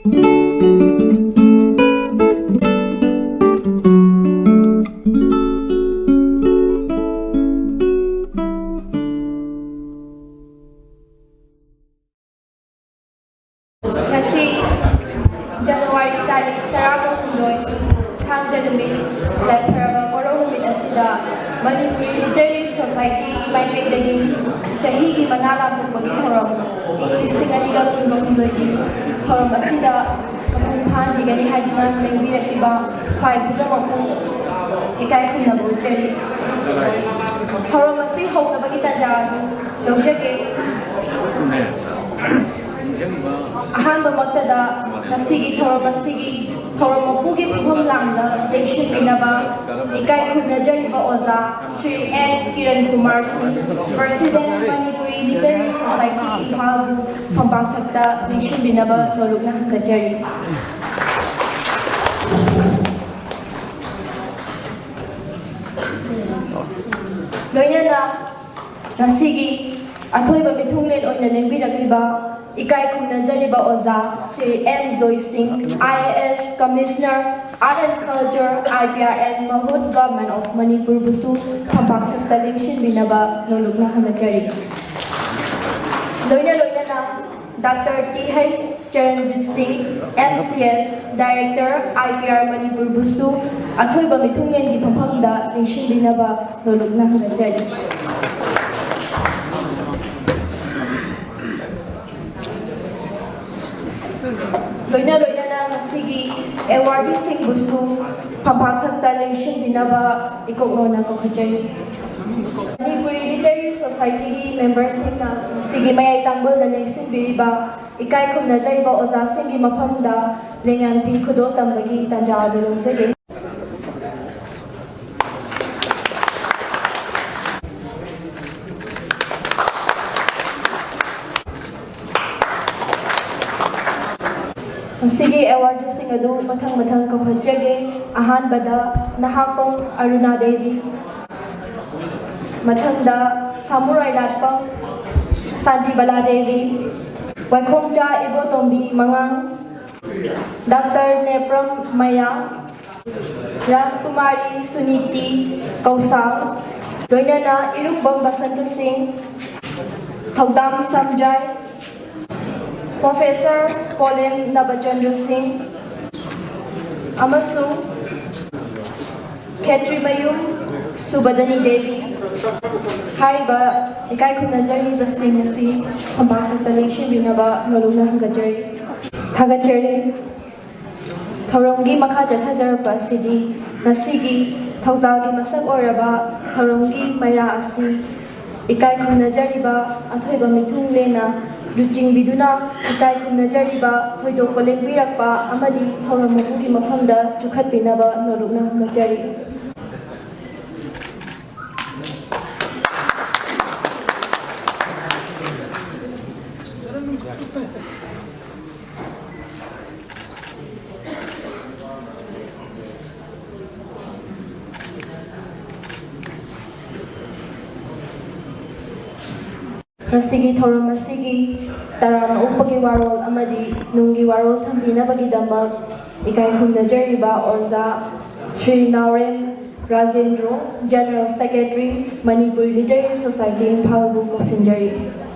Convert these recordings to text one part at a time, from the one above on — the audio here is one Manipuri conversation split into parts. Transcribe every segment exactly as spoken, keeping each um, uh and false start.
ꯉꯁꯤ ꯖꯅꯋꯥꯔꯤ ꯇꯥꯔꯤꯛ ꯇꯔꯥꯍꯨꯝꯗꯣꯏ, ꯊꯥꯡꯖ ꯅꯨꯃꯤꯠ, ꯂꯥꯏꯐꯔꯕ ꯀꯣꯔꯧ ꯅꯨꯃꯤꯠ ꯑꯁꯤꯗ ꯃꯅꯤꯄꯨꯔꯤ ꯂꯤꯇꯔꯦꯔꯤ ꯁꯣꯁꯥꯏꯇꯤꯒꯤ ꯃꯥꯏꯀꯩꯗꯒꯤ ꯆꯍꯤꯒꯤ ꯃꯅꯥ ꯂꯥꯎꯊꯣꯛꯄꯒꯤ ꯊꯧꯔꯝ ꯂꯤꯁꯤꯡ ꯑꯅꯤꯒ ꯀꯨꯟꯒ ꯍꯨꯝꯗꯣꯏꯒꯤ ꯊꯧꯔꯝ ꯑꯁꯤꯗ ꯃꯄꯨꯡ ꯐꯥꯍꯟꯕꯤꯒꯅꯤ ꯍꯥꯏꯗꯨꯅ ꯂꯦꯡꯕꯤꯔꯛꯂꯤꯕ ꯈ꯭ꯋꯥꯏ ꯄꯨꯝꯅꯃꯛꯄꯨ ꯏꯀꯥꯏ ꯈꯨꯝꯅꯕ ꯎꯠꯆꯔꯤ꯫ ꯊꯧꯔꯝ ꯑꯁꯤ ꯍꯧꯅꯕꯒꯤ ꯇꯥꯟꯖꯥ ꯑꯗꯨ ꯂꯧꯖꯒꯦ꯫ ꯑꯍꯥꯟꯕꯃꯛꯇꯗ ꯉꯁꯤꯒꯤ ꯊꯧꯔꯝ ꯑꯁꯤꯒꯤ ꯊꯧꯔꯝ ꯃꯄꯨꯒꯤ ꯐꯝꯐꯝ ꯂꯥꯡꯗ ꯂꯦꯡꯁꯤꯟꯕꯤꯅꯕ ꯏꯀꯥꯏ ꯈꯨꯝꯅꯖꯔꯤꯕ ꯑꯣꯖꯥ ꯁ꯭ꯔꯤ ꯑꯦꯟ ꯀꯤꯔꯟ ꯀꯨꯃꯥꯔ ꯁꯤꯡ, President Manipuri Literary Society ꯏꯝꯐꯥꯜꯕꯨ ꯐꯝꯄꯥꯛꯊꯛꯇ ꯂꯦꯡꯁꯤꯟꯕꯤꯅꯕ ꯅꯣꯂꯨꯛꯅ ꯍꯪꯒꯠꯆꯔꯤ꯫ ꯂꯣꯏꯅꯅ ꯉꯁꯤꯒꯤ ꯑꯊꯣꯏꯕ ꯃꯤꯊꯨꯡꯂꯦꯟ ꯑꯣꯏꯅ ꯂꯦꯡꯕꯤꯔꯛꯂꯤꯕ ꯏꯀꯥꯏ ꯈꯨꯝꯅꯖꯔꯤꯕ ꯑꯣꯖꯥ ꯁ꯭ꯔꯤ ꯑꯦꯝ ꯖꯣꯏ ꯁꯤꯡ, I A S Commissioner, Art and Culture, I P R and Mahut, Government of Manipur ꯕꯨꯁꯨ ꯐꯝꯄꯥꯛꯊꯛꯇ ꯂꯦꯡꯁꯤꯟꯕꯤꯅꯕ ꯅꯣꯂꯨꯛꯅ ꯍꯪꯒꯠꯆꯔꯤ꯫ ꯂꯣꯏꯅ ꯂꯣꯏꯅꯅ ꯗꯥꯛꯇꯔ ꯇꯤ ꯍꯩꯆ ꯆꯔꯟꯖꯤꯠ ꯁꯤꯡ, M C S, Director, I P R ꯃꯅꯤꯄꯨꯔꯕꯨꯁꯨ ꯑꯊꯣꯏꯕ ꯃꯤꯊꯨꯡꯂꯦꯟꯒꯤ ꯐꯝꯐꯝꯗ ꯂꯦꯡꯁꯤꯟꯕꯤꯅꯕ ꯅꯣꯂꯨꯛꯅ ꯍꯪꯒꯠꯆꯔꯤ꯫ ꯂꯣꯏꯅ ꯂꯣꯏꯅꯅ ꯉꯁꯤꯒꯤ ꯑꯦꯋꯥꯔꯗꯤꯁꯤꯡꯕꯨꯁꯨ ꯐꯝꯄꯥꯛꯊꯛꯇ ꯂꯦꯡꯁꯤꯟꯕꯤꯅꯕ ꯏꯀꯣꯛꯅꯣꯅ ꯀꯧꯈꯠꯆꯔꯤ꯫ ꯃꯅꯤꯄꯨꯔꯤ ꯂꯤꯇꯔꯦꯔꯤ ꯁꯣꯁꯥꯏꯇꯤꯒꯤ ꯃꯦꯝꯕꯔꯁꯤꯡꯅ ꯉꯁꯤꯒꯤ ꯃꯌꯥꯏ ꯇꯥꯡꯕꯜꯗ ꯂꯦꯡꯁꯤꯟꯕꯤꯔꯤꯕ ꯏꯀꯥꯏ ꯈꯨꯝꯅꯖꯔꯤꯕ ꯑꯣꯖꯥꯁꯤꯡꯒꯤ ꯃꯐꯝꯗ ꯂꯦꯡꯌꯥꯟ ꯐꯤ ꯈꯨꯗꯣꯜ ꯇꯝꯕꯒꯤ ꯇꯥꯟꯖꯥ ꯑꯗꯨ ꯂꯧꯖꯒꯦ꯫ ꯉꯁꯤꯒꯤ ꯑꯦꯋꯥꯔꯗꯁꯤꯡ ꯑꯗꯨ ꯃꯊꯪ ꯃꯊꯪ ꯀꯧꯈꯠꯆꯒꯦ꯫ ꯑꯍꯥꯟꯕꯗ ꯅꯍꯥꯛꯄꯝ ꯑꯔꯨꯅꯥ ꯗꯦꯕꯤ, ꯃꯊꯪꯗ ꯁꯥꯃꯨꯔꯥꯏ ꯂꯥꯠꯄꯝ ꯁꯥꯟꯇꯤꯕꯂꯥ ꯗꯦꯕꯤ, ꯋꯥꯏꯈꯣꯡꯆꯥ ꯏꯕꯣꯇꯣꯝꯕꯤ ꯃꯉꯥꯡ, ꯗꯥꯛꯇꯔ ꯅꯦꯄ꯭ꯔꯝ ꯃꯌꯥ, ꯔꯥꯖꯀꯨꯃꯥꯔꯤ ꯁꯨꯅꯤꯇꯤ ꯀꯧꯁꯥꯜ, ꯂꯣꯏꯅꯅ ꯏꯔꯨꯛꯕꯝ ꯕꯁꯟꯇ ꯁꯤꯡ, ꯊꯧꯗꯥꯝ ꯁꯝꯖꯥꯏ, ꯄ꯭ꯔꯣꯐꯦꯁꯔ ꯄꯣꯂꯦꯝ ꯅꯕꯆꯟꯗ꯭ꯔ ꯁꯤꯡ ꯑꯃꯁꯨꯡ ꯈꯦꯇ꯭ꯔꯤꯃꯌꯨꯝ ꯁꯨꯕꯗꯅꯤ ꯗꯦꯕꯤ꯫ ꯍꯥꯏꯔꯤꯕ ꯏꯀꯥꯏ ꯈꯨꯝꯅꯖꯔꯤꯕꯁꯤꯡ ꯑꯁꯤ ꯈꯝꯕꯥꯡ ꯊꯛꯇ ꯂꯦꯡꯁꯤꯟꯕꯤꯅꯕ ꯅꯣꯂꯨꯛꯅ ꯍꯪꯒꯠꯆꯔꯤ, ꯊꯥꯒꯠꯆꯔꯤ꯫ ꯊꯧꯔꯝꯒꯤ ꯃꯈꯥ ꯆꯠꯊꯖꯔꯛꯄ ꯑꯁꯤꯗꯤ ꯉꯁꯤꯒꯤ ꯊꯧꯖꯥꯜꯒꯤ ꯃꯁꯛ ꯑꯣꯏꯔꯕ ꯊꯧꯔꯝꯒꯤ ꯃꯩꯔꯥ ꯑꯁꯤ ꯏꯀꯥꯏ ꯈꯨꯝꯅꯖꯔꯤꯕ ꯑꯊꯣꯏꯕ ꯃꯤꯊꯨꯡꯂꯦꯟꯅ ꯂꯨꯆꯤꯡꯕꯤꯗꯨꯅ ꯏꯀꯥꯏ ꯈꯨꯝꯅꯖꯔꯤꯕ ꯊꯣꯏꯗꯣꯛꯄ ꯂꯦꯡꯕꯤꯔꯛꯄ ꯑꯃꯗꯤ ꯊꯧꯔꯝ ꯃꯄꯨꯒꯤ ꯃꯐꯝꯗ ꯆꯨꯈꯠꯄꯤꯅꯕ ꯅꯣꯂꯨꯛꯅ ꯍꯪꯒꯠꯆꯔꯤ꯫ ꯉꯁꯤꯒꯤ ꯊꯧꯔꯝ ꯑꯁꯤꯒꯤ ꯇꯔꯥꯝꯅ ꯑꯣꯛꯄꯒꯤ ꯋꯥꯔꯣꯜ ꯑꯃꯗꯤ ꯅꯨꯡꯒꯤ ꯋꯥꯔꯣꯜ ꯊꯝꯕꯤꯅꯕꯒꯤꯗꯃꯛ ꯏꯀꯥꯏ ꯈꯨꯝꯅꯖꯔꯤꯕ ꯑꯣꯖꯥ ꯁ꯭ꯔꯤ ꯅꯥꯎꯔꯦꯝ Rajendro, General Secretary, Manipur Literary Society, ꯏꯝꯐꯥꯜꯕꯨ ꯀꯧꯁꯤꯟꯖꯔꯤ꯫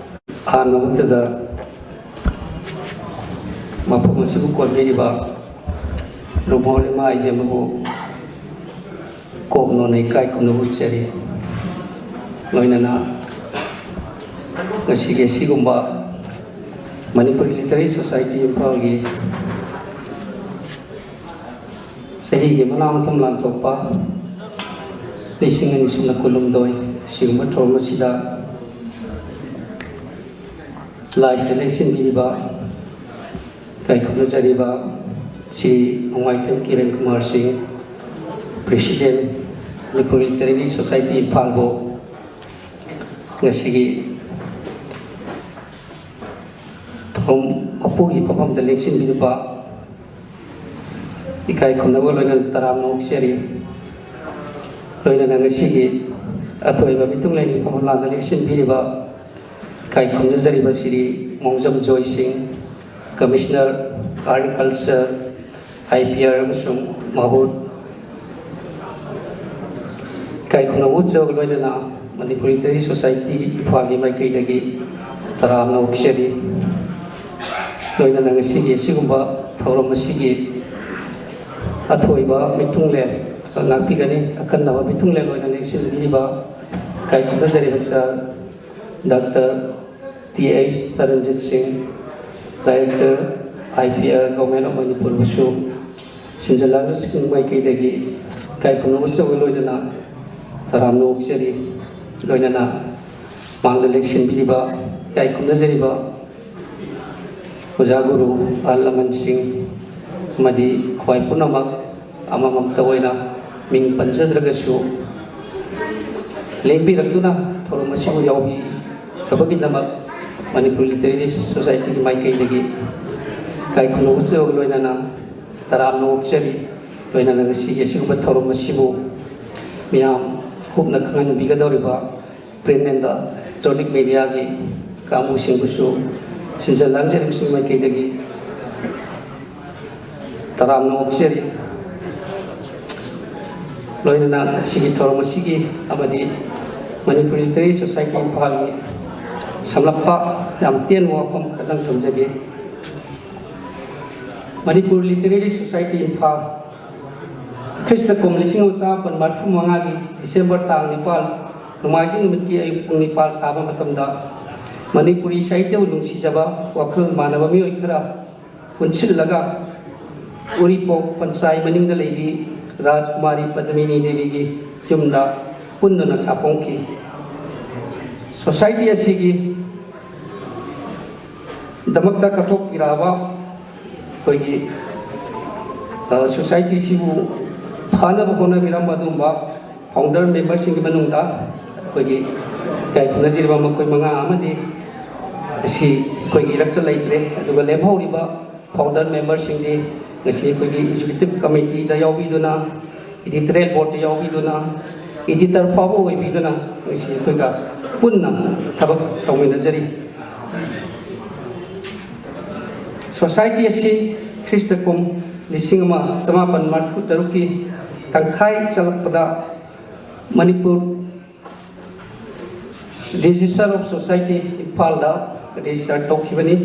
ꯑꯍꯥꯟꯕ ꯃꯛꯇꯗ ꯃꯐꯝ ꯑꯁꯤꯕꯨ ꯀꯣꯟꯕꯤꯔꯤꯕ ꯅꯣꯡꯄꯣꯛ ꯏꯃꯥ ꯏꯕꯦꯝꯃꯕꯨ ꯀꯣꯛ ꯅꯣꯟꯅ ꯏꯀꯥꯏ ꯈꯨꯝꯅꯕ ꯎꯠꯆꯔꯤ꯫ ꯂꯣꯏꯅꯅ ꯉꯁꯤꯒꯤ ꯑꯁꯤꯒꯨꯝꯕ ꯃꯅꯤꯄꯨꯔ ꯂꯤꯇꯔꯦꯔꯤ ꯁꯣꯁꯥꯏꯇꯤ ꯏꯝꯐꯥꯜꯒꯤ ꯆꯍꯤꯒꯤ ꯃꯅꯥ ꯃꯊꯨꯝ ꯂꯥꯟꯊꯣꯛꯄ ꯂꯤꯁꯤꯡ ꯑꯅꯤ ꯁꯨꯞꯅ ꯀꯨꯟꯍꯨꯝꯗꯣꯏ ꯑꯁꯤꯒꯨꯝꯕ ꯊꯧꯔꯝ ꯑꯁꯤꯗ ꯂꯥꯏꯁꯤꯗ ꯂꯦꯡꯁꯤꯟꯕꯤꯔꯤꯕ ꯏꯀꯥꯏ ꯈꯨꯝꯅꯖꯔꯤꯕ ꯁ꯭ꯔꯤ ꯅꯣꯡꯃꯥꯏꯊꯦꯝ ꯀꯤꯔꯟ ꯀꯨꯃꯥꯔ ꯁꯤꯡ, President, ꯃꯅꯤꯄꯨꯔ ꯂꯤꯇꯔꯦꯔꯤ ꯁꯣꯁꯥꯏꯇꯤ ꯏꯝꯐꯥꯜꯕꯨ ꯉꯁꯤꯒꯤ ꯊꯧꯔꯝ ꯃꯄꯨꯒꯤ ꯐꯝꯐꯝꯗ ꯂꯦꯡꯁꯤꯟꯕꯤꯔꯤꯕ ꯏꯀꯥꯏ ꯈꯨꯝꯅꯕ ꯂꯣꯏꯅꯅ ꯇꯔꯥꯝꯅ ꯑꯣꯛꯆꯔꯤ꯫ ꯂꯣꯏꯅꯅ ꯉꯁꯤꯒꯤ ꯑꯊꯣꯏꯕ ꯃꯤꯊꯨꯡꯂꯦꯟꯒꯤ ꯐꯝꯐꯝ ꯂꯥꯟꯗ ꯂꯦꯡꯁꯤꯟꯕꯤꯔꯤꯕ ꯏꯀꯥꯏ ꯈꯨꯝꯅꯖꯔꯤꯕ ꯁ꯭ꯔꯤ ꯃꯣꯡꯖꯝ ꯖꯣꯏ ꯁꯤꯡ, Commissioner, ꯑꯦꯒ꯭ꯔꯤꯀꯜꯆꯔ, ꯑꯥꯏ ꯄꯤ ꯑꯥꯔ ꯑꯃꯁꯨꯡ ꯃꯍꯨꯠ, ꯏꯀꯥꯏ ꯈꯨꯝꯅꯕ ꯎꯠꯆꯕꯒ ꯂꯣꯏꯅꯅ ꯃꯅꯤꯄꯨꯔ ꯂꯤꯇꯔꯦꯔꯤ ꯁꯣꯁꯥꯏꯇꯤ ꯏꯝꯐꯥꯜꯒꯤ ꯃꯥꯏꯀꯩꯗꯒꯤ ꯇꯔꯥꯝꯅ ꯑꯣꯛꯆꯔꯤ꯫ ꯂꯣꯏꯅꯅ ꯉꯁꯤꯒꯤ ꯑꯁꯤꯒꯨꯝꯕ ꯊꯧꯔꯝ ꯑꯁꯤꯒꯤ ꯑꯊꯣꯏꯕ ꯃꯤꯊꯨꯡꯂꯦꯟ ꯉꯥꯛꯄꯤꯒꯅꯤ, ꯑꯈꯟꯅꯕ ꯃꯤꯊꯨꯡꯂꯦꯟ ꯑꯣꯏꯅ ꯂꯦꯡꯁꯤꯟꯕꯤꯔꯤꯕ ꯏꯀꯥꯏ ꯈꯨꯝꯅꯖꯔꯤꯕ sir doctor T H Charanjit Singh, director, I P R, government of ꯃꯅꯤꯄꯨꯔꯕꯨꯁꯨ ꯁꯤꯟꯖ ꯂꯥꯡꯕꯁꯤꯡ ꯃꯥꯏꯀꯩꯗꯒꯤ ꯏꯀꯥꯏ ꯈꯨꯝꯅꯕ ꯎꯠꯆꯕꯒ ꯂꯣꯏꯅꯅ ꯇꯔꯥꯝꯅ ꯑꯣꯛꯆꯔꯤ꯫ ꯂꯣꯏꯅꯅ ꯃꯥꯡꯗ ꯂꯦꯡꯁꯤꯟꯕꯤꯔꯤꯕ, ꯏꯀꯥꯏ ꯈꯨꯝꯅꯖꯔꯤꯕ ꯑꯣꯖꯥ ꯒꯨꯔꯨ, ꯑꯍꯜ ꯂꯃꯟꯁꯤꯡ ꯑꯃꯗꯤ ꯈ꯭ꯋꯥꯏ ꯄꯨꯝꯅꯃꯛ ꯑꯃꯃꯝꯇ ꯑꯣꯏꯅ ꯃꯤꯡ ꯄꯟꯖꯗ꯭ꯔꯒꯁꯨ, ꯂꯦꯡꯕꯤꯔꯛꯇꯨꯅ ꯊꯧꯔꯝ ꯑꯁꯤꯕꯨ ꯌꯥꯎꯕꯤꯔꯕꯒꯤꯗꯃꯛ ꯃꯅꯤꯄꯨꯔ ꯂꯤꯇꯔꯦꯔꯤ ꯁꯣꯁꯥꯏꯇꯤꯒꯤ ꯃꯥꯏꯀꯩꯗꯒꯤ ꯏꯀꯥꯏ ꯈꯨꯝꯅꯕ ꯎꯠꯆꯕꯒ ꯂꯣꯏꯅꯅ ꯇꯔꯥꯝꯅ ꯑꯣꯛꯆꯔꯤ꯫ ꯂꯣꯏꯅꯅ ꯉꯁꯤꯒꯤ ꯑꯁꯤꯒꯨꯝꯕ ꯊꯧꯔꯝ ꯑꯁꯤꯕꯨ ꯃꯤꯌꯥꯝ ꯀꯨꯞꯅ ꯈꯪꯍꯟꯕꯤꯒꯗꯧꯔꯤꯕ ꯄ꯭ꯔꯤꯟꯠ ꯑꯦꯟ ꯏꯂꯦꯛꯇ꯭ꯔꯣꯅꯤꯛ ꯃꯦꯗꯤꯌꯥꯒꯤ ꯀꯥꯡꯕꯨꯁꯤꯡꯕꯨꯁꯨ ꯁꯤꯟꯖ ꯂꯥꯡꯖꯔꯤꯕꯁꯤꯡ ꯃꯥꯏꯀꯩꯗꯒꯤ ꯇꯔꯥꯝꯅ ꯑꯣꯛꯆꯔꯤ꯫ ꯂꯣꯏꯅꯅ ꯉꯁꯤꯒꯤ ꯊꯧꯔꯝ ꯑꯁꯤꯒꯤ ꯑꯃꯗꯤ ꯃꯅꯤꯄꯨꯔ ꯂꯤꯇꯔꯦꯔꯤ ꯁꯣꯁꯥꯏꯇꯤ ꯏꯝꯐꯥꯜꯒꯤ ꯁꯝꯂꯞꯄ ꯌꯥꯝ ꯇꯦꯟꯕ ꯋꯥꯐꯝ ꯈꯔꯗꯪ ꯊꯝꯖꯒꯦ꯫ Manipur literary society Imphal, Christ ꯀꯨꯝ ꯂꯤꯁꯤꯡ ꯑꯃ ꯆꯥꯃꯥꯄꯟ ꯃꯔꯤꯐꯨ ꯃꯉꯥꯒꯤ ꯗꯤꯁꯦꯝꯕꯔ ꯇꯥꯡ ꯅꯤꯄꯥꯜ, ꯅꯣꯡꯃꯥꯏꯖꯤꯡ ꯅꯨꯃꯤꯠꯀꯤ ꯑꯌꯨꯛ ꯄꯨꯡ ꯅꯤꯄꯥꯜ ꯇꯥꯕ ꯃꯇꯝꯗ, ꯃꯅꯤꯄꯨꯔꯤ ꯁꯥꯍꯤꯇ꯭ꯌꯕꯨ ꯅꯨꯡꯁꯤꯖꯕ ꯋꯥꯈꯜ ꯃꯥꯟꯅꯕ ꯃꯤꯑꯣꯏ ꯈꯔ ꯄꯨꯟꯁꯤꯜꯂꯒ ꯎꯔꯤꯄꯣꯛ ꯄꯟꯆꯥꯏ ꯃꯅꯤꯡꯗ ꯂꯩꯕꯤ ꯔꯥꯖꯀꯨꯃꯥꯔꯤ ꯄꯗꯃꯤꯅꯤ ꯗꯦꯕꯤꯒꯤ ꯌꯨꯝꯗ ꯄꯨꯟꯗꯨꯅ ꯁꯥꯐꯣꯡꯈꯤ꯫ ꯁꯣꯁꯥꯏꯇꯤ ꯑꯁꯤꯒꯤ ꯗꯃꯛꯇ ꯀꯠꯊꯣꯛꯄꯤꯔꯛꯑꯕ ꯑꯩꯈꯣꯏꯒꯤ, ꯑ, ꯁꯣꯁꯥꯏꯇꯤꯁꯤꯕꯨ ꯐꯅꯕ ꯍꯣꯠꯅꯕꯤꯔꯝꯕ ꯑꯗꯨꯒꯨꯝꯕ ꯐꯥꯎꯟꯗꯔ ꯃꯦꯝꯕꯔꯁꯤꯡꯒꯤ ꯃꯅꯨꯡꯗ ꯑꯩꯈꯣꯏꯒꯤ ꯏꯀꯥꯏ ꯈꯨꯝꯅꯖꯔꯤꯕ ꯃꯈꯣꯏ ꯃꯉꯥ ꯑꯃꯗꯤ ꯉꯁꯤ ꯑꯩꯈꯣꯏꯒꯤ ꯏꯔꯛꯇ ꯂꯩꯇ꯭ꯔꯦ꯫ ꯑꯗꯨꯒ ꯂꯦꯝꯍꯧꯔꯤꯕ ꯐꯥꯎꯟꯗꯔ ꯃꯦꯝꯕꯔꯁꯤꯡꯗꯤ ꯉꯁꯤ ꯑꯩꯈꯣꯏꯒꯤ ꯑꯦꯛꯖꯤꯀ꯭ꯌꯨꯇꯤꯚ ꯀꯃꯤꯇꯤꯗ ꯌꯥꯎꯕꯤꯗꯨꯅ, ꯏꯗꯤꯇꯣꯔꯤꯌꯦꯜ ꯕꯣꯔꯗꯇ ꯌꯥꯎꯕꯤꯗꯨꯅ, ꯏꯗꯤꯇꯔ ꯐꯥꯎꯕ ꯑꯣꯏꯕꯤꯗꯨꯅ ꯉꯁꯤ ꯑꯩꯈꯣꯏꯒ ꯄꯨꯟꯅ ꯊꯕꯛ ꯇꯧꯃꯤꯟꯅꯖꯔꯤ꯫ ꯁꯣꯁꯥꯏꯇꯤ ꯑꯁꯤ ꯈ꯭ꯔꯤꯁꯇ ꯀꯨꯝ ꯂꯤꯁꯤꯡ ꯑꯃ ꯆꯃꯥꯄꯟ ꯃꯔꯤꯐꯨ ꯇꯔꯨꯛꯀꯤ ꯇꯪꯈꯥꯏ ꯆꯜꯂꯛꯄꯗ ꯃꯅꯤꯄꯨꯔ Registrar of Society ꯏꯝꯐꯥꯜꯗ ꯔꯦꯖꯤꯁꯇꯔ ꯇꯧꯈꯤꯕꯅꯤ꯫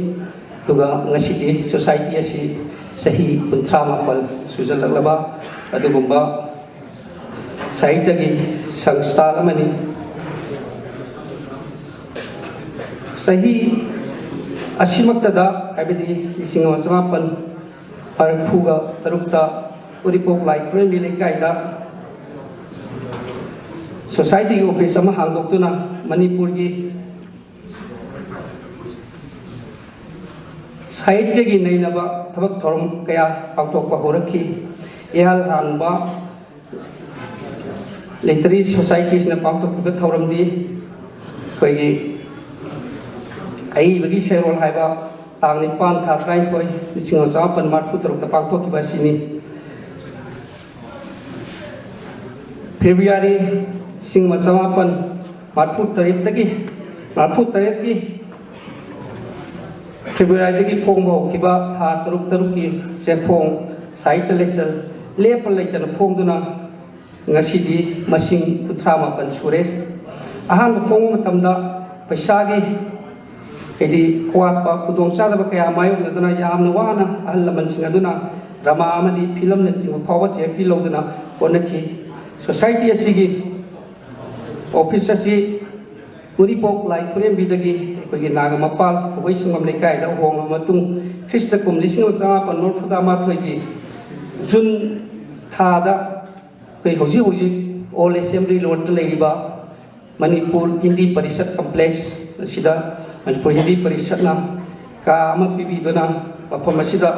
ꯑꯗꯨꯒ ꯉꯁꯤꯗꯤ ꯁꯣꯁꯥꯏꯇꯤ ꯑꯁꯤ ꯆꯍꯤ ꯀꯨꯟꯊ꯭ꯔꯥ ꯃꯥꯄꯜ ꯁꯨꯖꯜꯂꯛꯂꯕ ꯑꯗꯨꯒꯨꯝꯕ ꯁꯥꯍꯤꯇ꯭ꯌꯒꯤ ꯁꯪꯁꯊꯥꯟ ꯑꯃꯅꯤ꯫ ꯆꯍꯤ ꯑꯁꯤꯃꯛꯇꯗ, ꯍꯥꯏꯕꯗꯤ ꯂꯤꯁꯤꯡ ꯑꯃ ꯆꯃꯥꯄꯟ ꯃꯔꯤꯐꯨꯒ ꯇꯔꯨꯛꯇ ꯎꯔꯤꯄꯣꯛ ꯂꯥꯏ ꯈꯨꯔꯦꯝꯕꯤ ꯂꯩꯀꯥꯏꯗ ꯁꯣꯁꯥꯏꯇꯤꯒꯤ ꯑꯣꯐꯤꯁ ꯑꯃ ꯍꯥꯡꯗꯣꯛꯇꯨꯅ ꯃꯅꯤꯄꯨꯔꯒꯤ ꯁꯥꯍꯤꯇ꯭ꯌꯒꯤ ꯅꯩꯅꯕ ꯊꯕꯛ ꯊꯧꯔꯝ ꯀꯌꯥ ꯄꯥꯡꯊꯣꯛꯄ ꯍꯧꯔꯛꯈꯤ꯫ ꯏꯍꯥꯟ ꯍꯥꯟꯕ ꯂꯤꯇꯔꯦꯔꯤ ꯁꯣꯁꯥꯏꯇꯤꯁꯅ ꯄꯥꯡꯊꯣꯛꯈꯤꯕ ꯊꯧꯔꯝꯗꯤ ꯑꯩꯈꯣꯏꯒꯤ ꯑꯏꯕꯒꯤ ꯁꯩꯔꯣꯜ ꯍꯥꯏꯕ ꯇꯥꯡ ꯅꯤꯄꯥꯟ ꯊꯥ ꯇꯔꯥꯅꯤꯊꯣꯏ ꯂꯤꯁꯤꯡ ꯑꯃ ꯆꯃꯥꯄꯟ ꯃꯔꯤꯐꯨ ꯇꯔꯨꯛꯇ ꯄꯥꯡꯊꯣꯛꯈꯤꯕ ꯑꯁꯤꯅꯤ꯫ ꯐꯦꯕ꯭ꯔꯨꯋꯥꯔꯤ ꯂꯤꯁꯤꯡ ꯑꯃ ꯆꯃꯥꯄꯟ ꯃꯔꯤꯐꯨ ꯇꯔꯦꯠꯇꯒꯤ ꯃꯔꯤꯐꯨ ꯇꯔꯦꯠꯀꯤ ꯐꯦꯕ꯭ꯔꯨꯋꯥꯔꯤꯗꯒꯤ ꯐꯣꯡꯕ ꯍꯧꯈꯤꯕ ꯊꯥ ꯇꯔꯨꯛ ꯇꯔꯨꯛꯀꯤ ꯆꯦꯐꯣꯡ ꯁꯥꯍꯤꯇ꯭ꯌ ꯂꯩꯆꯜ ꯂꯦꯞꯄ ꯂꯩꯇꯅ ꯐꯣꯡꯗꯨꯅ ꯉꯁꯤꯗꯤ ꯃꯁꯤꯡ ꯀꯨꯟꯊ꯭ꯔꯥ ꯃꯥꯄꯟ ꯁꯨꯔꯦ꯫ ꯑꯍꯥꯟꯕ ꯐꯣꯡꯕ ꯃꯇꯝꯗ ꯄꯩꯁꯥꯒꯤ ꯍꯥꯏꯗꯤ ꯑꯋꯥꯠꯄ ꯈꯨꯗꯣꯡꯆꯥꯗꯕ ꯀꯌꯥ ꯃꯥꯌꯣꯛꯅꯗꯨꯅ ꯌꯥꯝꯅ ꯋꯥꯅ ꯑꯍꯜ ꯂꯃꯟꯁꯤꯡ ꯑꯗꯨꯅ ꯗ꯭ꯔꯃꯥ ꯑꯃꯗꯤ ꯐꯤꯂꯝꯅꯆꯤꯡꯕ ꯐꯥꯎꯕ ꯆꯦꯛꯇꯤ ꯂꯧꯗꯨꯅ ꯍꯣꯠꯅꯈꯤ꯫ ꯁꯣꯁꯥꯏꯇꯤ ꯑꯁꯤꯒꯤ ꯑꯣꯐꯤꯁ ꯑꯁꯤ ꯎꯔꯤꯄꯣꯛ ꯂꯥꯏ ꯈꯨꯔꯦꯝꯕꯤꯗꯒꯤ ꯑꯩꯈꯣꯏꯒꯤ ꯅꯥꯒꯥ ꯃꯄꯥꯜ ꯈꯧꯕꯩ ꯁꯪꯒꯝ ꯂꯩꯀꯥꯏꯗ ꯍꯣꯡꯂꯕ ꯃꯇꯨꯡ ꯈ꯭ꯔꯤꯁꯇ ꯀꯨꯝ ꯂꯤꯁꯤꯡ ꯑꯃ ꯆꯃꯥꯄꯟ ꯃꯔꯤꯐꯨꯇꯔꯥꯃꯥꯊꯣꯏꯒꯤ ꯖꯨꯟ ꯊꯥꯗ ꯑꯩꯈꯣꯏ ꯍꯧꯖꯤꯛ ꯍꯧꯖꯤꯛ ꯑꯣꯜ ꯑꯦꯁꯦꯝꯕ꯭ꯂꯤ ꯔꯣꯗꯇ ꯂꯩꯔꯤꯕ ꯃꯅꯤꯄꯨꯔ ꯍꯤꯟꯗꯤ ꯄꯔꯤꯁꯠ ꯀꯝꯄ꯭ꯂꯦꯛꯁ ꯑꯁꯤꯗ ꯃꯅꯤꯄꯨꯔ ꯍꯤꯟꯗꯤ ꯄꯔꯤꯁꯠꯅ ꯀꯥ ꯑꯃ ꯄꯤꯕꯤꯗꯨꯅ ꯃꯐꯝ ꯑꯁꯤꯗ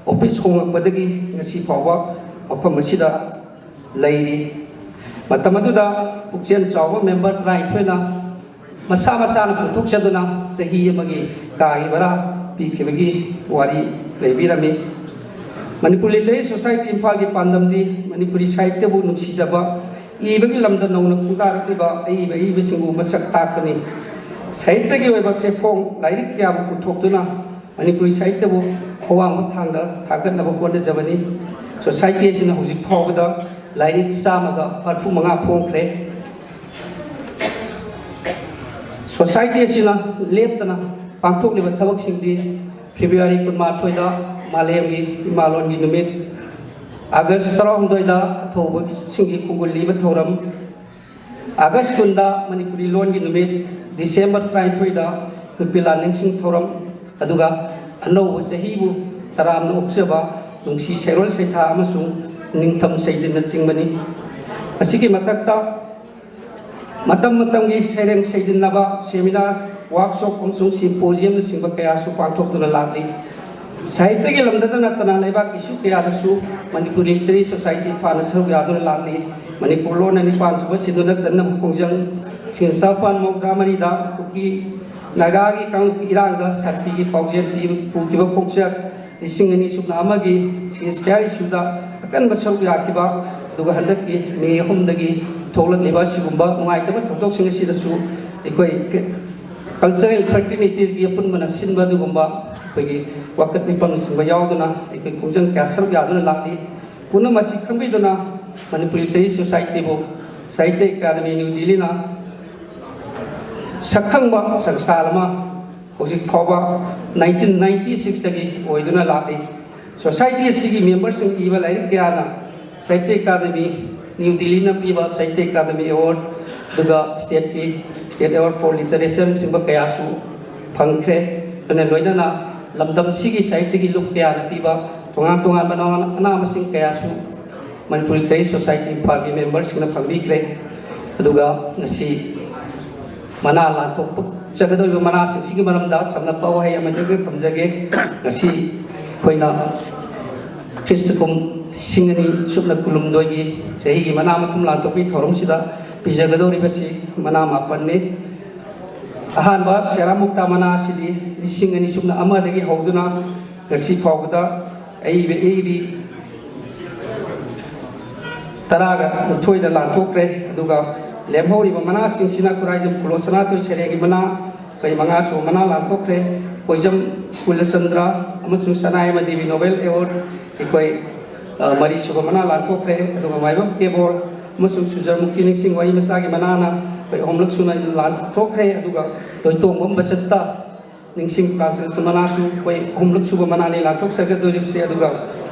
ꯑꯣꯐꯤꯁ ꯍꯣꯡꯂꯛꯄꯗꯒꯤ ꯉꯁꯤ ꯐꯥꯎꯕ ꯃꯐꯝ ꯑꯁꯤꯗ ꯂꯩꯔꯤ꯫ ꯃꯇꯝ ꯑꯗꯨꯗ ꯄꯨꯛꯆꯦꯜ ꯆꯥꯎꯕ ꯃꯦꯝꯕꯔ ꯇꯔꯥꯅꯤꯊꯣꯏꯅ ꯃꯁꯥ ꯃꯁꯥꯅ ꯄꯨꯊꯣꯛꯆꯗꯨꯅ ꯆꯍꯤ ꯑꯃꯒꯤ ꯀꯥꯒꯤ ꯚꯔꯥ ꯄꯤꯈꯤꯕꯒꯤ ꯋꯥꯔꯤ ꯂꯩꯕꯤꯔꯝꯃꯤ꯫ ꯃꯅꯤꯄꯨꯔ ꯂꯤꯇꯔꯦꯔꯤ ꯁꯣꯁꯥꯏꯇꯤ ꯏꯝꯐꯥꯜꯒꯤ ꯄꯥꯟꯗꯝꯗꯤ ꯃꯅꯤꯄꯨꯔꯤ ꯁꯥꯍꯤꯇ꯭ꯌꯕꯨ ꯅꯨꯡꯁꯤꯖꯕ, ꯏꯕꯒꯤ ꯂꯝꯗ ꯅꯧꯅ ꯈꯣꯡꯗꯥꯔꯛꯂꯤꯕ ꯑꯏꯕ ꯑꯏꯕꯁꯤꯡꯕꯨ ꯃꯁꯛ ꯇꯥꯛꯄꯅꯤ꯫ ꯁꯥꯍꯤꯇ꯭ꯌꯒꯤ ꯑꯣꯏꯕ ꯆꯦꯐꯣꯡ ꯂꯥꯏꯔꯤꯛ ꯀꯌꯥꯕꯨ ꯄꯨꯊꯣꯛꯇꯨꯅ ꯃꯅꯤꯄꯨꯔꯤ ꯁꯥꯍꯤꯇ꯭ꯌꯕꯨ ꯑꯋꯥꯡꯕ ꯊꯥꯛꯇ ꯊꯥꯡꯒꯠꯅꯕ ꯍꯣꯠꯅꯖꯕꯅꯤ꯫ ꯁꯣꯁꯥꯏꯇꯤ ꯑꯁꯤꯅ ꯍꯧꯖꯤꯛ ꯐꯥꯎꯕꯗ ꯂꯥꯏꯔꯤꯛ ꯆꯥꯝꯃꯒ ꯃꯔꯤꯐꯨ ꯃꯉꯥ ꯐꯣꯡꯈ꯭ꯔꯦ꯫ ꯁꯣꯁꯥꯏꯇꯤ ꯑꯁꯤꯅ ꯂꯦꯞꯇꯅ ꯄꯥꯡꯊꯣꯛꯂꯤꯕ ꯊꯕꯛꯁꯤꯡꯗꯤ ꯐꯦꯕ꯭ꯔꯨꯋꯥꯔꯤ ꯀꯨꯟꯃꯥꯊꯣꯏꯗ ꯃꯥꯂꯦꯝꯒꯤ ꯏꯃꯥꯂꯣꯟꯒꯤ ꯅꯨꯃꯤꯠ, ꯑꯥꯒꯁ ꯇꯔꯥꯍꯨꯝꯗꯣꯏꯗ ꯑꯊꯧꯕꯁꯤꯡꯒꯤ ꯈꯣꯡꯒꯨꯜ ꯂꯤꯕ ꯊꯧꯔꯝ, ꯑꯥꯒꯁ ꯀꯨꯟꯗ ꯃꯅꯤꯄꯨꯔꯤ ꯂꯣꯟꯒꯤ ꯅꯨꯃꯤꯠ, ꯗꯤꯁꯦꯝꯕꯔ ꯇꯔꯥꯅꯤꯊꯣꯏꯗ ꯅꯨꯄꯤ ꯂꯥꯟꯅꯤꯡꯁꯤꯡ ꯊꯧꯔꯝ, ꯑꯗꯨꯒ ꯑꯅꯧꯕ ꯆꯍꯤꯕꯨ ꯇꯔꯥꯝꯅ ꯑꯣꯛꯆꯕ ꯅꯨꯡꯁꯤ ꯁꯩꯔꯣꯜ ꯁꯩꯊꯥ ꯑꯃꯁꯨꯡ ꯅꯤꯡꯊꯝ ꯁꯩꯗꯤꯟꯅꯆꯤꯡꯕꯅꯤ꯫ ꯑꯁꯤꯒꯤ ꯃꯊꯛꯇ ꯃꯇꯝ ꯃꯇꯝꯒꯤ ꯁꯩꯔꯦꯡ ꯁꯩꯗꯤꯟꯅꯕ, ꯁꯦꯃꯤꯅꯥꯔ, ꯋꯥꯔꯛꯁꯣꯞ ꯑꯃꯁꯨꯡ ꯁꯤꯝꯄꯣꯖꯤꯌꯝꯅꯆꯤꯡꯕ ꯀꯌꯥꯁꯨ ꯄꯥꯡꯊꯣꯛꯇꯨꯅ ꯂꯥꯛꯂꯤ꯫ ꯁꯥꯍꯤꯇ꯭ꯌꯒꯤ ꯂꯝꯗꯇ ꯅꯠꯇꯅ ꯂꯩꯕꯥꯛ ꯏꯁꯨ ꯀꯌꯥꯗꯁꯨ ꯃꯅꯤꯄꯨꯔ ꯂꯤꯇꯔꯦꯔꯤ ꯁꯣꯁꯥꯏꯇꯤ ꯐꯅ ꯁꯔꯨꯛ ꯌꯥꯗꯨꯅ ꯂꯥꯛꯂꯤ꯫ ꯃꯅꯤꯄꯨꯔ ꯂꯣꯟꯅ ꯅꯤꯄꯥꯟ ꯁꯨꯕ ꯁꯤꯟꯗꯨꯅ ꯆꯟꯅꯕ ꯈꯣꯡꯖꯪ, ꯂꯤꯁꯤꯡ ꯅꯤꯄꯥꯟ ꯃꯧꯗ꯭ꯔꯥ ꯃꯔꯤꯗ ꯀꯨꯀꯤ ꯅꯥꯒꯥꯒꯤ ꯀꯥꯡꯂꯨꯞꯀꯤ ꯏꯔꯥꯡꯗ ꯁꯥꯟꯇꯤꯒꯤ ꯄꯥꯎꯖꯦꯜ ꯄꯤ-, ꯄꯨꯈꯤꯕ ꯈꯣꯡꯆꯠ, ꯂꯤꯁꯤꯡ ꯑꯅꯤ ꯁꯨꯞꯅ ꯑꯃꯒꯤ ꯁꯤꯖꯐꯤꯌꯥꯔ ꯏꯁꯨꯗ ꯑꯀꯟꯕ ꯁꯔꯨꯛ ꯌꯥꯈꯤꯕ, ꯑꯗꯨꯒ ꯍꯟꯗꯛꯀꯤ ꯃꯦ ꯑꯍꯨꯝꯗꯒꯤ ꯊꯣꯛꯂꯛꯂꯤꯕ ꯑꯁꯤꯒꯨꯝꯕ ꯅꯨꯡꯉꯥꯏꯇꯕ ꯊꯧꯗꯣꯛꯁꯤꯡ ꯑꯁꯤꯗꯁꯨ ꯑꯩꯈꯣꯏ ꯀꯜꯆꯔꯦꯜ ꯐ꯭ꯔꯦꯇꯔꯅꯤꯇꯤꯁꯀꯤ ꯑꯄꯨꯟꯕꯅ ꯁꯤꯟꯕ ꯑꯗꯨꯒꯨꯝꯕ ꯑꯩꯈꯣꯏꯒꯤ ꯋꯥꯀꯠ ꯃꯤꯐꯝꯅꯆꯤꯡꯕ ꯌꯥꯎꯗꯨꯅ ꯑꯩꯈꯣꯏ ꯈꯣꯡꯖꯪ ꯀꯌꯥ ꯁꯔꯨꯛ ꯌꯥꯗꯨꯅ ꯂꯥꯛꯂꯤ꯫ ꯄꯨꯝꯅꯃꯛ ꯑꯁꯤ ꯈꯪꯕꯤꯗꯨꯅ ꯃꯅꯤꯄꯨꯔ ꯂꯤꯇꯔꯦꯔꯤ ꯁꯣꯁꯥꯏꯇꯤꯕꯨ ꯁꯥꯍꯤꯇ꯭ꯌ ꯑꯦꯀꯥꯗꯃꯤ ꯅ꯭ꯌꯨ ꯗꯤꯜꯂꯤꯅ ꯁꯛꯈꯪꯕ ꯁꯪꯁꯊꯥꯟ ꯑꯃ ꯍꯧꯖꯤꯛ ꯐꯥꯎꯕ ꯅꯥꯏꯟꯇꯤꯟ ꯅꯥꯏꯟꯇꯤ ꯁꯤꯛꯁꯇꯒꯤ ꯑꯣꯏꯗꯨꯅ ꯂꯥꯛꯂꯤ꯫ ꯁꯣꯁꯥꯏꯇꯤ ꯑꯁꯤꯒꯤ ꯃꯦꯝꯕꯔꯁꯤꯡ ꯏꯕ ꯂꯥꯏꯔꯤꯛ ꯀꯌꯥꯅ ꯁꯥꯍꯤꯇ꯭ꯌ ꯑꯦꯀꯥꯗꯃꯤ ꯅ꯭ꯌꯨ ꯗꯤꯜꯂꯤꯅ ꯄꯤꯕ ꯁꯥꯍꯤꯇ꯭ꯌ ꯑꯦꯀꯥꯗꯃꯤ ꯑꯦꯋꯥꯔꯗ, ꯑꯗꯨꯒ ꯁ꯭ꯇꯦꯠꯀꯤ ꯁ꯭ꯇꯦꯠ ꯑꯦꯋꯥꯔꯗ ꯐꯣꯔ ꯂꯤꯇꯔꯦꯆꯔꯅꯆꯤꯡꯕ ꯀꯌꯥꯁꯨ ꯐꯪꯈ꯭ꯔꯦ꯫ ꯑꯗꯨꯅ ꯂꯣꯏꯅꯅ ꯂꯝꯗꯝꯁꯤꯒꯤ ꯁꯥꯍꯤꯇ꯭ꯌꯒꯤ ꯂꯨꯞ ꯀꯌꯥꯅ ꯄꯤꯕ ꯇꯣꯉꯥꯟ ꯇꯣꯉꯥꯟꯕ ꯃꯅꯥ ꯃꯁꯤꯡ ꯀꯌꯥꯁꯨ ꯃꯅꯤꯄꯨꯔ ꯂꯤꯇꯔꯦꯔꯤ ꯁꯣꯁꯥꯏꯇꯤ ꯏꯝꯐꯥꯜꯒꯤ ꯃꯦꯝꯕꯔꯁꯤꯡꯅ ꯐꯪꯕꯤꯈ꯭ꯔꯦ꯫ ꯑꯗꯨꯒ ꯉꯁꯤ ꯃꯅꯥ ꯂꯥꯟꯊꯣꯛꯆꯒꯗꯧꯔꯤꯕ ꯃꯅꯥꯁꯤꯡꯁꯤꯒꯤ ꯃꯔꯝꯗ ꯁꯝꯂꯞꯄ ꯋꯥꯍꯩ ꯑꯃꯗꯒꯤ ꯊꯝꯖꯒꯦ꯫ ꯉꯁꯤ ꯑꯩꯈꯣꯏꯅ ꯈ꯭ꯔꯤꯁꯇ ꯀꯨꯝ ꯂꯤꯁꯤꯡ ꯑꯅꯤ ꯁꯨꯞꯅ ꯀꯨꯟꯍꯨꯝꯗꯣꯏꯒꯤ ꯆꯍꯤꯒꯤ ꯃꯅꯥ ꯃꯊꯨꯝ ꯂꯥꯟꯊꯣꯛꯄꯒꯤ ꯊꯧꯔꯝꯁꯤꯗ ꯄꯤꯖꯒꯗꯧꯔꯤꯕꯁꯤ ꯃꯅꯥ ꯃꯥꯄꯟꯅꯤ꯫ ꯑꯍꯥꯟꯕ ꯆꯦꯔꯥꯃꯨꯛꯇꯥ ꯃꯅꯥ ꯑꯁꯤꯗꯤ ꯂꯤꯁꯤꯡ ꯑꯅꯤ ꯁꯨꯞꯅ ꯑꯃꯗꯒꯤ ꯍꯧꯗꯨꯅ ꯉꯁꯤ ꯐꯥꯎꯕꯗ ꯑꯏꯕ ꯏꯕꯤ ꯇꯔꯥꯒ ꯅꯤꯊꯣꯏꯗ ꯂꯥꯟꯊꯣꯛꯈ꯭ꯔꯦ꯫ ꯑꯗꯨꯒ ꯂꯦꯝꯍꯧꯔꯤꯕ ꯃꯅꯥꯁꯤꯡꯁꯤꯅ ꯈꯨꯔꯥꯏꯖꯝ ꯀꯨꯂꯣ ꯁꯅꯥꯇꯣꯏ ꯁꯩꯔꯦꯡꯒꯤ ꯃꯅꯥ, ꯑꯩꯈꯣꯏ ꯃꯉꯥꯁꯨꯕ ꯃꯅꯥ ꯂꯥꯟꯊꯣꯛꯈ꯭ꯔꯦ꯫ ꯀꯣꯏꯖꯝ ꯀꯨꯂꯆꯟꯗ꯭ꯔ ꯑꯃꯁꯨꯡ ꯁꯅꯥꯌꯥꯏꯃ ꯗꯦꯕꯤ ꯅꯣꯕꯦꯜ ꯑꯦꯋꯥꯔꯗ ꯑꯩꯈꯣꯏ, ꯑ, ꯃꯔꯤꯁꯨꯕ ꯃꯅꯥ ꯂꯥꯟꯊꯣꯛꯈ꯭ꯔꯦ꯫ ꯑꯗꯨꯒ ꯃꯥꯏꯕꯝ ꯀꯦꯕꯣꯔ ꯑꯃꯁꯨꯡ ꯁꯨꯖꯔꯃꯨꯈꯤ ꯅꯤꯡꯁꯤꯡ ꯋꯥꯔꯤ ꯃꯆꯥꯒꯤ ꯃꯅꯥꯅ ꯑꯩꯈꯣꯏ ꯑꯍꯨꯝꯂꯛ ꯁꯨꯅ ꯂꯥꯟꯊꯣꯛꯈ꯭ꯔꯦ꯫ ꯑꯗꯨꯒ ꯂꯣꯏꯇꯣꯡꯕꯝ ꯕꯁꯟꯇ ꯅꯤꯡꯁꯤꯡ ꯐ꯭ꯔꯥꯟꯁꯤꯁ ꯃꯅꯥꯁꯨ ꯑꯩꯈꯣꯏ ꯑꯍꯨꯝꯂꯛ ꯁꯨꯕ ꯃꯅꯥꯅꯤ ꯂꯥꯟꯊꯣꯛꯆꯒꯗꯧꯔꯤꯕꯁꯦ꯫ ꯑꯗꯨꯒ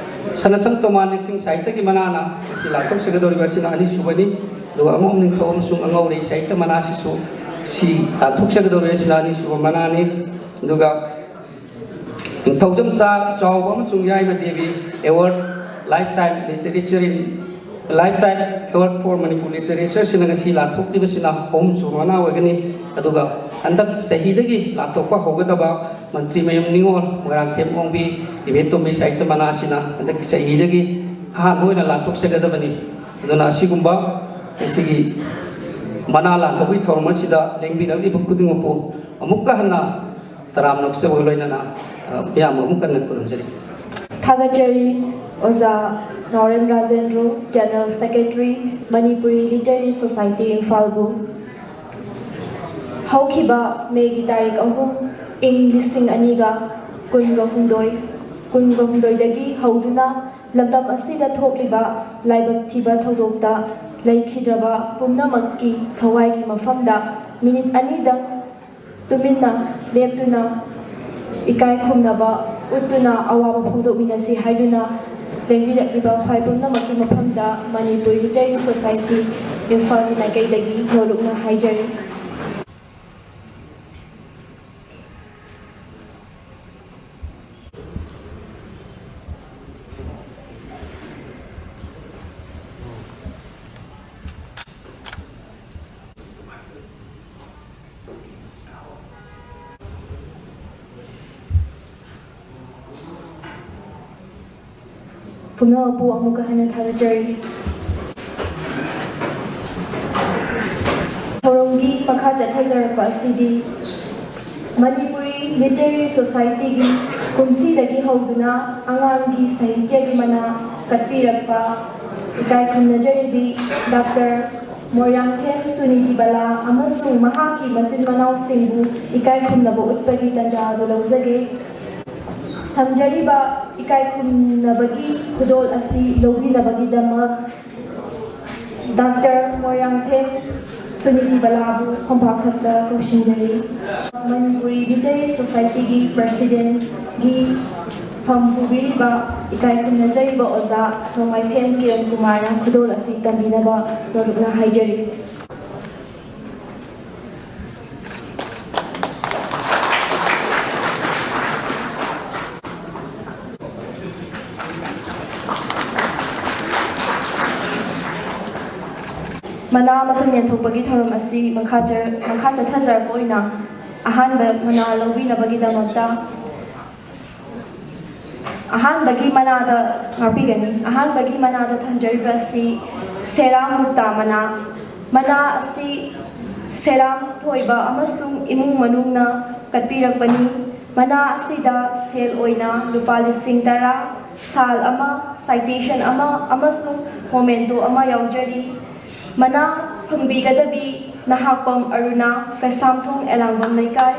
ꯁꯅꯥꯆꯝ ꯇꯣꯃꯥ ꯅꯤꯡꯁꯤꯡ ꯁꯥꯍꯤꯇ꯭ꯌꯒꯤ ꯃꯅꯥꯅ ꯁꯤ ꯂꯥꯟꯊꯣꯛꯆꯒꯗꯧꯔꯤꯕ ꯑꯁꯤꯅ ꯑꯅꯤꯁꯨꯕꯅꯤ꯫ ꯑꯗꯨꯒ ꯑꯉꯣꯝ ꯅꯤꯡꯊꯧ ꯑꯃꯁꯨꯡ ꯑꯉꯧꯔꯩ ꯁꯥꯍꯤꯇ꯭ꯌ ꯃꯅꯥꯁꯤꯁꯨ ꯁꯤ ꯂꯥꯟꯊꯣꯛꯆꯒꯗꯧꯔꯤꯕ ꯑꯁꯤꯅ ꯑꯅꯤꯁꯨꯕ ꯃꯅꯥꯅꯤ꯫ ꯑꯗꯨꯒ ꯅꯤꯡꯊꯧꯖꯝ ꯆꯥ ꯆꯥꯎꯕ ꯑꯃꯁꯨꯡ Yaima Devi award, lifetime literature in, lifetime award for Manipur literature ꯁꯤꯅ ꯉꯁꯤ ꯂꯥꯟꯊꯣꯛꯂꯤꯕꯁꯤꯅ ꯑꯍꯨꯝꯁꯨꯕ ꯃꯅꯥ ꯑꯣꯏꯒꯅꯤ꯫ ꯑꯗꯨꯒ ꯍꯟꯗꯛ ꯆꯍꯤꯗꯒꯤ ꯂꯥꯟꯊꯣꯛꯄ ꯍꯧꯒꯗꯕ ꯃꯟꯇ꯭ꯔꯤ ꯃꯌꯨꯝ ꯅꯤꯉꯣꯜ ꯃꯣꯏꯔꯥꯡꯊꯦꯝ ꯑꯣꯡꯕꯤ ꯏꯕꯦꯟꯇꯣꯝꯕꯤ ꯁꯥꯍꯤꯇ꯭ꯌ ꯃꯅꯥ ꯑꯁꯤꯅ ꯍꯟꯗꯛꯀꯤ ꯆꯍꯤꯗꯒꯤ ꯑꯍꯥꯟꯕ ꯑꯣꯏꯅ ꯂꯥꯟꯊꯣꯛꯆꯒꯗꯕꯅꯤ꯫ ꯑꯗꯨꯅ ꯑꯁꯤꯒꯨꯝꯕ ꯉꯁꯤꯒꯤ ꯃꯅꯥ ꯂꯥꯟꯊꯣꯛꯄꯒꯤ ꯊꯧꯔꯝ ꯑꯁꯤꯗ ꯂꯦꯡꯕꯤꯔꯛꯂꯤꯕ ꯈꯨꯗꯤꯡꯃꯛꯄꯨ ꯑꯃꯨꯛꯀ ꯍꯟꯅ ꯇꯔꯥꯝꯅ ꯑꯣꯛꯆꯕꯒ ꯂꯣꯏꯅꯅ, ꯑ, ꯃꯤꯌꯥꯝꯕꯨ ꯑꯃꯨꯛ ꯍꯟꯅ ꯈꯨꯔꯨꯝꯖꯔꯤ꯫ ꯊꯥꯒꯠꯆꯔꯤ ꯑꯣꯖꯥ ꯅꯥꯎꯔꯦꯝ Rajendro, General Secretary, Manipuri Literary Society, ꯏꯝꯐꯥꯜꯕꯨ꯫ ꯍꯧꯈꯤꯕ ꯃꯦꯒꯤ ꯇꯥꯔꯤꯛ ꯑꯍꯨꯝ, ꯏꯪ ꯂꯤꯁꯤꯡ ꯑꯅꯤꯒ ꯀꯨꯟꯒ ꯍꯨꯝꯗꯣꯏ, ꯀꯨꯟꯒ ꯍꯨꯝꯗꯣꯏꯗꯒꯤ ꯍꯧꯗꯨꯅ ꯂꯝꯗꯝ ꯑꯁꯤꯗ ꯊꯣꯛꯂꯤꯕ ꯂꯥꯏꯕꯛ ꯊꯤꯕ ꯊꯧꯗꯣꯛꯇ ꯂꯩꯈꯤꯗ꯭ꯔꯕ ꯄꯨꯝꯅꯃꯛꯀꯤ ꯊꯋꯥꯏꯒꯤ ꯃꯐꯝꯗ ꯃꯤꯅꯤꯠ ꯑꯅꯤꯗꯪ ꯇꯨꯃꯤꯟꯅ ꯂꯦꯞꯇꯨꯅ ꯏꯀꯥꯏ ꯈꯨꯝꯅꯕ ꯎꯠꯇꯨꯅ ꯑꯋꯥꯕ ꯐꯣꯡꯗꯣꯛꯃꯤꯟꯅꯁꯤ ꯍꯥꯏꯗꯨꯅ ꯂꯦꯡꯕꯤꯔꯛꯂꯤꯕ ꯈ꯭ꯋꯥꯏ ꯄꯨꯝꯅꯃꯛꯀꯤ ꯃꯐꯝꯗ ꯃꯅꯤꯄꯨꯔ ꯂꯤꯇꯔꯦꯔꯤ ꯁꯣꯁꯥꯏꯇꯤ ꯏꯝꯐꯥꯜꯒꯤ ꯃꯥꯏꯀꯩꯗꯒꯤ ꯅꯣꯂꯨꯛꯅ ꯍꯥꯏꯖꯔꯤ꯫ ꯄꯨꯝꯅꯃꯛꯄꯨ ꯑꯃꯨꯛꯀ ꯍꯟꯅ ꯊꯥꯒꯠꯆꯔꯤ꯫ ꯊꯧꯔꯝꯒꯤ ꯃꯈꯥ ꯆꯠꯊꯖꯔꯛꯄ ꯑꯁꯤꯗꯤ ꯃꯅꯤꯄꯨꯔꯤ ꯂꯤꯇꯔꯦꯔꯤ ꯁꯣꯁꯥꯏꯇꯤꯒꯤ ꯀꯨꯝꯁꯤꯗꯒꯤ ꯍꯧꯗꯨꯅ ꯑꯉꯥꯡꯒꯤ ꯁꯥꯍꯤꯇ꯭ꯌꯒꯤ ꯃꯅꯥ ꯀꯠꯄꯤꯔꯛꯄ ꯏꯀꯥꯏ ꯈꯨꯝꯅꯖꯔꯤꯕꯤ ꯗꯥꯛꯇꯔ ꯃꯣꯏꯔꯥꯡꯊꯦꯝ ꯁꯨꯅꯤꯇꯤ ꯕꯂꯥ ꯑꯃꯁꯨꯡ ꯃꯍꯥꯛꯀꯤ ꯃꯆꯤꯟ ꯃꯅꯥꯎꯁꯤꯡꯕꯨ ꯏꯀꯥꯏ ꯈꯨꯝꯅꯕ ꯎꯠꯄꯒꯤ ꯇꯥꯟꯖꯥ ꯑꯗꯨ ꯂꯧꯖꯒꯦ꯫ ꯊꯝꯖꯔꯤꯕ ꯏꯀꯥꯏ ꯈꯨꯝꯅꯕꯒꯤ ꯈꯨꯗꯣꯜ ꯑꯁꯤ ꯂꯧꯕꯤꯅꯕꯒꯤꯗꯃꯛ ꯗꯥꯛꯇꯔ ꯃꯣꯏꯔꯥꯡꯊꯦꯝ ꯁꯨꯅꯤꯇꯤ ꯕꯂꯥꯕꯨ ꯈꯣꯡꯄꯥꯛ ꯈꯛꯇ ꯀꯧꯁꯤꯟꯖꯔꯤ꯫ ꯃꯅꯤꯄꯨꯔꯤ ꯂꯤꯇꯔꯦꯔꯤ ꯁꯣꯁꯥꯏꯇꯤꯒꯤ ꯄ꯭ꯔꯁꯤꯗꯦꯟꯒꯤ ꯐꯝ ꯄꯨꯕꯤꯔꯤꯕ ꯏꯀꯥꯏ ꯈꯨꯝꯅꯖꯔꯤꯕ ꯑꯣꯖꯥ ꯅꯣꯡꯃꯥꯏꯊꯦꯝ ꯀꯤꯔꯟ ꯀꯨꯃꯥꯔꯅ ꯈꯨꯗꯣꯜ ꯑꯁꯤ ꯇꯝꯕꯤꯅꯕ ꯅꯣꯂꯨꯛꯅ ꯍꯥꯏꯖꯔꯤ꯫ ꯃꯅꯥ ꯃꯊꯨꯝ ꯌꯦꯟꯊꯣꯛꯄꯒꯤ ꯊꯧꯔꯝ ꯑꯁꯤ ꯃꯈꯥ ꯆ-, ꯃꯈꯥ ꯆꯠꯊꯖꯔꯛꯄ ꯑꯣꯏꯅ ꯑꯍꯥꯟꯕ ꯃꯅꯥ ꯂꯧꯕꯤꯅꯕꯒꯤꯗꯃꯛꯇ ꯑꯍꯥꯟꯕꯒꯤ ꯃꯅꯥꯗ ꯉꯥꯛꯄꯤꯒꯅꯤ꯫ ꯑꯍꯥꯟꯕꯒꯤ ꯃꯅꯥꯗ ꯊꯝꯖꯔꯤꯕ ꯑꯁꯤ ꯁꯦꯔꯥ ꯃꯨꯛꯇꯥ ꯃꯅꯥ꯫ ꯃꯅꯥ ꯑꯁꯤ ꯁꯦꯔꯥ ꯊꯣꯏꯕ ꯑꯃꯁꯨꯡ ꯏꯃꯨꯡ ꯃꯅꯨꯡꯅ ꯀꯠꯄꯤꯔꯛꯄꯅꯤ꯫ ꯃꯅꯥ ꯑꯁꯤꯗ ꯁꯦꯜ ꯑꯣꯏꯅ ꯂꯨꯄꯥ ꯂꯤꯁꯤꯡ ꯇꯔꯥ, ꯁꯥꯜ ꯑꯃ, ꯁꯥꯏꯇꯦꯁꯟ ꯑꯃ ꯑꯃꯁꯨꯡ ꯃꯣꯃꯦꯟꯇꯣ ꯑꯃ ꯌꯥꯎꯖꯔꯤ꯫ ꯃꯅꯥ ꯐꯪꯕꯤꯒꯗꯕꯤ ꯅꯍꯥꯛꯄꯝ ꯑꯔꯨꯅꯥ, ꯀꯩꯁꯥꯝꯊꯣꯡ ꯑꯦꯂꯥꯡꯕꯝ ꯂꯩꯀꯥꯏ꯫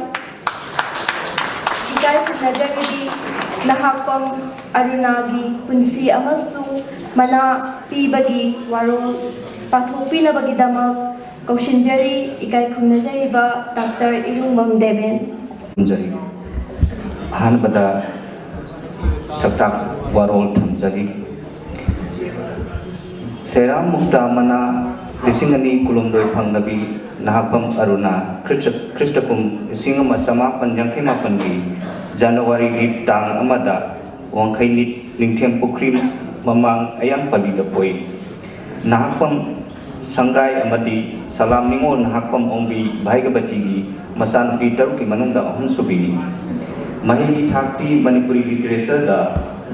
ꯏꯀꯥꯏ ꯈꯨꯝꯅꯖꯔꯤꯕꯤ ꯅꯍꯥꯛꯄꯝ ꯑꯔꯨꯅꯥꯒꯤ ꯄꯨꯟꯁꯤ ꯑꯃꯁꯨꯡ ꯃꯅꯥ ꯄꯤꯕꯒꯤ ꯋꯥꯔꯣꯜ ꯄꯥꯊꯣꯛꯄꯤꯅꯕꯒꯤꯗꯃꯛ ꯀꯧꯁꯤꯟꯖꯔꯤ ꯏꯀꯥꯏ ꯈꯨꯝꯅꯖꯔꯤꯕ ꯗꯥꯛꯇꯔ ꯏꯔꯨꯡꯕꯝ ꯗꯦꯕꯦꯟ꯫ ꯈꯨꯝꯖꯔꯤ꯫ ꯑꯍꯥꯟꯕꯗ ꯁꯛꯇꯥꯛ ꯋꯥꯔꯣꯜ ꯊꯝꯖꯔꯤ꯫ ꯁꯦꯔꯥ ꯃꯨꯛꯇꯥ ꯃꯅꯥ ꯂꯤꯁꯤꯡ ꯑꯅꯤ ꯀꯨꯟꯍꯨꯝꯗꯣꯏ ꯐꯪꯂꯕꯤ ꯅꯍꯥꯛꯄꯝ ꯑꯔꯨꯅꯥ, ꯈ꯭ꯔꯤꯁꯇ-, ꯈ꯭ꯔꯤꯁꯇ ꯀꯨꯝ ꯂꯤꯁꯤꯡ ꯑꯃ ꯆꯃꯥꯄꯟ ꯌꯥꯡꯈꯩ ꯃꯥꯄꯟꯒꯤ ꯖꯅꯋꯥꯔꯤꯒꯤ ꯇꯥꯡ ꯑꯃꯗ ꯋꯥꯡꯈꯩ ꯅꯤꯠ ꯅꯤꯡꯊꯦꯝ ꯄꯨꯈ꯭ꯔꯤ ꯃꯃꯥꯡ ꯑꯌꯥꯡꯄꯜꯂꯤꯗ ꯄꯣꯛꯏ꯫ ꯅꯍꯥꯛꯄꯝ ꯁꯪꯒꯥꯏ ꯑꯃꯗꯤ ꯁꯂꯥꯝ ꯅꯤꯉꯣꯜ ꯅꯍꯥꯛꯄꯝ ꯑꯣꯡꯕꯤ ꯚꯥꯏꯒꯕꯇꯤꯒꯤ ꯃꯆꯥꯅꯨꯄꯤ ꯇꯔꯨꯛꯀꯤ ꯃꯅꯨꯡꯗ ꯑꯍꯨꯝꯁꯨꯕꯤꯅꯤ꯫ ꯃꯍꯩꯒꯤ ꯊꯥꯛꯇꯤ ꯃꯅꯤꯄꯨꯔꯤ ꯂꯤꯇꯔꯦꯆꯔꯗ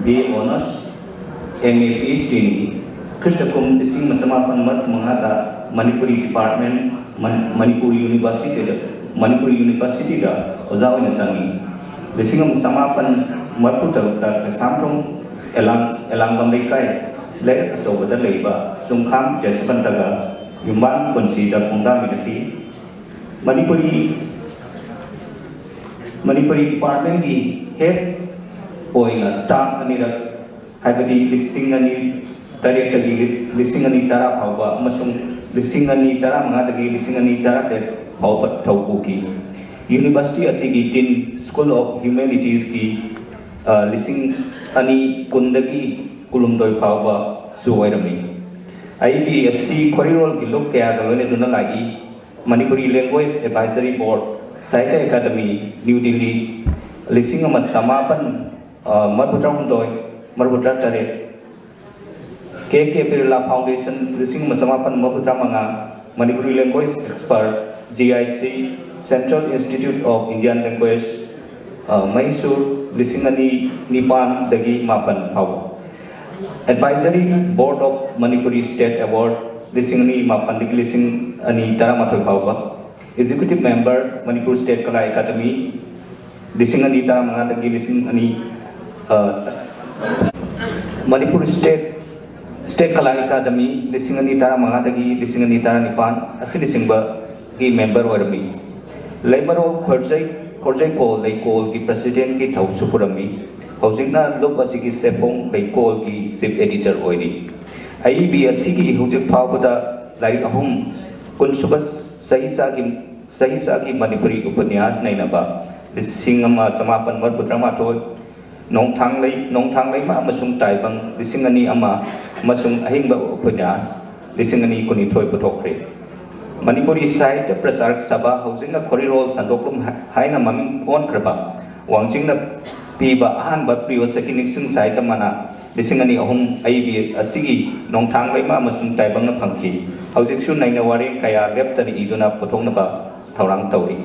B A honours, M A, P H ꯗꯤꯅꯤ꯫ ꯈ꯭ꯔꯤꯁꯇ ꯀꯨꯝ ꯂꯤꯁꯤꯡ ꯑꯃ ꯆꯃꯥꯄꯟ ꯃꯔꯤꯐꯨ ꯃꯉꯥꯗ ꯃꯅꯤꯄꯨꯔꯤ ꯗꯤꯄꯥꯔꯠꯃꯦꯟ, ꯃꯟ-, ꯃꯅꯤꯄꯨꯔ ꯌꯨꯅꯤꯚꯔꯁꯤꯇꯤꯗ, ꯃꯅꯤꯄꯨꯔ ꯌꯨꯅꯤꯚꯔꯁꯤꯇꯤꯗ ꯑꯣꯖꯥ ꯑꯣꯏꯅ ꯆꯪꯉꯤ꯫ ꯂꯤꯁꯤꯡ ꯑꯃ ꯆꯃꯥꯄꯟ ꯃꯔꯤꯐꯨ ꯇꯔꯨꯛꯇ ꯀꯩꯁꯥꯝꯊꯣꯡ ꯑꯦꯂꯥꯡ-, ꯑꯦꯂꯥꯡꯕꯝ ꯂꯩꯀꯥꯏ ꯂꯩꯔꯛ ꯑꯆꯧꯕꯗ ꯂꯩꯕ ꯆꯨꯡꯈꯥꯝ ꯖꯁꯕꯟꯇꯒ ꯌꯨꯝꯕꯥꯟ ꯄꯨꯟꯁꯤꯗ ꯈꯣꯡꯗꯥꯃꯤꯟꯅꯈꯤ꯫ ꯃꯅꯤꯄꯨꯔꯤ ꯃꯅꯤꯄꯨꯔꯤ ꯗꯤꯄꯥꯔꯠꯃꯦꯟꯒꯤ ꯍꯦꯠ ꯑꯣꯏꯅ ꯇꯥꯝ ꯑꯅꯤꯔꯛ, ꯍꯥꯏꯕꯗꯤ ꯂꯤꯁꯤꯡ ꯑꯅꯤ ꯇꯔꯦꯠꯇꯒꯤ ꯂꯤꯁꯤꯡ ꯑꯅꯤ ꯇꯔꯥ ꯐꯥꯎꯕ ꯑꯃꯁꯨꯡ ꯂꯤꯁꯤꯡ ꯑꯅꯤ ꯇꯔꯥꯃꯉꯥꯗꯒꯤ ꯂꯤꯁꯤꯡ ꯑꯅꯤ ꯇꯔꯥꯇꯔꯦꯠ ꯐꯥꯎꯕ ꯊꯧ ꯄꯨꯈꯤ꯫ ꯌꯨꯅꯤꯚꯔꯁꯤꯇꯤ ꯑꯁꯤꯒꯤ ꯗꯤꯟ, ꯁ꯭ꯀꯨꯜ ꯑꯣꯐ ꯍ꯭ꯌꯨꯃꯦꯅꯤꯇꯤꯁꯀꯤ, ꯑ, ꯂꯤꯁꯤꯡ ꯑꯅꯤ ꯀꯨꯟꯗꯒꯤ ꯀꯨꯟꯍꯨꯝꯗꯣꯏ ꯐꯥꯎꯕꯁꯨ ꯑꯣꯏꯔꯝꯃꯤ꯫ ꯑꯩꯒꯤ ꯑꯁꯤ ꯈꯣꯔꯤꯔꯣꯜꯒꯤ ꯂꯨꯞ ꯀꯌꯥꯒ ꯂꯣꯏꯅꯗꯨꯅ ꯂꯥꯛꯏ꯫ ꯃꯅꯤꯄꯨꯔꯤ ꯂꯦꯡꯒ꯭ꯋꯦꯖ ꯑꯦꯗꯚꯥꯏꯖꯔꯤ ꯕꯣꯔꯗ, ꯁꯥꯍꯤꯇ꯭ꯌ ꯑꯦꯀꯥꯗꯃꯤ, ꯅ꯭ꯌꯨ ꯗꯤꯜꯂꯤ, ꯂꯤꯁꯤꯡ ꯑꯃ ꯆꯃꯥꯄꯟ, ꯑ, ꯃꯔꯤꯐꯨ ꯇꯔꯥꯍꯨꯝꯗꯣꯏ, ꯃꯔꯤꯐꯨ ꯇꯔꯥꯇꯔꯦꯠ, ꯀꯦ ꯀꯦ ꯕꯤꯔꯂꯥ ꯐꯥꯎꯟꯗꯦꯁꯟ, ꯂꯤꯁꯤꯡ ꯑꯃ ꯆꯃꯥꯄꯟ ꯃꯔꯤꯐꯨ ꯇꯔꯥꯃꯉꯥ, Manipuri language expert, G I C, central institute of Indian language, ꯑ, ꯃꯍꯤꯁꯨꯔ, ꯂꯤꯁꯤꯡ ꯑꯅꯤ ꯅꯤꯄꯥꯟꯗꯒꯤ ꯃꯥꯄꯟ ꯐꯥꯎꯕ꯫ Advisory board of Manipuri state award, ꯂꯤꯁꯤꯡ ꯑꯅꯤ ꯃꯥꯄꯟꯗꯒꯤ ꯂꯤꯁꯤꯡ ꯑꯅꯤ ꯇꯔꯥꯃꯥꯊꯣꯏ ꯐꯥꯎꯕ꯫ ꯑꯦꯛꯖꯤꯀ꯭ꯌꯨꯇꯤꯚ ꯃꯦꯝꯕꯔ, ꯃꯅꯤꯄꯨꯔ ꯁ꯭ꯇꯦꯠ ꯀꯂꯥ ꯑꯦꯀꯥꯗꯃꯤ, ꯂꯤꯁꯤꯡ ꯑꯅꯤ ꯇꯔꯥꯃꯉꯥꯗꯒꯤ ꯂꯤꯁꯤꯡ ꯑꯅꯤ, ꯑ, ꯃꯅꯤꯄꯨꯔ ꯁ꯭ꯇꯦꯠ, ꯁ꯭ꯇꯦꯠ ꯀꯂꯥ ꯑꯦꯀꯥꯗꯃꯤ, ꯂꯤꯁꯤꯡ ꯑꯅꯤ ꯇꯔꯥꯃꯉꯥꯗꯒꯤ ꯂꯤꯁꯤꯡ ꯑꯅꯤ ꯇꯔꯥꯅꯤꯄꯥꯟ ꯑꯁꯤꯅꯆꯤꯡꯕꯒꯤ ꯃꯦꯝꯕꯔ ꯑꯣꯏꯔꯝꯃꯤ꯫ ꯂꯩꯃꯔꯣꯜ ꯈꯣꯔꯖꯩ, ꯈꯣꯔꯖꯩꯀꯣꯜ ꯂꯩꯀꯣꯜꯒꯤ ꯄ꯭ꯔꯁꯤꯗꯦꯟꯒꯤ ꯊꯧꯁꯨ ꯄꯨꯔꯝꯃꯤ꯫ ꯍꯧꯖꯤꯛꯅ ꯂꯨꯞ ꯑꯁꯤꯒꯤ ꯁꯦꯐꯣꯡ ꯂꯩꯀꯣꯜꯒꯤ ꯆꯤꯐ ꯑꯦꯗꯤꯇꯔ ꯑꯣꯏꯔꯤ꯫ ꯑꯏꯕꯤ ꯑꯁꯤꯒꯤ ꯍꯧꯖꯤꯛ ꯐꯥꯎꯕꯗ ꯂꯥꯏꯔꯤꯛ ꯑꯍꯨꯝ, ꯀꯨꯟꯁꯨꯕ ꯆꯍꯤꯆꯥꯒꯤ, ꯆꯍꯤꯆꯥꯒꯤ ꯃꯅꯤꯄꯨꯔꯤ ꯎꯄꯅ꯭ꯌꯥꯁ ꯅꯩꯅꯕ, ꯂꯤꯁꯤꯡ ꯑꯃ ꯆꯃꯥꯄꯟ ꯃꯔꯤꯐꯨ ꯇꯔꯥꯃꯥꯊꯣꯏ, ꯅꯣꯡꯊꯥꯡꯂꯩ, ꯅꯣꯡꯊꯥꯡꯂꯩꯃ ꯑꯃꯁꯨꯡ ꯇꯥꯏꯕꯪ, ꯂꯤꯁꯤꯡ ꯑꯅꯤ ꯑꯃ, ꯑꯃꯁꯨꯡ ꯑꯍꯤꯡꯕ ꯎꯄꯅ꯭ꯌꯥꯁ, ꯂꯤꯁꯤꯡ ꯑꯅꯤ ꯀꯨꯟꯅꯤꯊꯣꯏ ꯄꯨꯊꯣꯛꯈ꯭ꯔꯦ꯫ ꯃꯅꯤꯄꯨꯔꯤ ꯁꯥꯍꯤꯇ꯭ꯌ ꯄ꯭ꯔꯆꯥꯔꯛ ꯁꯚꯥ, ꯍꯧꯖꯤꯛꯅ ꯈꯣꯔꯤꯔꯣꯜ ꯁꯟꯗꯣꯛꯂꯨꯝ ꯍꯥ-, ꯍꯥꯏꯅ ꯃꯃꯤꯡ ꯑꯣꯟꯈ꯭ꯔꯕ ꯋꯥꯡꯖꯤꯡꯅ ꯄꯤꯕ ꯑꯍꯥꯟꯕ ꯄ꯭ꯔꯤꯌꯣ ꯁꯈꯤ ꯅꯤꯡꯁꯤꯡ ꯁꯥꯍꯤꯇ꯭ꯌ ꯃꯅꯥ, ꯂꯤꯁꯤꯡ ꯑꯅꯤ ꯑꯍꯨꯝ ꯑꯏꯕꯤ ꯑꯁꯤꯒꯤ ꯅꯣꯡꯊꯥꯡꯂꯩꯃ ꯑꯃꯁꯨꯡ ꯇꯥꯏꯕꯪꯅ ꯐꯪꯈꯤ꯫ ꯍꯧꯖꯤꯛꯁꯨ ꯅꯩꯅ ꯋꯥꯔꯦꯡ ꯀꯌꯥ ꯂꯦꯞꯇꯅ ꯏꯗꯨꯅ ꯄꯨꯊꯣꯛꯅꯕ ꯊꯧꯔꯥꯡ ꯇꯧꯔꯤ꯫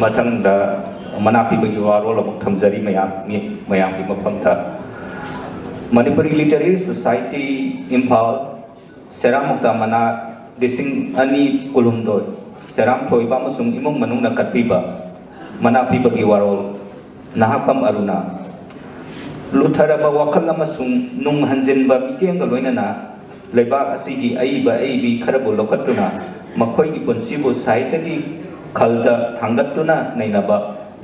ꯃꯊꯪꯗ ꯃꯅꯥ ꯄꯤꯕꯒꯤ ꯋꯥꯔꯣꯜ ꯑꯃꯨꯛ ꯊꯝꯖꯔꯤ ꯃꯌꯥꯝ, ꯃꯤ-, ꯃꯌꯥꯝꯒꯤ ꯃꯐꯝꯗ꯫ ꯃꯅꯤꯄꯨꯔꯤ ꯂꯤꯇꯔꯦꯔꯤ ꯁꯣꯁꯥꯏꯇꯤ, ꯏꯝꯐꯥꯜ, ꯁꯦꯔꯥꯝ ꯃꯨꯛꯇꯥ ꯃꯅꯥ, ꯂꯤꯁꯤꯡ ꯑꯅꯤ ꯀꯨꯟꯍꯨꯝꯗꯣꯏ, ꯁꯦꯔꯥꯝ ꯊꯣꯏꯕ ꯑꯃꯁꯨꯡ ꯏꯃꯨꯡ ꯃꯅꯨꯡꯅ ꯀꯠꯄꯤꯕ꯫ ꯃꯅꯥ ꯄꯤꯕꯒꯤ ꯋꯥꯔꯣꯜ, ꯅꯍꯥꯛꯄꯝ ꯑꯔꯨꯅꯥ꯫ ꯂꯨꯊꯔꯕ ꯋꯥꯈꯜ ꯑꯃꯁꯨꯡ ꯅꯨꯡ ꯍꯟꯖꯤꯟꯕ ꯃꯤꯠꯌꯦꯡꯒ ꯂꯣꯏꯅꯅ ꯂꯩꯕꯥꯛ ꯑꯁꯤꯒꯤ ꯑꯏꯕ ꯑꯏꯕꯤ ꯈꯔꯕꯨ ꯂꯧꯈꯠꯇꯨꯅ ꯃꯈꯣꯏꯒꯤ ꯄꯨꯟꯁꯤꯕꯨ ꯁꯥꯍꯤꯇ꯭ꯌꯒꯤ ꯈꯜꯗ ꯊꯥꯡꯒꯠꯇꯨꯅ ꯅꯩꯅꯕ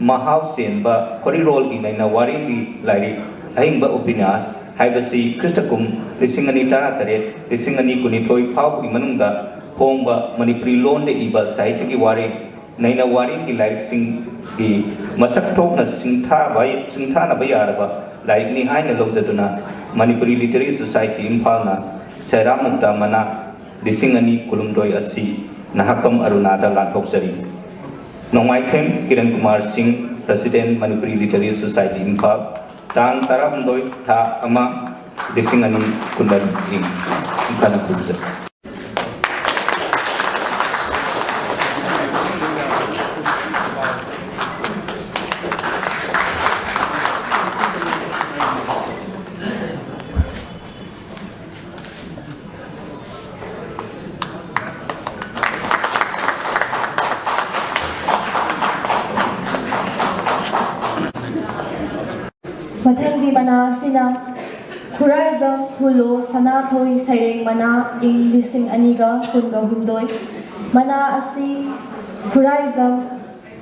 ꯃꯍꯥꯎ ꯆꯦꯟꯕ ꯈꯣꯔꯤꯔꯣꯜꯒꯤ ꯅꯩꯅ ꯋꯥꯔꯦꯡꯒꯤ ꯂꯥꯏꯔꯤꯛ ꯑꯍꯤꯡꯕ ꯎꯄꯤꯅ꯭ꯌꯥꯁ ꯍꯥꯏꯕꯁꯤ ꯈ꯭ꯔꯤꯁꯇ ꯀꯨꯝ ꯂꯤꯁꯤꯡ ꯑꯅꯤ ꯇꯔꯥꯇꯔꯦꯠ, ꯂꯤꯁꯤꯡ ꯑꯅꯤ ꯀꯨꯟꯅꯤꯊꯣꯏ ꯐꯥꯎꯕꯒꯤ ꯃꯅꯨꯡꯗ ꯐꯣꯡꯕ ꯃꯅꯤꯄꯨꯔꯤ ꯂꯣꯟꯗ ꯏꯕ ꯁꯥꯍꯤꯇ꯭ꯌꯒꯤ ꯋꯥꯔꯦꯡ, ꯅꯩꯅ ꯋꯥꯔꯦꯡꯒꯤ ꯂꯥꯏꯔꯤꯛꯁꯤꯡꯒꯤ ꯃꯁꯛ ꯊꯣꯛꯅ ꯁꯤꯡꯊꯥꯕ, ꯁꯤꯡꯊꯥꯅꯕ ꯌꯥꯔꯕ ꯂꯥꯏꯔꯤꯛꯅꯤ ꯍꯥꯏꯅ ꯂꯧꯖꯗꯨꯅ ꯃꯅꯤꯄꯨꯔꯤ ꯂꯤꯇꯔꯦꯔꯤ ꯁꯣꯁꯥꯏꯇꯤ ꯏꯝꯐꯥꯜꯅ ꯁꯦꯔꯥ ꯃꯨꯛꯇꯥ ꯃꯅꯥ ꯂꯤꯁꯤꯡ ꯑꯅꯤ ꯀꯨꯟꯍꯨꯝꯗꯣꯏ ꯑꯁꯤ ꯅꯍꯥꯛꯄꯝ ꯑꯔꯨꯅꯥꯗ ꯂꯥꯟꯊꯣꯛꯆꯔꯤ꯫ ꯅꯣꯡꯃꯥꯏꯊꯦꯝ ꯀꯤꯔꯟ ꯀꯨꯃꯥꯔ ꯁꯤꯡ, president, Manipuri literary society Imphal, ꯇꯥꯡ ꯇꯔꯥꯍꯨꯝꯗꯣꯏ ꯊꯥ ꯑꯃ ꯂꯤꯁꯤꯡ ꯑꯅꯤ ꯀꯨꯟꯃꯔꯤ ꯏꯪ꯫ ꯏꯝꯐꯥꯜꯅ ꯄꯨꯖꯩ꯫ ꯃꯊꯪꯒꯤ ꯃꯅꯥ ꯑꯁꯤꯅ ꯈꯨꯔꯥꯏꯖꯝ ꯍꯨꯂꯣ ꯁꯅꯥꯊꯣꯏ ꯁꯩꯔꯦꯡ ꯃꯅꯥ, ꯏꯪ ꯂꯤꯁꯤꯡ ꯑꯅꯤꯒ ꯀꯨꯟꯒ ꯍꯨꯝꯗꯣꯏ꯫ ꯃꯅꯥ ꯑꯁꯤ ꯈꯨꯔꯥꯏꯖꯝ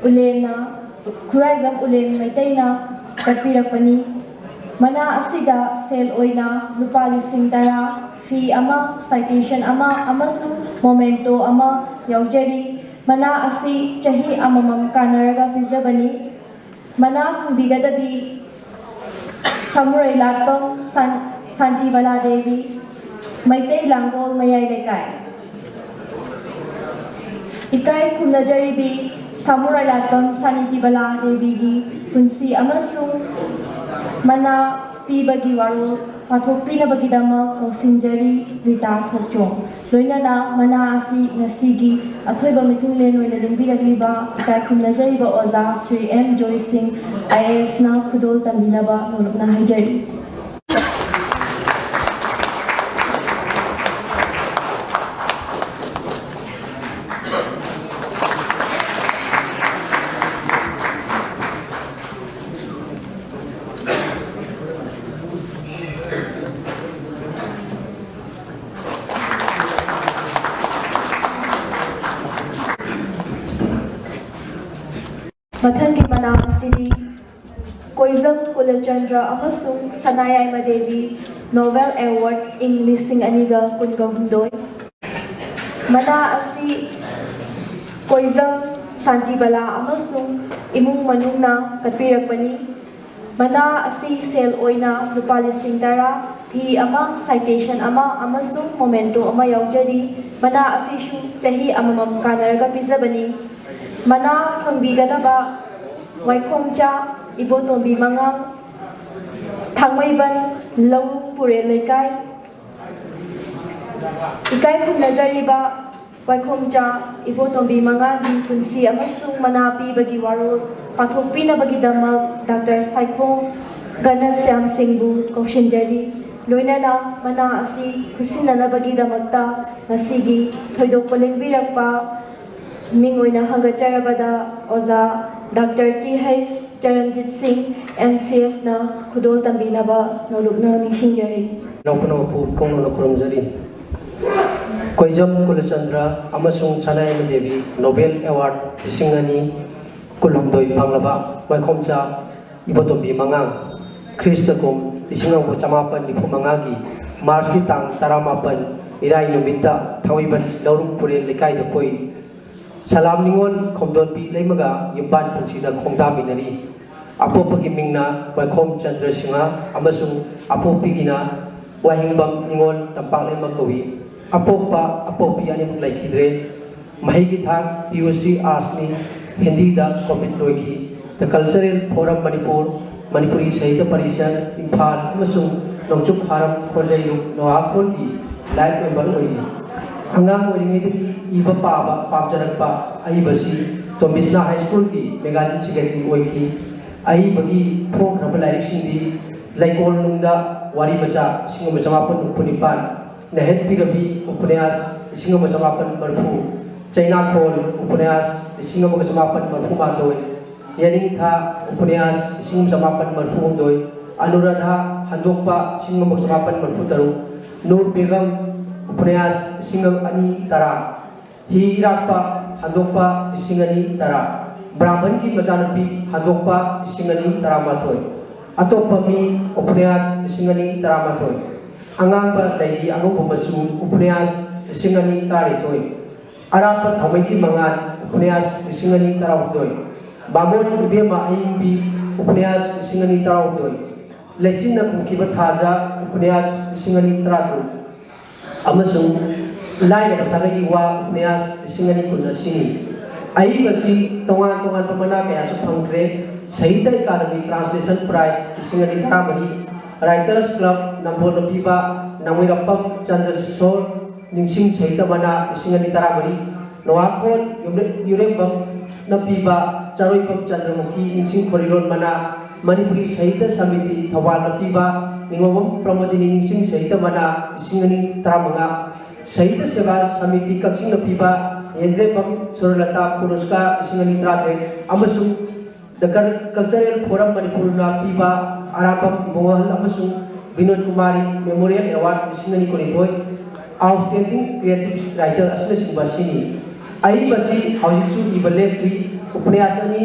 ꯎꯂꯦꯟꯅ, ꯈꯨꯔꯥꯏꯖꯝ ꯎꯂꯦꯟ ꯃꯩꯇꯩꯅ ꯀꯠꯄꯤꯔꯛꯄꯅꯤ꯫ ꯃꯅꯥ ꯑꯁꯤꯗ ꯁꯦꯜ ꯑꯣꯏꯅ ꯂꯨꯄꯥ ꯂꯤꯁꯤꯡ ꯇꯔꯥ, ꯐꯤ ꯑꯃ, ꯁꯥꯏꯇꯦꯁꯟ ꯑꯃ ꯑꯃꯁꯨꯡ ꯃꯣꯃꯦꯟꯇꯣ ꯑꯃ ꯌꯥꯎꯖꯔꯤ꯫ ꯃꯅꯥ ꯑꯁꯤ ꯆꯍꯤ ꯑꯃꯃꯝ ꯀꯥꯟꯅꯔꯒ ꯄꯤꯖꯕꯅꯤ꯫ ꯃꯅꯥ ꯐꯪꯕꯤꯒꯗꯕꯤ ꯁꯃꯨꯔꯩ ꯂꯥꯠꯄꯝ ꯁꯥꯟ-, ꯁꯥꯟꯇꯤꯕꯂꯥ ꯗꯦꯕꯤ, ꯃꯩꯇꯩ ꯂꯥꯡꯒꯣꯜ ꯃꯌꯥꯏ ꯂꯩꯀꯥꯏ꯫ ꯏꯀꯥꯏ ꯈꯨꯝꯅꯖꯔꯤꯕꯤ ꯁꯃꯨꯔꯩ ꯂꯥꯠꯄꯝ ꯁꯥꯟꯇꯤꯕꯂꯥ ꯗꯦꯕꯤꯒꯤ ꯄꯨꯟꯁꯤ ꯑꯃꯁꯨꯡ ꯃꯅꯥ ꯄꯤꯕꯒꯤ ꯋꯥꯔꯣꯜ ꯄꯥꯊꯣꯛꯄꯤꯅꯕꯒꯤꯗꯃꯛ ꯀꯧꯁꯤꯟꯖꯔꯤ ꯔꯤꯇꯥ ꯊꯣꯛꯆꯣꯝ꯫ ꯂꯣꯏꯅꯅ ꯃꯅꯥ ꯑꯁꯤ ꯉꯁꯤꯒꯤ ꯑꯊꯣꯏꯕ ꯃꯤꯊꯨꯡꯂꯦꯟ ꯑꯣꯏꯅ ꯂꯦꯡꯕꯤꯔꯛꯂꯤꯕ ꯏꯀꯥꯏ ꯈꯨꯝꯅꯖꯔꯤꯕ ꯑꯣꯖꯥ Shri M Joy Singh, I A ꯑꯦꯁꯅ ꯈꯨꯗꯣꯜ ꯇꯝꯕꯤꯅꯕ ꯅꯣꯂꯨꯛꯅ ꯍꯥꯏꯖꯔꯤ꯫ ꯃꯊꯪꯒꯤ ꯃꯅꯥ ꯑꯁꯤꯗꯤ ꯀꯣꯏꯖꯝ ꯀꯨꯂꯆꯟꯗ꯭ꯔ ꯑꯃꯁꯨꯡ ꯁꯅꯥꯌꯥꯏꯃ ꯗꯦꯕꯤ, Nobel Award, ꯏꯪ ꯂꯤꯁꯤꯡ ꯑꯅꯤꯒ ꯀꯨꯟꯒ ꯍꯨꯝꯗꯣꯏ꯫ ꯃꯅꯥ ꯑꯁꯤ ꯀꯣꯏꯖꯝ ꯁꯥꯟꯇꯤꯕꯂꯥ ꯑꯃꯁꯨꯡ ꯏꯃꯨꯡ ꯃꯅꯨꯡꯅ ꯀꯠꯄꯤꯔꯛꯄꯅꯤ꯫ ꯃꯅꯥ ꯑꯁꯤ ꯁꯦꯜ ꯑꯣꯏꯅ ꯂꯨꯄꯥ ꯂꯤꯁꯤꯡ ꯇꯔꯥ, ꯐꯤ ꯑꯃ, citation ꯑꯃ ꯑꯃꯁꯨꯡ memento ꯑꯃ ꯌꯥꯎꯖꯔꯤ꯫ ꯃꯅꯥ ꯑꯁꯤꯁꯨ ꯆꯍꯤ ꯑꯃꯃꯝ ꯀꯥꯟꯅꯔꯒ ꯄꯤꯖꯕꯅꯤ꯫ ꯃꯅꯥ ꯐꯪꯕꯤꯒꯗꯕ ꯋꯥꯏꯈꯣꯝꯆꯥ ꯏꯕꯣꯇꯣꯝꯕꯤ ꯃꯉꯥꯡ, ꯊꯥꯡꯃꯩꯕꯟ ꯂꯧꯔꯨꯡ ꯄꯨꯔꯦꯜ ꯂꯩꯀꯥꯏ꯫ ꯏꯀꯥꯏ ꯈꯨꯝꯅꯖꯔꯤꯕ ꯋꯥꯏꯈꯣꯝꯆꯥ ꯏꯕꯣꯇꯣꯝꯕꯤ ꯃꯉꯥꯡꯒꯤ ꯄꯨꯟꯁꯤ ꯑꯃꯁꯨꯡ ꯃꯅꯥ ꯄꯤꯕꯒꯤ ꯋꯥꯔꯣꯜ ꯄꯥꯊꯣꯛꯄꯤꯅꯕꯒꯤꯗꯃꯛ ꯗꯥꯛꯇꯔ ꯁꯥꯏꯈꯣꯝ ꯒꯅꯁ꯭ꯌꯥꯝ ꯁꯤꯡꯕꯨ ꯀꯧꯁꯤꯟꯖꯔꯤ꯫ ꯂꯣꯏꯅꯅ ꯃꯅꯥ ꯑꯁꯤ ꯈꯨꯠꯁꯤꯟꯅꯅꯕꯒꯤꯗꯃꯛꯇ ꯉꯁꯤꯒꯤ ꯊꯣꯏꯗꯣꯛꯄ ꯂꯦꯡꯕꯤꯔꯛꯄ ꯃꯤꯡ ꯑꯣꯏꯅ ꯍꯪꯒꯠꯆꯔꯕꯗ ꯑꯣꯖꯥ ꯗꯥꯛꯇꯔ ꯇꯤ ꯍꯩꯆ ꯆꯔꯟꯖꯤꯠ ꯁꯤꯡ, ꯑꯦꯝ ꯁꯤ ꯑꯦꯁꯅ ꯈꯨꯗꯣꯜ ꯇꯝꯕꯤꯅꯕ ꯅꯧꯂꯨꯛꯅ ꯅꯤꯡꯁꯤꯡꯖꯔꯤ꯫ ꯏꯅꯥꯎ ꯄꯨꯝꯅꯃꯛꯄꯨ ꯏꯀꯧꯅꯅ ꯈꯨꯔꯨꯝꯖꯔꯤ꯫ ꯀꯣꯏꯖꯝ ꯀꯨꯂꯆꯟꯗ꯭ꯔ ꯑꯃꯁꯨꯡ ꯁꯅꯥꯌꯥꯏꯃ ꯗꯦꯕꯤ Nobel Award ꯂꯤꯁꯤꯡ ꯑꯅꯤ ꯀꯨꯟꯍꯨꯝꯗꯣꯏ ꯐꯪꯂꯕ ꯋꯥꯏꯈꯣꯝꯆꯥ ꯏꯕꯣꯇꯣꯝꯕꯤ ꯃꯉꯥꯡ, ꯈ꯭ꯔꯤꯁꯇ ꯀꯨꯝ ꯂꯤꯁꯤꯡ ꯑꯃꯒ ꯆꯃꯥꯄꯟ ꯅꯤꯐꯨ ꯃꯉꯥꯒꯤ ꯃꯥꯔꯆꯀꯤ ꯇꯥꯡ ꯇꯔꯥꯃꯥꯄꯟ ꯏꯔꯥꯏ ꯅꯨꯃꯤꯠꯇ ꯊꯥꯡꯃꯩꯕꯟ ꯂꯧꯔꯨꯡ ꯄꯨꯔꯦꯜ ꯂꯩꯀꯥꯏꯗ ꯄꯣꯛꯏ꯫ ꯁꯂꯥꯝ ꯅꯤꯉꯣꯜ ꯈꯣꯝꯗꯣꯟꯕꯤ ꯂꯩꯃꯒ ꯌꯨꯝꯕꯥꯟ ꯄꯨꯟꯁꯤꯗ ꯈꯣꯡꯗꯥꯃꯤꯟꯅꯔꯤ꯫ ꯑꯄꯣꯛꯄꯒꯤ ꯃꯤꯡꯅ ꯋꯥꯏꯈꯣꯝ ꯆꯟꯗ꯭ꯔ ꯁꯤꯡꯍ ꯑꯃꯁꯨꯡ ꯑꯄꯣꯛꯄꯤꯒꯤꯅ ꯋꯥꯍꯦꯡꯕꯝ ꯅꯤꯉꯣꯜ ꯇꯝꯄꯥꯛ ꯂꯩꯃ ꯀꯧꯏ꯫ ꯑꯄꯣꯛꯄ ꯑꯄꯣꯛꯄꯤ ꯑꯅꯤꯃꯛ ꯂꯩꯈꯤꯗ꯭ꯔꯦ꯫ ꯃꯍꯩꯒꯤ ꯊꯥꯛ ꯄꯤ ꯌꯨ ꯁꯤ ꯑꯥꯔꯠꯁꯅꯤ, ꯍꯤꯟꯗꯤꯗ ꯀꯣꯃꯤꯠ ꯂꯣꯏꯈꯤ꯫ The Cultural Forum Manipur, Manipuri Sahitya Parishad, Imphal ꯑꯃꯁꯨꯡ ꯅꯣꯡꯆꯨꯞ ꯐꯥꯔꯝ ꯈꯣꯟꯖꯩꯔꯨꯡ ꯅꯣꯍꯥꯈꯣꯜꯒꯤ ꯂꯥꯏꯐ ꯃꯦꯝꯕꯔ ꯑꯣꯏꯔꯤ꯫ ꯑꯉꯥꯡ ꯑꯣꯏꯔꯤꯉꯩꯗꯒꯤ ꯏꯕ ꯄꯥꯕ ꯄꯥꯝꯖꯔꯛꯄ ꯑꯏꯕꯁꯤ ꯇꯣꯝꯕꯤꯁꯅꯥ ꯍꯥꯏ ꯁ꯭ꯀꯨꯜꯒꯤ ꯃꯦꯒꯥꯖꯤꯟ ꯁꯦꯀ꯭ꯔꯦꯇꯔꯤ ꯑꯣꯏꯈꯤ꯫ ꯑꯏꯕꯒꯤ ꯐꯣꯡꯈ꯭ꯔꯕ ꯂꯥꯏꯔꯤꯛꯁꯤꯡꯗꯤ ꯂꯩꯀꯣꯜꯅꯨꯡꯗ ꯋꯥꯔꯤ ꯃꯆꯥ ꯂꯤꯁꯤꯡ ꯑꯃ ꯆꯃꯥꯄꯟ ꯍꯨꯝꯐꯨ ꯅꯤꯄꯥꯟ, ꯅꯍꯦꯠꯄꯤꯔꯕꯤ ꯎꯄꯅ꯭ꯌꯥꯁ ꯂꯤꯁꯤꯡ ꯑꯃ ꯆꯃꯥꯄꯟ ꯃꯔꯤꯐꯨ, ꯆꯩꯅꯥꯈꯣꯜ ꯎꯄꯅ꯭ꯌꯥꯁ ꯂꯤꯁꯤꯡ ꯑꯃꯒ ꯆꯃꯥꯄꯟ ꯃꯔꯤꯐꯨ ꯃꯥꯊꯣꯏ, ꯌꯦꯅꯤꯡꯊꯥ ꯎꯄꯅ꯭ꯌꯥꯁ ꯂꯤꯁꯤꯡ ꯑꯃ ꯆꯃꯥꯄꯟ ꯃꯔꯤꯐꯨ ꯍꯨꯝꯗꯣꯏ, ꯑꯅꯨꯔꯥꯙꯥ ꯍꯟꯗꯣꯛꯄ ꯂꯤꯁꯤꯡ ꯑꯃꯒ ꯆꯃꯥꯄꯟ ꯃꯔꯤꯐꯨ ꯇꯔꯨꯛ, ꯅꯨꯔ ꯕꯦꯒꯝ ꯎꯄꯅ꯭ꯌꯥꯁ ꯂꯤꯁꯤꯡ ꯑꯅꯤ ꯇꯔꯥ, ꯍꯤ ꯏꯔꯥꯛꯄ ꯍꯟꯗꯣꯛꯄ ꯂꯤꯁꯤꯡ ꯑꯅꯤ ꯇꯔꯥ꯫ ꯕ꯭ꯔꯥꯍꯃꯟꯒꯤ ꯃꯆꯥꯅꯨꯄꯤ ꯍꯟꯗꯣꯛꯄ ꯂꯤꯁꯤꯡ ꯑꯅꯤ ꯇꯔꯥꯃꯥꯊꯣꯏ, ꯑꯇꯣꯞꯄ ꯃꯤ ꯎꯄꯅ꯭ꯌꯥꯁ ꯂꯤꯁꯤꯡ ꯑꯅꯤ ꯇꯔꯥꯃꯥꯊꯣꯏ, ꯑꯉꯥꯡꯕ ꯂꯩꯒꯤ ꯑꯉꯧꯕ ꯃꯆꯨ ꯎꯄꯅ꯭ꯌꯥꯁ ꯂꯤꯁꯤꯡ ꯑꯅꯤ ꯇꯔꯥꯅꯤꯊꯣꯏ, ꯑꯔꯥꯞꯄ ꯊꯥꯎꯃꯩꯒꯤ ꯃꯉꯥꯜ ꯎꯄꯅ꯭ꯌꯥꯁ ꯂꯤꯁꯤꯡ ꯑꯅꯤ ꯇꯔꯥꯍꯨꯝꯗꯣꯏ, ꯕꯥꯃꯣꯟ ꯏꯕꯦꯝꯃ ꯑꯏꯪꯕꯤ ꯎꯄꯅ꯭ꯌꯥꯁ ꯂꯤꯁꯤꯡ ꯑꯅꯤ ꯇꯔꯥꯍꯨꯝꯗꯣꯏ, ꯂꯩꯆꯤꯟꯅ ꯈꯨꯝꯈꯤꯕ ꯊꯥꯖ ꯎꯄꯅ꯭ꯌꯥꯁ ꯂꯤꯁꯤꯡ ꯑꯅꯤ ꯇꯔꯥꯇꯔꯨꯛ, ꯑꯃꯁꯨꯡ ꯂꯥꯏꯔꯕ ꯁꯥꯒꯩꯒꯤ ꯋꯥ ꯎꯄꯅ꯭ꯌꯥꯁ ꯂꯤꯁꯤꯡ ꯑꯅꯤ ꯀꯨꯟ ꯑꯁꯤꯅꯤ꯫ ꯑꯏꯕꯁꯤ ꯇꯣꯉꯥꯟ ꯇꯣꯉꯥꯟꯕ ꯃꯅꯥ ꯀꯌꯥꯁꯨ ꯐꯪꯈ꯭ꯔꯦ꯫ ꯁꯥꯍꯤꯇ꯭ꯌ ꯑꯦꯀꯥꯗꯃꯤ ꯇ꯭ꯔꯥꯟꯁꯂꯦꯁꯟ ꯄ꯭ꯔꯥꯏꯖ ꯂꯤꯁꯤꯡ ꯑꯅꯤ ꯇꯔꯥꯃꯔꯤ, ꯔꯥꯏꯇꯔꯁ ꯀ꯭ꯂꯕ ꯅꯝꯕꯣꯜꯅ ꯄꯤꯕ ꯅꯥꯎꯃꯩꯔꯥꯛꯄꯝ ꯆꯟꯗ꯭ꯔꯁꯣꯔ ꯅꯤꯡꯁꯤꯡ ꯁꯥꯍꯤꯇ꯭ꯌ ꯃꯅꯥ ꯂꯤꯁꯤꯡ ꯑꯅꯤ ꯇꯔꯥꯃꯔꯤ, ꯅꯣꯍꯥꯈꯣꯜ ꯌꯨꯝꯂꯦ-, ꯌꯨꯔꯦꯝꯕꯝꯅ ꯄꯤꯕ ꯆꯔꯣꯏꯐꯝ ꯆꯟꯗ꯭ꯔꯃꯨꯈꯤ ꯅꯤꯡꯁꯤꯡ ꯈꯣꯔꯤꯔꯣꯜ ꯃꯅꯥ, ꯃꯅꯤꯄꯨꯔꯤ ꯁꯥꯍꯤꯇ꯭ꯌ ꯁꯃꯤꯇꯤ ꯊꯧꯕꯥꯜꯅ ꯄꯤꯕ ꯅꯤꯉꯣꯝꯕꯝ ꯄ꯭ꯔꯃꯣꯗꯤꯅꯤ ꯅꯤꯡꯁꯤꯡ ꯁꯥꯍꯤꯇ꯭ꯌ ꯃꯅꯥ ꯂꯤꯁꯤꯡ ꯑꯅꯤ ꯇꯔꯥꯃꯉꯥ, ꯁꯥꯍꯤꯇ꯭ꯌ ꯁꯦꯕꯥ ꯁꯃꯤꯇꯤ ꯀꯛꯆꯤꯡꯅ ꯄꯤꯕ ꯌꯦꯟꯗ꯭ꯔꯦꯝꯕꯝ ꯁꯨꯔꯂꯇꯥ ꯄꯨꯔꯁꯀꯥꯔ ꯂꯤꯁꯤꯡ ꯑꯅꯤ ꯇꯔꯥꯇꯔꯦꯠ ꯑꯃꯁꯨꯡ ꯗ ꯀꯜ-, ꯀꯜꯆꯔꯦꯜ ꯐꯣꯔꯝ ꯃꯅꯤꯄꯨꯔꯅ ꯄꯤꯕ ꯑꯔꯥꯄꯝ ꯏꯕꯣꯍꯜ ꯑꯃꯁꯨꯡ ꯕꯤꯅꯣꯗ ꯀꯨꯃꯥꯔꯤ ꯃꯦꯃꯣꯔꯤꯌꯦꯜ ꯑꯦꯋꯥꯔꯗ ꯂꯤꯁꯤꯡ ꯑꯅꯤ ꯀꯨꯟꯅꯤꯊꯣꯏ, ꯑꯥꯎꯠꯁ꯭ꯇꯦꯟꯗꯤꯡ ꯀ꯭ꯔꯤꯌꯦꯇꯤꯚ ꯔꯥꯏꯇꯔ ꯑꯁꯤꯅꯆꯤꯡꯕ ꯑꯁꯤꯅꯤ꯫ ꯑꯏꯕꯁꯤ ꯍꯧꯖꯤꯛꯁꯨ ꯏꯕ ꯂꯦꯞꯇ꯭ꯔꯤ꯫ ꯎꯄꯅ꯭ꯌꯥꯁ ꯑꯅꯤ,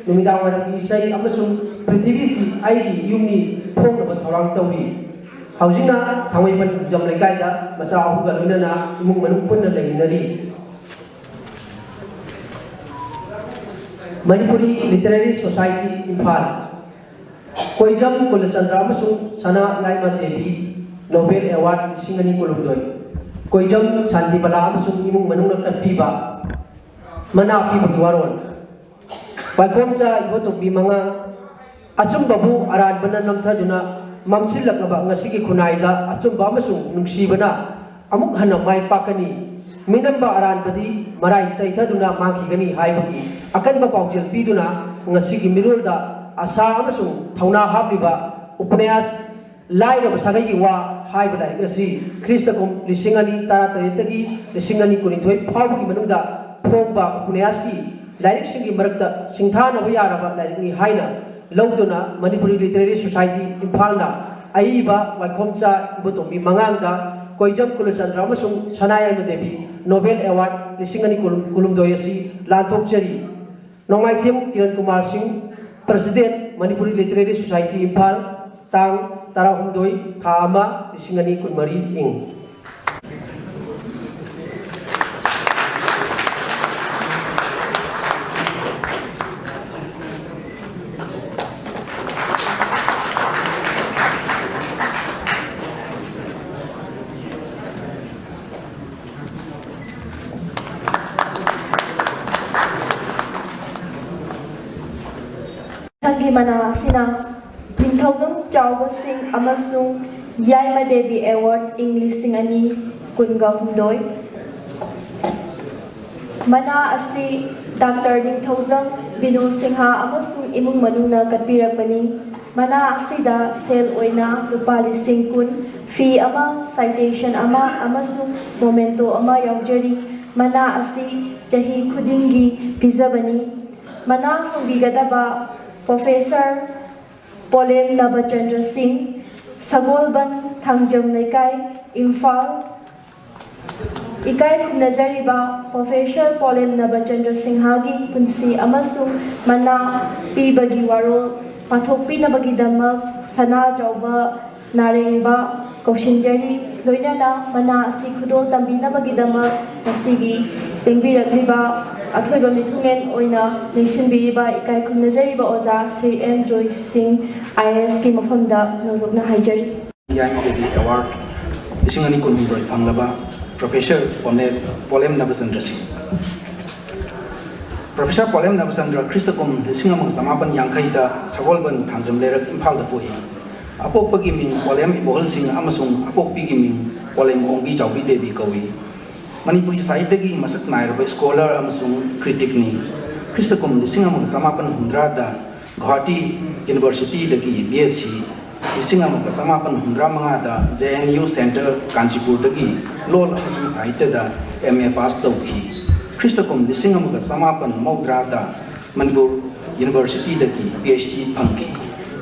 ꯅꯨꯃꯤꯗꯥꯡꯋꯥꯏꯔꯝꯒꯤ ꯏꯁꯩ ꯑꯃꯁꯨꯡ ꯄ꯭ꯔꯤꯊꯤꯕꯤꯁꯤ ꯑꯩꯒꯤ ꯌꯨꯝꯅꯤ ꯐꯣꯡꯅꯕ ꯊꯧꯔꯥꯡ ꯇꯧꯔꯤ꯫ ꯍꯧꯖꯤꯛꯅ ꯊꯥꯡꯃꯩꯕꯟ ꯍꯤꯖꯝ ꯂꯩꯀꯥꯏꯗ ꯃꯆꯥ ꯑꯍꯨꯝꯒ ꯂꯣꯏꯅꯅ ꯏꯃꯨꯡ ꯃꯅꯨꯡ ꯄꯨꯟꯅ ꯂꯩꯃꯤꯟꯅꯔꯤ꯫ Manipuri literary society, Imphal. ꯀꯣꯏꯖꯝ ꯀꯨꯂꯆꯟꯗ꯭ꯔ ꯑꯃꯁꯨꯡ ꯁꯅꯥ ꯂꯥꯏꯃ ꯗꯦꯕꯤ ꯅꯣꯕꯦꯜ ꯑꯦꯋꯥꯔꯗ ꯂꯤꯁꯤꯡ ꯑꯅꯤ ꯀꯨꯟꯍꯨꯝꯗꯣꯏ꯫ ꯀꯣꯏꯖꯝ ꯁꯥꯟꯇꯤꯕꯂꯥ ꯑꯃꯁꯨꯡ ꯏꯃꯨꯡ ꯃꯅꯨꯡꯅ ꯀꯠꯄꯤꯕ ꯃꯅꯥ ꯄꯤꯕꯒꯤ ꯋꯥꯔꯣꯜ꯫ ꯋꯥꯏꯈꯣꯝꯆꯥ ꯏꯕꯣꯇꯣꯝꯕꯤ ꯃꯉꯥꯡ, ꯑꯆꯨꯝꯕꯕꯨ ꯑꯔꯥꯟꯕꯅ ꯅꯝꯊꯗꯨꯅ ꯃꯝꯁꯤꯜꯂꯛꯂꯕ ꯉꯁꯤꯒꯤ ꯈꯨꯟꯅꯥꯏꯗ ꯑꯆꯨꯝꯕ ꯑꯃꯁꯨꯡ ꯅꯨꯡꯁꯤꯕꯅ ꯑꯃꯨꯛ ꯍꯟꯅ ꯃꯥꯏ ꯄꯥꯛꯀꯅꯤ꯫ ꯃꯤꯅꯝꯕ ꯑꯔꯥꯟꯕꯗꯤ ꯃꯔꯥꯏ ꯆꯩꯊꯗꯨꯅ ꯃꯥꯡꯈꯤꯒꯅꯤ ꯍꯥꯏꯕꯒꯤ ꯑꯀꯟꯕ ꯄꯥꯎꯖꯦꯜ ꯄꯤꯗꯨꯅ ꯉꯁꯤꯒꯤ ꯃꯤꯔꯣꯜꯗ ꯑꯁꯥ ꯑꯃꯁꯨꯡ ꯊꯧꯅꯥ ꯍꯥꯞꯂꯤꯕ ꯎꯄꯅ꯭ꯌꯥꯁ ꯂꯥꯏꯔꯕ ꯁꯥꯒꯩꯒꯤ ꯋꯥ ꯍꯥꯏꯕ ꯂꯥꯏꯔꯤꯛ ꯑꯁꯤ ꯈ꯭ꯔꯤꯁꯇ ꯀꯨꯝ ꯂꯤꯁꯤꯡ ꯑꯅꯤ ꯇꯔꯥꯇꯔꯦꯠꯇꯒꯤ ꯂꯤꯁꯤꯡ ꯑꯅꯤ ꯀꯨꯟꯅꯤꯊꯣꯏ ꯐꯥꯎꯕꯒꯤ ꯃꯅꯨꯡꯗ ꯐꯣꯡꯕ ꯎꯄꯅ꯭ꯌꯥꯁꯀꯤ ꯂꯥꯏꯔꯤꯛꯁꯤꯡꯒꯤ ꯃꯔꯛꯇ ꯁꯤꯡꯊꯥꯅꯕ ꯌꯥꯔꯕ ꯂꯥꯏꯔꯤꯛꯅꯤ ꯍꯥꯏꯅ ꯂꯧꯗꯨꯅ ꯃꯅꯤꯄꯨꯔꯤ ꯂꯤꯇꯔꯦꯔꯤ ꯁꯣꯁꯥꯏꯇꯤ ꯏꯝꯐꯥꯜꯅ ꯑꯏꯕ ꯋꯥꯏꯈꯣꯝꯆꯥ ꯏꯕꯣꯇꯣꯝꯕꯤ ꯃꯉꯥꯡꯗ ꯀꯣꯏꯖꯝ ꯀꯨꯂꯆꯟꯗ꯭ꯔ ꯑꯃꯁꯨꯡ ꯁꯅꯥꯌꯥꯏꯃ ꯗꯦꯕꯤ ꯅꯣꯕꯦꯜ ꯑꯦꯋꯥꯔꯗ ꯂꯤꯁꯤꯡ ꯑꯅꯤ ꯀꯨꯟꯍꯨꯝꯗꯣꯏ ꯑꯁꯤ ꯂꯥꯟꯊꯣꯛꯆꯔꯤ꯫ ꯅꯣꯡꯃꯥꯏꯊꯦꯝ ꯀꯤꯔꯟ ꯀꯨꯃꯥꯔ ꯁꯤꯡ, President, Manipuri Literary Society, Imphal, ꯇꯥꯡ ꯇꯔꯥꯍꯨꯝꯗꯣꯏ, ꯊꯥ ꯑꯃ, ꯂꯤꯁꯤꯡ ꯑꯅꯤ ꯀꯨꯟꯃꯔꯤ, ꯏꯪ꯫ ꯃꯊꯪꯒꯤ ꯃꯅꯥ ꯑꯁꯤꯅ ꯅꯤꯡꯊꯧꯖꯝ ꯆꯥꯎꯕ ꯁꯤꯡ ꯑꯃꯁꯨꯡ ꯌꯥꯏꯃ ꯗꯦꯕꯤ Award, ꯏꯪ ꯂꯤꯁꯤꯡ ꯑꯅꯤ ꯀꯨꯟꯒ ꯍꯨꯝꯗꯣꯏ꯫ ꯃꯅꯥ ꯑꯁꯤ ꯗꯥꯛꯇꯔ ꯅꯤꯡꯊꯧꯖꯝ ꯕꯤꯅꯣ ꯁꯤꯡꯍ ꯑꯃꯁꯨꯡ ꯏꯃꯨꯡ ꯃꯅꯨꯡꯅ ꯀꯠꯄꯤꯔꯛꯄꯅꯤ꯫ ꯃꯅꯥ ꯑꯁꯤꯗ ꯁꯦꯜ ꯑꯣꯏꯅ ꯂꯨꯄꯥ ꯂꯤꯁꯤꯡ ꯀꯨꯟ, ꯐꯤ ꯑꯃ, citation ꯑꯃ ꯑꯃꯁꯨꯡ memento ꯑꯃ ꯌꯥꯎꯖꯔꯤ꯫ ꯃꯅꯥ ꯑꯁꯤ ꯆꯍꯤ ꯈꯨꯗꯤꯡꯒꯤ ꯄꯤꯖꯕꯅꯤ꯫ ꯃꯅꯥ ꯐꯪꯕꯤꯒꯗꯕ Professor ꯄꯣꯂꯦꯝ ꯅꯕꯆꯟꯗ꯭ꯔ ꯁꯤꯡ, ꯁꯒꯣꯜꯕꯟ ꯊꯥꯡꯖꯝ ꯂꯩꯀꯥꯏ, ꯏꯝꯐꯥꯜ꯫ ꯏꯀꯥꯏ ꯈꯨꯝꯅꯖꯔꯤꯕ Professor ꯄꯣꯂꯦꯝ ꯅꯕꯆꯟꯗ꯭ꯔ ꯁꯤꯡꯍꯒꯤ ꯄꯨꯟꯁꯤ ꯑꯃꯁꯨꯡ ꯃꯅꯥ ꯄꯤꯕꯒꯤ ꯋꯥꯔꯣꯜ ꯄꯥꯊꯣꯛꯄꯤꯅꯕꯒꯤꯗꯃꯛ ꯁꯅꯥ ꯆꯥꯎꯕ ꯅꯥꯔꯦꯡꯕ ꯀꯧꯁꯤꯟꯖꯔꯤ꯫ ꯂꯣꯏꯅꯅ ꯃꯅꯥ ꯑꯁꯤ ꯈꯨꯗꯣꯜ ꯇꯝꯕꯤꯅꯕꯒꯤꯗꯃꯛ ꯉꯁꯤꯒꯤ ꯂꯦꯡꯕꯤꯔꯛꯂꯤꯕ ꯑꯊꯣꯏꯕ ꯃꯤꯊꯨꯡꯂꯦꯟ ꯑꯣꯏꯅ ꯂꯦꯡꯁꯤꯟꯕꯤꯔꯤꯕ ꯏꯀꯥꯏ ꯈꯨꯝꯅꯖꯔꯤꯕ ꯑꯣꯖꯥ ꯁ꯭ꯔꯤ ꯑꯦꯟ ꯖꯣꯏ ꯁꯤꯡ, IAS ꯀꯤ ꯃꯐꯝꯗ ꯅꯧꯂꯨꯛꯅ ꯍꯥꯏꯖꯔꯤ꯫ ꯌꯥꯏꯃ ꯗꯦꯕꯤ Award ꯂꯤꯁꯤꯡ ꯑꯅꯤ ꯀꯨꯟꯍꯨꯝꯗꯣꯏ ꯐꯪꯂꯕ Professor ꯄꯣꯅꯦ-, ꯄꯣꯂꯦꯝ ꯅꯕꯆꯟꯗ꯭ꯔ ꯁꯤꯡ꯫ Professor ꯄꯣꯂꯦꯝ ꯅꯕꯆꯟꯗ꯭ꯔ ꯈ꯭ꯔꯤꯁꯇ ꯀꯨꯝ ꯂꯤꯁꯤꯡ ꯑꯃꯒ ꯆꯃꯥꯄꯟ ꯌꯥꯡꯈꯩꯗ ꯁꯒꯣꯜꯕꯟ ꯊꯥꯡꯖꯝ ꯂꯩꯔꯛ, ꯏꯝꯐꯥꯜꯗ ꯄꯣꯛꯏ꯫ ꯑꯄꯣꯛꯄꯒꯤ ꯃꯤꯡ ꯄꯣꯂꯦꯝ ꯏꯕꯣꯍꯜ ꯁꯤꯡ ꯑꯃꯁꯨꯡ ꯑꯄꯣꯛꯄꯤꯒꯤ ꯃꯤꯡ ꯄꯣꯂꯦꯝ ꯑꯣꯡꯕꯤ ꯆꯥꯎꯕꯤ ꯗꯦꯕꯤ ꯀꯧꯏ꯫ ꯃꯅꯤꯄꯨꯔꯤ ꯁꯥꯍꯤꯇ꯭ꯌꯒꯤ ꯃꯁꯛ ꯅꯥꯏꯔꯕ scholar ꯑꯃꯁꯨꯡ critic ꯅꯤ꯫ ꯈ꯭ꯔꯤꯁꯇ ꯀꯨꯝ ꯂꯤꯁꯤꯡ ꯑꯃꯒ ꯆꯃꯥꯄꯟ ꯍꯨꯝꯗ꯭ꯔꯥꯗ ꯒꯨꯋꯥꯍꯥꯇꯤ University ꯗꯒꯤ B Sc, ꯂꯤꯁꯤꯡ ꯑꯃꯒ ꯆꯃꯥꯄꯟ ꯍꯨꯝꯗ꯭ꯔꯥ ꯃꯉꯥꯗ J N U Centre ꯀꯥꯟꯆꯤꯄꯨꯔꯗꯒꯤ ꯂꯣꯜ ꯑꯃꯁꯨꯡ ꯁꯥꯍꯤꯇ꯭ꯌꯗ M A pass ꯇꯧꯈꯤ꯫ ꯈ꯭ꯔꯤꯁꯇ ꯀꯨꯝ ꯂꯤꯁꯤꯡ ꯑꯃꯒ ꯆꯃꯥꯄꯟ ꯃꯧꯗ꯭ꯔꯥꯗ ꯃꯅꯤꯄꯨꯔ University ꯗꯒꯤ P H D ꯐꯪꯈꯤ꯫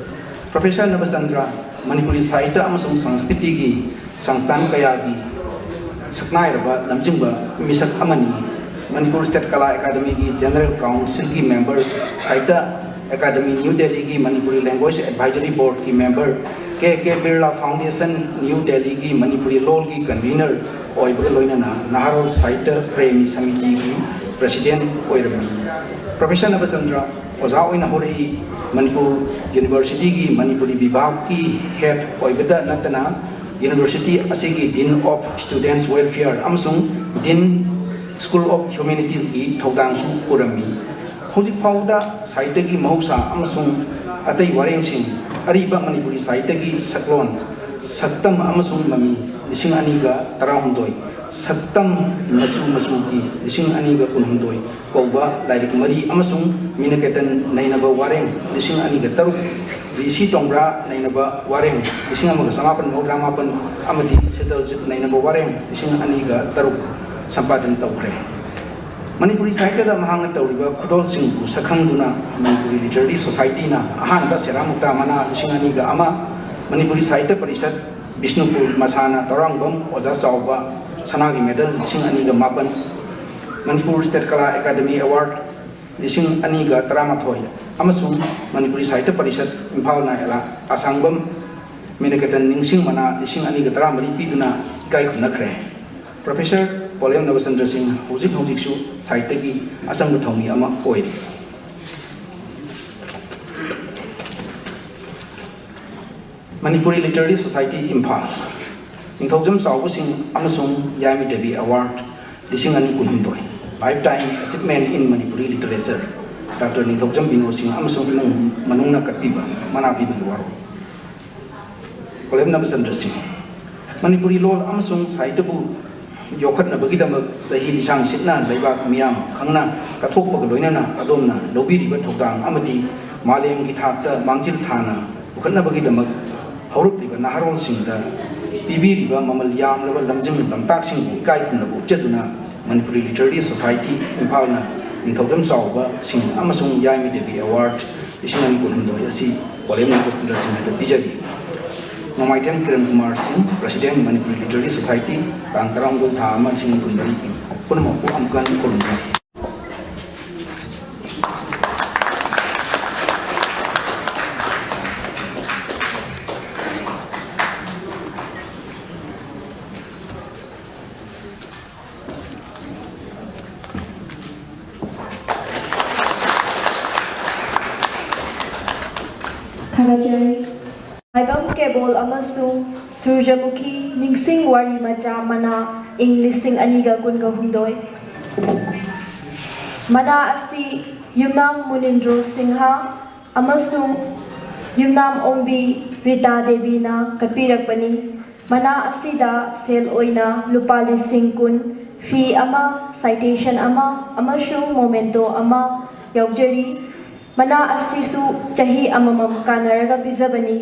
Professor ꯅꯕꯆꯟꯗ꯭ꯔ ꯃꯅꯤꯄꯨꯔꯤ ꯁꯥꯍꯤꯇ꯭ꯌ ꯑꯃꯁꯨꯡ ꯁꯪꯁꯀ꯭ꯔꯤꯇꯤꯒꯤ ꯁꯪꯁꯊꯥꯟ ꯀꯌꯥꯒꯤ ꯁꯛꯅꯥꯏꯔꯕ ꯂꯝꯖꯤꯡꯕ ꯃꯤꯁꯛ ꯑꯃꯅꯤ꯫ ꯃꯅꯤꯄꯨꯔ ꯁ꯭ꯇꯦꯠ ꯀꯂꯥ ꯑꯦꯀꯥꯗꯃꯤꯒꯤ ꯖꯦꯅꯔꯦꯜ ꯀꯥꯎꯟꯁꯤꯜꯒꯤ ꯃꯦꯝꯕꯔ, ꯁꯥꯍꯤꯇ꯭ꯌ ꯑꯦꯀꯥꯗꯃꯤ ꯅ꯭ꯌꯨ ꯗꯦꯜꯂꯤꯒꯤ ꯃꯅꯤꯄꯨꯔꯤ ꯂꯦꯡꯒ꯭ꯋꯦꯖ ꯑꯦꯗꯚꯥꯏꯖꯔꯤ ꯕꯣꯔꯗꯀꯤ ꯃꯦꯝꯕꯔ, ꯀꯦ ꯀꯦ ꯕꯤꯔꯂꯥ ꯐꯥꯎꯟꯗꯦꯁꯟ ꯅ꯭ꯌꯨ ꯗꯦꯜꯂꯤꯒꯤ ꯃꯅꯤꯄꯨꯔꯤ ꯂꯣꯜꯒꯤ ꯀꯟꯚꯤꯅꯔ ꯑꯣꯏꯕꯒ ꯂꯣꯏꯅꯅ ꯅꯍꯥꯔꯣꯜ ꯁꯥꯍꯤꯇ꯭ꯌ ꯄ꯭ꯔꯦꯃꯤ ꯁꯃꯤꯇꯤꯒꯤ ꯄ꯭ꯔꯦꯁꯤꯗꯦꯟꯠ ꯑꯣꯏꯔꯝꯃꯤ꯫ ꯄ꯭ꯔꯣꯐꯦꯁꯔ ꯅꯕꯆꯟꯗ꯭ꯔ ꯑꯣꯖꯥ ꯑꯣꯏꯅ ꯍꯧꯔꯛꯏ꯫ ꯃꯅꯤꯄꯨꯔ ꯌꯨꯅꯤꯚꯔꯁꯤꯇꯤꯒꯤ ꯃꯅꯤꯄꯨꯔꯤ ꯕꯤꯚꯥꯒꯀꯤ ꯍꯦꯗ ꯑꯣꯏꯕꯗ ꯅꯠꯇꯅ ꯌꯨꯅꯤꯚꯔꯁꯤꯇꯤ ꯑꯁꯤꯒꯤ ꯗꯤꯟ ꯑꯣꯐ ꯁ꯭ꯇꯨꯗꯦꯟꯠꯁ ꯋꯦꯜꯐꯤꯌꯔ ꯑꯃꯁꯨꯡ ꯗꯤꯟ ꯁ꯭ꯀꯨꯜ ꯑꯣꯐ ꯍ꯭ꯌꯨꯃꯦꯅꯤꯇꯤꯁꯀꯤ ꯊꯧꯗꯥꯡꯁꯨ ꯄꯨꯔꯝꯃꯤ꯫ ꯍꯧꯖꯤꯛ ꯐꯥꯎꯕꯗ ꯁꯥꯍꯤꯇ꯭ꯌꯒꯤ ꯃꯍꯧꯁꯥ ꯑꯃꯁꯨꯡ ꯑꯇꯩ ꯋꯥꯔꯦꯡꯁꯤꯡ, ꯑꯔꯤꯕ ꯃꯅꯤꯄꯨꯔꯤ ꯁꯥꯍꯤꯇ꯭ꯌꯒꯤ ꯁꯛꯂꯣꯟ, ꯁꯛꯇꯝ ꯑꯃꯁꯨꯡ ꯃꯃꯤ, ꯂꯤꯁꯤꯡ ꯑꯅꯤꯒ ꯇꯔꯥꯍꯨꯝꯗꯣꯏ, ꯁꯛꯇꯝ ꯃꯆꯨ ꯃꯆꯨꯒꯤ, ꯂꯤꯁꯤꯡ ꯑꯅꯤꯒ ꯀꯨꯟꯍꯨꯝꯗꯣꯏ ꯀꯧꯕ ꯂꯥꯏꯔꯤꯛ ꯃꯔꯤ, ꯑꯃꯁꯨꯡ ꯃꯤꯅꯀꯦꯇꯟ ꯅꯩꯅꯕ ꯋꯥꯔꯦꯡ, ꯂꯤꯁꯤꯡ ꯑꯅꯤꯒ ꯇꯔꯨꯛ, ꯕꯤ ꯁꯤ ꯇꯣꯡꯕ꯭ꯔꯥ ꯅꯩꯅꯕ ꯋꯥꯔꯦꯡ, ꯂꯤꯁꯤꯡ ꯑꯃꯒ ꯆꯃꯥꯄꯟ ꯃꯧꯗ꯭ꯔꯥ ꯃꯥꯄꯟ, ꯑꯃꯗꯤ ꯁꯦꯇꯜꯖꯤꯠ ꯅꯩꯅꯕ ꯋꯥꯔꯦꯡ, ꯂꯤꯁꯤꯡ ꯑꯅꯤꯒ ꯇꯔꯨꯛ ꯁꯝꯄꯥꯗꯟ ꯇꯧꯈ꯭ꯔꯦ꯫ ꯃꯅꯤꯄꯨꯔꯤ ꯁꯥꯍꯤꯇ꯭ꯌꯗ ꯃꯍꯥꯛꯅ ꯇꯧꯔꯤꯕ ꯈꯨꯗꯣꯜꯁꯤꯡꯕꯨ ꯁꯛꯈꯪꯗꯨꯅ ꯃꯅꯤꯄꯨꯔꯤ ꯂꯤꯇꯔꯦꯔꯤ ꯁꯣꯁꯥꯏꯇꯤꯅ ꯑꯍꯥꯟꯕ ꯁꯦꯔꯥ ꯃꯨꯛꯇꯥ ꯃꯅꯥ ꯂꯤꯁꯤꯡ ꯑꯅꯤꯒ ꯑꯃ, ꯃꯅꯤꯄꯨꯔꯤ ꯁꯥꯍꯤꯇ꯭ꯌ ꯄꯔꯤꯁꯠ ꯕꯤꯁꯅꯨꯄꯨꯔ ꯃꯁꯥꯟꯅ ꯇꯧꯔꯥꯡꯕꯝ ꯑꯣꯖꯥ ꯆꯥꯎꯕ ꯁꯅꯥꯒꯤ ꯃꯦꯗꯜ ꯂꯤꯁꯤꯡ ꯑꯅꯤꯒ ꯃꯥꯄꯟ, ꯃꯅꯤꯄꯨꯔ ꯁ꯭ꯇꯦꯠ ꯀꯂꯥ ꯑꯦꯀꯥꯗꯃꯤ ꯑꯦꯋꯥꯔꯗ ꯂꯤꯁꯤꯡ ꯑꯅꯤꯒ ꯇꯔꯥꯃꯥꯊꯣꯏ ꯑꯃꯁꯨꯡ ꯃꯅꯤꯄꯨꯔꯤ ꯁꯥꯍꯤꯇ꯭ꯌ ꯄꯔꯤꯁꯠ ꯏꯝꯐꯥꯜꯅ ꯑꯦꯂꯥ ꯑꯁꯥꯡꯕꯝ ꯃꯤꯅꯀꯦꯇꯟ ꯅꯤꯡꯁꯤꯡ ꯃꯅꯥ ꯂꯤꯁꯤꯡ ꯑꯅꯤꯒ ꯇꯔꯥꯃꯔꯤ ꯄꯤꯗꯨꯅ ꯏꯀꯥꯏ ꯈꯨꯝꯅꯈ꯭ꯔꯦ꯫ ꯄ꯭ꯔꯣꯐꯦꯁꯔ ꯄꯣꯂꯦꯝ ꯅꯕꯆꯟꯗ꯭ꯔ ꯁꯤꯡ ꯍꯧꯖꯤꯛ ꯍꯧꯖꯤꯛꯁꯨ ꯁꯥꯍꯤꯇ꯭ꯌꯒꯤ ꯑꯆꯪꯕ ꯊꯧꯃꯤ ꯑꯃ ꯑꯣꯏꯔꯤ꯫ ꯃꯅꯤꯄꯨꯔꯤ ꯂꯤꯇꯔꯦꯔꯤ ꯁꯣꯁꯥꯏꯇꯤ ꯏꯝꯐꯥꯜ, ꯅꯤꯡꯊꯧꯖꯝ ꯆꯥꯎꯕ ꯁꯤꯡ ꯑꯃꯁꯨꯡ ꯌꯥꯏꯃ ꯗꯦꯕꯤ ꯑꯦꯋꯥꯔꯗ ꯂꯤꯁꯤꯡ ꯑꯅꯤ ꯀꯨꯟꯍꯨꯝꯗꯣꯏ, Lifetime Achievement in Manipuri Literature, doctor Ningthoujam Binod Singh ꯑꯃꯁꯨꯡ ꯏꯃꯨꯡ ꯃꯅꯨꯡꯅ ꯀꯠꯄꯤꯕ ꯃꯅꯥ ꯄꯤꯕꯒꯤ ꯋꯥꯔꯣꯜ꯫ ꯄꯣꯂꯦꯝ ꯅꯕꯆꯟꯗ꯭ꯔ ꯁꯤꯡ, ꯃꯅꯤꯄꯨꯔꯤ ꯂꯣꯜ ꯑꯃꯁꯨꯡ ꯁꯥꯍꯤꯇ꯭ꯌꯕꯨ ꯌꯣꯛꯈꯠꯅꯕꯒꯤꯗꯃꯛ ꯆꯍꯤ ꯂꯤꯁꯥꯡ ꯁꯤꯠꯅ ꯂꯩꯕꯥꯛ ꯃꯤꯌꯥꯝ ꯈꯪꯅ ꯀꯠꯊꯣꯛꯄꯒ ꯂꯣꯏꯅꯅ ꯑꯗꯣꯝꯅ ꯂꯧꯕꯤꯔꯤꯕ ꯊꯧꯗꯥꯡ ꯑꯃꯗꯤ ꯃꯥꯂꯦꯝꯒꯤ ꯊꯥꯛꯇ ꯃꯥꯡꯖꯤꯜ ꯊꯥꯅ ꯄꯨꯈꯠꯅꯕꯒꯤꯗꯃꯛ ꯍꯧꯔꯛꯂꯤꯕ ꯅꯍꯥꯔꯣꯜꯁꯤꯡꯗ ꯄꯤꯕꯤꯔꯤꯕ ꯃꯃꯜ ꯌꯥꯝꯂꯕ ꯂꯝꯖꯤꯡ ꯂꯝꯇꯥꯛꯁꯤꯡꯕꯨ ꯏꯀꯥꯏ ꯈꯨꯝꯅꯕ ꯎꯠꯆꯗꯨꯅ ꯃꯅꯤꯄꯨꯔꯤ ꯂꯤꯇꯔꯦꯔꯤ ꯁꯣꯁꯥꯏꯇꯤ ꯏꯝꯐꯥꯜꯅ ꯅꯤꯡꯊꯧꯖꯝ ꯆꯥꯎꯕ ꯁꯤꯡ ꯑꯃꯁꯨꯡ ꯌꯥꯏꯃ ꯗꯦꯕꯤ ꯑꯦꯋꯥꯔꯗ ꯂꯤꯁꯤꯡ ꯑꯅꯤ ꯀꯨꯟꯍꯨꯝꯗꯣꯏ ꯑꯁꯤ ꯄꯣꯂꯦꯝ ꯅꯕꯆꯟꯗ꯭ꯔ ꯁꯤꯡꯗ ꯄꯤꯖꯔꯤ꯫ ꯅꯣꯡꯃꯥꯏꯊꯦꯝ ꯀꯤꯔꯟ ꯀꯨꯃꯥꯔ ꯁꯤꯡ, President, Manipuri Literary Society, ꯇꯥꯡ ꯇꯔꯥꯍꯨꯝꯗꯣꯏ, ꯊꯥ ꯑꯃ, ꯂꯤꯁꯤꯡ ꯀꯨꯟꯃꯔꯤ꯫ ꯄꯨꯝꯅꯃꯛꯄꯨ ꯑꯃꯨꯛꯀ ꯍꯟꯅ ꯈꯨꯔꯨꯝꯖꯔꯤ꯫ ꯊꯥꯒꯠꯆꯔꯤ꯫ ꯃꯥꯏꯕꯝ ꯀꯦꯕꯣꯜ ꯑꯃꯁꯨꯡ ꯁꯨꯔꯖꯃꯨꯈꯤ ꯅꯤꯡꯁꯤꯡ ꯋꯥꯔꯤ ꯃꯆꯥ ꯃꯅꯥ, ꯏꯪ ꯂꯤꯁꯤꯡ ꯑꯅꯤꯒ ꯀꯨꯟꯒ ꯍꯨꯝꯗꯣꯏ꯫ ꯃꯅꯥ ꯑꯁꯤ ꯌꯨꯝꯅꯥꯝ ꯃꯨꯅꯤꯟꯗ꯭ꯔꯣ ꯁꯤꯡꯍ ꯑꯃꯁꯨꯡ ꯌꯨꯝꯅꯥꯝ ꯑꯣꯡꯕꯤ ꯔꯤꯇꯥ ꯗꯦꯕꯤꯅ ꯀꯠꯄꯤꯔꯛꯄꯅꯤ꯫ ꯃꯅꯥ ꯑꯁꯤꯗ ꯁꯦꯜ ꯑꯣꯏꯅ ꯂꯨꯄꯥ ꯂꯤꯁꯤꯡ ꯀꯨꯟ, ꯐꯤ ꯑꯃ, citation ꯑꯃ ꯑꯃꯁꯨꯡ memento ꯑꯃ ꯌꯥꯎꯖꯔꯤ꯫ ꯃꯅꯥ ꯑꯁꯤꯁꯨ ꯆꯍꯤ ꯑꯃꯃꯝ ꯀꯥꯟꯅꯔꯒ ꯄꯤꯖꯕꯅꯤ꯫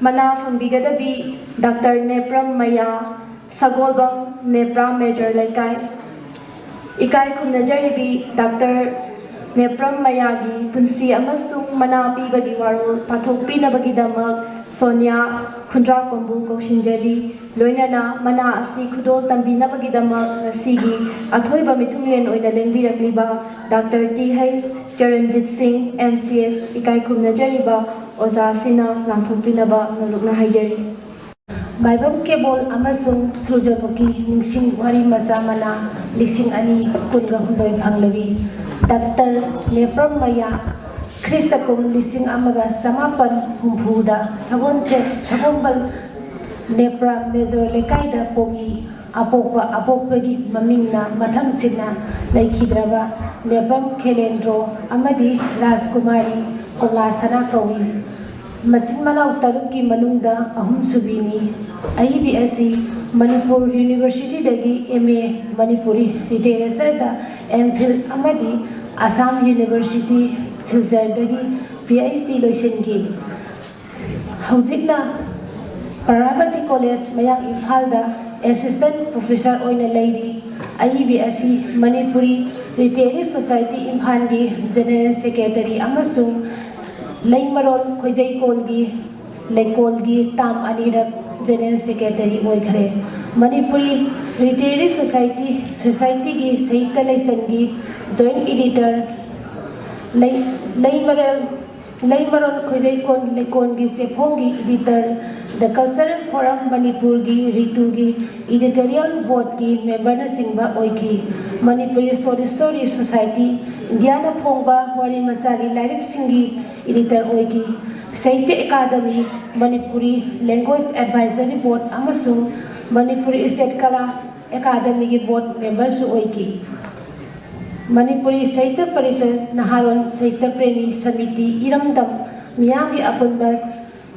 ꯃꯅꯥ ꯐꯪꯕꯤꯒꯗꯕꯤ ꯗꯥꯛꯇꯔ ꯅꯦꯄ꯭ꯔꯝ ꯃꯌꯥ, ꯁꯒꯣꯜꯕꯝ ꯅꯦꯄ꯭ꯔꯥ ꯃꯦꯖꯔ ꯂꯩꯀꯥꯏ꯫ ꯏꯀꯥꯏ ꯈꯨꯝꯅꯖꯔꯤꯕꯤ ꯗꯥꯛꯇꯔ ꯅꯦꯄ꯭ꯔꯝ ꯃꯌꯥꯒꯤ ꯄꯨꯟꯁꯤ ꯑꯃꯁꯨꯡ ꯃꯅꯥ ꯄꯤꯕꯒꯤ ꯋꯥꯔꯣꯜ ꯄꯥꯊꯣꯛꯄꯤꯅꯕꯒꯤꯗꯃꯛ ꯁꯣꯅꯤꯌꯥ ꯈꯨꯟꯗ꯭ꯔꯥꯛꯄꯝꯕꯨ ꯀꯧꯁꯤꯟꯖꯔꯤ꯫ ꯂꯣꯏꯅꯅ ꯃꯅꯥ ꯑꯁꯤ ꯈꯨꯗꯣꯜ ꯇꯝꯕꯤꯅꯕꯒꯤꯗꯃꯛ ꯉꯁꯤꯒꯤ ꯑꯊꯣꯏꯕ ꯃꯤꯊꯨꯡꯂꯦꯟ ꯑꯣꯏꯅ ꯂꯦꯡꯕꯤꯔꯛꯂꯤꯕ ꯗꯥꯛꯇꯔ ꯇꯤ ꯍꯩꯆ ꯆꯔꯟꯖꯤꯠ ꯁꯤꯡ, ꯑꯦꯝ ꯁꯤ ꯑꯦꯁ, ꯏꯀꯥꯏ ꯈꯨꯝꯅꯖꯔꯤꯕ ꯑꯣꯖꯥꯁꯤꯡꯅ ꯂꯥꯡꯊꯣꯛꯄꯤꯅꯕ ꯅꯣꯂꯨꯛꯅ ꯍꯥꯏꯖꯔꯤ꯫ ꯃꯥꯏꯕꯝ ꯀꯦꯕꯣꯜ ꯑꯃꯁꯨꯡ ꯁꯨꯔꯖꯃꯨꯈꯤ ꯅꯤꯡꯁꯤꯡ ꯋꯥꯔꯤ ꯃꯆꯥ ꯃꯅꯥ, ꯂꯤꯁꯤꯡ ꯑꯅꯤ ꯀꯨꯟꯒ ꯍꯨꯝꯗꯣꯏ ꯐꯪꯂꯕꯤ ꯗꯥꯛꯇꯔ ꯅꯦꯄ꯭ꯔꯝ ꯃꯌꯥ, ꯈ꯭ꯔꯤꯁꯇ ꯀꯨꯝ ꯂꯤꯁꯤꯡ ꯑꯃꯒ ꯆꯃꯥꯄꯟ ꯍꯨꯝꯐꯨꯗ ꯁꯒꯣꯜꯁꯦ-, ꯁꯒꯣꯜꯕꯜ ꯅꯦꯄ꯭ꯔꯥ ꯃꯦꯖꯣꯔ ꯂꯩꯀꯥꯏꯗ ꯄꯣꯛꯏ꯫ ꯑꯄꯣꯛꯄ ꯑꯄꯣꯛꯄꯒꯤ ꯃꯃꯤꯡꯅ ꯃꯊꯪꯁꯤꯠꯅ ꯂꯩꯈꯤꯗ꯭ꯔꯕ ꯅꯦꯄ꯭ꯔꯝ ꯈꯦꯂꯦꯟꯗ꯭ꯔꯣ ꯑꯃꯗꯤ ꯔꯥꯖꯀꯨꯃꯥꯔꯤ ꯀꯣꯂꯥꯁꯅꯥ ꯀꯧꯏ꯫ ꯃꯆꯤꯟ ꯃꯅꯥꯎ ꯇꯔꯨꯛꯀꯤ ꯃꯅꯨꯡꯗ ꯑꯍꯨꯝꯁꯨꯕꯤꯅꯤ꯫ ꯑꯏꯕꯤ ꯑꯁꯤ ꯃꯅꯤꯄꯨꯔ ꯌꯨꯅꯤꯚꯔꯁꯤꯇꯤꯗꯒꯤ ꯑꯦꯝ ꯑꯦ ꯃꯅꯤꯄꯨꯔꯤ ꯂꯤꯇꯔꯦꯆꯔꯗ ꯑꯦꯝ ꯐꯤꯜ ꯑꯃꯗꯤ ꯑꯁꯥꯝ ꯌꯨꯅꯤꯚꯔꯁꯤꯇꯤ ꯁꯤꯜꯆꯔꯗꯒꯤ ꯄꯤ ꯑꯩꯆ ꯗꯤ ꯂꯣꯏꯁꯤꯟꯈꯤ꯫ ꯍꯧꯖꯤꯛꯅ ꯄ꯭ꯔꯖꯥꯄꯇꯤ ꯀꯣꯂꯦꯖ ꯃꯌꯥꯡ ꯏꯝꯐꯥꯜꯗ ꯑꯦꯁꯤꯁꯇꯦꯟ ꯄ꯭ꯔꯣꯐꯦꯁꯔ ꯑꯣꯏꯅ ꯂꯩꯔꯤ꯫ ꯑꯏꯕꯤ ꯑꯁꯤ ꯃꯅꯤꯄꯨꯔꯤ ꯂꯤꯇꯔꯦꯔꯤ ꯁꯣꯁꯥꯏꯇꯤ ꯏꯝꯐꯥꯜꯒꯤ ꯖꯦꯅꯔꯦꯜ ꯁꯦꯀ꯭ꯔꯦꯇꯔꯤ ꯑꯃꯁꯨꯡ ꯂꯩꯃꯔꯣꯜ ꯈꯣꯏꯖꯩꯀꯣꯜꯒꯤ ꯂꯩꯀꯣꯜꯒꯤ ꯇꯥꯝ ꯑꯅꯤꯔꯛ ꯖꯦꯅꯔꯦꯜ ꯁꯦꯀ꯭ꯔꯦꯇꯔꯤ ꯑꯣꯏꯈ꯭ꯔꯦ꯫ ꯃꯅꯤꯄꯨꯔꯤ ꯂꯤꯇꯔꯦꯔꯤ ꯁꯣꯁꯥꯏꯇꯤ, ꯁꯣꯁꯥꯏꯇꯤꯒꯤ ꯁꯥꯍꯤꯇ꯭ꯌ ꯂꯩꯁꯟꯒꯤ ꯖꯣꯏꯟꯠ ꯏꯗꯤꯇꯔ, ꯂꯩ-, ꯂꯩꯃꯔꯦꯜ, ꯂꯩꯃꯔꯣꯟ ꯈꯣꯏꯖꯩꯀꯣꯟ ꯂꯩꯀꯣꯟꯒꯤ ꯆꯦꯐꯣꯡꯒꯤ ꯏꯗꯤꯇꯔ, ꯗ ꯀꯜꯆꯔꯦꯜ ꯐꯣꯔꯝ ꯃꯅꯤꯄꯨꯔꯒꯤ ꯔꯤꯇꯨꯒꯤ ꯏꯗꯤꯇꯣꯔꯤꯌꯦꯜ ꯕꯣꯔꯗꯀꯤ ꯃꯦꯝꯕꯔꯅꯆꯤꯡꯕ ꯑꯣꯏꯈꯤ꯫ ꯃꯅꯤꯄꯨꯔꯤ ꯁꯣꯔꯠ ꯁ꯭ꯇꯣꯔꯤ ꯁꯣꯁꯥꯏꯇꯤ, ꯏꯟꯗꯤꯌꯥꯅ ꯐꯣꯡꯕ ꯋꯥꯔꯤ ꯃꯆꯥꯒꯤ ꯂꯥꯏꯔꯤꯛꯁꯤꯡꯒꯤ ꯏꯗꯤꯇꯔ ꯑꯣꯏꯈꯤ꯫ Sahitya Akademi, Manipuri language advisory board ꯑꯃꯁꯨꯡ ꯃꯅꯤꯄꯨꯔꯤ ꯁ꯭ꯇꯦꯠ ꯀꯂꯥ ꯑꯦꯀꯥꯗꯃꯤꯒꯤ ꯕꯣꯔꯗ ꯃꯦꯝꯕꯔꯁꯨ ꯑꯣꯏꯈꯤ꯫ ꯃꯅꯤꯄꯨꯔꯤ ꯁꯥꯍꯤꯇ꯭ꯌ ꯄꯔꯤꯁꯠ, ꯅꯍꯥꯔꯣꯜ ꯁꯥꯍꯤꯇ꯭ꯌ ꯄ꯭ꯔꯦꯃꯤ ꯁꯃꯤꯇꯤ, ꯏꯔꯝꯗꯝ ꯃꯤꯌꯥꯝꯒꯤ ꯑꯄꯨꯟꯕ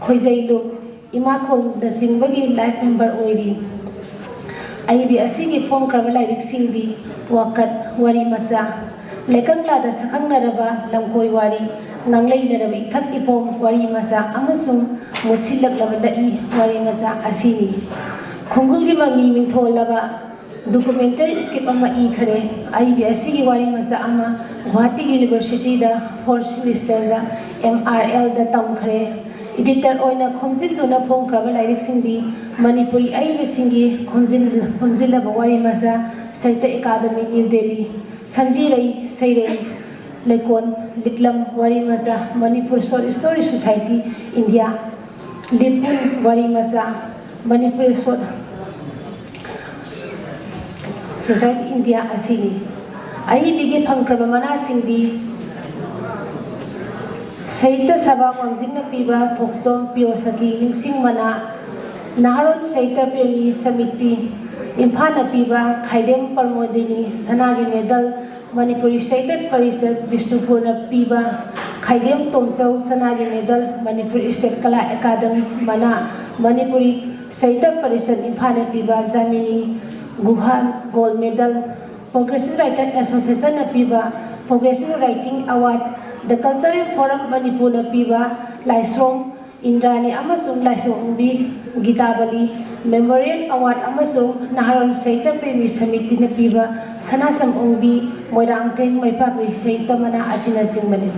ꯈꯣꯏꯖꯩꯂꯨꯞ, ꯏꯃꯥꯈꯣꯜꯅꯆꯤꯡꯕꯒꯤ ꯂꯥꯏꯐ ꯃꯦꯝꯕꯔ ꯑꯣꯏꯔꯤ꯫ ꯑꯏꯕꯤ ꯑꯁꯤꯒꯤ ꯐꯣꯡꯈ꯭ꯔꯕ ꯂꯥꯏꯔꯤꯛꯁꯤꯡꯗꯤ ꯋꯥꯀꯠ, ꯋꯥꯔꯤ ꯃꯆꯥ, ꯂꯩꯀꯪꯂꯥꯗ ꯁꯛꯈꯪꯅꯔꯕ ꯂꯝꯀꯣꯏ ꯋꯥꯔꯤ, ꯉꯥꯡꯂꯩꯅꯔꯕ ꯏꯊꯛ ꯏꯄꯣꯝ ꯋꯥꯔꯤ ꯃꯆꯥ ꯑꯃꯁꯨꯡ ꯃꯨꯠꯁꯤꯜꯂꯛꯂꯕ ꯂꯛꯏ ꯋꯥꯔꯤ ꯃꯆꯥ ꯑꯁꯤꯅꯤ꯫ ꯈꯣꯡꯒꯨꯜꯒꯤ ꯃꯃꯤ ꯃꯤꯡꯊꯣꯜꯂꯕ ꯗꯣꯀꯨꯃꯦꯟꯇꯔꯤ ꯁ꯭ꯀꯤꯠ ꯑꯃ ꯏꯈꯔꯦ꯫ ꯑꯏꯕꯤ ꯑꯁꯤꯒꯤ ꯋꯥꯔꯤ ꯃꯆꯥ ꯑꯃ ꯒꯨꯋꯥꯍꯥꯇꯤ ꯌꯨꯅꯤꯚꯔꯁꯤꯇꯤꯗ ꯐꯣꯔꯠ ꯁꯤꯃꯤꯁꯇꯔꯗ ꯑꯦꯝ ꯑꯥꯔ ꯑꯦꯜꯗ ꯇꯝꯈ꯭ꯔꯦ꯫ ꯏꯗꯤꯇꯔ ꯑꯣꯏꯅ ꯈꯣꯝꯖꯤꯟꯗꯨꯅ ꯐꯣꯡꯈ꯭ꯔꯕ ꯂꯥꯏꯔꯤꯛꯁꯤꯡꯗꯤ ꯃꯅꯤꯄꯨꯔꯤ ꯑꯏꯕꯁꯤꯡꯒꯤ ꯈꯣꯝꯖꯤꯟ-, ꯈꯣꯝꯖꯤꯜꯂꯕ ꯋꯥꯔꯤ ꯃꯆꯥ, ꯁꯥꯍꯤꯇ꯭ꯌ ꯑꯦꯀꯥꯗꯃꯤ, ꯅ꯭ꯌꯨ ꯗꯦꯜꯂꯤ, ꯁꯟꯖꯤꯔꯩ ꯁꯩꯔꯦꯡ ꯂꯩꯀꯣꯜ, ꯂꯤꯛꯂꯝ ꯋꯥꯔꯤ ꯃꯆꯥ, Manipur short story society, India, ꯂꯤꯄꯨꯟ ꯋꯥꯔꯤ ꯃꯆꯥ, ꯃꯅꯤꯄꯨꯔ ꯁꯣꯔꯠ ꯁꯣꯁꯥꯏꯇꯤ, ꯏꯟꯗꯤꯌꯥ ꯑꯁꯤꯅꯤ꯫ ꯑꯏꯕꯤꯒꯤ ꯐꯪꯈ꯭ꯔꯕ ꯃꯅꯥꯁꯤꯡꯗꯤ ꯁꯥꯍꯤꯇ꯭ꯌ ꯁꯚꯥ ꯋꯥꯡꯖꯤꯡꯅ ꯄꯤꯕ ꯊꯣꯛꯆꯣꯝ ꯄꯤꯌꯣꯁꯀꯤ ꯅꯤꯡꯁꯤꯡ ꯃꯅꯥ, ꯅꯍꯥꯔꯣꯜ ꯁꯥꯍꯤꯇ꯭ꯌ ꯄ꯭ꯔꯦꯃꯤ ꯁꯃꯤꯇꯤ ꯏꯝꯐꯥꯜꯅ ꯄꯤꯕ ꯈꯥꯏꯗꯦꯝ ꯄ꯭ꯔꯃꯣꯗꯤꯅꯤ ꯁꯅꯥꯒꯤ ꯃꯦꯗꯜ, ꯃꯅꯤꯄꯨꯔꯤ ꯁꯥꯍꯤꯇ꯭ꯌ ꯄꯔꯤꯁꯠ ꯕꯤꯁꯅꯨꯄꯨꯔꯅ ꯄꯤꯕ ꯈꯥꯏꯗꯦꯝ ꯇꯣꯝꯆꯧ ꯁꯅꯥꯒꯤ ꯃꯦꯗꯜ, ꯃꯅꯤꯄꯨꯔ ꯁ꯭ꯇꯦꯠ ꯀꯂꯥ ꯑꯦꯀꯥꯗꯃꯤ ꯃꯅꯥ, ꯃꯅꯤꯄꯨꯔꯤ ꯁꯥꯍꯤꯇ꯭ꯌ ꯄꯔꯤꯁꯠ ꯏꯝꯐꯥꯜꯅ ꯄꯤꯕ ꯖꯥꯃꯤꯅꯤ ꯒꯨꯍꯥ ꯒꯣꯜꯗ ꯃꯦꯗꯜ, ꯄ꯭ꯔꯣꯒ꯭ꯔꯦꯁꯤꯚ ꯔꯥꯏꯇꯔ ꯑꯦꯁꯣꯁꯤꯌꯦꯁꯟꯅ ꯄꯤꯕ ꯄ꯭ꯔꯣꯒ꯭ꯔꯦꯁꯤꯚ ꯔꯥꯏꯇꯤꯡ ꯑꯦꯋꯥꯔꯗ, ꯗ ꯀꯜꯆꯔꯦꯜ ꯐꯣꯔꯝ ꯃꯅꯤꯄꯨꯔꯅ ꯄꯤꯕ ꯂꯥꯏꯁ꯭ꯔꯣꯝ ꯏꯟꯗ꯭ꯔꯥꯅꯤ ꯑꯃꯁꯨꯡ ꯂꯥꯏꯁ꯭ꯔꯣꯝꯕꯤ ꯒꯤꯇꯥꯕꯂꯤ ꯃꯦꯃꯣꯔꯤꯌꯦꯜ ꯑꯦꯋꯥꯔꯗ ꯑꯃꯁꯨꯡ ꯅꯍꯥꯔꯣꯜ ꯁꯥꯍꯤꯇ꯭ꯌ ꯄ꯭ꯔꯦꯃꯤ ꯁꯃꯤꯇꯤꯅ ꯄꯤꯕ ꯁꯅꯥꯁꯝ ꯑꯣꯡꯕꯤ ꯃꯣꯏꯔꯥꯡꯊꯦꯝ ꯃꯩꯄꯥꯛꯀꯤ ꯁꯥꯍꯤꯇ꯭ꯌ ꯃꯅꯥ ꯑꯁꯤꯅꯆꯤꯡꯕꯅꯤ꯫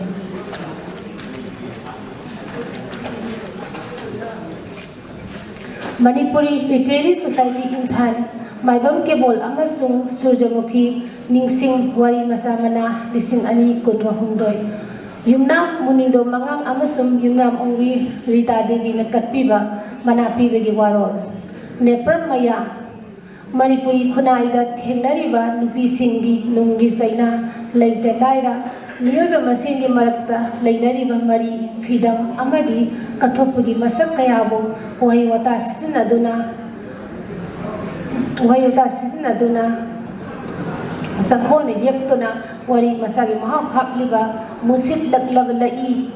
ꯃꯅꯤꯄꯨꯔꯤ ꯂꯤꯇꯔꯦꯔꯤ ꯁꯣꯁꯥꯏꯇꯤ ꯏꯝꯐꯥꯜ, ꯃꯥꯏꯕꯝ ꯀꯦꯕꯣꯜ ꯑꯃꯁꯨꯡ ꯁꯨꯔꯖꯃꯨꯈꯤ ꯅꯤꯡꯁꯤꯡ ꯋꯥꯔꯤ ꯃꯆꯥ ꯃꯅꯥ, ꯂꯤꯁꯤꯡ ꯑꯅꯤ ꯀꯨꯟꯒ ꯍꯨꯝꯗꯣꯏ꯫ ꯌꯨꯝꯅꯥꯝ ꯃꯨꯅꯤꯟꯗꯣ ꯃꯉꯥꯡ ꯑꯃꯁꯨꯡ ꯌꯨꯝꯅꯥꯝ ꯑꯣꯡꯕꯤ ꯔꯤꯇꯥ ꯗꯦꯕꯤꯅ ꯀꯠꯄꯤꯕ ꯃꯅꯥ ꯄꯤꯕꯒꯤ ꯋꯥꯔꯣꯜ꯫ ꯅꯦꯄ꯭ꯔꯝ ꯃꯌꯥ꯫ ꯃꯅꯤꯄꯨꯔꯤ ꯈꯨꯟꯅꯥꯏꯗ ꯊꯦꯡꯅꯔꯤꯕ ꯅꯨꯄꯤꯁꯤꯡꯒꯤ ꯅꯨꯡꯒꯤ ꯆꯩꯅꯥ, ꯂꯩꯇ ꯂꯥꯏꯔ, ꯃꯤꯑꯣꯏꯕ ꯃꯁꯦꯟꯒꯤ ꯃꯔꯛꯇ ꯂꯩꯅꯔꯤꯕ ꯃꯔꯤ, ꯐ꯭ꯔꯤꯗꯝ ꯑꯃꯗꯤ ꯀꯠꯊꯣꯛꯄꯒꯤ ꯃꯁꯛ ꯀꯌꯥꯕꯨ ꯋꯥꯍꯩ ꯋꯥꯇꯥ ꯁꯤꯖꯤꯟꯅꯗꯨꯅ, ꯋꯥꯍꯩ ꯋꯥꯇꯥ ꯁꯤꯖꯤꯟꯅꯗꯨꯅ, ꯆꯪꯈꯣꯟꯅ ꯌꯦꯛꯇꯨꯅ ꯋꯥꯔꯤ ꯃꯆꯥꯒꯤ ꯃꯍꯥꯎ ꯍꯥꯞꯂꯤꯕ ꯃꯨꯁꯤꯠꯂꯛꯂꯕ ꯂꯛꯏ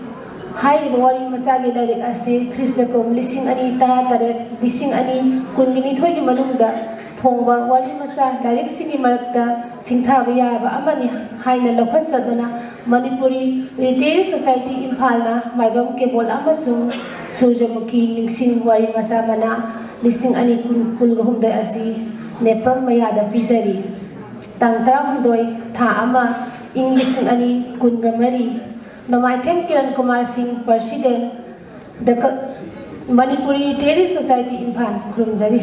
ꯍꯥꯏꯔꯤꯕ ꯋꯥꯔꯤ ꯃꯆꯥꯒꯤ ꯂꯥꯏꯔꯤꯛ ꯑꯁꯤ ꯈ꯭ꯔꯤꯁꯇ ꯀꯨꯝ ꯂꯤꯁꯤꯡ ꯑꯅꯤ ꯇꯔꯥꯇꯔꯦꯠ, ꯂꯤꯁꯤꯡ ꯑꯅꯤ ꯀꯨꯟꯒ ꯅꯤꯊꯣꯏꯒꯤ ꯃꯅꯨꯡꯗ ꯐꯣꯡꯕ ꯋꯥꯔꯤ ꯃꯆꯥ ꯂꯥꯏꯔꯤꯛꯁꯤꯡꯒꯤ ꯃꯔꯛꯇ ꯁꯤꯡꯊꯥꯕ ꯌꯥꯕ ꯑꯃꯅꯤ ꯍꯥꯏꯅ ꯂꯧꯈꯠꯆꯗꯨꯅ ꯃꯅꯤꯄꯨꯔꯤ ꯂꯤꯇꯔꯦꯔꯤ ꯁꯣꯁꯥꯏꯇꯤ ꯏꯝꯐꯥꯜꯅ ꯃꯥꯏꯕꯝ ꯀꯦꯕꯣꯜ ꯑꯃꯁꯨꯡ ꯁꯨꯔꯖꯃꯨꯈꯤ ꯅꯤꯡꯁꯤꯡ ꯋꯥꯔꯤ ꯃꯆꯥ ꯃꯅꯥ ꯂꯤꯁꯤꯡ ꯑꯅꯤ ꯀꯨꯟ, ꯀꯨꯟꯒ ꯍꯨꯝꯗꯣꯏ ꯑꯁꯤ ꯅꯦꯄ꯭ꯔꯝ ꯃꯌꯥꯗ ꯄꯤꯖꯔꯤ꯫ ꯇꯥꯡ ꯇꯔꯥꯍꯨꯝꯗꯣꯏ, ꯊꯥ ꯑꯃ, ꯏꯪ ꯂꯤꯁꯤꯡ ꯑꯅꯤ ꯀꯨꯟꯒ ꯃꯔꯤ, ꯅꯣꯡꯃꯥꯏꯊꯦꯝ ꯀꯤꯔꯟ ꯀꯨꯃꯥꯔ ꯁꯤꯡ, ꯄ꯭ꯔꯁꯤꯗꯦꯟ, ꯗ ꯀ-, ꯃꯅꯤꯄꯨꯔꯤ ꯂꯤꯇꯔꯦꯔꯤ ꯁꯣꯁꯥꯏꯇꯤ ꯏꯝꯐꯥꯜ꯫ ꯈꯨꯔꯨꯝꯖꯔꯤ꯫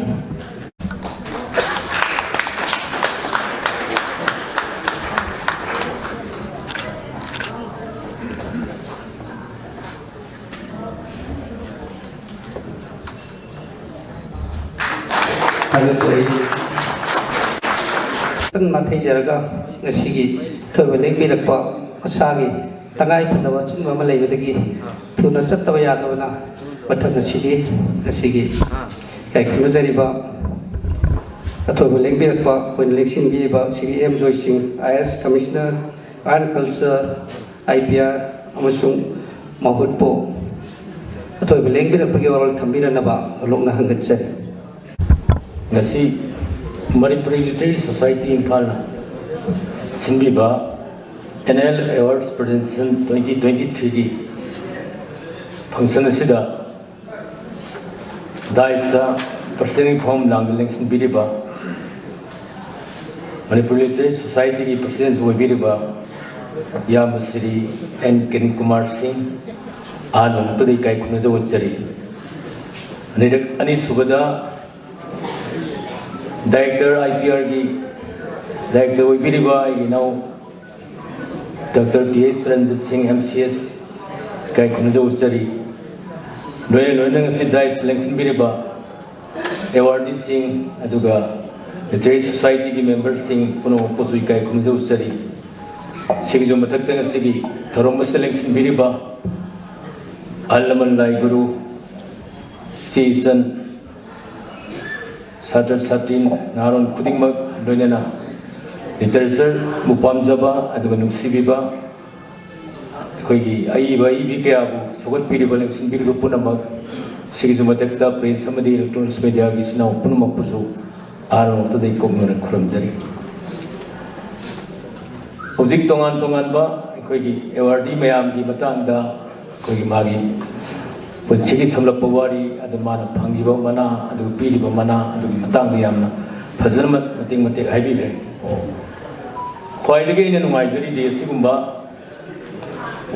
ꯊꯥꯒꯠꯆꯔꯤ꯫ ꯇꯟ ꯃꯥꯊꯩꯖꯔꯒ ꯉꯁꯤꯒꯤ ꯑꯊꯣꯏꯕ ꯂꯦꯡꯕꯤꯔꯛꯄ ꯃꯁꯥꯒꯤ ꯇꯉꯥꯏ ꯐꯗꯕ ꯑꯆꯤꯟꯕ ꯑꯃ ꯂꯩꯕꯗꯒꯤ ꯊꯨꯅ ꯆꯠꯇꯕ ꯌꯥꯗꯕꯅ ꯃꯊꯪ ꯑꯁꯤꯒꯤ, ꯉꯁꯤꯒꯤ ꯏꯀꯥꯏ ꯈꯨꯝꯅꯖꯔꯤꯕ ꯑꯊꯣꯏꯕ ꯂꯦꯡꯕꯤꯔꯛꯄ ꯑꯩꯈꯣꯏꯅ ꯂꯦꯡꯁꯤꯟꯕꯤꯔꯤꯕ Shri M Joy Singh, I S commissioner, art and culture, I P R ꯑꯃꯁꯨꯡ ꯃꯍꯨꯠꯄꯨ ꯑꯊꯣꯏꯕ ꯂꯦꯡꯕꯤꯔꯛꯄꯒꯤ ꯋꯥꯔꯣꯜ ꯊꯝꯕꯤꯔꯅꯕ ꯅꯣꯂꯨꯛꯅ ꯍꯪꯒꯠꯆꯔꯤ꯫ ꯉꯁꯤ ꯃꯅꯤꯄꯨꯔꯤ ꯂꯤꯇꯔꯦꯔꯤ ꯁꯣꯁꯥꯏꯇꯤ ꯏꯝꯐꯥꯜꯅ ꯁꯤꯟꯕꯤꯕ ꯑꯦꯅꯨꯋꯦꯜ ꯑꯦꯋꯥꯔꯗꯁ ꯄ꯭ꯔꯖꯦꯟꯇꯦꯁꯟ ꯇ꯭ꯋꯦꯟꯇꯤ ꯇ꯭ꯋꯦꯟꯇꯤ ꯊ꯭ꯔꯤꯒꯤ ꯐꯪꯁꯟ ꯑꯁꯤꯗ ꯗꯥꯏꯁꯇ ꯄ꯭ꯔꯁꯤꯗꯦꯟꯒꯤ ꯐꯝꯐꯝ ꯂꯥꯡꯗ ꯂꯦꯡꯁꯤꯟꯕꯤꯔꯤꯕ ꯃꯅꯤꯄꯨꯔ ꯂꯤꯇꯔꯦꯔꯤ ꯁꯣꯁꯥꯏꯇꯤꯒꯤ ꯄ꯭ꯔꯁꯤꯗꯦꯟꯁꯨ ꯑꯣꯏꯕꯤꯔꯤꯕ ꯏꯌꯥꯝꯕ ꯁ꯭ꯔꯤ ꯑꯦꯟ ꯀꯤꯔꯟ ꯀꯨꯃꯥꯔ ꯁꯤꯡ, ꯑꯍꯥꯟꯕ ꯃꯛꯇꯗ ꯏꯀꯥꯏ ꯈꯨꯝꯅꯖꯕ ꯎꯠꯆꯔꯤ꯫ ꯑꯅꯤꯔꯛ ꯑꯅꯤꯁꯨꯕꯗ ꯗꯥꯏꯔꯦꯛꯇꯔ, ꯑꯥꯏ ꯄꯤ ꯑꯥꯔꯒꯤ ꯗꯥꯏꯔꯦꯛꯇꯔ ꯑꯣꯏꯕꯤꯔꯤꯕ ꯑꯩꯒꯤ ꯏꯅꯥꯎ ꯗꯣꯛꯇꯔ ꯇꯤ ꯑꯩꯆ ꯔꯟꯖꯤꯠ ꯁꯤꯡ, ꯑꯦꯝ ꯁꯤ ꯑꯦꯁ, ꯏꯀꯥꯏ ꯈꯨꯝꯅꯖ ꯎꯠꯆꯔꯤ꯫ ꯂꯣꯏꯅ ꯂꯣꯏꯅꯅ ꯉꯁꯤ ꯗꯥꯏꯁꯇ ꯂꯦꯡꯁꯤꯟꯕꯤꯔꯤꯕ ꯑꯦꯋꯥꯔꯗꯤꯁꯤꯡ, ꯑꯗꯨꯒ ꯂꯤꯇꯔꯦꯔꯤ ꯁꯣꯁꯥꯏꯇꯤꯒꯤ ꯃꯦꯝꯕꯔꯁꯤꯡ ꯄꯨꯝꯅꯃꯛꯄꯨꯁꯨ ꯏꯀꯥꯏ ꯈꯨꯝꯅꯖ ꯎꯠꯆꯔꯤ꯫ ꯁꯤꯒꯤꯁꯨ ꯃꯊꯛꯇ ꯉꯁꯤꯒꯤ ꯊꯧꯔꯝ ꯑꯁꯤꯗ ꯂꯦꯡꯁꯤꯟꯕꯤꯔꯤꯕ ꯑꯍꯜ ꯂꯃꯟ, ꯂꯥꯏ ꯒꯨꯔꯨ, ꯏꯆꯦ ꯏꯆꯟ, ꯁꯥꯇ꯭ꯔ ꯁꯥꯇ꯭ꯔꯤ, ꯅꯍꯥꯔꯣꯜ ꯈꯨꯗꯤꯡꯃꯛ, ꯂꯣꯏꯅꯅ ꯂꯤꯇꯔꯦꯆꯔꯕꯨ ꯄꯥꯝꯖꯕ ꯑꯗꯨꯒ ꯅꯨꯡꯁꯤꯕꯤꯕ, ꯑꯩꯈꯣꯏꯒꯤ ꯑꯏꯕ ꯑꯏꯕꯤ ꯀꯌꯥꯕꯨ ꯁꯧꯒꯠꯄꯤꯔꯤꯕ, ꯂꯦꯡꯁꯤꯟꯕꯤꯔꯤꯕ ꯄꯨꯝꯅꯃꯛ, ꯁꯤꯒꯤꯁꯨ ꯃꯊꯛꯇ ꯄ꯭ꯔꯦꯁ ꯑꯃꯗꯤ ꯏꯂꯦꯛꯇ꯭ꯔꯣꯅꯤꯛꯁ ꯃꯦꯗꯤꯌꯥꯒꯤ ꯏꯆꯤꯟ ꯏꯅꯥꯎ ꯄꯨꯝꯅꯃꯛꯄꯨꯁꯨ ꯑꯍꯥꯟꯕ ꯃꯛꯇꯗ ꯑꯩ ꯀꯣꯛꯅꯅ ꯈꯨꯔꯨꯝꯖꯔꯤ꯫ ꯍꯧꯖꯤꯛ ꯇꯣꯉꯥꯟ ꯇꯣꯉꯥꯟꯕ ꯑꯩꯈꯣꯏꯒꯤ ꯑꯦꯋꯥꯔꯗꯤ ꯃꯌꯥꯝꯒꯤ ꯃꯇꯥꯡꯗ, ꯑꯩꯈꯣꯏꯒꯤ ꯃꯥꯒꯤ ꯄꯨꯟꯁꯤꯒꯤ ꯁꯝꯂꯞꯄ ꯋꯥꯔꯤ, ꯑꯗꯨ ꯃꯥꯅ ꯐꯪꯈꯤꯕ ꯃꯅꯥ, ꯑꯗꯨ ꯄꯤꯔꯤꯕ ꯃꯅꯥ, ꯑꯗꯨꯒꯤ ꯃꯇꯥꯡꯗ ꯌꯥꯝꯅ ꯐꯖꯅ ꯃꯇꯦꯛ ꯃꯇꯦꯛ ꯍꯥꯏꯕꯤꯈ꯭ꯔꯦ꯫ ꯈ꯭ꯋꯥꯏꯗꯒꯤ ꯑꯩꯅ ꯅꯨꯡꯉꯥꯏꯖꯔꯤꯗꯤ ꯑꯁꯤꯒꯨꯝꯕ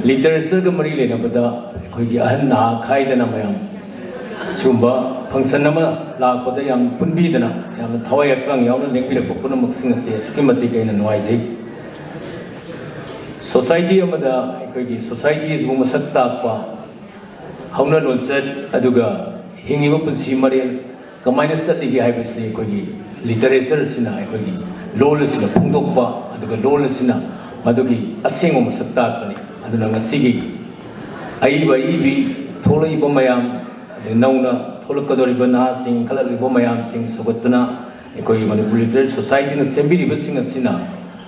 ꯂꯤꯇꯔꯦꯆꯔꯒ ꯃꯔꯤ ꯂꯩꯅꯕꯗ ꯑꯩꯈꯣꯏꯒꯤ ꯑꯍꯟ ꯅꯍꯥ ꯈꯥꯏꯗꯅ ꯃꯌꯥꯝ ꯁꯤꯒꯨꯝꯕ ꯐꯪꯁꯟ ꯑꯃ ꯂꯥꯛꯄꯗ ꯌꯥꯝ ꯄꯨꯟꯕꯤꯗꯅ, ꯌꯥꯝꯅ ꯊꯋꯥꯏ ꯍꯛꯆꯥꯡ ꯌꯥꯎꯅ ꯂꯦꯡꯕꯤꯔꯛꯄ ꯄꯨꯝꯅꯃꯛꯁꯤꯡ ꯑꯁꯤ ꯑꯁꯨꯛꯀꯤ ꯃꯇꯤꯛ ꯑꯩꯅ ꯅꯨꯡꯉꯥꯏꯖꯩ꯫ ꯁꯣꯁꯥꯏꯇꯤ ꯑꯃꯗ ꯑꯩꯈꯣꯏꯒꯤ ꯁꯣꯁꯥꯏꯇꯤ ꯑꯁꯤꯕꯨ ꯃꯁꯛ ꯇꯥꯛꯄ ꯍꯧꯅ ꯂꯣꯟꯆꯠ, ꯑꯗꯨꯒ ꯍꯤꯡꯉꯤꯕ ꯄꯨꯟꯁꯤ ꯃꯔꯦꯜ ꯀꯃꯥꯏꯅ ꯆꯠꯂꯤꯒꯦ ꯍꯥꯏꯕꯁꯤ ꯑꯩꯈꯣꯏꯒꯤ ꯂꯤꯇꯔꯦꯆꯔ ꯑꯁꯤꯅ, ꯑꯩꯈꯣꯏꯒꯤ ꯂꯣꯜ ꯑꯁꯤꯅ ꯐꯣꯡꯗꯣꯛꯄ, ꯑꯗꯨꯒ ꯂꯣꯜ ꯑꯁꯤꯅ ꯃꯗꯨꯒꯤ ꯑꯁꯦꯡꯕ ꯃꯁꯛ ꯇꯥꯛꯄꯅꯤ꯫ ꯑꯗꯨꯅ ꯉꯁꯤꯒꯤ ꯑꯏꯕ ꯑꯏꯕꯤ ꯊꯣꯛꯂꯛꯏꯕ ꯃꯌꯥꯝ, ꯑꯗꯩ ꯅꯧꯅ ꯊꯣꯛꯂꯛꯀꯗꯧꯔꯤꯕ ꯅꯍꯥꯁꯤꯡ, ꯏꯟꯈꯠꯂꯛꯂꯤꯕ ꯃꯌꯥꯝꯁꯤꯡ ꯁꯧꯒꯠꯇꯨꯅ ꯑꯩꯈꯣꯏꯒꯤ ꯃꯅꯤꯄꯨꯔ ꯂꯤꯇꯔꯦꯆꯔ ꯁꯣꯁꯥꯏꯇꯤꯅ ꯁꯦꯝꯕꯤꯔꯤꯕꯁꯤꯡ ꯑꯁꯤꯅ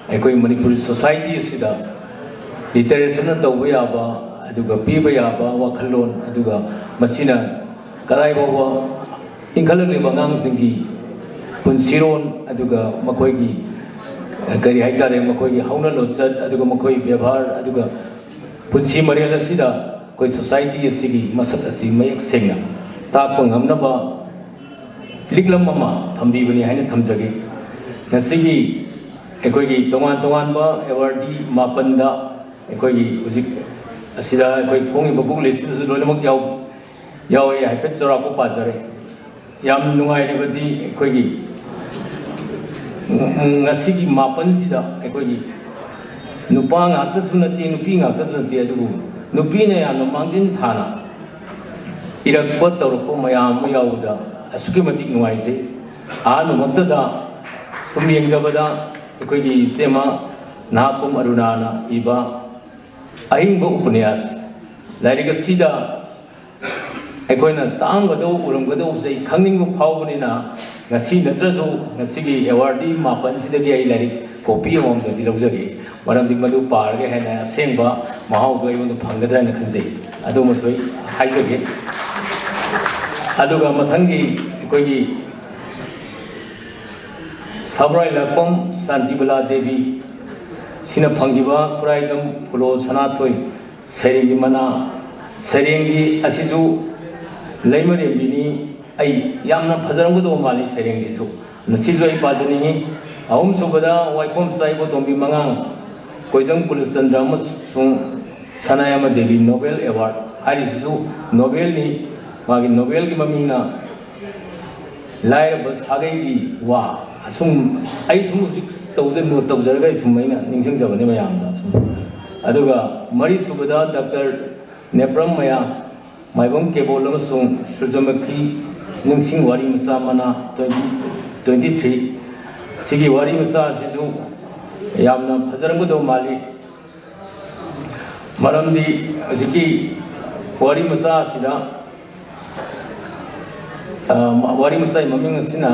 ꯑꯩꯈꯣꯏ ꯃꯅꯤꯄꯨꯔꯤ ꯁꯣꯁꯥꯏꯇꯤ ꯑꯁꯤꯗ ꯂꯤꯇꯔꯦꯆꯔꯅ ꯇꯧꯕ ꯌꯥꯕ, ꯑꯗꯨꯒ ꯄꯤꯕ ꯌꯥꯕ ꯋꯥꯈꯜꯂꯣꯟ, ꯑꯗꯨꯒ ꯃꯁꯤꯅ ꯀꯗꯥꯏ ꯐꯥꯎꯕ ꯏꯟꯈꯠꯂꯛꯂꯤꯕ ꯑꯉꯥꯡꯁꯤꯡꯒꯤ ꯄꯨꯟꯁꯤꯔꯣꯟ, ꯑꯗꯨꯒ ꯃꯈꯣꯏꯒꯤ, ꯑ, ꯀꯔꯤ ꯍꯥꯏꯇꯥꯔꯦ, ꯃꯈꯣꯏꯒꯤ ꯍꯧꯅ ꯂꯣꯟꯆꯠ, ꯑꯗꯨꯒ ꯃꯈꯣꯏꯒꯤ ꯕꯦꯕꯥꯔ, ꯑꯗꯨꯒ ꯄꯨꯟꯁꯤ ꯃꯔꯦꯜ ꯑꯁꯤꯗ ꯑꯩꯈꯣꯏ ꯁꯣꯁꯥꯏꯇꯤ ꯑꯁꯤꯒꯤ ꯃꯁꯛ ꯑꯁꯤ ꯃꯌꯦꯛ ꯁꯦꯡꯅ ꯇꯥꯛꯄ ꯉꯝꯅꯕ ꯂꯤꯛꯂꯝ ꯑꯃ ꯊꯝꯕꯤꯕꯅꯤ ꯍꯥꯏꯅ ꯊꯝꯖꯒꯦ꯫ ꯉꯁꯤꯒꯤ ꯑꯩꯈꯣꯏꯒꯤ ꯇꯣꯉꯥꯟ ꯇꯣꯉꯥꯟꯕ ꯑꯦꯋꯥꯔꯗꯤ ꯃꯥꯄꯟꯗ ꯑꯩꯈꯣꯏꯒꯤ ꯍꯧꯖꯤꯛ ꯑꯁꯤꯗ ꯑꯩꯈꯣꯏ ꯐꯣꯡꯉꯤꯕ ꯕꯨꯛ ꯂꯤꯁꯁꯤꯗꯁꯨ ꯂꯣꯏꯅꯃꯛ ꯌꯥꯎ-, ꯌꯥꯎꯋꯦ, ꯍꯥꯏꯐꯦꯠ ꯆꯥꯎꯔꯥꯛꯄ ꯄꯥꯖꯔꯦ꯫ ꯌꯥꯝ ꯅꯨꯡꯉꯥꯏꯔꯤꯕꯗꯤ ꯑꯩꯈꯣꯏꯒꯤ ꯉꯁꯤꯒꯤ ꯃꯥꯄꯟꯁꯤꯗ ꯑꯩꯈꯣꯏꯒꯤ ꯅꯨꯄꯥ ꯉꯥꯛꯇꯁꯨ ꯅꯠꯇꯦ, ꯅꯨꯄꯤ ꯉꯥꯛꯇꯁꯨ ꯅꯠꯇꯦ, ꯑꯗꯨꯕꯨ ꯅꯨꯄꯤꯅ ꯌꯥꯝꯅ ꯃꯥꯡꯖꯤꯟ ꯊꯥꯅ ꯏꯔꯛꯄ ꯇꯧꯔꯛꯄ ꯃꯌꯥꯝ ꯑꯃ ꯌꯥꯎꯕꯗ ꯑꯁꯨꯛꯀꯤ ꯃꯇꯤꯛ ꯅꯨꯡꯉꯥꯏꯖꯩ꯫ ꯑꯍꯥꯟꯕꯃꯛꯇꯗ ꯁꯨꯝ ꯌꯦꯡꯖꯕꯗ ꯑꯩꯈꯣꯏꯒꯤ ꯏꯆꯦꯃ ꯅꯍꯥꯄꯝ ꯑꯔꯨꯅꯥꯅ ꯏꯕ ꯑꯍꯤꯡꯕ ꯎꯄꯅ꯭ꯌꯥꯁ ꯂꯥꯏꯔꯤꯛ ꯑꯁꯤꯗ ꯑꯩꯈꯣꯏꯅ ꯇꯥꯛꯑꯝꯒꯗꯧꯕ, ꯎꯔꯝꯒꯗꯧꯕꯁꯦ ꯑꯩ ꯈꯪꯅꯤꯡꯕ ꯐꯥꯎꯕꯅꯤꯅ, ꯉꯁꯤ ꯅꯠꯇ꯭ꯔꯁꯨ ꯉꯁꯤꯒꯤ ꯑꯦꯋꯥꯔꯗꯤ ꯃꯥꯄꯟꯁꯤꯗꯒꯤ ꯑꯩ ꯂꯥꯏꯔꯤꯛ ꯀꯣꯄꯤ ꯑꯃꯃꯝꯗꯗꯤ ꯂꯧꯖꯒꯦ꯫ ꯃꯔꯝꯗꯤ ꯃꯗꯨ ꯄꯥꯔꯒ ꯍꯦꯟꯅ ꯑꯁꯦꯡꯕ ꯃꯍꯥꯎꯗꯣ ꯑꯩꯉꯣꯟꯗ ꯐꯪꯒꯗ꯭ꯔꯥ ꯍꯥꯏꯅ ꯈꯟꯖꯩ꯫ ꯑꯗꯨꯃꯁꯨ ꯑꯩ ꯍꯥꯏꯖꯒꯦ꯫ ꯑꯗꯨꯒ ꯃꯊꯪꯒꯤ ꯑꯩꯈꯣꯏꯒꯤ ꯁꯕ꯭ꯔꯥꯏ ꯂꯥꯛꯄꯝ ꯁꯥꯟꯇꯤꯕꯂꯥ ꯗꯦꯕꯤ ꯁꯤꯅ ꯐꯪꯈꯤꯕ ꯈꯨꯔꯥꯏꯖꯝ ꯐꯨꯂꯣ ꯁꯅꯥꯊꯣꯏ ꯁꯩꯔꯦꯡꯒꯤ ꯃꯅꯥ, ꯁꯩꯔꯦꯡꯒꯤ ꯑꯁꯤꯁꯨ ꯂꯩꯃꯔꯦꯝꯕꯤꯅꯤ꯫ ꯑꯩ ꯌꯥꯝꯅ ꯐꯖꯔꯝꯒꯗꯧꯕ ꯃꯥꯜꯂꯤ ꯁꯩꯔꯦꯡꯁꯤꯁꯨ꯫ ꯃꯁꯤꯁꯨ ꯑꯩ ꯄꯥꯖꯅꯤꯡꯉꯤ꯫ ꯑꯍꯨꯝꯁꯨꯕꯗ ꯋꯥꯏꯈꯣꯝ ꯆꯥꯏꯕꯣꯇꯣꯝꯕꯤ ꯃꯉꯥꯡ, ꯀꯣꯏꯖꯝ ꯀꯨꯂꯆꯟꯗ꯭ꯔ ꯑꯃꯁꯨꯡ ꯁꯅꯥꯌꯥꯏꯃ ꯗꯦꯕꯤ ꯅꯣꯕꯦꯜ ꯑꯦꯋꯥꯔꯗ ꯍꯥꯏꯔꯤꯁꯤꯁꯨ ꯅꯣꯕꯦꯜꯅꯤ꯫ ꯃꯥꯒꯤ ꯅꯣꯕꯦꯜꯒꯤ ꯃꯃꯤꯡꯅ ꯂꯥꯏꯔꯕ ꯁꯥꯒꯩꯒꯤ ꯋꯥ꯫ ꯑꯁꯨꯝ ꯑꯩ ꯁꯨꯝ ꯍꯧꯖꯤꯛ ꯇꯧꯗ ꯅꯣꯠ ꯇꯧꯖꯔꯒ ꯑꯩ ꯁꯨꯝ ꯑꯩꯅ ꯅꯤꯡꯁꯤꯡꯖꯕꯅꯤ ꯃꯌꯥꯝꯗ ꯁꯨꯝ꯫ ꯑꯗꯨꯒ ꯃꯔꯤꯁꯨꯕꯗ ꯗꯥꯛꯇꯔ ꯅꯦꯄ꯭ꯔꯝ ꯃꯌꯥ, ꯃꯥꯏꯕꯝ ꯀꯦꯕꯣꯜ ꯑꯃꯁꯨꯡ ꯁꯨꯔꯖꯃꯨꯈꯤ ꯅꯤꯡꯁꯤꯡ ꯋꯥꯔꯤ ꯃꯆꯥ ꯃꯅꯥ, ꯇ꯭ꯋꯦꯟꯇꯤ ꯇ꯭ꯋꯦꯟꯇꯤ ꯊ꯭ꯔꯤ꯫ ꯁꯤꯒꯤ ꯋꯥꯔꯤ ꯃꯆꯥ ꯑꯁꯤꯁꯨ ꯌꯥꯝꯅ ꯐꯖꯔꯝꯒꯗꯧꯕ ꯃꯥꯜꯂꯤ꯫ ꯃꯔꯝꯗꯤ ꯍꯧꯖꯤꯛꯀꯤ ꯋꯥꯔꯤ ꯃꯆꯥ ꯑꯁꯤꯗ, ꯑ, ꯋꯥꯔꯤ ꯃꯆꯥꯒꯤ ꯃꯃꯤꯡ ꯑꯁꯤꯅ,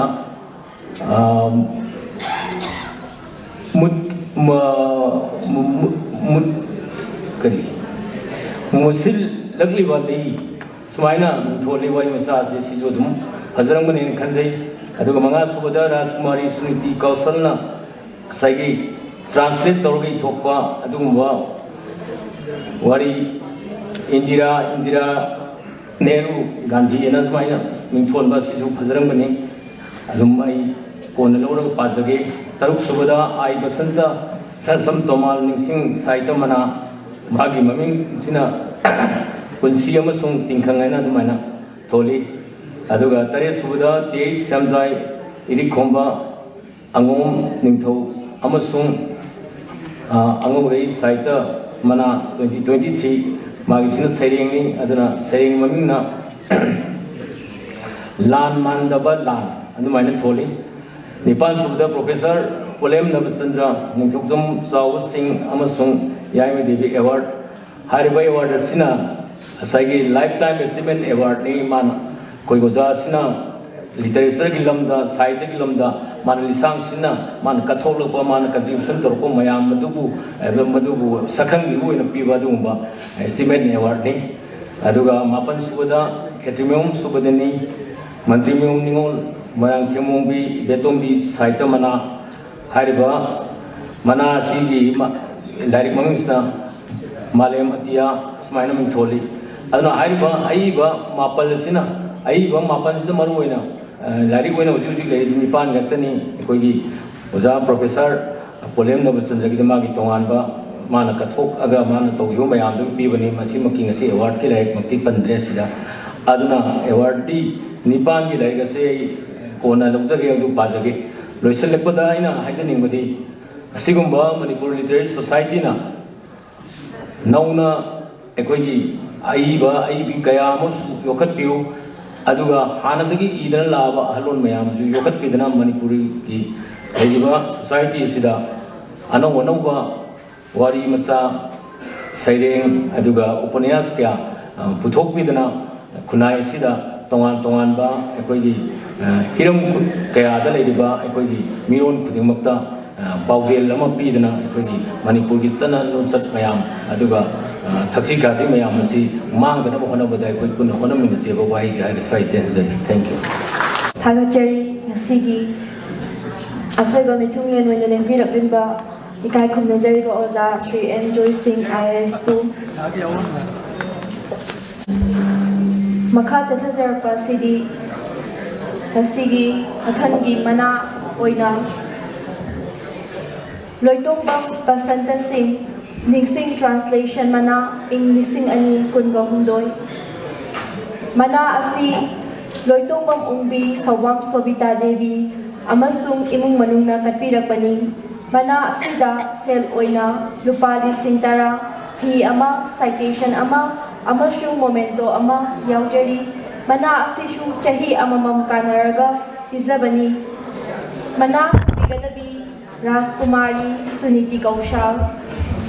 ꯑ, ꯃꯨꯠ-, ꯃ-, ꯃꯨ-, ꯃꯨ-, ꯃꯨꯠ-, ꯀꯔꯤ? ꯃꯨꯁꯤꯜꯂꯛꯂꯤꯕ ꯂꯩ꯫ ꯁꯨꯃꯥꯏꯅ ꯃꯤꯡꯊꯣꯜꯂꯤ ꯋꯥꯔꯤ ꯃꯆꯥ ꯑꯁꯤ, ꯁꯤꯁꯨ ꯑꯗꯨꯝ ꯐꯖꯔꯝꯒꯅꯦꯅ ꯈꯟꯖꯩ꯫ ꯑꯗꯨꯒ ꯃꯉꯥ ꯁꯨꯕꯗ ꯔꯥꯖꯀꯨꯃꯥꯔꯤ ꯁꯨꯅꯤꯇꯤ ꯀꯧꯁꯜꯅ ꯉꯁꯥꯏꯒꯤ ꯇ꯭ꯔꯥꯟꯁꯂꯦꯠ ꯇꯧꯔꯒ ꯏꯊꯣꯛꯄ ꯑꯗꯨꯒꯨꯝꯕ ꯋꯥꯔꯤ, ꯏꯟꯗꯤꯔꯥ, ꯏꯟꯗꯤꯔꯥ, ꯅꯦꯍꯔꯨ, ꯒꯥꯟꯙꯤ ꯑꯅ ꯁꯨꯃꯥꯏꯅ ꯃꯤꯡꯊꯣꯟꯕ ꯑꯁꯤꯁꯨ ꯐꯖꯔꯝꯒꯅꯤ꯫ ꯑꯗꯨꯝ ꯑꯩ ꯀꯣꯟꯅ ꯂꯧꯔꯒ ꯄꯥꯖꯒꯦ꯫ ꯇꯔꯨꯛ ꯁꯨꯕꯗ ꯑꯥꯏ ꯕꯁꯟꯇ ꯁꯔꯁꯝ ꯇꯣꯃꯥꯜ ꯅꯤꯡꯁꯤꯡ ꯁꯥꯍꯤꯇ꯭ꯌ ꯃꯅꯥ, ꯃꯥꯒꯤ ꯃꯃꯤꯡꯁꯤꯅ ꯄꯨꯟꯁꯤ ꯑꯃꯁꯨꯡ ꯇꯤꯡꯈꯪ ꯍꯥꯏꯅ ꯑꯗꯨꯃꯥꯏꯅ ꯊꯣꯜꯂꯤ꯫ ꯑꯗꯨꯒ ꯇꯔꯦꯠ ꯁꯨꯕꯗ ꯇꯤ ꯑꯩꯆ ꯁ꯭ꯌꯥꯝꯖꯥꯏ, ꯏꯔꯤꯛꯈꯣꯝꯕ, ꯑꯉꯣꯝ ꯅꯤꯡꯊꯧ ꯑꯃꯁꯨꯡ, ꯑ, ꯑꯉꯧꯔꯩ ꯁꯥꯍꯤꯇ꯭ꯌ ꯃꯅꯥ twenty twenty three, ꯃꯥꯒꯤꯁꯤꯅ ꯁꯩꯔꯦꯡꯅꯤ꯫ ꯑꯗꯨꯅ ꯁꯩꯔꯦꯡ ꯃꯃꯤꯡꯅ ꯂꯥꯟ ꯃꯥꯟꯗꯕ ꯂꯥꯟ ꯑꯗꯨꯃꯥꯏꯅ ꯊꯣꯜꯂꯤ꯫ ꯅꯤꯄꯥꯟ ꯁꯨꯕꯗ ꯄ꯭ꯔꯣꯐꯦꯁꯔ ꯄꯣꯂꯦꯝ ꯅꯕꯆꯟꯗ꯭ꯔ, ꯅꯤꯡꯊꯧꯖꯝ ꯆꯥꯎꯕ ꯁꯤꯡ ꯑꯃꯁꯨꯡ ꯌꯥꯏꯃ ꯗꯦꯕꯤ ꯑꯦꯋꯥꯔꯗ꯫ ꯍꯥꯏꯔꯤꯕ ꯑꯦꯋꯥꯔꯗ ꯑꯁꯤꯅ ꯉꯁꯥꯏꯒꯤ ꯂꯥꯏꯐ ꯇꯥꯏꯝ ꯑꯦꯆꯤꯞꯃꯦꯟ ꯑꯦꯋꯥꯔꯗꯅꯤ꯫ ꯃꯥꯅ ꯑꯩꯈꯣꯏ ꯑꯣꯖꯥ ꯑꯁꯤꯅ ꯂꯤꯇꯔꯦꯆꯔꯒꯤ ꯂꯝꯗ, ꯁꯥꯍꯤꯇ꯭ꯌꯒꯤ ꯂꯝꯗ ꯃꯥꯅ ꯂꯤꯁꯥꯡ ꯁꯤꯟꯅ ꯃꯥꯅ ꯀꯠꯊꯣꯛꯂꯛꯄ, ꯃꯥꯅ ꯀꯟꯇ꯭ꯔꯤꯕ꯭ꯌꯨꯁꯟ ꯇꯧꯔꯛꯄ ꯃꯌꯥꯝ ꯑꯗꯨꯕꯨ, ꯑꯗꯨ, ꯃꯗꯨꯕꯨ ꯁꯛꯈꯪꯕꯤꯕ ꯑꯣꯏꯅ ꯄꯤꯕ ꯑꯗꯨꯒꯨꯝꯕ ꯑꯦꯆꯤꯞꯃꯦꯟ ꯑꯦꯋꯥꯔꯗꯅꯤ꯫ ꯑꯗꯨꯒ ꯃꯥꯄꯟ ꯁꯨꯕꯗ ꯈꯦꯇ꯭ꯔꯤꯃꯌꯨꯝ ꯁꯨꯕꯗꯅꯤ, ꯃꯟꯇ꯭ꯔꯤꯃꯌꯨꯝ ꯅꯤꯉꯣꯜ, ꯃꯣꯏꯔꯥꯡꯊꯦꯝ ꯃꯣꯡꯕꯤ, ꯏꯕꯦꯇꯣꯝꯕꯤ ꯁꯥꯍꯤꯇ꯭ꯌ ꯃꯅꯥ꯫ ꯍꯥꯏꯔꯤꯕ ꯃꯅꯥ ꯑꯁꯤꯒꯤ ꯃ-, ꯂꯥꯏꯔꯤꯛ ꯃꯃꯤꯡꯁꯤꯅ ꯃꯥꯂꯦꯝ ꯑꯇꯤꯌꯥ ꯁꯨꯃꯥꯏꯅ ꯃꯤꯡꯊꯣꯜꯂꯤ꯫ ꯑꯗꯨꯅ ꯍꯥꯏꯔꯤꯕ ꯑꯏꯕ ꯃꯥꯄꯜ ꯑꯁꯤꯅ, ꯑꯏꯕ ꯃꯥꯄꯜꯁꯤꯗ ꯃꯔꯨꯑꯣꯏꯅ, ꯑ, ꯂꯥꯏꯔꯤꯛ ꯑꯣꯏꯅ ꯍꯧꯖꯤꯛ ꯍꯧꯖꯤꯛ ꯂꯩꯔꯤꯗꯤ ꯅꯤꯄꯥꯟ ꯈꯛꯇꯅꯤ꯫ ꯑꯩꯈꯣꯏꯒꯤ ꯑꯣꯖꯥ ꯄ꯭ꯔꯣꯐꯦꯁꯔ ꯄꯣꯂꯦꯝ ꯅꯕꯆꯟꯗ꯭ꯔꯒꯤꯗ ꯃꯥꯒꯤ ꯇꯣꯉꯥꯟꯕ ꯃꯥꯅ ꯀꯠꯊꯣꯛꯑꯒ ꯃꯥꯅ ꯇꯧꯈꯤꯕ ꯃꯌꯥꯝꯗꯨ ꯄꯤꯕꯅꯤ꯫ ꯃꯁꯤꯃꯛꯀꯤ ꯉꯁꯤ ꯑꯦꯋꯥꯔꯗꯀꯤ ꯂꯥꯏꯔꯤꯛꯃꯛꯇꯤ ꯄꯟꯗ꯭ꯔꯦ ꯁꯤꯗ꯫ ꯑꯗꯨꯅ ꯑꯦꯋꯥꯔꯗꯇꯤ ꯅꯤꯄꯥꯟꯒꯤ ꯂꯥꯏꯔꯤꯛ ꯑꯁꯦ ꯑꯩ ꯀꯣꯟꯅ ꯂꯧꯖꯒꯦ, ꯑꯗꯨ ꯄꯥꯖꯒꯦ꯫ ꯂꯣꯏꯁꯤꯜꯂꯛꯄꯗ ꯑꯩꯅ ꯍꯥꯏꯖꯅꯤꯡꯕꯗꯤ, ꯑꯁꯤꯒꯨꯝꯕ ꯃꯅꯤꯄꯨꯔ ꯂꯤꯇꯔꯦꯔꯤ ꯁꯣꯁꯥꯏꯇꯤꯅ ꯅꯧꯅ ꯑꯩꯈꯣꯏꯒꯤ ꯑꯏꯕ, ꯑꯏꯕꯤ ꯀꯌꯥ ꯑꯃꯁꯨ ꯌꯣꯛꯈꯠꯄꯤꯌꯨ, ꯑꯗꯨꯒ ꯍꯥꯟꯅꯗꯒꯤ ꯏꯗꯅ ꯂꯥꯛꯑꯕ ꯑꯍꯜꯂꯣꯟ ꯃꯌꯥꯝꯁꯨ ꯌꯣꯛꯈꯠꯄꯤꯗꯅ ꯃꯅꯤꯄꯨꯔꯒꯤ ꯂꯩꯔꯤꯕ ꯁꯣꯁꯥꯏꯇꯤ ꯑꯁꯤꯗ ꯑꯅꯧ ꯑꯅꯧꯕ ꯋꯥꯔꯤ ꯃꯆꯥ, ꯁꯩꯔꯦꯡ, ꯑꯗꯨꯒ ꯎꯄꯅ꯭ꯌꯥꯁ ꯀꯌꯥ, ꯑ, ꯄꯨꯊꯣꯛꯄꯤꯗꯅ ꯈꯨꯟꯅꯥꯏ ꯑꯁꯤꯗ ꯇꯣꯉꯥꯟ ꯇꯣꯉꯥꯟꯕ ꯑꯩꯈꯣꯏꯒꯤ, ꯑ, ꯍꯤꯔꯝ ꯀꯌꯥꯗ ꯂꯩꯔꯤꯕ ꯑꯩꯈꯣꯏꯒꯤ ꯃꯤꯔꯣꯟ ꯈꯨꯗꯤꯡꯃꯛꯇ, ꯑ, ꯄꯥꯎꯖꯦꯜ ꯑꯃ ꯄꯤꯗꯅ ꯑꯩꯈꯣꯏꯒꯤ ꯃꯅꯤꯄꯨꯔꯒꯤ ꯆꯠꯅ ꯂꯣꯟꯆꯠ ꯃꯌꯥꯝ, ꯑꯗꯨꯒ, ꯑ, ꯊꯛꯁꯤ ꯈꯥꯁꯤ ꯃꯌꯥꯝ ꯑꯁꯤ ꯃꯥꯡꯗꯅꯕ ꯍꯣꯠꯅꯕꯗ ꯑꯩꯈꯣꯏ ꯄꯨꯟꯅ ꯍꯣꯠꯅꯃꯤꯟꯅꯁꯤ ꯍꯥꯏꯕ ꯋꯥꯍꯩꯁꯦ ꯍꯥꯏꯔꯒ ꯁ꯭ꯋꯥꯏꯗ ꯇꯦꯟꯖꯔꯤ꯫ Thank you꯫ ꯊꯥꯒꯠꯆꯔꯤ꯫ ꯉꯁꯤꯒꯤ ꯑꯊꯣꯏꯕ ꯃꯤꯊꯨꯡꯂꯦꯟ ꯑꯣꯏꯅ ꯂꯦꯡꯕꯤꯔꯛꯂꯤꯕ ꯏꯀꯥꯏ ꯈꯨꯝꯅꯖꯔꯤꯕ ꯑꯣꯖꯥ Shri and joy Singh I A ꯑꯦꯁꯄꯨ꯫ ꯃꯈꯥ ꯆꯠꯊꯖꯔꯛꯄ ꯑꯁꯤꯗꯤ ꯉꯁꯤꯒꯤ ꯃꯊꯪꯒꯤ ꯃꯅꯥ ꯑꯣꯏꯅ ꯂꯣꯏꯇꯣꯡꯕꯝ ꯕꯁꯟꯇ ꯁꯤꯡ, ꯅꯤꯡꯁꯤꯡ ꯇ꯭ꯔꯥꯟꯁꯂꯦꯁꯟ ꯃꯅꯥ, ꯏꯪ ꯂꯤꯁꯤꯡ ꯑꯅꯤ ꯀꯨꯟꯒ ꯍꯨꯝꯗꯣꯏ꯫ ꯃꯅꯥ ꯑꯁꯤ ꯂꯣꯏꯇꯣꯡꯕꯝ ꯎꯪꯕꯤ ꯁꯧꯕꯥꯝ ꯁꯣꯕꯤꯇꯥ ꯗꯦꯕꯤ ꯑꯃꯁꯨꯡ ꯏꯃꯨꯡ ꯃꯅꯨꯡꯅ ꯀꯠꯄꯤꯔꯛꯄꯅꯤ꯫ ꯃꯅꯥ ꯑꯁꯤꯗ ꯁꯦꯜ ꯑꯣꯏꯅ ꯂꯨꯄꯥ ꯂꯤꯁꯤꯡ ꯇꯔꯥ, ꯐꯤ ꯑꯃ, ꯁꯥꯏꯇꯦꯁꯟ ꯑꯃ ꯑꯃꯁꯨꯡ ꯃꯣꯃꯦꯟꯇꯣ ꯑꯃ ꯌꯥꯎꯖꯔꯤ꯫ ꯃꯅꯥ ꯑꯁꯤꯁꯨ ꯆꯍꯤ ꯑꯃꯃꯝ ꯀꯥꯟꯅꯔꯒ ꯄꯤꯖꯕꯅꯤ꯫ ꯃꯅꯥ ꯄꯤꯒꯗꯕꯤ ꯔꯥꯖꯀꯨꯃꯥꯔꯤ ꯁꯨꯅꯤꯇꯤ ꯀꯧꯁꯥꯜ꯫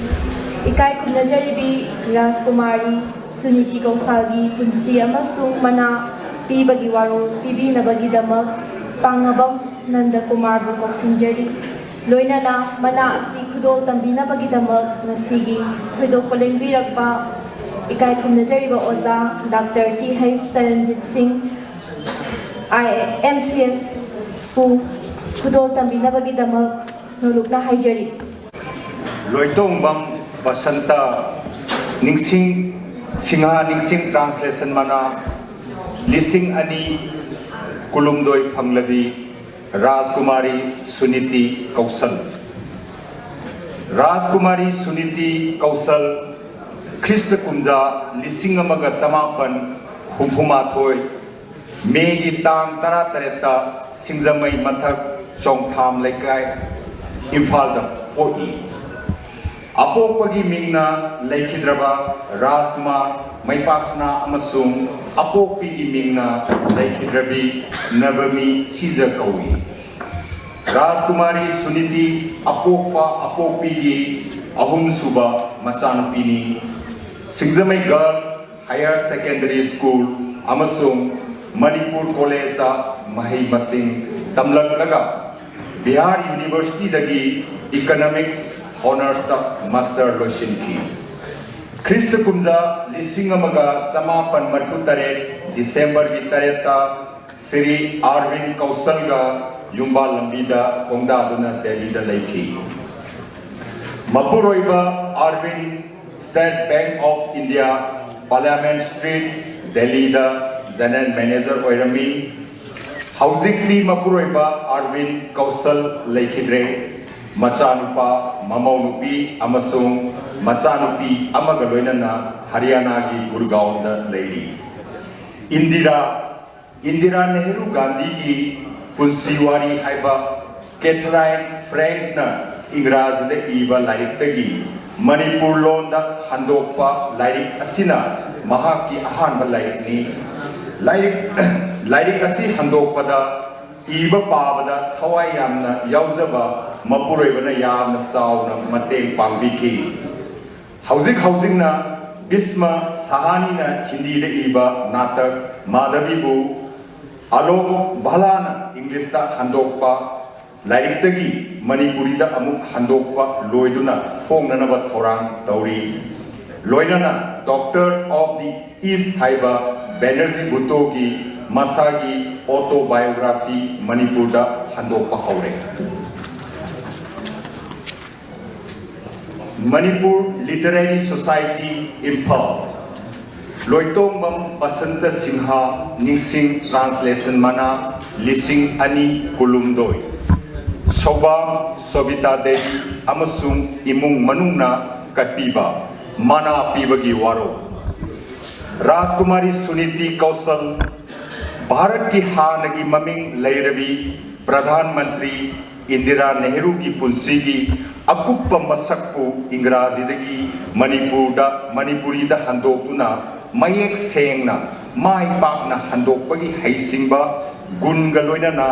ꯏꯀꯥꯏ ꯈꯨꯝꯅꯖꯔꯤꯕꯤ ꯔꯥꯖꯀꯨꯃꯥꯔꯤ ꯁꯨꯅꯤꯇꯤ ꯀꯧꯁꯥꯜꯒꯤ ꯄꯨꯟꯁꯤ ꯑꯃꯁꯨꯡ ꯃꯅꯥ ꯄꯤꯕꯒꯤ ꯋꯥꯔꯣꯜ ꯄꯤꯕꯤꯅꯕꯒꯤꯗꯃꯛ ꯄꯥꯡꯉꯕꯝ ꯅꯟꯗꯀꯨꯃꯥꯔꯕꯨ ꯀꯧꯁꯤꯟꯖꯔꯤ꯫ ꯂꯣꯏꯅꯅ ꯃꯅꯥ ꯑꯁꯤ ꯈꯨꯗꯣꯜ ꯇꯝꯕꯤꯅꯕꯒꯤꯗꯃꯛ ꯉꯁꯤꯒꯤ ꯊꯣꯏꯗꯣꯛꯄ ꯂꯦꯡꯕꯤꯔꯛꯄ ꯏꯀꯥꯏ ꯈꯨꯝꯅꯖꯔꯤꯕ ꯑꯣꯖꯥ ꯗꯥꯛꯇꯔ ꯇꯤ ꯍꯩꯆ ꯆꯔꯟꯖꯤꯠ ꯁꯤꯡ, ꯑꯥꯏ ꯑꯦꯝ ꯁꯤ ꯑꯦꯁꯄꯨ ꯈꯨꯗꯣꯜ ꯇꯝꯕꯤꯅꯕꯒꯤꯗꯃꯛ ꯅꯣꯂꯨꯛꯅ ꯍꯥꯏꯖꯔꯤ꯫ ꯂꯣꯏꯇꯣꯡꯕꯝ ꯕꯁꯟꯇ ꯅꯤꯡꯁꯤꯡ, ꯁꯤꯡꯍꯥ ꯅꯤꯡꯁꯤꯡ ꯇ꯭ꯔꯥꯟꯁꯂꯦꯁꯟ ꯃꯅꯥ, ꯂꯤꯁꯤꯡ ꯑꯅꯤ ꯀꯨꯟꯍꯨꯝꯗꯣꯏ ꯐꯪꯂꯕꯤ ꯔꯥꯖꯀꯨꯃꯥꯔꯤ ꯁꯨꯅꯤꯇꯤ ꯀꯧꯁꯜ꯫ ꯔꯥꯖꯀꯨꯃꯥꯔꯤ ꯁꯨꯅꯤꯇꯤ ꯀꯧꯁꯜ ꯈ꯭ꯔꯤꯁꯇ ꯀꯨꯝꯖꯥ ꯂꯤꯁꯤꯡ ꯑꯃꯒ ꯆꯃꯥꯄꯟ ꯍꯨꯝꯐꯨ ꯃꯥꯊꯣꯏ ꯃꯦꯒꯤ ꯇꯥꯡ ꯇꯔꯥ ꯇꯔꯦꯠꯇ ꯁꯤꯡꯖꯃꯩ ꯃꯊꯛ ꯆꯣꯡꯊꯥꯝ ꯂꯩꯀꯥꯏ, ꯏꯝꯐꯥꯜꯗ ꯄꯣꯛꯏ꯫ ꯑꯄꯣꯛꯄꯒꯤ ꯃꯤꯡꯅ ꯂꯩꯈꯤꯗ꯭ꯔꯕ ꯔꯥꯖꯀꯨꯃꯥꯔ ꯃꯩꯄꯥꯛꯁꯅꯥ ꯑꯃꯁꯨꯡ ꯑꯄꯣꯛꯄꯤꯒꯤ ꯃꯤꯡꯅ ꯂꯩꯈꯤꯗ꯭ꯔꯕꯤ ꯅꯕꯃꯤ ꯁꯤꯖ ꯀꯧꯏ꯫ ꯔꯥꯖꯀꯨꯃꯥꯔꯤ ꯁꯨꯅꯤꯇꯤ ꯑꯄꯣꯛꯄ ꯑꯄꯣꯛꯄꯤꯒꯤ ꯑꯍꯨꯝꯁꯨꯕ ꯃꯆꯥꯅꯨꯄꯤꯅꯤ꯫ ꯁꯤꯡꯖꯃꯩ ꯒꯔꯜꯁ ꯍꯥꯌꯔ ꯁꯦꯀꯦꯟꯗꯔꯤ ꯁ꯭ꯀꯨꯜ ꯑꯃꯁꯨꯡ ꯃꯅꯤꯄꯨꯔ ꯀꯣꯂꯦꯖꯇ ꯃꯍꯩ ꯃꯁꯤꯡ ꯇꯝꯂꯛꯂꯒ ꯕꯤꯍꯥꯔ ꯌꯨꯅꯤꯚꯔꯁꯤꯇꯤꯗꯒꯤ ꯏꯀꯅꯣꯃꯤꯛꯁ ꯑꯣꯅꯔꯁꯇ ꯃꯥꯁꯇꯔ ꯂꯣꯏꯁꯤꯟꯈꯤ꯫ ꯈ꯭ꯔꯤꯁꯇ ꯀꯨꯝꯖꯥ ꯂꯤꯁꯤꯡ ꯑꯃꯒ ꯆꯃꯥꯄꯟ ꯃꯔꯤꯐꯨ ꯇꯔꯦꯠ ꯗꯤꯁꯦꯝꯕꯔꯒꯤ ꯇꯔꯦꯠꯇ ꯁ꯭ꯔꯤ ꯑꯥꯔꯕꯤꯟ ꯀꯧꯁꯜꯒ ꯌꯨꯝꯕꯥꯜ ꯂꯝꯕꯤꯗ ꯈꯣꯡꯗꯥꯗꯨꯅ ꯗꯦꯜꯂꯤꯗ ꯂꯩꯈꯤ꯫ ꯃꯄꯨꯔꯣꯏꯕ ꯑꯥꯔꯕꯤꯟ State Bank of India, Parliament Street, ꯗꯦꯜꯂꯤꯗ ꯖꯦꯅꯔꯦꯜ ꯃꯦꯅꯦꯖꯔ ꯑꯣꯏꯔꯝꯃꯤ꯫ ꯍꯧꯖꯤꯛꯇꯤ ꯃꯄꯨꯔꯣꯏꯕ ꯑꯥꯔꯕꯤꯟ ꯀꯧꯁꯜ ꯂꯩꯈꯤꯗ꯭ꯔꯦ꯫ ꯃꯆꯥꯅꯨꯄꯥ, ꯃꯃꯧ ꯅꯨꯄꯤ ꯑꯃꯁꯨꯡ ꯃꯆꯥꯅꯨꯄꯤ ꯑꯃꯒ ꯂꯣꯏꯅꯅ ꯍꯔꯤꯌꯥꯅꯥꯒꯤ ꯒꯨꯔꯒꯥꯎꯟꯗ ꯂꯩꯔꯤ꯫ ꯏꯟꯗꯤꯔꯥ, ꯏꯟꯗꯤꯔꯥ ꯅꯦꯍꯔꯨ ꯒꯥꯟꯙꯤꯒꯤ ꯄꯨꯟꯁꯤ ꯋꯥꯔꯤ ꯍꯥꯏꯕ ꯀꯦꯊꯔꯥꯏꯟ ꯐ꯭ꯔꯦꯡꯛꯅ ꯏꯪꯒ꯭ꯔꯥꯖꯤꯗ ꯏꯕ ꯂꯥꯏꯔꯤꯛꯇꯒꯤ ꯃꯅꯤꯄꯨꯔ ꯂꯣꯟꯗ ꯍꯟꯗꯣꯛꯄ ꯂꯥꯏꯔꯤꯛ ꯑꯁꯤꯅ ꯃꯍꯥꯛꯀꯤ ꯑꯍꯥꯟꯕ ꯂꯥꯏꯔꯤꯛꯅꯤ꯫ ꯂꯥꯏꯔꯤꯛ, ꯂꯥꯏꯔꯤꯛ ꯑꯁꯤ ꯍꯟꯗꯣꯛꯄꯗ ꯏꯕ ꯄꯥꯕꯗ ꯊꯋꯥꯏ ꯌꯥꯝꯅ ꯌꯥꯎꯖꯕ ꯃꯄꯨꯔꯣꯏꯕꯅ ꯌꯥꯝꯅ ꯆꯥꯎꯅ ꯃꯇꯦꯡ ꯄꯥꯡꯕꯤꯈꯤ꯫ ꯍꯧꯖꯤꯛ ꯍꯧꯖꯤꯛꯅ ꯚꯤꯁꯃ ꯁꯍꯥꯅꯤꯅ ꯍꯤꯟꯗꯤꯗ ꯏꯕ ꯅꯥꯇꯛ ꯃꯥꯙꯕꯤꯕꯨ ꯑꯂꯣꯛ ꯚꯥꯂꯥꯅ ꯏꯪꯂꯤꯁꯇ ꯍꯟꯗꯣꯛꯄ ꯂꯥꯏꯔꯤꯛꯇꯒꯤ ꯃꯅꯤꯄꯨꯔꯤꯗ ꯑꯃꯨꯛ ꯍꯟꯗꯣꯛꯄ ꯂꯣꯏꯗꯨꯅ ꯐꯣꯡꯅꯅꯕ ꯊꯧꯔꯥꯡ ꯇꯧꯔꯤ꯫ ꯂꯣꯏꯅꯅ Doctor of the East ꯍꯥꯏꯕ ꯕꯦꯅꯔꯖꯤ ꯚꯨꯠꯇꯣꯒꯤ ꯃꯁꯥꯒꯤ autobiography ꯃꯅꯤꯄꯨꯔꯗ ꯍꯟꯗꯣꯛꯄ ꯍꯧꯔꯦ꯫ Manipur literary society, Imphal. ꯂꯣꯏꯇꯣꯡꯕꯝ ꯕꯁꯟꯇ ꯁꯤꯡꯍ, ꯅꯤꯡꯁꯤꯡ ꯇ꯭ꯔꯥꯟꯁꯂꯦꯁꯟ ꯃꯅꯥ, ꯂꯤꯁꯤꯡ ꯑꯅꯤ ꯀꯨꯟꯍꯨꯝꯗꯣꯏ꯫ ꯁꯧꯕꯥꯝ ꯁꯣꯕꯤꯇꯥ ꯗꯦꯕꯤ ꯑꯃꯁꯨꯡ ꯏꯃꯨꯡ ꯃꯅꯨꯡꯅ ꯀꯠꯄꯤꯕ ꯃꯅꯥ ꯄꯤꯕꯒꯤ ꯋꯥꯔꯣꯜ꯫ ꯔꯥꯖꯀꯨꯃꯥꯔꯤ ꯁꯨꯅꯤꯇꯤ ꯀꯧꯁꯜ, ꯚꯥꯔꯠꯀꯤ ꯍꯥꯟꯅꯒꯤ ꯃꯃꯤꯡ ꯂꯩꯔꯕꯤ ꯄ꯭ꯔꯙꯥꯟ ꯃꯟꯇ꯭ꯔꯤ ꯏꯟꯗꯤꯔꯥ ꯅꯦꯍꯔꯨꯒꯤ ꯄꯨꯟꯁꯤꯒꯤ ꯑꯀꯨꯞꯄ ꯃꯁꯛꯄꯨ ꯏꯪꯒ꯭ꯔꯥꯖꯤꯗꯒꯤ ꯃꯅꯤꯄꯨꯔꯗ, ꯃꯅꯤꯄꯨꯔꯤꯗ ꯍꯟꯗꯣꯛꯇꯨꯅ ꯃꯌꯦꯛ ꯁꯦꯡꯅ, ꯃꯥꯏ ꯄꯥꯛꯅ ꯍꯟꯗꯣꯛꯄꯒꯤ ꯍꯩꯁꯤꯡꯕ ꯒꯨꯟꯒ ꯂꯣꯏꯅꯅ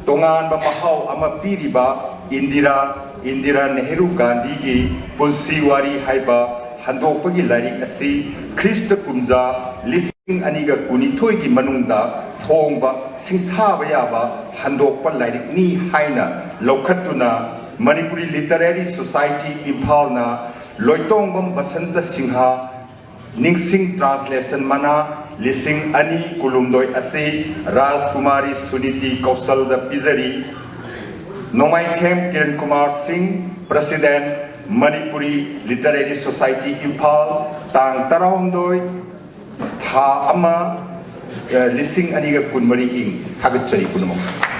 ꯇꯣꯉꯥꯟꯕ ꯃꯍꯥꯎ ꯑꯃ ꯄꯤꯔꯤꯕ ꯏꯟꯗꯤꯔꯥ, ꯏꯟꯗꯤꯔꯥ ꯅꯦꯍꯔꯨ ꯒꯥꯟꯙꯤꯒꯤ ꯄꯨꯟꯁꯤ ꯋꯥꯔꯤ ꯍꯥꯏꯕ ꯍꯟꯗꯣꯛꯄꯒꯤ ꯂꯥꯏꯔꯤꯛ ꯑꯁꯤ ꯈ꯭ꯔꯤꯁꯇ ꯀꯨꯝꯖꯥ ꯂꯤꯁꯤꯡ ꯑꯅꯤꯒ ꯀꯨꯟꯅꯤꯊꯣꯏꯒꯤ ꯃꯅꯨꯡꯗ ꯐꯣꯡꯕ ꯁꯤꯡꯊꯥꯕ ꯌꯥꯕ ꯍꯟꯗꯣꯛꯄ ꯂꯥꯏꯔꯤꯛꯅꯤ ꯍꯥꯏꯅ ꯂꯧꯈꯠꯇꯨꯅ ꯃꯅꯤꯄꯨꯔꯤ ꯂꯤꯇꯔꯦꯔꯤ ꯁꯣꯁꯥꯏꯇꯤ ꯏꯝꯐꯥꯜꯅ ꯂꯣꯏꯇꯣꯡꯕꯝ ꯕꯁꯟꯇ ꯁꯤꯡꯍ ꯅꯤꯡꯁꯤꯡ ꯇ꯭ꯔꯥꯟꯁꯂꯦꯁꯟ ꯃꯅꯥ ꯂꯤꯁꯤꯡ ꯑꯅꯤ ꯀꯨꯟꯍꯨꯝꯗꯣꯏ ꯑꯁꯤ ꯔꯥꯖꯀꯨꯃꯥꯔꯤ ꯁꯨꯅꯤꯇꯤ ꯀꯧꯁꯜꯗ ꯄꯤꯖꯔꯤ꯫ ꯅꯣꯡꯃꯥꯏꯊꯦꯝ ꯀꯤꯔꯟ ꯀꯨꯃꯥꯔ ꯁꯤꯡ, president, Manipuri literary society, Imphal, ꯇꯥꯡ ꯇꯔꯥꯍꯨꯝꯗꯣꯏ, ꯊꯥ ꯑꯃ, ꯑ, ꯂꯤꯁꯤꯡ ꯑꯅꯤꯒ ꯀꯨꯟꯃꯔꯤ ꯏꯪ꯫ ꯊꯥꯒꯠꯆꯔꯤ ꯄꯨꯝꯅꯃꯛ꯫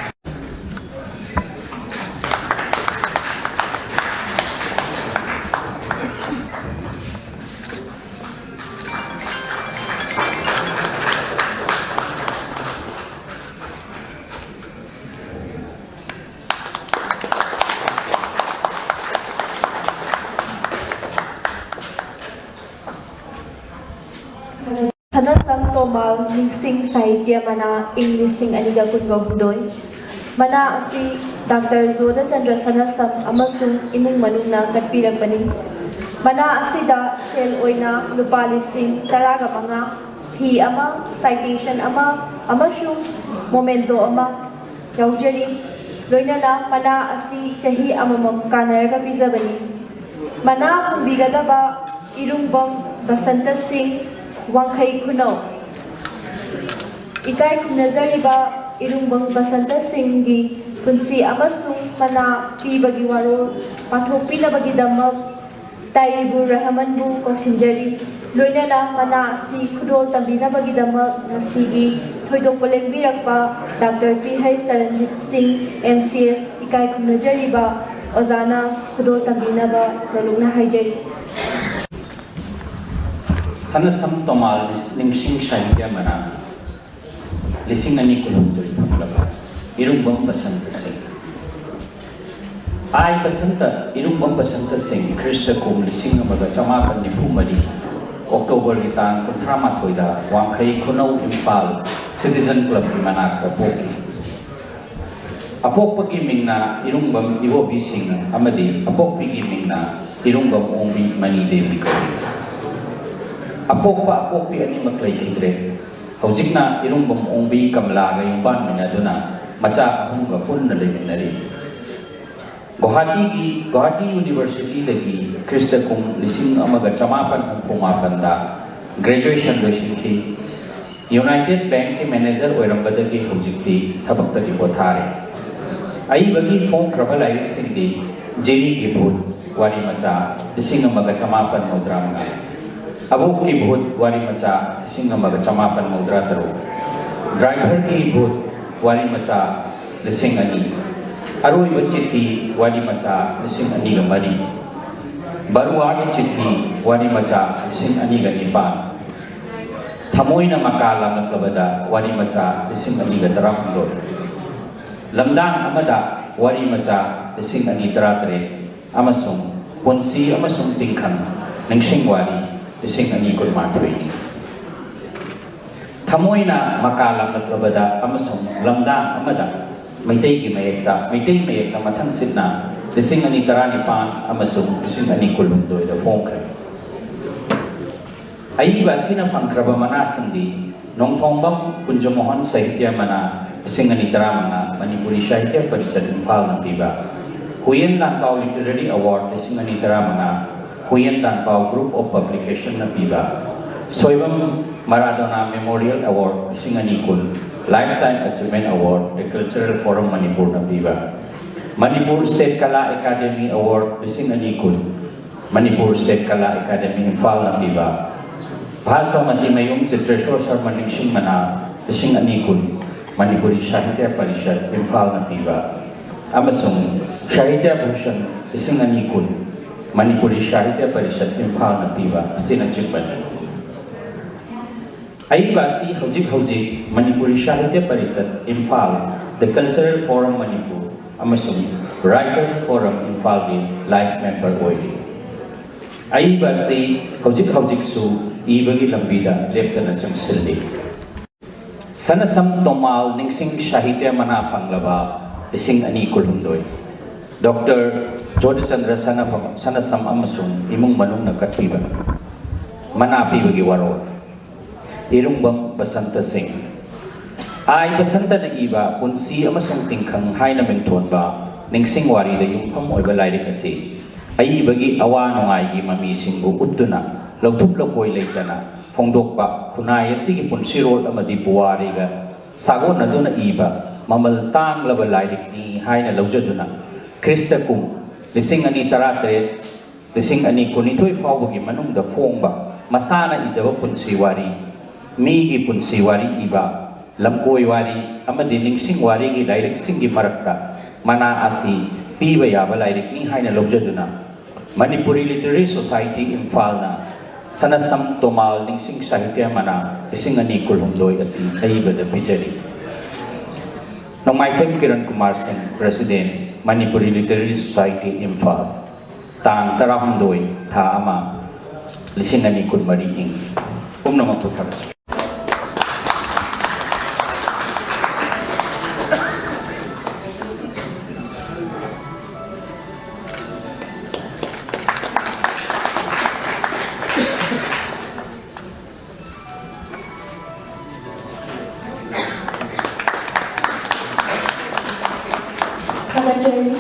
ꯁꯅꯥꯁꯝ ꯇꯣꯃꯥꯜ ꯅꯤꯡꯁꯤꯡ ꯁꯥꯍꯤꯇ꯭ꯌ ꯃꯅꯥ, ꯏꯪ ꯂꯤꯁꯤꯡ ꯑꯅꯤꯒ ꯀꯨꯟꯒ ꯍꯨꯝꯗꯣꯏ꯫ ꯃꯅꯥ ꯑꯁꯤ ꯗꯥꯛꯇꯔ ꯖꯣꯙꯆꯟꯗ꯭ꯔ ꯁꯅꯥꯁꯝ ꯑꯃꯁꯨꯡ ꯏꯃꯨꯡ ꯃꯅꯨꯡꯅ ꯀꯠꯄꯤꯔꯛꯄꯅꯤ꯫ ꯃꯅꯥ ꯑꯁꯤꯗ ꯁꯦꯜ ꯑꯣꯏꯅ ꯂꯨꯄꯥ ꯂꯤꯁꯤꯡ ꯇꯔꯥꯒ ꯃꯉꯥ, ꯐꯤ ꯑꯃ, ꯁꯥꯏꯇꯦꯁꯟ ꯑꯃ ꯑꯃꯁꯨꯡ ꯃꯣꯃꯦꯟꯇꯣ ꯑꯃ ꯌꯥꯎꯖꯔꯤ꯫ ꯂꯣꯏꯅꯅ ꯃꯅꯥ ꯑꯁꯤ ꯆꯍꯤ ꯑꯃꯃꯝ ꯀꯥꯟꯅꯔꯒ ꯄꯤꯖꯕꯅꯤ꯫ ꯃꯅꯥ ꯐꯪꯕꯤꯒꯗꯕ ꯏꯔꯨꯡꯕꯝ ꯕꯁꯟꯇ ꯁꯤꯡ, ꯋꯥꯡꯈꯩ ꯈꯨꯅꯧ꯫ ꯏꯀꯥꯏ ꯈꯨꯝꯅꯖꯔꯤꯕ ꯏꯔꯨꯡꯕꯝ ꯕꯁꯟꯇ ꯁꯤꯡꯒꯤ ꯄꯨꯟꯁꯤ ꯑꯃꯁꯨꯡ ꯃꯅꯥ ꯄꯤꯕꯒꯤ ꯋꯥꯔꯣꯜ ꯄꯥꯡꯊꯣꯛꯄꯤꯅꯕꯒꯤꯗꯃꯛ ꯇꯥꯏꯕꯨꯔ ꯔꯍꯃꯟꯕꯨ ꯀꯧꯁꯤꯟꯖꯔꯤ꯫ ꯂꯣꯏꯅꯅ ꯃꯅꯥ ꯑꯁꯤ ꯈꯨꯗꯣꯜ ꯇꯝꯕꯤꯅꯕꯒꯤꯗꯃꯛ ꯉꯁꯤꯒꯤ ꯊꯣꯏꯗꯣꯛꯄ ꯂꯦꯡꯕꯤꯔꯛꯄ ꯗꯥꯛꯇꯔ ꯄꯤ ꯍꯩꯆ ꯆꯔꯟꯖꯤꯠ ꯁꯤꯡ, ꯑꯦꯝ ꯁꯤ ꯑꯦꯁ, ꯏꯀꯥꯏ ꯈꯨꯝꯅꯖꯔꯤꯕ ꯑꯣꯖꯥꯅ ꯈꯨꯗꯣꯜ ꯇꯝꯕꯤꯅꯕ ꯅꯣꯂꯨꯛꯅ ꯍꯥꯏꯖꯔꯤ꯫ ꯁꯅꯥꯁꯝ ꯇꯣꯃꯥꯜ ꯅꯤꯡꯁꯤꯡ ꯁꯥꯍꯤꯇ꯭ꯌ ꯃꯅꯥ, ꯂꯤꯁꯤꯡ ꯑꯅꯤ ꯀꯨꯟꯍꯨꯝꯗꯣꯏ ꯐꯪꯂꯕ ꯏꯔꯨꯡꯕꯝ ꯕꯁꯟꯇ ꯁꯤꯡ꯫ ꯑꯥꯏ ꯕꯁꯟꯇ, ꯏꯔꯨꯡꯕꯝ ꯕꯁꯟꯇ ꯁꯤꯡ, ꯈ꯭ꯔꯤꯁꯇ ꯀꯨꯝ ꯂꯤꯁꯤꯡ ꯑꯃꯒ ꯆꯃꯥꯄꯟ ꯅꯤꯐꯨ ꯃꯔꯤ, ꯑꯣꯛꯇꯣꯕꯔꯒꯤ ꯇꯥꯡ ꯀꯨꯟꯊ꯭ꯔꯥ ꯃꯥꯊꯣꯏꯗ ꯋꯥꯡꯈꯩ ꯈꯨꯅꯧ, ꯏꯝꯐꯥꯜ ꯁꯤꯇꯤꯖꯟ ꯀ꯭ꯂꯕꯀꯤ ꯃꯅꯥꯛꯇ ꯄꯣꯛꯈꯤ꯫ ꯑꯄꯣꯛꯄꯒꯤ ꯃꯤꯡꯅ ꯏꯔꯨꯡꯕꯝ ꯏꯕꯣꯕꯤ ꯁꯤꯡ ꯑꯃꯗꯤ ꯑꯄꯣꯛꯄꯤꯒꯤ ꯃꯤꯡꯅ ꯏꯔꯨꯡꯕꯝ ꯑꯣꯡꯕꯤ ꯃꯅꯤ ꯗꯦꯕꯤ ꯀꯧꯏ꯫ ꯑꯄꯣꯛꯄ ꯑꯄꯣꯛꯄꯤ ꯑꯅꯤꯃꯛ ꯂꯩꯈꯤꯗ꯭ꯔꯦ꯫ ꯍꯧꯖꯤꯛꯅ ꯏꯔꯨꯡꯕꯝ ꯑꯣꯡꯕꯤ ꯀꯃꯂꯥꯒ ꯌꯨꯝꯄꯥꯟꯃꯤꯟꯅꯗꯨꯅ ꯃꯆꯥ ꯑꯍꯨꯝꯒ ꯄꯨꯟꯅ ꯂꯩꯃꯤꯟꯅꯔꯤ꯫ ꯒꯨꯋꯥꯍꯥꯇꯤꯒꯤ, ꯒꯨꯋꯥꯍꯥꯇꯤ ꯌꯨꯅꯤꯚꯔꯁꯤꯇꯤꯗꯒꯤ ꯈ꯭ꯔꯤꯁꯇ ꯀꯨꯝ ꯂꯤꯁꯤꯡ ꯑꯃꯒ ꯆꯃꯥꯄꯟ ꯍꯨꯝꯐꯨ ꯃꯥꯄꯟꯗ ꯒ꯭ꯔꯦꯖꯨꯑꯦꯁꯟ ꯂꯣꯏꯁꯤꯟꯈꯤ꯫ ꯌꯨꯅꯥꯏꯇꯦꯗ ꯕꯦꯡꯛꯀꯤ ꯃꯦꯅꯦꯖꯔ ꯑꯣꯏꯔꯝꯕꯗꯒꯤ ꯍꯧꯖꯤꯛꯇꯤ ꯊꯕꯛꯇꯒꯤ ꯄꯣꯊꯥꯔꯦ꯫ ꯑꯏꯕꯒꯤ ꯐꯣꯡꯈ꯭ꯔꯕ ꯂꯥꯏꯔꯤꯛꯁꯤꯡꯗꯤ ꯖꯤꯔꯤꯒꯤ ꯚꯨꯠ, ꯋꯥꯔꯤ ꯃꯆꯥ, ꯂꯤꯁꯤꯡ ꯑꯃꯒ ꯆꯃꯥꯄꯟ ꯃꯧꯗ꯭ꯔꯥ ꯃꯉꯥ, ꯑꯕꯣꯛꯀꯤ ꯚꯨꯠ, ꯋꯥꯔꯤ ꯃꯆꯥ, ꯂꯤꯁꯤꯡ ꯑꯃꯒ ꯆꯃꯥꯄꯟ ꯃꯧꯗ꯭ꯔꯥ ꯇꯔꯨꯛ, ꯗ꯭ꯔꯥꯏꯚꯔꯒꯤ ꯚꯨꯠ, ꯋꯥꯔꯤ ꯃꯆꯥ, ꯂꯤꯁꯤꯡ ꯑꯅꯤ, ꯑꯔꯣꯏꯕ ꯆꯤꯊꯤ, ꯋꯥꯔꯤ ꯃꯆꯥ, ꯂꯤꯁꯤꯡ ꯑꯅꯤꯒ ꯃꯔꯤ, ꯕꯔꯨꯋꯥꯒꯤ ꯆꯤꯊꯤ, ꯋꯥꯔꯤ ꯃꯆꯥ, ꯂꯤꯁꯤꯡ ꯑꯅꯤꯒ ꯅꯤꯄꯥꯟ, ꯊꯃꯣꯏꯅ ꯃꯀꯥ ꯂꯥꯝꯂꯛꯂꯕꯗ, ꯋꯥꯔꯤ ꯃꯆꯥ, ꯂꯤꯁꯤꯡ ꯑꯅꯤꯒ ꯇꯔꯥꯍꯨꯝꯗꯣꯏ, ꯂꯝꯗꯥꯡ ꯑꯃꯗ, ꯋꯥꯔꯤ ꯃꯆꯥ, ꯂꯤꯁꯤꯡ ꯑꯅꯤ ꯇꯔꯥꯇꯔꯦꯠ, ꯑꯃꯁꯨꯡ ꯄꯨꯟꯁꯤ ꯑꯃꯁꯨꯡ ꯇꯤꯡꯈꯪ, ꯅꯤꯡꯁꯤꯡ ꯋꯥꯔꯤ, ꯂꯤꯁꯤꯡ ꯑꯅꯤ ꯀꯨꯟꯃꯥꯊꯣꯏꯅꯤ꯫ ꯊꯃꯣꯏꯅ ꯃꯀꯥ ꯂꯥꯝꯂꯛꯂꯕꯗ ꯑꯃꯁꯨꯡ ꯂꯝꯗꯥꯡ ꯑꯃꯗ ꯃꯩꯇꯩꯒꯤ ꯃꯌꯦꯛꯇ, ꯃꯩꯇꯩ ꯃꯌꯦꯛꯇ ꯃꯊꯪꯁꯤꯠꯅ ꯂꯤꯁꯤꯡ ꯑꯅꯤ ꯇꯔꯥꯅꯤꯄꯥꯟ ꯑꯃꯁꯨꯡ ꯂꯤꯁꯤꯡ ꯑꯅꯤ ꯀꯨꯟꯍꯨꯝꯗꯣꯏꯗ ꯐꯣꯡꯈ꯭ꯔꯦ꯫ ꯑꯏꯕ ꯑꯁꯤꯅ ꯐꯪꯈ꯭ꯔꯕ ꯃꯅꯥꯁꯤꯡꯗꯤ: ꯅꯣꯡꯊꯣꯡꯕꯝ ꯀꯨꯟꯖꯃꯣꯍꯟ ꯁꯥꯍꯤꯇ꯭ꯌ ꯃꯅꯥ, ꯂꯤꯁꯤꯡ ꯑꯅꯤ ꯇꯔꯥꯃꯉꯥ, ꯃꯅꯤꯄꯨꯔꯤ ꯁꯥꯍꯤꯇ꯭ꯌ ꯄꯔꯤꯁꯠ ꯏꯝꯐꯥꯜꯅ ꯄꯤꯕ, ꯍꯨꯌꯦꯟ ꯂꯥꯟꯄꯥꯎ Literary Award ꯂꯤꯁꯤꯡ ꯑꯅꯤ ꯇꯔꯥꯃꯉꯥ, ꯍꯨꯌꯦꯟ ꯂꯥꯟꯄꯥꯎ Group of Publicationꯅ ꯄꯤꯕ, ꯁꯣꯏꯕꯝ ꯃꯔꯥꯗꯣꯅꯥ Memorial Award ꯂꯤꯁꯤꯡ ꯑꯅꯤ ꯀꯨꯟ, Lifetime Achievement Award, The Cultural Forum ꯃꯅꯤꯄꯨꯔꯅ ꯄꯤꯕ, Manipur State Kala Academy Award ꯂꯤꯁꯤꯡ ꯑꯅꯤ ꯀꯨꯟ, ꯃꯅꯤꯄꯨꯔ State Kala Academy ꯏꯝꯐꯥꯜꯅ ꯄꯤꯕ, ꯚꯥꯁꯇꯣꯃꯇꯤꯃꯌꯨꯝ ꯆꯤꯇ꯭ꯔꯦꯁꯣꯔ ꯁꯔꯃ ꯅꯤꯡꯁꯤꯡ ꯃꯅꯥ ꯂꯤꯁꯤꯡ ꯑꯅꯤ ꯀꯨꯟ, ꯃꯅꯤꯄꯨꯔꯤ ꯁꯥꯍꯤꯇ꯭ꯌ ꯄꯔꯤꯁꯠ ꯏꯝꯐꯥꯜꯅ ꯄꯤꯕ, ꯑꯃꯁꯨꯡ ꯁꯥꯍꯤꯇ꯭ꯌ ꯚꯨꯁꯟ ꯂꯤꯁꯤꯡ ꯑꯅꯤ ꯀꯨꯟ, ꯃꯅꯤꯄꯨꯔꯤ ꯁꯥꯍꯤꯇ꯭ꯌ ꯄꯔꯤꯁꯠ ꯏꯝꯐꯥꯜꯅ ꯄꯤꯕ ꯑꯁꯤꯅꯆꯤꯡꯕꯅꯤ꯫ ꯑꯏꯕ ꯑꯁꯤ ꯍꯧꯖꯤꯛ ꯍꯧꯖꯤꯛ Manipuri Sahitya Parishad Imphal, The Cultural Forum Manipur ꯑꯃꯁꯨꯡ Writers Forum ꯏꯝꯐꯥꯜꯒꯤ life member ꯑꯣꯏꯔꯤ꯫ ꯑꯏꯕ ꯑꯁꯤ ꯍꯧꯖꯤꯛ ꯍꯧꯖꯤꯛꯁꯨ ꯏꯕꯒꯤ ꯂꯝꯕꯤꯗ ꯂꯦꯞꯇꯅ ꯆꯪꯁꯤꯜꯂꯤ꯫ ꯁꯅꯁꯝ ꯇꯣꯃꯥꯜ ꯅꯤꯡꯁꯤꯡ ꯁꯥꯍꯤꯇ꯭ꯌ ꯃꯅꯥ ꯐꯪꯂꯕ ꯂꯤꯁꯤꯡ ꯑꯅꯤ ꯀꯨꯟꯍꯨꯝꯗꯣꯏ꯫ ꯗꯣꯛꯇꯔ ꯖꯣꯙꯆꯟꯗ꯭ꯔ ꯁꯅꯐꯝ, ꯁꯅꯁꯝ ꯑꯃꯁꯨꯡ ꯏꯃꯨꯡ ꯃꯅꯨꯡꯅ ꯀꯠꯄꯤꯕ꯫ ꯃꯅꯥ ꯄꯤꯕꯒꯤ ꯋꯥꯔꯣꯜ꯫ ꯏꯔꯨꯡꯕꯝ ꯕꯁꯟꯇ ꯁꯤꯡ꯫ ꯑꯥꯏ ꯕꯁꯟꯇꯅ ꯏꯕ ꯄꯨꯟꯁꯤ ꯑꯃꯁꯨꯡ ꯇꯤꯡꯈꯪ ꯍꯥꯏꯅ ꯃꯤꯡꯊꯣꯟꯕ ꯅꯤꯡꯁꯤꯡ ꯋꯥꯔꯤꯗ ꯌꯨꯝꯐꯝ ꯑꯣꯏꯕ ꯂꯥꯏꯔꯤꯛ ꯑꯁꯤ ꯑꯏꯕꯒꯤ ꯑꯋꯥ ꯅꯨꯡꯉꯥꯏꯒꯤ ꯃꯃꯤꯁꯤꯡꯕꯨ ꯎꯠꯇꯨꯅ ꯂꯧꯊꯨꯞ ꯂꯧꯀꯣꯏ ꯂꯩꯇꯅ ꯐꯣꯡꯗꯣꯛꯄ ꯈꯨꯟꯅꯥꯏ ꯑꯁꯤꯒꯤ ꯄꯨꯟꯁꯤꯔꯣꯜ ꯑꯃꯗꯤ ꯄꯨꯋꯥꯔꯤꯒ ꯁꯥꯒꯣꯟꯅꯗꯨꯅ ꯏꯕ ꯃꯃꯜ ꯇꯥꯡꯂꯕ ꯂꯥꯏꯔꯤꯛꯅꯤ ꯍꯥꯏꯅ ꯂꯧꯖꯗꯨꯅ ꯈ꯭ꯔꯤꯁꯇ ꯀꯨꯝ ꯂꯤꯁꯤꯡ ꯑꯅꯤ ꯇꯔꯥꯇꯔꯦꯠ, ꯂꯤꯁꯤꯡ ꯑꯅꯤ ꯀꯨꯟꯅꯤꯊꯣꯏ ꯐꯥꯎꯕꯒꯤ ꯃꯅꯨꯡꯗ ꯐꯣꯡꯕ ꯃꯁꯥꯅ ꯏꯖꯕ ꯄꯨꯟꯁꯤ ꯋꯥꯔꯤ, ꯃꯤꯒꯤ ꯄꯨꯟꯁꯤ ꯋꯥꯔꯤ ꯏꯕ, ꯂꯝꯀꯣꯏ ꯋꯥꯔꯤ ꯑꯃꯗꯤ ꯅꯤꯡꯁꯤꯡ ꯋꯥꯔꯤꯒꯤ ꯂꯥꯏꯔꯤꯛꯁꯤꯡꯒꯤ ꯃꯔꯛꯇ ꯃꯅꯥ ꯑꯁꯤ ꯄꯤꯕ ꯌꯥꯕ ꯂꯥꯏꯔꯤꯛꯅꯤ ꯍꯥꯏꯅ ꯂꯧꯖꯗꯨꯅ Manipuri Literary Society ꯏꯝꯐꯥꯜꯅ ꯁꯅꯁꯝ ꯇꯣꯃꯥꯜ ꯅꯤꯡꯁꯤꯡ ꯁꯥꯍꯤꯇ꯭ꯌ ꯃꯅꯥ ꯂꯤꯁꯤꯡ ꯑꯅꯤ ꯀꯨꯟꯍꯨꯝꯗꯣꯏ ꯑꯁꯤ ꯑꯏꯕꯗ ꯄꯤꯖꯔꯤ꯫ ꯅꯣꯡꯃꯥꯏꯊꯦꯝ ꯀꯤꯔꯟ ꯀꯨꯃꯥꯔ ꯁꯤꯡ, President, Manipuri Literary Society Imphal. ꯇꯥꯡ ꯇꯔꯥꯍꯨꯝꯗꯣꯏ, ꯊꯥ ꯑꯃ, ꯂꯤꯁꯤꯡ ꯑꯅꯤ ꯀꯨꯟꯃꯔꯤ ꯏꯪ꯫ ꯄꯨꯝꯅꯃꯛꯄꯨ ꯊꯥꯒꯠꯆꯔꯤ꯫ ꯊꯥꯒꯠꯆꯔꯤ꯫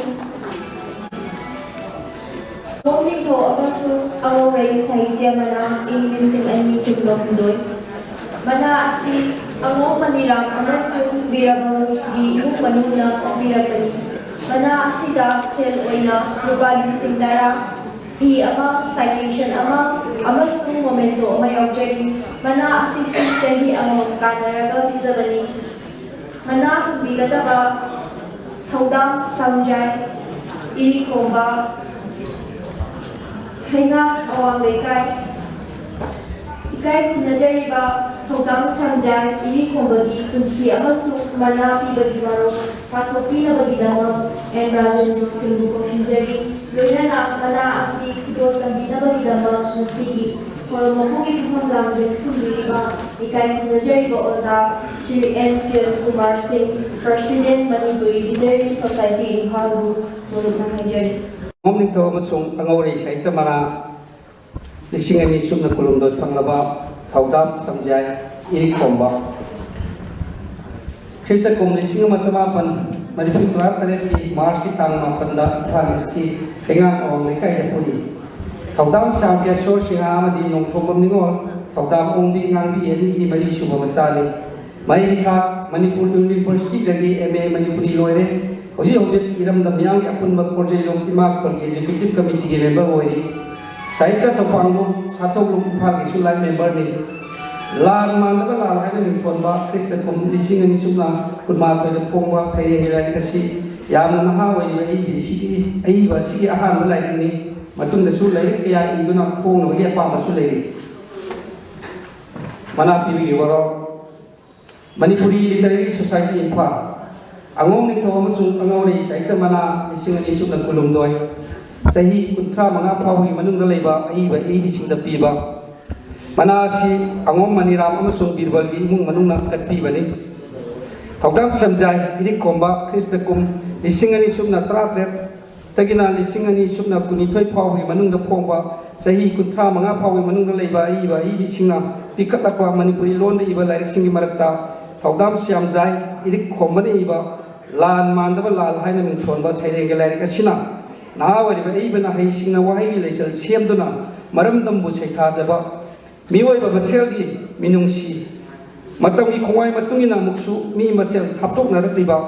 ꯈꯣꯡ ꯅꯤꯡꯊꯧ ꯑꯃꯁꯨꯡ ꯑꯉꯧꯔꯩ ꯁꯥꯍꯤꯇ꯭ꯌ ꯃꯅꯥ, ꯏꯪ ꯂꯤꯁꯤꯡ ꯑꯅꯤ ꯀꯨꯟꯍꯨꯝꯗꯣꯏ꯫ ꯃꯅꯥ ꯑꯁꯤ ꯑꯉꯧ ꯃꯅꯤꯔꯥꯝ ꯑꯃꯁꯨꯡ ꯕꯤꯔꯕꯜꯒꯤ ꯏꯃꯨꯡ ꯃꯅꯨꯡꯅ ꯄꯣꯛꯄꯤꯔꯛꯄꯅꯤ꯫ ꯃꯅꯥ ꯑꯁꯤꯗ ꯁꯦꯜ ꯑꯣꯏꯅ ꯂꯨꯄꯥ ꯂꯤꯁꯤꯡ ꯇꯔꯥ, ꯐꯤ ꯑꯃ, citation ꯑꯃ ꯑꯃꯁꯨꯡ memento ꯑꯃ ꯌꯥꯎꯖꯔꯤ꯫ ꯃꯅꯥ ꯑꯁꯤꯁꯨ ꯆꯍꯤ ꯑꯃꯃꯝ ꯀꯥꯟꯅꯔꯒ ꯄꯤꯖꯕꯅꯤ꯫ ꯃꯅꯥ ꯍꯨꯟꯕꯤꯒꯗꯕ ꯊꯧꯗꯥꯝ ꯁꯪꯖꯥꯏ, ꯏꯔꯤꯈꯣꯝꯕ, ꯍꯩꯉꯥꯡ ꯑꯋꯥꯡ ꯂꯩꯀꯥꯏ꯫ ꯏꯀꯥꯏ ꯈꯨꯝꯅꯖꯔꯤꯕ ꯊꯧꯗꯥꯝ ꯁꯪꯖꯥꯏ, ꯏꯔꯤꯈꯣꯝꯕꯒꯤ ꯄꯨꯟꯁꯤ ꯑꯃꯁꯨꯡ ꯃꯅꯥ ꯄꯤꯕꯒꯤ ꯃꯔꯨ ꯄꯥꯊꯣꯛꯄꯤꯅꯕꯒꯤꯗꯃꯛ ꯑꯦꯟ ꯔꯥꯖꯦꯟꯗ꯭ꯔꯣ ꯁꯤꯡꯕꯨ ꯀꯧꯁꯤꯟꯖꯔꯤ꯫ ꯂꯣꯏꯅꯅ ꯃꯅꯥ ꯑꯁꯤ ꯈꯨꯗꯣꯜ ꯇꯝꯕꯤꯅꯕꯒꯤꯗꯃꯛ ꯉꯁꯤꯒꯤ ꯊꯧꯔꯝ ꯑꯗꯨꯒꯤ ꯊꯧꯔꯝ ꯂꯥꯡꯖꯦꯜ ꯁꯤꯟꯕꯤꯔꯤꯕ ꯏꯀꯥꯏ ꯈꯨꯝꯅꯖꯔꯤꯕ ꯑꯣꯖꯥ ꯁ꯭ꯔꯤ ꯑꯦꯟ ꯀꯤꯔꯟ ꯀꯨꯃꯥꯔ ꯁꯤꯡ, President, Manipuri Literary Society, ꯏꯝꯐꯥꯜꯕꯨ ꯃꯔꯨꯞꯅ ꯍꯥꯏꯖꯔꯤ꯫ ꯈꯣꯡ ꯅꯤꯡꯊꯧ ꯑꯃꯁꯨꯡ ꯑꯉꯧꯔꯩ ꯁꯥꯍꯤꯇ꯭ꯌ ꯃꯅꯥ ꯂꯤꯁꯤꯡ ꯑꯅꯤ ꯁꯨꯞꯅ ꯀꯨꯟꯍꯨꯝꯗꯣꯏ ꯐꯪꯂꯕ ꯊꯧꯗꯥꯝ ꯁꯪꯖꯥꯏ, ꯏꯔꯤꯈꯣꯝꯕ꯫ ꯈ꯭ꯔꯤꯁꯇ ꯀꯨꯝ ꯂꯤꯁꯤꯡ ꯑꯃ ꯆꯃꯥꯄꯟ ꯃꯔꯤꯐꯨ ꯇꯔꯥ ꯇꯔꯦꯠꯀꯤ ꯃꯥꯔꯆꯀꯤ ꯇꯥꯡ ꯃꯥꯄꯟꯗ ꯏꯝꯐꯥꯜ ꯏꯁꯀꯤ ꯍꯩꯉꯥꯡ ꯑꯋꯥꯡ ꯂꯩꯀꯥꯏꯗ ꯄꯣꯛꯏ꯫ ꯊꯧꯗꯥꯝ ꯁ꯭ꯌꯥꯝ ꯀꯦꯁꯣꯔ ꯁꯤꯡꯍ ꯑꯃꯗꯤ ꯅꯣꯡꯊꯣꯝꯕꯝ ꯅꯤꯉꯣꯜ, ꯊꯧꯗꯥꯝ ꯑꯣꯡꯕꯤ ꯉꯥꯡꯕꯤ ꯑꯅꯤꯒꯤ ꯃꯔꯤꯁꯨꯕ ꯃꯆꯥꯅꯤ꯫ ꯃꯍꯩ ꯃꯍꯥꯛ ꯃꯅꯤꯄꯨꯔ ꯌꯨꯅꯤꯚꯔꯁꯤꯇꯤꯗꯒꯤ ꯑꯦꯝ ꯑꯦ ꯃꯅꯤꯄꯨꯔꯤ ꯂꯣꯏꯔꯦ꯫ ꯍꯧꯖꯤꯛ ꯍꯧꯖꯤꯛ ꯏꯔꯝꯗꯝ ꯃꯤꯌꯥꯝꯒꯤ ꯑꯄꯨꯟꯕ ꯀꯣꯔꯖꯩꯂꯣꯝ ꯏꯃꯥ ꯈꯨꯜꯒꯤ executive committeeꯒꯤ member ꯑꯣꯏꯔꯤ꯫ ꯁꯥꯍꯤꯇ꯭ꯌ ꯊꯧꯄꯥꯡꯂꯣꯝ ꯁꯥꯊꯧꯂꯣꯝ ꯏꯝꯐꯥꯜꯒꯤꯁꯨ life memberꯅꯤ꯫ ꯂꯥꯟ ꯃꯥꯟꯗꯕ ꯂꯥꯜ ꯍꯥꯏꯅ ꯃꯤꯡꯊꯣꯟꯕ ꯈ꯭ꯔꯤꯁꯇ ꯀꯨꯝ ꯂꯤꯁꯤꯡ ꯑꯅꯤ ꯁꯨꯞꯅ ꯀꯨꯟꯃꯥꯊꯣꯏꯗ ꯐꯣꯡꯕ ꯁꯩꯔꯦꯡꯒꯤ ꯂꯥꯏꯔꯤꯛ ꯑꯁꯤ ꯌꯥꯝꯅ ꯅꯍꯥ ꯑꯣꯏꯔꯤꯕ ꯑꯏꯕ ꯑꯁꯤꯒꯤ, ꯑꯏꯕ ꯑꯁꯤꯒꯤ ꯑꯍꯥꯟꯕ ꯂꯥꯏꯔꯤꯛꯅꯤ꯫ ꯃꯇꯨꯡꯗꯁꯨ ꯂꯥꯏꯔꯤꯛ ꯀꯌꯥ ꯏꯗꯨꯅ ꯐꯣꯡꯅꯕꯒꯤ ꯑꯄꯥꯝꯕꯁꯨ ꯂꯩꯔꯤ꯫ ꯃꯅꯥ ꯄꯤꯕꯤꯒꯦ ꯋꯥꯔꯣ꯫ Manipuri literary society Imphal. ꯑꯉꯣꯝ ꯅꯤꯡꯊꯧ ꯑꯃꯁꯨꯡ ꯑꯉꯧꯔꯩ ꯁꯥꯍꯤꯇ꯭ꯌ ꯃꯅꯥ ꯂꯤꯁꯤꯡ ꯑꯅꯤ ꯁꯨꯞꯅ ꯀꯨꯟꯍꯨꯝꯗꯣꯏ, ꯆꯍꯤ ꯀꯨꯟꯊ꯭ꯔꯥ ꯃꯉꯥ ꯐꯥꯎꯕꯒꯤ ꯃꯅꯨꯡꯗ ꯂꯩꯕ ꯑꯏꯕ ꯑꯏꯕꯤꯁꯤꯡꯗ ꯄꯤꯕ꯫ ꯃꯅꯥ ꯑꯁꯤ ꯑꯉꯣꯝ ꯃꯅꯤꯔꯥꯝ ꯑꯃꯁꯨꯡ ꯕꯤꯔꯕꯜꯒꯤ ꯏꯃꯨꯡ ꯃꯅꯨꯡꯅ ꯀꯠꯄꯤꯕꯅꯤ꯫ ꯊꯧꯗꯥꯝ ꯁꯟꯖꯥꯏ ꯏꯔꯤꯛ ꯈꯣꯝꯕ ꯈ꯭ꯔꯤꯁꯇ ꯀꯨꯝ ꯂꯤꯁꯤꯡ ꯑꯅꯤ ꯁꯨꯞꯅ ꯇꯔꯥꯇꯔꯦꯠ ꯇꯒꯤꯅ ꯂꯤꯁꯤꯡ ꯑꯅꯤ ꯁꯨꯞꯅ ꯀꯨꯟꯅꯤꯊꯣꯏ ꯐꯥꯎꯕꯒꯤ ꯃꯅꯨꯡꯗ ꯐꯣꯡꯕ ꯆꯍꯤ ꯀꯨꯟꯊ꯭ꯔꯥ ꯃꯉꯥ ꯐꯥꯎꯕꯒꯤ ꯃꯅꯨꯡꯗ ꯂꯩꯕ ꯑꯏꯕ ꯑꯏꯕꯤꯁꯤꯡꯅ ꯄꯤꯈꯠꯂꯛꯄ ꯃꯅꯤꯄꯨꯔꯤ ꯂꯣꯟꯗ ꯏꯕ ꯂꯥꯏꯔꯤꯛꯁꯤꯡꯒꯤ ꯃꯔꯛꯇ ꯊꯧꯗꯥꯝ ꯁ꯭ꯌꯥꯝꯖꯥꯏ ꯏꯔꯤꯛ ꯈꯣꯝꯕꯅ ꯏꯕ ꯂꯥꯟ ꯃꯥꯟꯗꯕ ꯂꯥꯜ ꯍꯥꯏꯅ ꯃꯤꯡꯊꯣꯟꯕ ꯁꯩꯔꯦꯡꯒꯤ ꯂꯥꯏꯔꯤꯛ ꯑꯁꯤꯅ ꯅꯍꯥ ꯑꯣꯏꯔꯤꯕ ꯑꯏꯕ ꯅꯍꯩꯁꯤꯡꯅ ꯋꯥꯍꯩꯒꯤ ꯂꯩꯆꯜ ꯁꯦꯝꯗꯨꯅ ꯃꯔꯝꯗꯝꯕꯨ ꯁꯩꯊꯥꯖꯕ, ꯃꯤꯑꯣꯏꯕ ꯃꯁꯦꯜꯒꯤ ꯃꯤꯅꯨꯡꯁꯤ, ꯃꯇꯝꯒꯤ ꯈꯣꯡꯋꯥꯏ ꯃꯇꯨꯡ ꯏꯟꯅ ꯑꯃꯨꯛꯁꯨ ꯃꯤ ꯃꯁꯦꯜ ꯍꯥꯞꯇꯣꯛꯅꯔꯛꯂꯤꯕ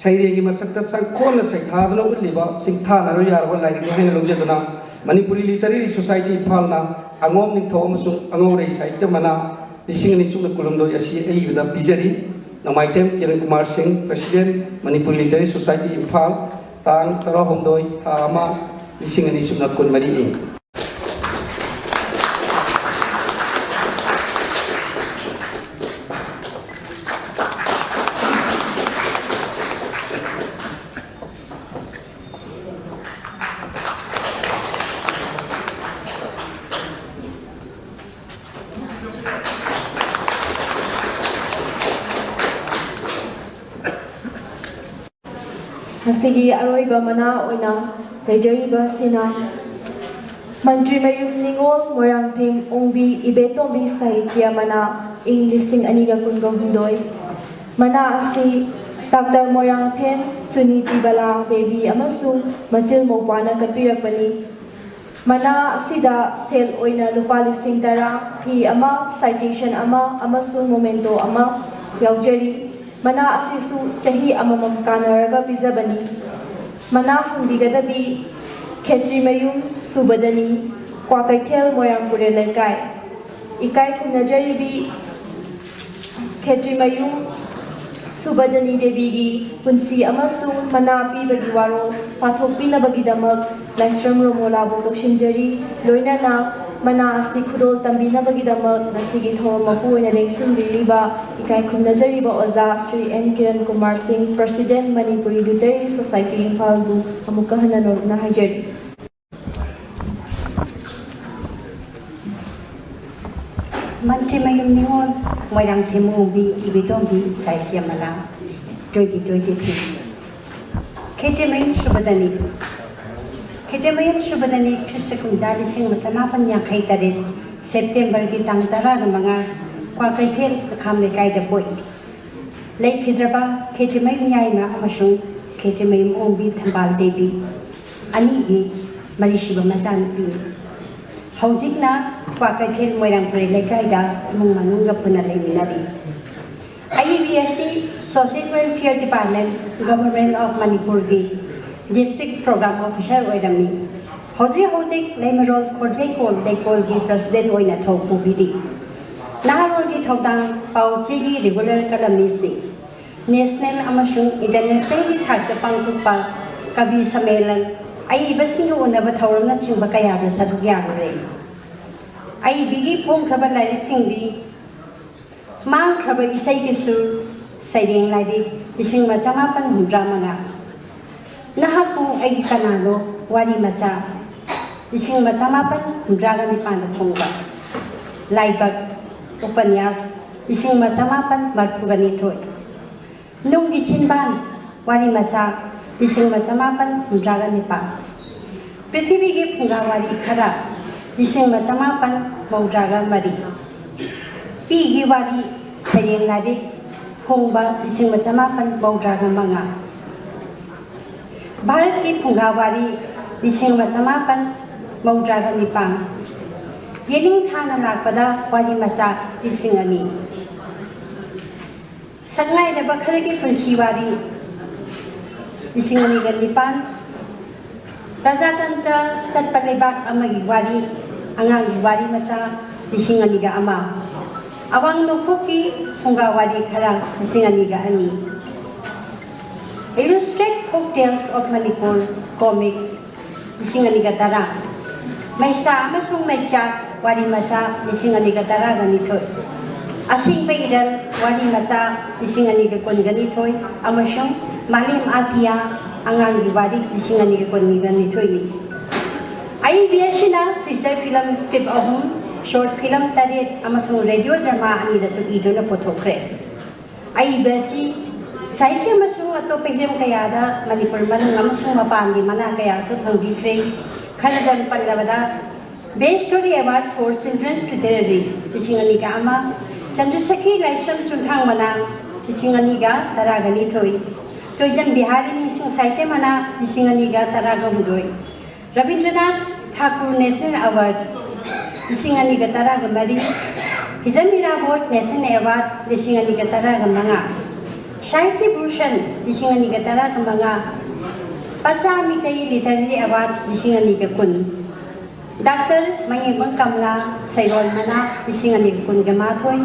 ꯁꯩꯔꯦꯡꯒꯤ ꯃꯁꯛꯇ ꯆꯪꯈꯣꯟꯅ ꯁꯩꯊꯥꯗꯨꯅ ꯎꯠꯂꯤꯕ ꯁꯤꯡꯊꯥꯅꯔꯣꯏ ꯌꯥꯔꯕ ꯂꯥꯏꯔꯤꯛꯅꯤ ꯍꯥꯏꯅ ꯂꯧꯖꯗꯨꯅ ꯃꯅꯤꯄꯨꯔꯤ ꯂꯤꯇꯔꯦꯔꯤ ꯁꯣꯁꯥꯏꯇꯤ ꯏꯝꯐꯥꯜꯅ ꯑꯉꯣꯝ ꯅꯤꯡꯊꯧ ꯑꯃꯁꯨꯡ ꯑꯉꯧꯔꯩ ꯁꯥꯍꯤꯇ꯭ꯌ ꯃꯅꯥ ꯂꯤꯁꯤꯡ ꯑꯅꯤ ꯁꯨꯞꯅ ꯀꯨꯟꯍꯨꯝꯗꯣꯏ ꯑꯁꯤ ꯑꯏꯕꯗ ꯄꯤꯖꯔꯤ꯫ ꯅꯣꯡꯃꯥꯏꯊꯦꯝ ꯀꯤꯔꯟ ꯀꯨꯃꯥꯔ ꯁꯤꯡ, president, Manipuri literary society Imphal, ꯇꯥꯡ ꯇꯔꯥꯍꯨꯝꯗꯣꯏ, ꯊꯥ ꯑꯃ, ꯂꯤꯁꯤꯡ ꯑꯅꯤ ꯁꯨꯞꯅ ꯀꯨꯟꯃꯔꯤ꯫ ꯉꯁꯤꯒꯤ ꯑꯔꯣꯏꯕ ꯃꯅꯥ ꯑꯣꯏꯅ ꯂꯩꯖꯔꯤꯕ ꯑꯁꯤꯅ ꯃꯟꯇ꯭ꯔꯤꯃꯌꯨꯝ ꯅꯤꯉꯣꯜ ꯃꯣꯏꯔꯥꯡꯊꯦꯝ ꯑꯣꯡꯕꯤ ꯏꯕꯦꯇꯣꯝꯕꯤ ꯁꯥꯍꯤꯇ꯭ꯌ ꯃꯅꯥ, ꯏꯪ ꯂꯤꯁꯤꯡ ꯑꯅꯤꯒ ꯀꯨꯟꯒ ꯍꯨꯝꯗꯣꯏ꯫ ꯃꯅꯥ ꯑꯁꯤ ꯗꯥꯛꯇꯔ ꯃꯣꯏꯔꯥꯡꯊꯦꯝ ꯁꯨꯅꯤꯇꯤ ꯕꯂꯥ ꯗꯦꯕꯤ ꯑꯃꯁꯨꯡ ꯃꯆꯤꯜ ꯃꯧꯄ꯭ꯋꯥꯅ ꯀꯠꯄꯤꯔꯛꯄꯅꯤ꯫ ꯃꯅꯥ ꯑꯁꯤꯗ ꯁꯦꯜ ꯑꯣꯏꯅ ꯂꯨꯄꯥ ꯂꯤꯁꯤꯡ ꯇꯔꯥ, ꯐꯤ ꯑꯃ, citation ꯑꯃ ꯑꯃꯁꯨꯡ memento ꯑꯃ ꯌꯥꯎꯖꯔꯤ꯫ ꯃꯅꯥ ꯑꯁꯤꯁꯨ ꯆꯍꯤ ꯑꯃꯃꯝ ꯀꯥꯟꯅꯔꯒ ꯄꯤꯖꯕꯅꯤ꯫ ꯃꯅꯥ ꯐꯪꯕꯤꯒꯗꯕꯤ ꯈꯦꯇ꯭ꯔꯤꯃꯌꯨꯝ ꯁꯨꯕꯗꯅꯤ, ꯀ꯭ꯋꯥꯀꯩꯊꯦꯜ ꯃꯣꯏꯔꯥꯡ ꯄꯨꯔꯦꯜ ꯂꯩꯀꯥꯏ꯫ ꯏꯀꯥꯏ ꯈꯨꯝꯅꯖꯔꯤꯕꯤ ꯈꯦꯇ꯭ꯔꯤꯃꯌꯨꯝ ꯁꯨꯕꯗꯅꯤ ꯗꯦꯕꯤꯒꯤ ꯄꯨꯟꯁꯤ ꯑꯃꯁꯨꯡ ꯃꯅꯥ ꯄꯤꯕꯒꯤ ꯋꯥꯔꯣꯜ ꯄꯥꯊꯣꯛꯄꯤꯅꯕꯒꯤꯗꯃꯛ ꯂꯥꯏꯁ꯭ꯔꯝ ꯔꯣꯃꯣꯂꯥꯕꯨ ꯀꯧꯁꯤꯟꯖꯔꯤ꯫ ꯂꯣꯏꯅꯅ ꯃꯅꯥ ꯑꯁꯤ ꯈꯨꯗꯣꯜ ꯇꯝꯕꯤꯅꯕꯒꯤꯗꯃꯛ ꯉꯁꯤꯒꯤ ꯊꯧꯔꯝ ꯃꯄꯨ ꯑꯣꯏꯅ ꯂꯦꯡꯁꯤꯟꯕꯤꯔꯤꯕ ꯏꯀꯥꯏ ꯈꯨꯝꯅꯖꯔꯤꯕ ꯑꯣꯖꯥ ꯁ꯭ꯔꯤ ꯑꯦꯟ ꯀꯤꯔꯟ ꯀꯨꯃꯥꯔ ꯁꯤꯡ, ꯄ꯭ꯔꯁꯤꯗꯦꯟ, ꯃꯅꯤꯄꯨꯔꯤ ꯂꯤꯇꯔꯦꯔꯤ ꯁꯣꯁꯥꯏꯇꯤ ꯏꯝꯐꯥꯜꯕꯨ ꯑꯃꯨꯛꯀ ꯍꯟꯅ ꯅꯧꯅ ꯍꯥꯏꯖꯔꯤ꯫ ꯃꯟꯇ꯭ꯔꯤꯃꯌꯨꯝ ꯅꯤꯉꯣꯜ ꯃꯣꯏꯔꯥꯡꯊꯦꯝ ꯑꯣꯡꯕꯤ ꯏꯕꯦꯇꯣꯝꯕꯤ ꯁꯥꯍꯤꯇ꯭ꯌ ꯃꯅꯥ, twenty twenty-three꯫ ꯈꯦꯇ꯭ꯔꯤꯃꯌꯨꯝ ꯁꯨꯕꯗꯅꯤ꯫ ꯈꯦꯇ꯭ꯔꯤꯃꯌꯨꯝ ꯁꯨꯕꯗꯅꯤ ꯈ꯭ꯔꯤꯁꯇ ꯀꯨꯝꯖꯥ ꯂꯤꯁꯤꯡ ꯑꯃ ꯆꯃꯥꯄꯟ ꯌꯥꯡꯈꯩ ꯇꯔꯦꯠ, ꯁꯦꯞꯇꯦꯝꯕꯔꯒꯤ ꯇꯥꯡ ꯇꯔꯥꯒ ꯃꯉꯥ, ꯀ꯭ꯋꯥꯀꯩꯊꯦꯜ ꯀꯈꯥꯝ ꯂꯩꯀꯥꯏꯗ ꯄꯣꯛꯏ꯫ ꯂꯩꯈꯤꯗ꯭ꯔꯕ ꯈꯦꯇ꯭ꯔꯤꯃꯌꯨꯝ ꯌꯥꯏꯃ ꯑꯃꯁꯨꯡ ꯈꯦꯇ꯭ꯔꯤꯃꯌꯨꯝ ꯑꯣꯡꯕꯤ ꯊꯝꯕꯥꯜ ꯗꯦꯕꯤ ꯑꯅꯤꯒꯤ ꯃꯔꯤꯁꯨꯕ ꯃꯆꯥꯅꯨꯄꯤꯅꯤ꯫ ꯍꯧꯖꯤꯛꯅ ꯀ꯭ꯋꯥꯀꯩꯊꯦꯜ ꯃꯣꯏꯔꯥꯡ ꯄꯨꯔꯦꯜ ꯂꯩꯀꯥꯏꯗ ꯏꯃꯨꯡ ꯃꯅꯨꯡꯒ ꯄꯨꯟꯅ ꯂꯩꯃꯤꯟꯅꯔꯤ꯫ ꯑꯏꯕꯤ ꯑꯁꯤ Social Welfare Department, Government of ꯃꯅꯤꯄꯨꯔꯒꯤ District Program Officer ꯑꯣꯏꯔꯝꯃꯤ꯫ ꯍꯧꯖꯤꯛ ꯍꯧꯖꯤꯛ ꯂꯩꯃꯔꯣꯜ ꯈꯣꯔꯖꯩꯀꯣꯜ ꯂꯩꯀꯣꯜꯒꯤ President ꯑꯣꯏꯅ ꯊꯧ ꯄꯨꯕꯤꯔꯤ꯫ ꯅꯍꯥꯔꯣꯜꯒꯤ ꯊꯧꯗꯥꯡ ꯄꯥꯎ ꯆꯦꯒꯤ regular columnistꯅꯤ꯫ National ꯑꯃꯁꯨꯡ Internationalꯒꯤ ꯊꯥꯛꯇ ꯄꯥꯡꯊꯣꯛꯄ ꯀꯕꯤ ꯁꯝꯃꯦꯂꯟ, ꯑꯏꯕꯁꯤꯡꯒ ꯎꯅꯕ ꯊꯧꯔꯝꯅꯆꯤꯡꯕ ꯀꯌꯥꯗ ꯁꯔꯨꯛ ꯌꯥꯔꯨꯔꯦ꯫ ꯑꯏꯕꯤꯒꯤ ꯐꯣꯡꯈ꯭ꯔꯕ ꯂꯥꯏꯔꯤꯛꯁꯤꯡꯗꯤ ꯃꯥꯡꯈ꯭ꯔꯕ ꯏꯁꯩꯒꯤ ꯁꯨꯔ, ꯁꯩꯔꯦꯡ ꯂꯥꯏꯔꯤꯛ ꯂꯤꯁꯤꯡ ꯑꯃ ꯆꯃꯥꯄꯟ ꯍꯨꯝꯗ꯭ꯔꯥ ꯃꯉꯥ, ꯅꯍꯥꯛꯄꯨ ꯑꯩꯒꯤ ꯀꯅꯥꯅꯣ ꯋꯥꯔꯤ ꯃꯆꯥ ꯂꯤꯁꯤꯡ ꯑꯃ ꯆꯃꯥꯄꯟ ꯍꯨꯝꯗ꯭ꯔꯥꯒ ꯅꯤꯄꯥꯟꯗ ꯐꯣꯡꯕ, ꯂꯥꯏꯕꯛ ꯎꯄꯟꯌꯥꯁ ꯂꯤꯁꯤꯡ ꯑꯃ ꯆꯃꯥꯄꯟ ꯃꯔꯤꯐꯨꯒ ꯅꯤꯊꯣꯏ, ꯅꯨꯡꯒꯤ ꯆꯤꯟꯕꯥꯟ ꯋꯥꯔꯤ ꯃꯆꯥ ꯂꯤꯁꯤꯡ ꯑꯃ ꯆꯃꯥꯄꯟ ꯍꯨꯝꯗ꯭ꯔꯥꯒ ꯅꯤꯄꯥꯟ, ꯄ꯭ꯔꯤꯊꯤꯕꯤꯒꯤ ꯐꯨꯡꯒꯥ ꯋꯥꯔꯤ ꯈꯔ ꯂꯤꯁꯤꯡ ꯑꯃ ꯆꯃꯥꯄꯟ ꯃꯧꯗ꯭ꯔꯥꯒ ꯃꯔꯤ, ꯄꯤꯒꯤ ꯋꯥꯔꯤ ꯁꯩꯔꯦꯡ ꯂꯥꯏꯔꯤꯛ ꯐꯣꯡꯕ ꯂꯤꯁꯤꯡ ꯑꯃ ꯆꯃꯥꯄꯟ ꯃꯧꯗ꯭ꯔꯥꯒ ꯃꯉꯥ, ꯚꯥꯔꯠꯀꯤ ꯐꯨꯡꯒꯥ ꯋꯥꯔꯤ ꯂꯤꯁꯤꯡ ꯑꯃ ꯆꯃꯥꯄꯟ ꯃꯧꯗ꯭ꯔꯥꯒ ꯅꯤꯄꯥꯟ, ꯌꯦꯅꯤꯡꯊꯥꯅ ꯂꯥꯛꯄꯗ ꯋꯥꯔꯤ ꯃꯆꯥ ꯂꯤꯁꯤꯡ ꯑꯅꯤ, ꯁꯛꯅꯥꯏꯔꯕ ꯈꯔꯒꯤ ꯄꯨꯟꯁꯤ ꯋꯥꯔꯤ ꯂꯤꯁꯤꯡ ꯑꯅꯤꯒ ꯅꯤꯄꯥꯟ, ꯄ꯭ꯔꯖꯥꯇꯟꯇ꯭ꯔ ꯆꯠꯄ ꯂꯩꯕꯥꯛ ꯑꯃꯒꯤ ꯋꯥꯔꯤ, ꯑꯉꯥꯡꯒꯤ ꯋꯥꯔꯤ ꯃꯆꯥ ꯂꯤꯁꯤꯡ ꯑꯅꯤꯒ ꯑꯃ, ꯑꯋꯥꯡ ꯅꯣꯡꯄꯣꯛꯀꯤ ꯐꯨꯡꯒꯥ ꯋꯥꯔꯤ ꯈꯔ ꯂꯤꯁꯤꯡ ꯑꯅꯤꯒ ꯑꯅꯤ, Illustrated Folk Tales of Manipur comic ꯂꯤꯁꯤꯡ ꯑꯅꯤꯒ ꯇꯔꯥ, ꯃꯩꯁꯥ ꯑꯃꯁꯨꯡ ꯃꯩꯆꯥꯛ ꯋꯥꯔꯤ ꯃꯆꯥ ꯂꯤꯁꯤꯡ ꯑꯅꯤꯒ ꯇꯔꯥꯒ ꯅꯤꯊꯣꯏ, ꯑꯁꯤꯡꯕ ꯏꯔꯜ ꯋꯥꯔꯤ ꯃꯆꯥ ꯂꯤꯁꯤꯡ ꯑꯅꯤꯒ ꯀꯨꯟꯒ ꯅꯤꯊꯣꯏ ꯑꯃꯁꯨꯡ ꯃꯥꯂꯦꯝ ꯑꯇꯤꯌꯥ ꯑꯉꯥꯡꯒꯤ ꯋꯥꯔꯤ ꯂꯤꯁꯤꯡ ꯑꯅꯤꯒ ꯀꯨꯟꯒ ꯅꯤꯊꯣꯏꯅꯤ꯫ ꯑꯏꯕꯤ ꯑꯁꯤꯅ feature film script ꯑꯍꯨꯝ, short film ꯇꯔꯦꯠ ꯑꯃꯁꯨꯡ radio drama ꯑꯅꯤꯗꯁꯨ ꯏꯗꯨꯅ ꯄꯨꯊꯣꯛꯈ꯭ꯔꯦ꯫ ꯑꯏꯕ ꯑꯁꯤ ꯁꯥꯍꯤꯇ꯭ꯌ ꯑꯃꯁꯨꯡ ꯑꯇꯣꯞꯄ ꯍꯤꯔꯝ ꯀꯌꯥꯗ ꯃꯅꯤꯄꯨꯔ ꯃꯅꯨꯡ ꯑꯃꯁꯨꯡ ꯃꯄꯥꯟꯒꯤ ꯃꯅꯥ ꯀꯌꯥꯁꯨ ꯐꯪꯕꯤꯈ꯭ꯔꯦ꯫ ꯈꯔꯗꯪ ꯄꯜꯂꯕꯗ, Best Story Award for Children's Literary ꯂꯤꯁꯤꯡ ꯑꯅꯤꯒ ꯑꯃ, ꯆꯟꯗ꯭ꯔꯁꯈꯤ ꯂꯥꯏꯁ꯭ꯔꯝ ꯆꯨꯝꯊꯥꯡ ꯃꯅꯥ ꯂꯤꯁꯤꯡ ꯑꯅꯤꯒ ꯇꯔꯥꯒ ꯅꯤꯊꯣꯏ, ꯇꯣꯏꯖꯝ ꯕꯤꯍꯥꯔꯤ ꯅꯤꯡꯁꯤꯡ ꯁꯥꯍꯤꯇ꯭ꯌ ꯃꯅꯥ ꯂꯤꯁꯤꯡ ꯑꯅꯤꯒ ꯇꯔꯥꯒ ꯍꯨꯝꯗꯣꯏ, ꯔꯕꯤꯟꯗ꯭ꯔꯅꯥꯊ ꯊꯥꯀꯨꯔ ꯅꯦꯁꯅꯦꯜ ꯑꯦꯋꯥꯔꯗ ꯂꯤꯁꯤꯡ ꯑꯅꯤꯒ ꯇꯔꯥꯒ ꯃꯔꯤ, ꯍꯤꯖꯝ ꯏꯔꯥꯕꯣꯠ ꯅꯦꯁꯅꯦꯜ ꯑꯦꯋꯥꯔꯗ ꯂꯤꯁꯤꯡ ꯑꯅꯤꯒ ꯇꯔꯥꯒ ꯃꯉꯥ, ꯁꯥꯍꯤꯇ꯭ꯌ ꯚꯨꯁꯟ ꯂꯤꯁꯤꯡ ꯑꯅꯤꯒ ꯇꯔꯥꯒ ꯃꯉꯥ, ꯄꯆꯥ ꯃꯤꯇꯩ ꯂꯤꯇꯔꯦꯔꯤ ꯑꯦꯋꯥꯔꯗ ꯂꯤꯁꯤꯡ ꯑꯅꯤꯒ ꯀꯨꯟ, ꯗꯥꯛꯇꯔ ꯃꯌꯦꯡꯕꯝ ꯀꯃꯂꯥ ꯁꯩꯔꯣꯜ ꯃꯅꯥ ꯂꯤꯁꯤꯡ ꯑꯅꯤꯒ ꯀꯨꯟꯒ ꯃꯥꯊꯣꯏ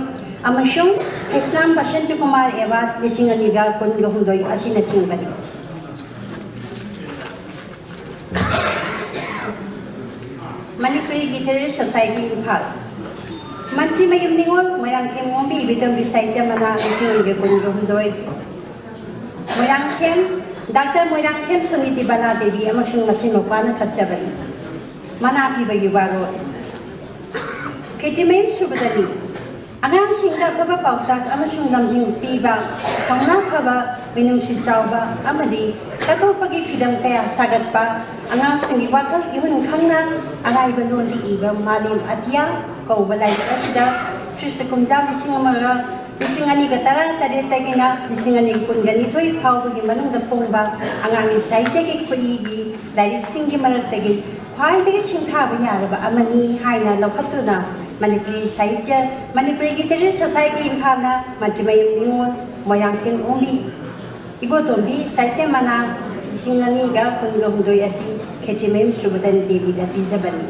ꯑꯃꯁꯨꯡ ꯍꯩꯁꯅꯥꯝ ꯕꯁꯟꯇ ꯀꯨꯃꯥꯔ ꯑꯦꯋꯥꯔꯗ ꯂꯤꯁꯤꯡ ꯑꯅꯤꯒ ꯀꯨꯟꯒ ꯍꯨꯝꯗꯣꯏ ꯑꯁꯤꯅꯆꯤꯡꯕꯅꯤ꯫ ꯃꯅꯤꯄꯨꯔꯤ ꯂꯤꯇꯔꯦꯔꯤ ꯁꯣꯁꯥꯏꯇꯤ ꯏꯝꯐꯥꯜ, ꯃꯟꯇ꯭ꯔꯤꯃꯌꯨꯝ ꯅꯤꯉꯣꯜ ꯃꯣꯏꯔꯥꯡꯊꯦꯝ ꯑꯣꯡꯕꯤ ꯏꯕꯦꯇꯣꯝꯕꯤ ꯁꯥꯍꯤꯇ꯭ꯌ ꯃꯅꯥ ꯂꯤꯁꯤꯡ ꯑꯅꯤꯒ ꯀꯨꯟꯒ ꯍꯨꯝꯗꯣꯏ, ꯃꯣꯏꯔꯥꯡꯊꯦꯝ, ꯗꯥꯛꯇꯔ ꯃꯣꯏꯔꯥꯡꯊꯦꯝ ꯁꯨꯅꯤꯇꯤ ꯕꯂꯥ ꯗꯦꯕꯤ ꯑꯃꯁꯨꯡ ꯃꯆꯤꯟ ꯃꯧꯄ꯭ꯋꯥꯅ ꯀꯠꯆꯕꯅꯤ꯫ ꯃꯅꯥ ꯄꯤꯕꯒꯤ ꯋꯥꯔꯣꯜ꯫ ꯈꯦꯇ꯭ꯔꯤꯃꯌꯨꯝ ꯁꯨꯕꯗꯅꯤ꯫ ꯑꯉꯥꯡꯁꯤꯡꯗ ꯑꯐꯕ ꯄꯥꯎꯇꯥꯛ ꯑꯃꯁꯨꯡ ꯂꯝꯖꯤꯡ ꯄꯤꯕ, ꯊꯧꯅꯥ ꯐꯕ, ꯃꯤꯅꯨꯡꯁꯤ ꯆꯥꯎꯕ ꯑꯃꯗꯤ ꯀꯠꯊꯣꯛꯄꯒꯤ ꯐꯤꯗꯝ ꯀꯌꯥ ꯁꯥꯒꯠꯄ, ꯑꯉꯥꯡꯁꯤꯡꯒꯤ ꯋꯥꯈꯜ ꯏꯍꯨꯟ ꯈꯪꯅ ꯑꯔꯥꯏꯕ ꯂꯣꯟꯗ ꯏꯕ ꯃꯥꯂꯦꯝ ꯑꯇꯤꯌꯥ ꯀꯧꯕ ꯂꯥꯏꯔꯤꯛ ꯑꯁꯤꯗ ꯈ꯭ꯔꯤꯁꯇ ꯀꯨꯝꯖꯥ ꯂꯤꯁꯤꯡ ꯑꯃꯒ, ꯂꯤꯁꯤꯡ ꯑꯅꯤꯒ ꯇꯔꯥ ꯇꯔꯦꯠꯇꯒꯤꯅ ꯂꯤꯁꯤꯡ ꯑꯅꯤꯒ ꯀꯨꯟꯒ ꯅꯤꯊꯣꯏ ꯐꯥꯎꯕꯒꯤ ꯃꯅꯨꯡꯗ ꯐꯣꯡꯕ ꯑꯉꯥꯡꯒꯤ ꯁꯥꯍꯤꯇ꯭ꯌꯒꯤ ꯈꯨꯠꯏꯒꯤ ꯂꯥꯏꯔꯤꯛꯁꯤꯡꯒꯤ ꯃꯔꯛꯇꯒꯤ ꯈ꯭ꯋꯥꯏꯗꯒꯤ ꯁꯤꯡꯊꯥꯕ ꯌꯥꯔꯕ ꯑꯃꯅꯤ ꯍꯥꯏꯅ ꯂꯧꯈꯠꯇꯨꯅ ꯃꯅꯤꯄꯨꯔꯤ ꯁꯥꯍꯤꯇ꯭ꯌ, ꯃꯅꯤꯄꯨꯔꯤ ꯂꯤꯇꯔꯦꯔꯤ ꯁꯣꯁꯥꯏꯇꯤ ꯏꯝꯐꯥꯜꯅ ꯃꯟꯇ꯭ꯔꯤꯃꯌꯨꯝ ꯅꯤꯉꯣꯜ ꯃꯣꯏꯔꯥꯡꯊꯦꯝ ꯑꯣꯡꯕꯤ ꯏꯕꯣꯇꯣꯝꯕꯤ ꯁꯥꯍꯤꯇ꯭ꯌ ꯃꯅꯥ ꯂꯤꯁꯤꯡ ꯑꯅꯤꯒ ꯀꯨꯟꯒ ꯍꯨꯝꯗꯣꯏ ꯑꯁꯤ ꯈꯦꯇ꯭ꯔꯤꯃꯌꯨꯝ ꯁꯨꯕꯗꯟ ꯗꯦꯕꯤꯗ ꯄꯤꯖꯕꯅꯤ꯫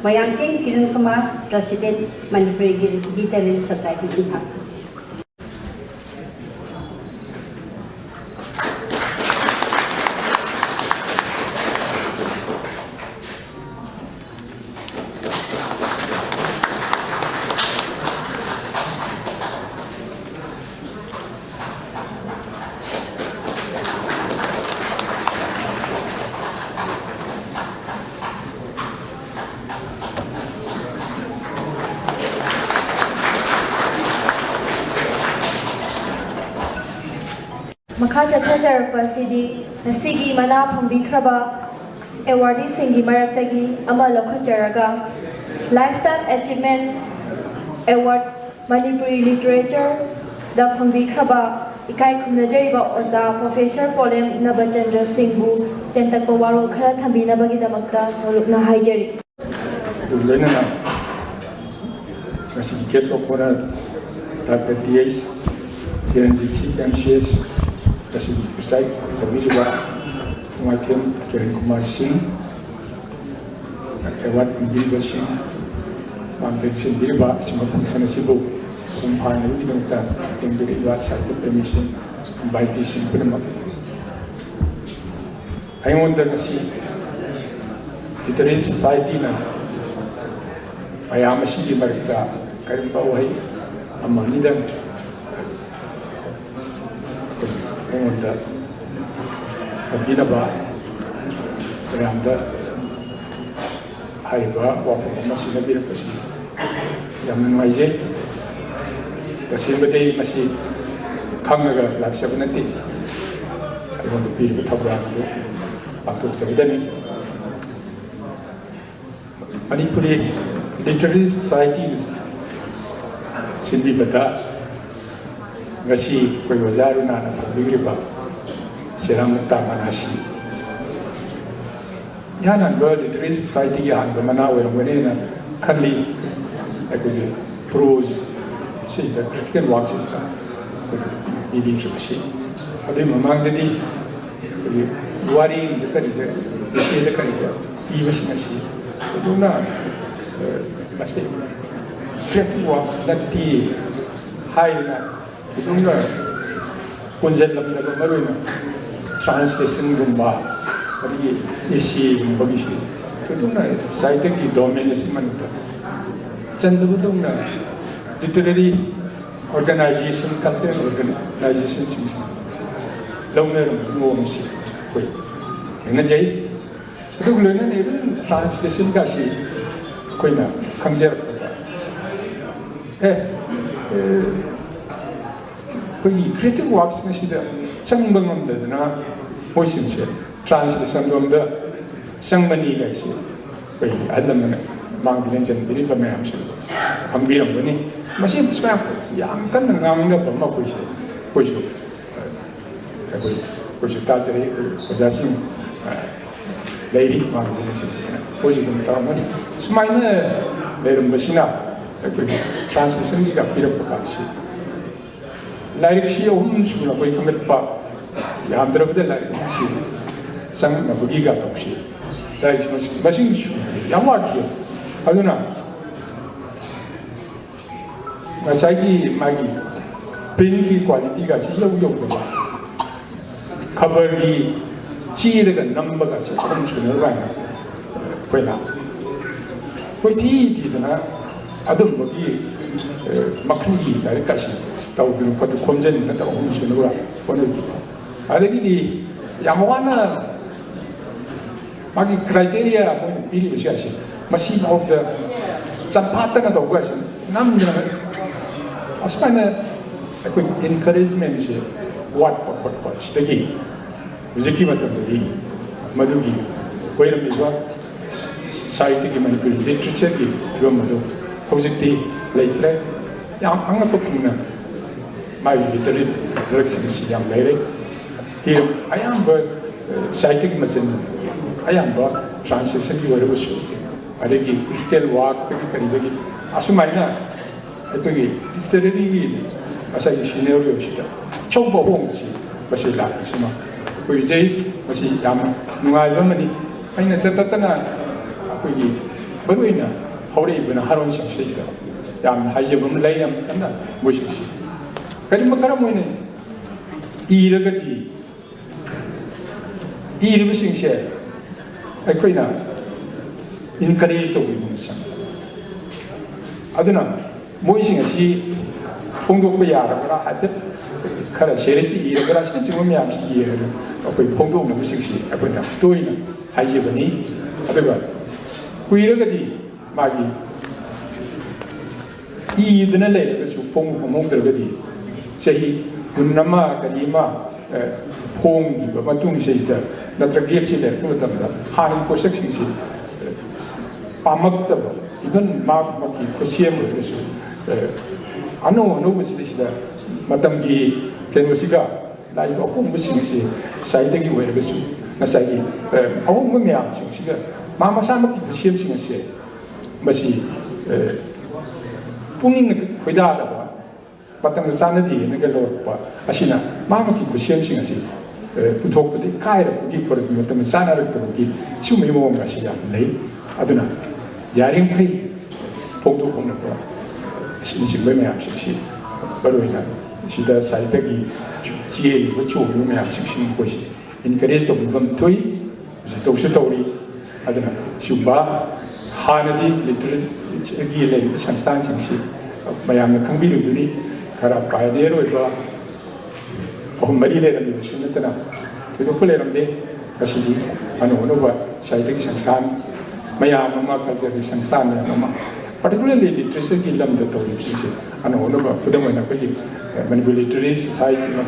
Moirangthem Kiran Kumar, president, Manipuri literary society Imphal. ꯃꯈꯥ ꯆꯠꯊꯖꯔꯛꯄ ꯑꯁꯤꯗꯤ ꯉꯁꯤꯒꯤ ꯃꯅꯥ ꯐꯪꯕꯤꯈ꯭ꯔꯕ ꯑꯦꯋꯥꯔꯗꯤꯁꯤꯡꯒꯤ ꯃꯔꯛꯇꯒꯤ ꯑꯃ ꯂꯧꯈꯠꯆꯔꯒ, Lifetime Achievement Award, Manipuri Literature ꯗ ꯐꯪꯕꯤꯈ꯭ꯔꯕ ꯏꯀꯥꯏ ꯈꯨꯝꯅꯖꯔꯤꯕ ꯑꯣꯖꯥ ꯄ꯭ꯔꯣꯐꯦꯁꯔ ꯄꯣꯂꯦꯝ ꯅꯕꯆꯟꯗ꯭ꯔ ꯁꯤꯡꯕꯨ ꯇꯦꯟꯇꯛꯄ ꯋꯥꯔꯣꯜ ꯈꯔ ꯊꯝꯕꯤꯅꯕꯒꯤꯗꯃꯛꯇ ꯅꯣꯂꯨꯛꯅ ꯍꯥꯏꯖꯔꯤ꯫ ꯑꯗꯨ ꯂꯣꯏꯅꯅ ꯉꯁꯤꯒꯤ guest of honour doctor T H Kiranjit C M C S ꯑꯁꯤꯒꯤ preside ꯇꯧꯕꯤꯔꯤꯕ ꯅꯣꯡꯃꯥꯏꯊꯦꯝ ꯀꯤꯔꯟ ꯀꯨꯃꯥꯔ ꯁꯤꯡ, award ꯄꯤꯕꯤꯔꯤꯕꯁꯤꯡ, ꯄꯥꯡꯒꯜ ꯆꯦꯟꯕꯤꯔꯤꯕ ꯑꯁꯤꯒꯨꯝꯕ function ꯑꯁꯤꯕꯨ ꯃꯄꯨꯡ ꯐꯥꯍꯟꯅꯕꯒꯤꯗꯃꯛꯇ ꯇꯦꯡꯕꯤꯔꯛꯏꯕ ꯁꯥꯍꯤꯇ꯭ꯌ ꯄ꯭ꯔꯦꯃꯤꯁꯤꯡ, inviteeꯁꯤꯡ ꯄꯨꯝꯅꯃꯛ꯫ ꯑꯩꯉꯣꯟꯗ ꯉꯁꯤ Literary Societyꯅ ꯃꯌꯥꯝ ꯑꯁꯤꯒꯤ ꯃꯔꯛꯇ ꯀꯔꯤꯒꯨꯝꯕ ꯋꯥꯍꯩ ꯑꯃ ꯑꯅꯤꯗꯪ ꯑꯩꯉꯣꯟꯗ ꯊꯝꯕꯤꯅꯕ ꯃꯌꯥꯝꯗ ꯍꯥꯏꯔꯤꯕ ꯋꯥꯐꯝ ꯑꯃ ꯁꯤꯟꯅꯕꯤꯔꯛꯄꯁꯤ ꯌꯥꯝ ꯅꯨꯡꯉꯥꯏꯖꯩ꯫ ꯇꯁꯦꯡꯕꯗꯤ ꯑꯩ ꯃꯁꯤ ꯈꯪꯉꯒ ꯂꯥꯛꯆꯕ ꯅꯠꯇꯦ꯫ ꯑꯩꯉꯣꯟꯗ ꯄꯤꯔꯤꯕ ꯊꯧꯗꯥꯡ ꯑꯗꯨ ꯄꯥꯡꯊꯣꯛꯆꯒꯗꯕꯅꯤ꯫ ꯃꯅꯤꯄꯨꯔꯤ Literary Society ꯁꯤꯟꯕꯤꯕꯗ ꯉꯁꯤ ꯑꯩꯈꯣꯏ ꯑꯣꯖꯥ ꯔꯨꯅꯥꯅ ꯐꯪꯕꯤꯔꯤꯕ ꯆꯦꯔꯥꯡ ꯃꯨꯛꯇꯥ ꯃꯅꯥꯁꯤ ꯏꯍꯥꯟ ꯍꯥꯟꯕ Literary Societyꯒꯤ ꯑꯍꯥꯟꯕ ꯃꯅꯥ ꯑꯣꯏꯔꯝꯒꯅꯤꯅ ꯈꯜꯂꯤ꯫ ꯑꯩꯈꯣꯏꯒꯤ prose ꯁꯤꯗ, critical workꯁꯤꯗ ꯑꯩꯈꯣꯏꯒꯤ ꯄꯤꯕꯤꯈꯤꯕꯁꯤ꯫ ꯑꯗꯨꯒꯤ ꯃꯃꯥꯡꯗꯗꯤ ꯑꯩꯈꯣꯏꯒꯤ ꯋꯥꯔꯤꯗ ꯀꯔꯤꯗ, essayꯗ ꯀꯔꯤꯗ ꯄꯤꯕꯁꯤꯡ ꯑꯁꯤ ꯊꯣꯏꯗꯣꯛꯅ, ꯑ, ꯃꯁꯤ creative work ꯅꯠꯇꯦ ꯍꯥꯏꯗꯅ ꯊꯣꯏꯗꯣꯛꯅ ꯀꯣꯟꯁꯤꯜꯂꯝꯗꯕ, ꯃꯔꯨꯑꯣꯏꯅ translationꯒꯨꯝꯕ, ꯑꯗꯒꯤ essayꯒꯨꯝꯕꯒꯤꯁꯤ ꯊꯣꯏꯗꯣꯛꯅ ꯁꯥꯍꯤꯇ꯭ꯌꯒꯤ domain ꯑꯁꯤ ꯃꯅꯨꯡꯗ ꯆꯟꯗꯕꯗꯧꯅ literary organization, cultural organizationꯁꯤꯡꯁꯤꯅ ꯂꯧꯅꯔꯝꯕꯒꯤ ꯃꯑꯣꯡ ꯑꯁꯤ ꯑꯩꯈꯣꯏ ꯊꯦꯡꯅꯖꯩ꯫ ꯑꯗꯨꯒ ꯂꯣꯏꯅꯅ even translationꯒ ꯑꯁꯤ ꯑꯩꯈꯣꯏꯅ ꯈꯪꯖꯔꯛꯄꯗ, ꯑꯦ, ꯑꯦ, ꯑꯩꯈꯣꯏꯒꯤ creative worksꯁꯤꯡ ꯑꯁꯤꯗ ꯆꯪꯕ ꯉꯝꯗꯗꯅ ꯃꯣꯏꯁꯤꯡꯁꯦ translation ꯂꯣꯝꯗ ꯆꯪꯕꯅꯤ ꯀꯥꯏꯁꯦ ꯑꯩꯈꯣꯏꯒꯤ ꯑꯍꯜ ꯂꯃꯟꯅ ꯃꯥꯡꯗ ꯂꯦꯡꯁꯤꯟꯕꯤꯔꯤꯕ ꯃꯌꯥꯝꯁꯤꯡꯗꯣ ꯈꯪꯕꯤꯔꯝꯒꯅꯤ꯫ ꯃꯁꯤ ꯁꯨꯃꯥꯏꯅ ꯌꯥꯝ ꯀꯟꯅ ꯉꯥꯡꯅꯕ ꯑꯃ ꯑꯩꯈꯣꯏꯁꯦ, ꯑꯩꯈꯣꯏꯁꯨ, ꯑꯩꯈꯣꯏ, ꯑꯩꯈꯣꯏꯁꯨ ꯇꯥꯖꯔꯤ, ꯑꯩꯈꯣꯏ ꯑꯣꯖꯥꯁꯤꯡ, ꯑ, ꯂꯩꯔꯤ, ꯃꯥꯡꯗ ꯂꯦꯡꯁꯤꯟꯕꯤꯔꯤꯕ ꯑꯩꯈꯣꯏꯁꯨ ꯑꯗꯨꯝ ꯇꯧꯔꯝꯒꯅꯤ꯫ ꯁꯨꯃꯥꯏꯅ ꯂꯩꯔꯝꯕꯁꯤꯅ ꯑꯩꯈꯣꯏꯒꯤ translationꯒꯤꯒ ꯄꯤꯔꯛꯄ ꯀꯥꯟꯁꯤ ꯂꯥꯏꯔꯤꯛꯁꯤ ꯑꯍꯨꯝ ꯁꯨꯅ ꯑꯩꯈꯣꯏ ꯈꯟꯒꯠꯄ, ꯌꯥꯝꯗ꯭ꯔꯕꯗ ꯂꯥꯏꯔꯤꯛ ꯑꯍꯨꯝꯁꯤ ꯆꯪꯅꯕꯒꯤꯒ ꯇꯧꯁꯤ꯫ ꯂꯥꯏꯔꯤꯛꯁꯤ ꯃꯁꯤꯡ, ꯃꯁꯤꯡ ꯁꯨꯅ ꯌꯥꯝ ꯋꯥꯠꯈꯤ꯫ ꯑꯗꯨꯅ ꯉꯁꯥꯏꯒꯤ ꯃꯥꯒꯤ printꯀꯤ qualityꯒꯁꯤ ꯌꯧ ꯌꯧꯗꯕ, ꯈꯕꯔꯒꯤ ꯆꯦꯗꯒ ꯅꯝꯕꯒꯁꯤ ꯑꯍꯨꯝ ꯁꯨꯅꯕ ꯀꯥꯏꯅ ꯑꯩꯈꯣꯏꯅ ꯀꯣꯏꯊꯤ ꯊꯤꯗꯅ ꯑꯗꯨꯝꯕꯒꯤ, ꯑ, ꯃꯈꯜꯒꯤ ꯂꯥꯏꯔꯤꯛꯀꯁꯤ ꯇꯧꯗꯅ ꯈꯣꯠꯇꯅ ꯈꯣꯝꯖꯤꯟꯗꯅ ꯇꯧ ꯑꯍꯨꯝ ꯁꯨꯅꯕ ꯍꯣꯠꯅꯈꯤꯕ꯫ ꯑꯗꯒꯤꯗꯤ ꯌꯥꯝ ꯋꯥꯅ ꯃꯥꯒꯤ criteria ꯃꯣꯏꯅ ꯄꯤꯔꯤꯕꯁꯦ ꯑꯁꯤ ꯃꯁꯤꯐꯥꯎꯗ ꯆꯠꯐꯥꯠꯇꯅ ꯇꯧꯕ ꯍꯥꯏꯁꯦ ꯅꯝꯗꯅ ꯑꯁꯨꯃꯥꯏꯅ ꯑꯩꯈꯣꯏ encouragementꯁꯦ ꯋꯥꯠꯄ ꯈꯣꯠꯄ ꯁꯤꯗꯒꯤ ꯍꯧꯖꯤꯛꯀꯤ ꯃꯇꯝꯗꯗꯤ ꯃꯗꯨꯒꯤ ꯑꯣꯏꯔꯝꯃꯤꯕ ꯁꯥꯍꯤꯇ꯭ꯌꯒꯤ, ꯃꯅꯤꯄꯨꯔꯤ literatureꯒꯤ ꯐꯤꯕꯝ ꯑꯗꯨ ꯍꯧꯖꯤꯛꯇꯤ ꯂꯩꯇ꯭ꯔꯦ꯫ ꯌꯥꯝ ꯑꯉꯛꯄ ꯀꯨꯝꯅ ꯃꯥꯒꯤ literary workꯁꯤꯡꯁꯤ ꯌꯥꯝ ꯂꯩꯔꯦ꯫ ꯍꯤꯔꯝ ꯑꯌꯥꯝꯕ, ꯑ, ꯁꯥꯍꯤꯇ꯭ꯌꯒꯤ ꯃꯆꯤꯟ ꯑꯌꯥꯝꯕ translationꯒꯤ ꯑꯣꯏꯔꯒꯁꯨ, ꯑꯗꯒꯤ critical workꯇꯒꯤ ꯀꯔꯤꯗꯒꯤ ꯑꯁꯨꯃꯥꯏꯅ ꯑꯩꯈꯣꯏꯒꯤ literaryꯒꯤ ꯉꯁꯥꯏꯒꯤ scenarioꯁꯤꯗ ꯑꯆꯧꯕ ꯑꯍꯣꯡꯕꯁꯤ ꯃꯁꯤ ꯂꯥꯛꯄꯁꯤꯃ ꯑꯩꯈꯣꯏ ꯎꯖꯩ꯫ ꯃꯁꯤ ꯌꯥꯝꯅ ꯅꯨꯡꯉꯥꯏꯕ ꯑꯃꯅꯤ꯫ ꯑꯩꯅ ꯇꯠꯇꯠꯇꯅ ꯑꯩꯈꯣꯏꯒꯤ ꯃꯔꯨꯑꯣꯏꯅ ꯍꯧꯔꯛꯏꯕ ꯅꯍꯥꯔꯣꯜꯁꯤꯡꯁꯤꯗ ꯌꯥꯝꯅ ꯍꯥꯏꯖꯕ ꯑꯃ ꯂꯩ, ꯌꯥꯝ ꯀꯟꯅ ꯃꯣꯏꯁꯤꯡꯁꯤ ꯀꯔꯤꯒꯨꯝꯕ ꯀꯔꯝ ꯑꯣꯏꯅ ꯏꯔꯒꯗꯤ ꯏꯔꯤꯕꯁꯤꯡꯁꯦ ꯑꯩꯈꯣꯏꯅ encourage ꯇꯧꯕꯤꯕ ꯃꯁꯤ꯫ ꯑꯗꯨꯅ ꯃꯣꯏꯁꯤꯡ ꯑꯁꯤ ꯐꯣꯡꯗꯣꯛꯄ ꯌꯥꯔꯕ꯭ꯔꯥ, ꯍꯥꯏꯐꯦꯠ ꯈꯔ seriously ꯏꯔꯕ꯭ꯔꯥ, ꯑꯁꯤꯅꯆꯤꯡꯕ ꯃꯌꯥꯝꯁꯤ ꯌꯦꯡꯉꯒ ꯑꯩꯈꯣꯏ ꯐꯣꯡꯗꯣꯛꯅꯕꯁꯤꯡꯁꯤ ꯑꯩꯈꯣꯏꯅ ꯇꯣꯏꯅ ꯍꯥꯏꯖꯕꯅꯤ꯫ ꯑꯗꯨꯒ ꯀꯨꯏꯔꯒꯗꯤ ꯃꯥꯒꯤ ꯏꯗꯨꯅ ꯂꯩꯔꯒꯁꯨ ꯐꯣꯡ ꯐꯣꯡꯍꯧꯗ꯭ꯔꯒꯗꯤ ꯆꯍꯤ ꯀꯨꯟ ꯑꯃ ꯀꯔꯤ ꯑꯃ, ꯑ, ꯐꯣꯡꯈꯤꯕ ꯃꯇꯨꯡꯁꯤꯗꯩꯁꯤꯗ ꯅꯠꯇ꯭ꯔꯒ gapꯁꯤ ꯂꯩꯔꯛꯄ ꯃꯇꯝꯗ ꯍꯥꯟꯅꯒꯤ ꯄꯣꯠꯁꯛꯁꯤꯡꯁꯤ, ꯑ, ꯄꯥꯝꯃꯛꯇꯕ, even ꯃꯍꯥꯛꯃꯛꯀꯤ ꯈꯨꯠꯁꯦꯝ ꯑꯣꯏꯔꯒꯁꯨ, ꯑꯅꯧ ꯑꯅꯧꯕꯁꯤꯗꯩꯁꯤꯗ ꯃꯇꯝꯒꯤ ꯀꯩꯅꯣꯁꯤꯒ ꯂꯥꯛꯏꯕ ꯑꯍꯣꯡꯕꯁꯤꯡ ꯑꯁꯤ ꯉꯁꯥꯏꯗꯒꯤ ꯑꯣꯏꯔꯒꯁꯨ ꯉꯁꯥꯏꯒꯤ ꯑꯍꯣꯡꯕ ꯃꯌꯥꯝꯁꯤꯡꯁꯤꯒ ꯃꯥ ꯃꯁꯥꯃꯛꯀꯤ ꯈꯨꯠꯁꯦꯝꯁꯤꯡ ꯑꯁꯦ ꯃꯁꯤ ꯄꯨꯛꯅꯤꯡ ꯈꯣꯏꯗꯥꯗꯕ, ꯃꯇꯝꯒ ꯆꯥꯟꯅꯗꯦꯅꯒ ꯂꯧꯔꯛꯄ ꯑꯁꯤꯅ ꯃꯍꯥꯛꯀꯤ ꯈꯨꯠꯁꯦꯝꯁꯤꯡ ꯑꯁꯤ ꯄꯨꯊꯣꯛꯄꯗ ꯏꯀꯥꯏꯔꯛꯄꯒꯤ ꯈꯣꯠꯂꯛꯄꯒꯤ ꯃꯇꯝꯒ ꯆꯥꯟꯅꯔꯛꯇꯕꯒꯤ ꯁꯤꯒꯨꯝꯕꯒꯤ ꯃꯑꯣꯡ ꯑꯁꯤ ꯌꯥꯝ ꯂꯩ꯫ ꯑꯗꯨꯅ ꯌꯥꯔꯤꯃꯈꯩ ꯐꯣꯡꯗꯣꯛ ꯐꯣꯡꯅꯕ ꯑꯁꯤꯅꯆꯤꯡꯕ ꯃꯌꯥꯝꯁꯤꯡꯁꯤ ꯃꯔꯨꯑꯣꯏꯅ ꯁꯤꯗ ꯁꯥꯍꯤꯇꯒꯤ ꯆꯦꯜꯂꯤꯕ ꯆꯣꯡꯂꯤꯕ ꯃꯌꯥꯝꯁꯤꯡꯁꯤ ꯃꯈꯣꯏꯁꯤ encourage ꯇꯧꯕꯤꯐꯝ ꯊꯣꯛꯏ꯫ ꯍꯧꯖꯤꯛ ꯇꯧꯁꯨ ꯇꯧꯔꯤ꯫ ꯑꯗꯨꯅ ꯁꯤꯒꯨꯝꯕ ꯍꯥꯟꯅꯗꯤ ꯂꯤꯇꯔꯦꯆꯔꯒꯤ ꯂꯩꯔꯤꯕ ꯁꯪꯁꯊꯥꯟꯁꯤꯡꯁꯤ ꯃꯌꯥꯝꯅ ꯈꯪꯕꯤꯔꯤꯗꯨꯅꯤ, ꯈꯔ pioneer ꯑꯣꯏꯕ ꯑꯍꯨꯝ ꯃꯔꯤ ꯂꯩꯔꯝꯃꯤꯕꯁꯨ ꯅꯠꯇꯅ ꯊꯣꯏꯗꯣꯛꯄ ꯂꯩꯔꯝꯗꯦ꯫ ꯉꯁꯤꯗꯤ ꯑꯅꯧ ꯑꯅꯧꯕ ꯁꯥꯍꯤꯇꯒꯤ ꯁꯪꯁꯊꯥꯟ ꯃꯌꯥꯝ ꯑꯃ, cultureꯒꯤ ꯁꯪꯁꯊꯥꯟ ꯃꯌꯥꯝ ꯑꯃ, particularly literature ꯒꯤ ꯂꯝꯗ ꯇꯧꯔꯤꯕꯁꯤꯡꯁꯦ ꯑꯅꯧ ꯑꯅꯧꯕ, ꯈꯨꯗꯝ ꯑꯣꯏꯅ ꯑꯩꯈꯣꯏꯒꯤ ꯃꯅꯤꯄꯨꯔ ꯂꯤꯇꯔꯦꯔꯤ ꯁꯣꯁꯥꯏꯇꯤꯅ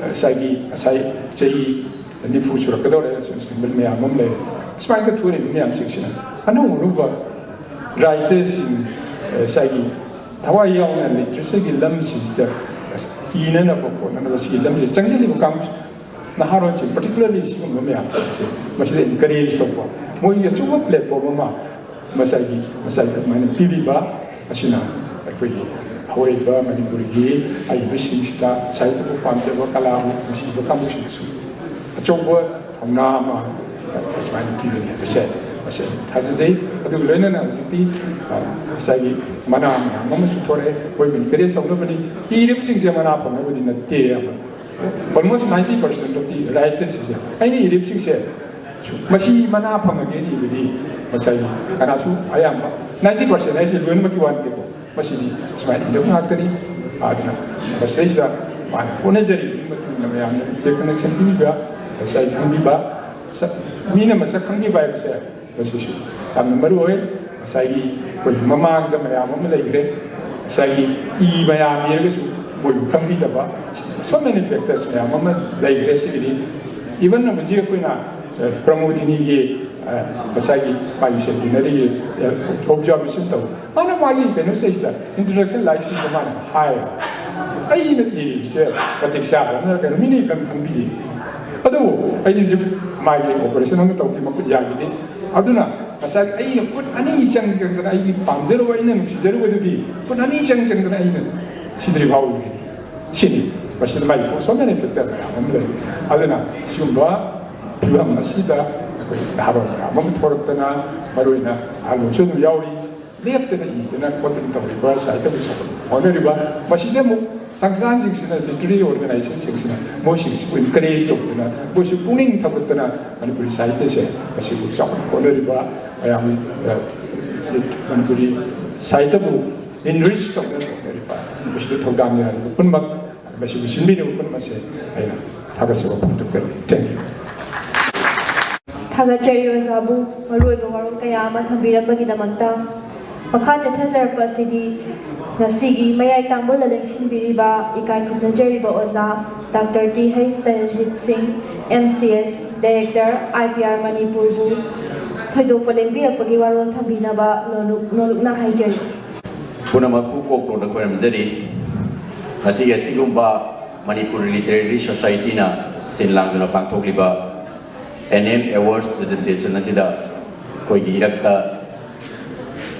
ꯉꯁꯥꯏꯒꯤ ꯉꯁꯥꯏ ꯆꯍꯤ ꯅꯤꯐꯨ ꯁꯨꯔꯛꯀꯗꯧꯔꯦ, ꯑꯁꯤꯅꯆꯤꯡꯕ ꯃꯌꯥꯝ ꯑꯃ ꯂꯩꯔꯦ꯫ ꯁꯨꯃꯥꯏꯅ ꯊꯣꯛꯂꯤꯕ ꯃꯌꯥꯝꯁꯤꯡꯁꯤꯅ ꯑꯅꯧ ꯑꯅꯧꯕ ꯔꯥꯏꯇꯔꯁꯤꯡ, ꯉꯁꯥꯏꯒꯤ ꯊꯋꯥꯏ ꯌꯥꯎꯅ ꯂꯤꯇꯔꯦꯆꯔꯒꯤ ꯂꯝꯁꯤꯡꯁꯤꯗ ꯏꯅꯅꯕ ꯈꯣꯠꯅꯅꯕ ꯁꯤꯒꯤ ꯂꯝꯁꯤꯗ ꯆꯪꯁꯤꯜꯂꯤꯕ ꯀꯥꯡꯕꯨ ꯅꯍꯥꯔꯣꯜꯁꯤꯡ, particularly ꯁꯤꯒꯨꯝꯕ ꯃꯌꯥꯝꯁꯤꯡꯁꯦ ꯃꯁꯤꯗ encourage ꯇꯧꯕ, ꯃꯣꯏꯒꯤ ꯑꯆꯧꯕ platform ꯑꯃ ꯉꯁꯥꯏꯒꯤ ꯉꯁꯥꯏꯒꯤ ꯑꯗꯨꯃꯥꯏꯅ ꯄꯤꯕꯤꯕ ꯑꯁꯤꯅ ꯑꯩꯈꯣꯏꯒꯤ ꯍꯧꯔꯛꯏꯕ ꯃꯅꯤꯄꯨꯔꯒꯤ ꯑꯏꯕꯁꯤꯡꯁꯤꯗ ꯁꯥꯍꯤꯇ꯭ꯌꯕꯨ ꯄꯥꯝꯖꯕ, ꯀꯂꯥꯕꯨ ꯅꯨꯡꯁꯤꯕ ꯀꯥꯡꯕꯨꯁꯤꯡꯗꯁꯨ ꯑꯆꯧꯕ ꯊꯧꯅꯥ ꯑꯃ ꯑꯁꯨꯃꯥꯏꯅ ꯄꯤꯒꯅꯤ ꯍꯥꯏꯕꯁꯦ ꯃꯁꯤ ꯊꯥꯖꯖꯩ꯫ ꯑꯗꯨꯒ ꯂꯣꯏꯅꯅ ꯍꯧꯖꯤꯛꯇꯤ, ꯑ, ꯉꯁꯥꯏꯒꯤ ꯃꯅꯥ ꯃꯌꯥꯝ ꯑꯃꯁꯨ ꯊꯣꯔꯛꯑꯦ, ꯑꯩꯈꯣꯏꯕꯨ encourage ꯇꯧꯅꯕꯅꯤ꯫ ꯏꯔꯤꯕꯁꯤꯡꯁꯦ ꯃꯅꯥ ꯐꯪꯅꯕꯗꯤ ꯅꯠꯇꯦ꯫ Almost ninety percent of the writers ꯁꯤꯡꯁꯦ, ꯑꯩꯅ ꯏꯔꯤꯕꯁꯤꯡꯁꯦ ꯃꯁꯤ ꯃꯅꯥ ꯐꯪꯉꯒꯦꯅ ꯏꯕꯗꯤ ꯉꯁꯥꯏꯒꯤ ꯀꯅꯥꯁꯨ, ꯑꯌꯥꯝꯕ ninety percent ꯍꯥꯏꯁꯦ ꯂꯣꯏꯅꯃꯛꯀꯤ ꯋꯥ ꯅꯠꯇꯦꯀꯣ꯫ ꯃꯁꯤꯗꯤ ꯁꯨꯃꯥꯏꯅ ꯏꯔꯛꯄ ꯉꯥꯛꯇꯅꯤ꯫ ꯑꯗꯨꯅ ꯃꯁꯤꯗꯩꯁꯤꯗ ꯃꯥꯅ ꯍꯣꯠꯅꯖꯔꯤꯕꯒꯤ ꯃꯇꯨꯡ ꯏꯟꯅ ꯃꯌꯥꯝꯅ recognition ꯄꯤꯕꯤꯕ, ꯉꯁꯥꯏ ꯈꯪꯕꯤꯕ, ꯁ-, ꯃꯤꯅ ꯃꯁꯛ ꯈꯪꯕꯤꯕ ꯍꯥꯏꯕꯁꯦ ꯃꯁꯤꯁꯨ ꯌꯥꯝꯅ ꯃꯔꯨ ꯑꯣꯏ꯫ ꯉꯁꯥꯏꯒꯤ ꯑꯩꯈꯣꯏꯒꯤ ꯃꯃꯥꯡꯗ ꯃꯌꯥꯝ ꯑꯃ ꯂꯩꯈ꯭ꯔꯦ, ꯉꯁꯥꯏꯒꯤ ꯏ ꯃꯌꯥꯝ ꯏꯔꯒꯁꯨ ꯃꯣꯏꯕꯨ ꯈꯪꯕꯤꯗꯕ, so many factors ꯃꯌꯥꯝ ꯑꯃ ꯂꯩꯈ꯭ꯔꯦ꯫ ꯁꯤꯒꯤꯗꯤ even ꯍꯧꯖꯤꯛ ꯑꯩꯈꯣꯏꯅ, ꯑ, ꯄ꯭ꯔꯃꯣꯗꯤꯅꯤꯒꯤ ꯉꯁꯥꯏꯒꯤ ꯃꯥꯒꯤ ꯁꯦꯟꯇꯤꯅꯔꯤꯒꯤ ꯊꯣꯛꯖꯕꯁꯤꯡ ꯇꯧ꯫ ꯃꯥꯅ ꯃꯥꯒꯤ ꯀꯩꯅꯣꯁꯤꯗꯩꯁꯤꯗ ꯏꯟꯇ꯭ꯔꯣꯗꯛꯁꯟ ꯂꯥꯏꯔꯤꯛꯁꯤꯡꯗ ꯃꯥꯅ ꯍꯥꯏ, ꯑꯩꯅ ꯏꯔꯤꯕꯁꯦ ꯃꯇꯤꯛ ꯆꯥꯗꯕꯅ ꯀꯩꯅꯣ ꯃꯤꯅ ꯈꯪ ꯈꯪꯕꯤꯗꯦ꯫ ꯑꯗꯨꯕꯨ ꯑꯩꯗꯤ ꯍꯧꯖꯤꯛ ꯃꯥꯒꯤ ꯑꯣꯄꯔꯦꯁꯟ ꯑꯃ ꯇꯧꯈꯤ ꯃꯈꯨꯠ ꯌꯥꯈꯤꯗꯦ꯫ ꯑꯗꯨꯅ ꯉꯁꯥꯏ ꯑꯩꯅ ꯈꯨꯠ ꯑꯅꯤ ꯆꯪꯗꯅ ꯑꯩꯒꯤ ꯄꯥꯝꯖꯔꯨꯕ, ꯑꯩꯅ ꯅꯨꯡꯁꯤꯖꯔꯨꯕꯗꯨꯗꯤ ꯈꯨꯠ ꯑꯅꯤ ꯆꯪ ꯆꯪꯗꯅ ꯑꯩꯅ ꯁꯤꯗ꯭ꯔꯤ ꯐꯥꯎꯕꯒꯤ ꯁꯤꯅꯤ꯫ ꯃꯁꯤꯗ ꯃꯥꯒꯤ ꯁꯣꯝꯅ ꯏꯟꯐꯦꯛꯇꯦꯠ ꯃꯌꯥꯝ ꯑꯃ ꯂꯩ꯫ ꯑꯗꯨꯅ ꯁꯤꯒꯨꯝꯕ ꯐꯤꯕꯝ ꯑꯁꯤꯗ ꯑꯩꯈꯣꯏ ꯅꯍꯥꯔꯣꯜ ꯃꯌꯥꯝ ꯑꯃ ꯊꯣꯔꯛꯇꯅ, ꯃꯔꯨꯑꯣꯏꯅ ꯑꯍꯜꯁꯨ ꯑꯗꯨꯝ ꯌꯥꯎꯔꯤ, ꯂꯦꯞꯇꯅ ꯏꯗꯅ ꯈꯣꯠꯇꯅ ꯇꯧꯔꯤꯕ, ꯁꯥꯍꯤꯇ꯭ꯌꯒꯤ ꯁꯛ ꯍꯣꯠꯅꯔꯤꯕ꯫ ꯃꯁꯤꯗ ꯑꯃꯨꯛ ꯁꯪꯁꯊꯥꯟꯁꯤꯡꯁꯤꯅ, ꯂꯤꯇꯔꯦꯔꯤ ꯑꯣꯔꯒꯅꯥꯏꯖꯦꯁꯟꯁꯤꯡꯁꯤꯅ ꯃꯣꯏꯁꯤꯡꯁꯤꯕꯨ ꯏꯟꯀꯔꯦꯖ ꯇꯧꯗꯅ, ꯃꯣꯏꯁꯨ ꯄꯨꯛꯅꯤꯡ ꯊꯧꯒꯠꯇꯅ ꯃꯅꯤꯄꯨꯔꯤ ꯁꯥꯍꯤꯇ꯭ꯌꯁꯦ ꯃꯁꯤꯕꯨ ꯆꯥꯎꯈꯠ ꯍꯣꯠꯅꯔꯤꯕ ꯃꯌꯥꯝ, ꯑ, ꯃꯅꯤꯄꯨꯔꯤ ꯁꯥꯍꯤꯇ꯭ꯌꯕꯨ ꯏꯟꯔꯤꯆ ꯇꯧꯅ ꯇꯧꯅꯔꯤꯕ, ꯃꯁꯤꯗ ꯊꯧꯗꯥꯡ ꯌꯥꯔꯤꯕ ꯄꯨꯝꯅꯃꯛ, ꯃꯁꯤꯕꯨ ꯁꯤꯟꯕꯤꯔꯤꯕ ꯄꯨꯝꯅꯃꯛꯁꯦ ꯑꯩꯅ ꯊꯥꯒꯠꯆꯕ ꯐꯣꯡꯗꯣꯛꯆꯔꯤ꯫ Thank you꯫ ꯊꯥꯒꯠꯆꯔꯤ ꯑꯣꯖꯥꯕꯨ ꯃꯔꯨꯑꯣꯏꯕ ꯋꯥꯔꯣꯜ ꯀꯌꯥ ꯑꯃ ꯊꯝꯕꯤꯔꯝꯕꯒꯤꯗꯃꯛꯇ꯫ ꯃꯈꯥ ꯆꯠꯊꯖꯔꯛꯄ ꯑꯁꯤꯗꯤ ꯉꯁꯤꯒꯤ ꯃꯌꯥꯏ ꯇꯥꯡꯕꯣꯜꯗ ꯂꯦꯡꯁꯤꯟꯕꯤꯔꯤꯕ ꯏꯀꯥꯏ ꯈꯨꯝꯅꯖꯔꯤꯕ ꯑꯣꯖꯥ ꯗꯥꯛꯇꯔ ꯇꯤ ꯍꯩꯆ ꯇꯔꯟꯖꯤꯠ ꯁꯤꯡ, M C S, director, I P R ꯃꯅꯤꯄꯨꯔꯕꯨ ꯊꯣꯏꯗꯣꯛꯄ ꯂꯦꯡꯕꯤꯔꯛꯄꯒꯤ ꯋꯥꯔꯣꯜ ꯊꯝꯕꯤꯅꯕ ꯅꯣꯂꯨꯛ-, ꯅꯣꯂꯨꯛꯅ ꯍꯥꯏꯖꯔꯤ꯫ ꯄꯨꯝꯅꯃꯛꯄꯨ ꯀꯣꯛ ꯇꯣꯡꯅ ꯈꯣꯏꯔꯝꯖꯔꯤ꯫ ꯉꯁꯤꯒꯤ ꯑꯁꯤꯒꯨꯝꯕ ꯃꯅꯤꯄꯨꯔ ꯂꯤꯇꯔꯦꯔꯤ ꯁꯣꯁꯥꯏꯇꯤꯅ ꯁꯤꯟ ꯂꯥꯡꯗꯨꯅ ꯄꯥꯡꯊꯣꯛꯂꯤꯕ ꯑꯦꯟ ꯑꯦꯝ ꯑꯦꯋꯥꯔꯗꯁ ꯄ꯭ꯔꯖꯦꯟꯇꯦꯁꯟ ꯑꯁꯤꯗ ꯑꯩꯈꯣꯏꯒꯤ ꯏꯔꯛꯇ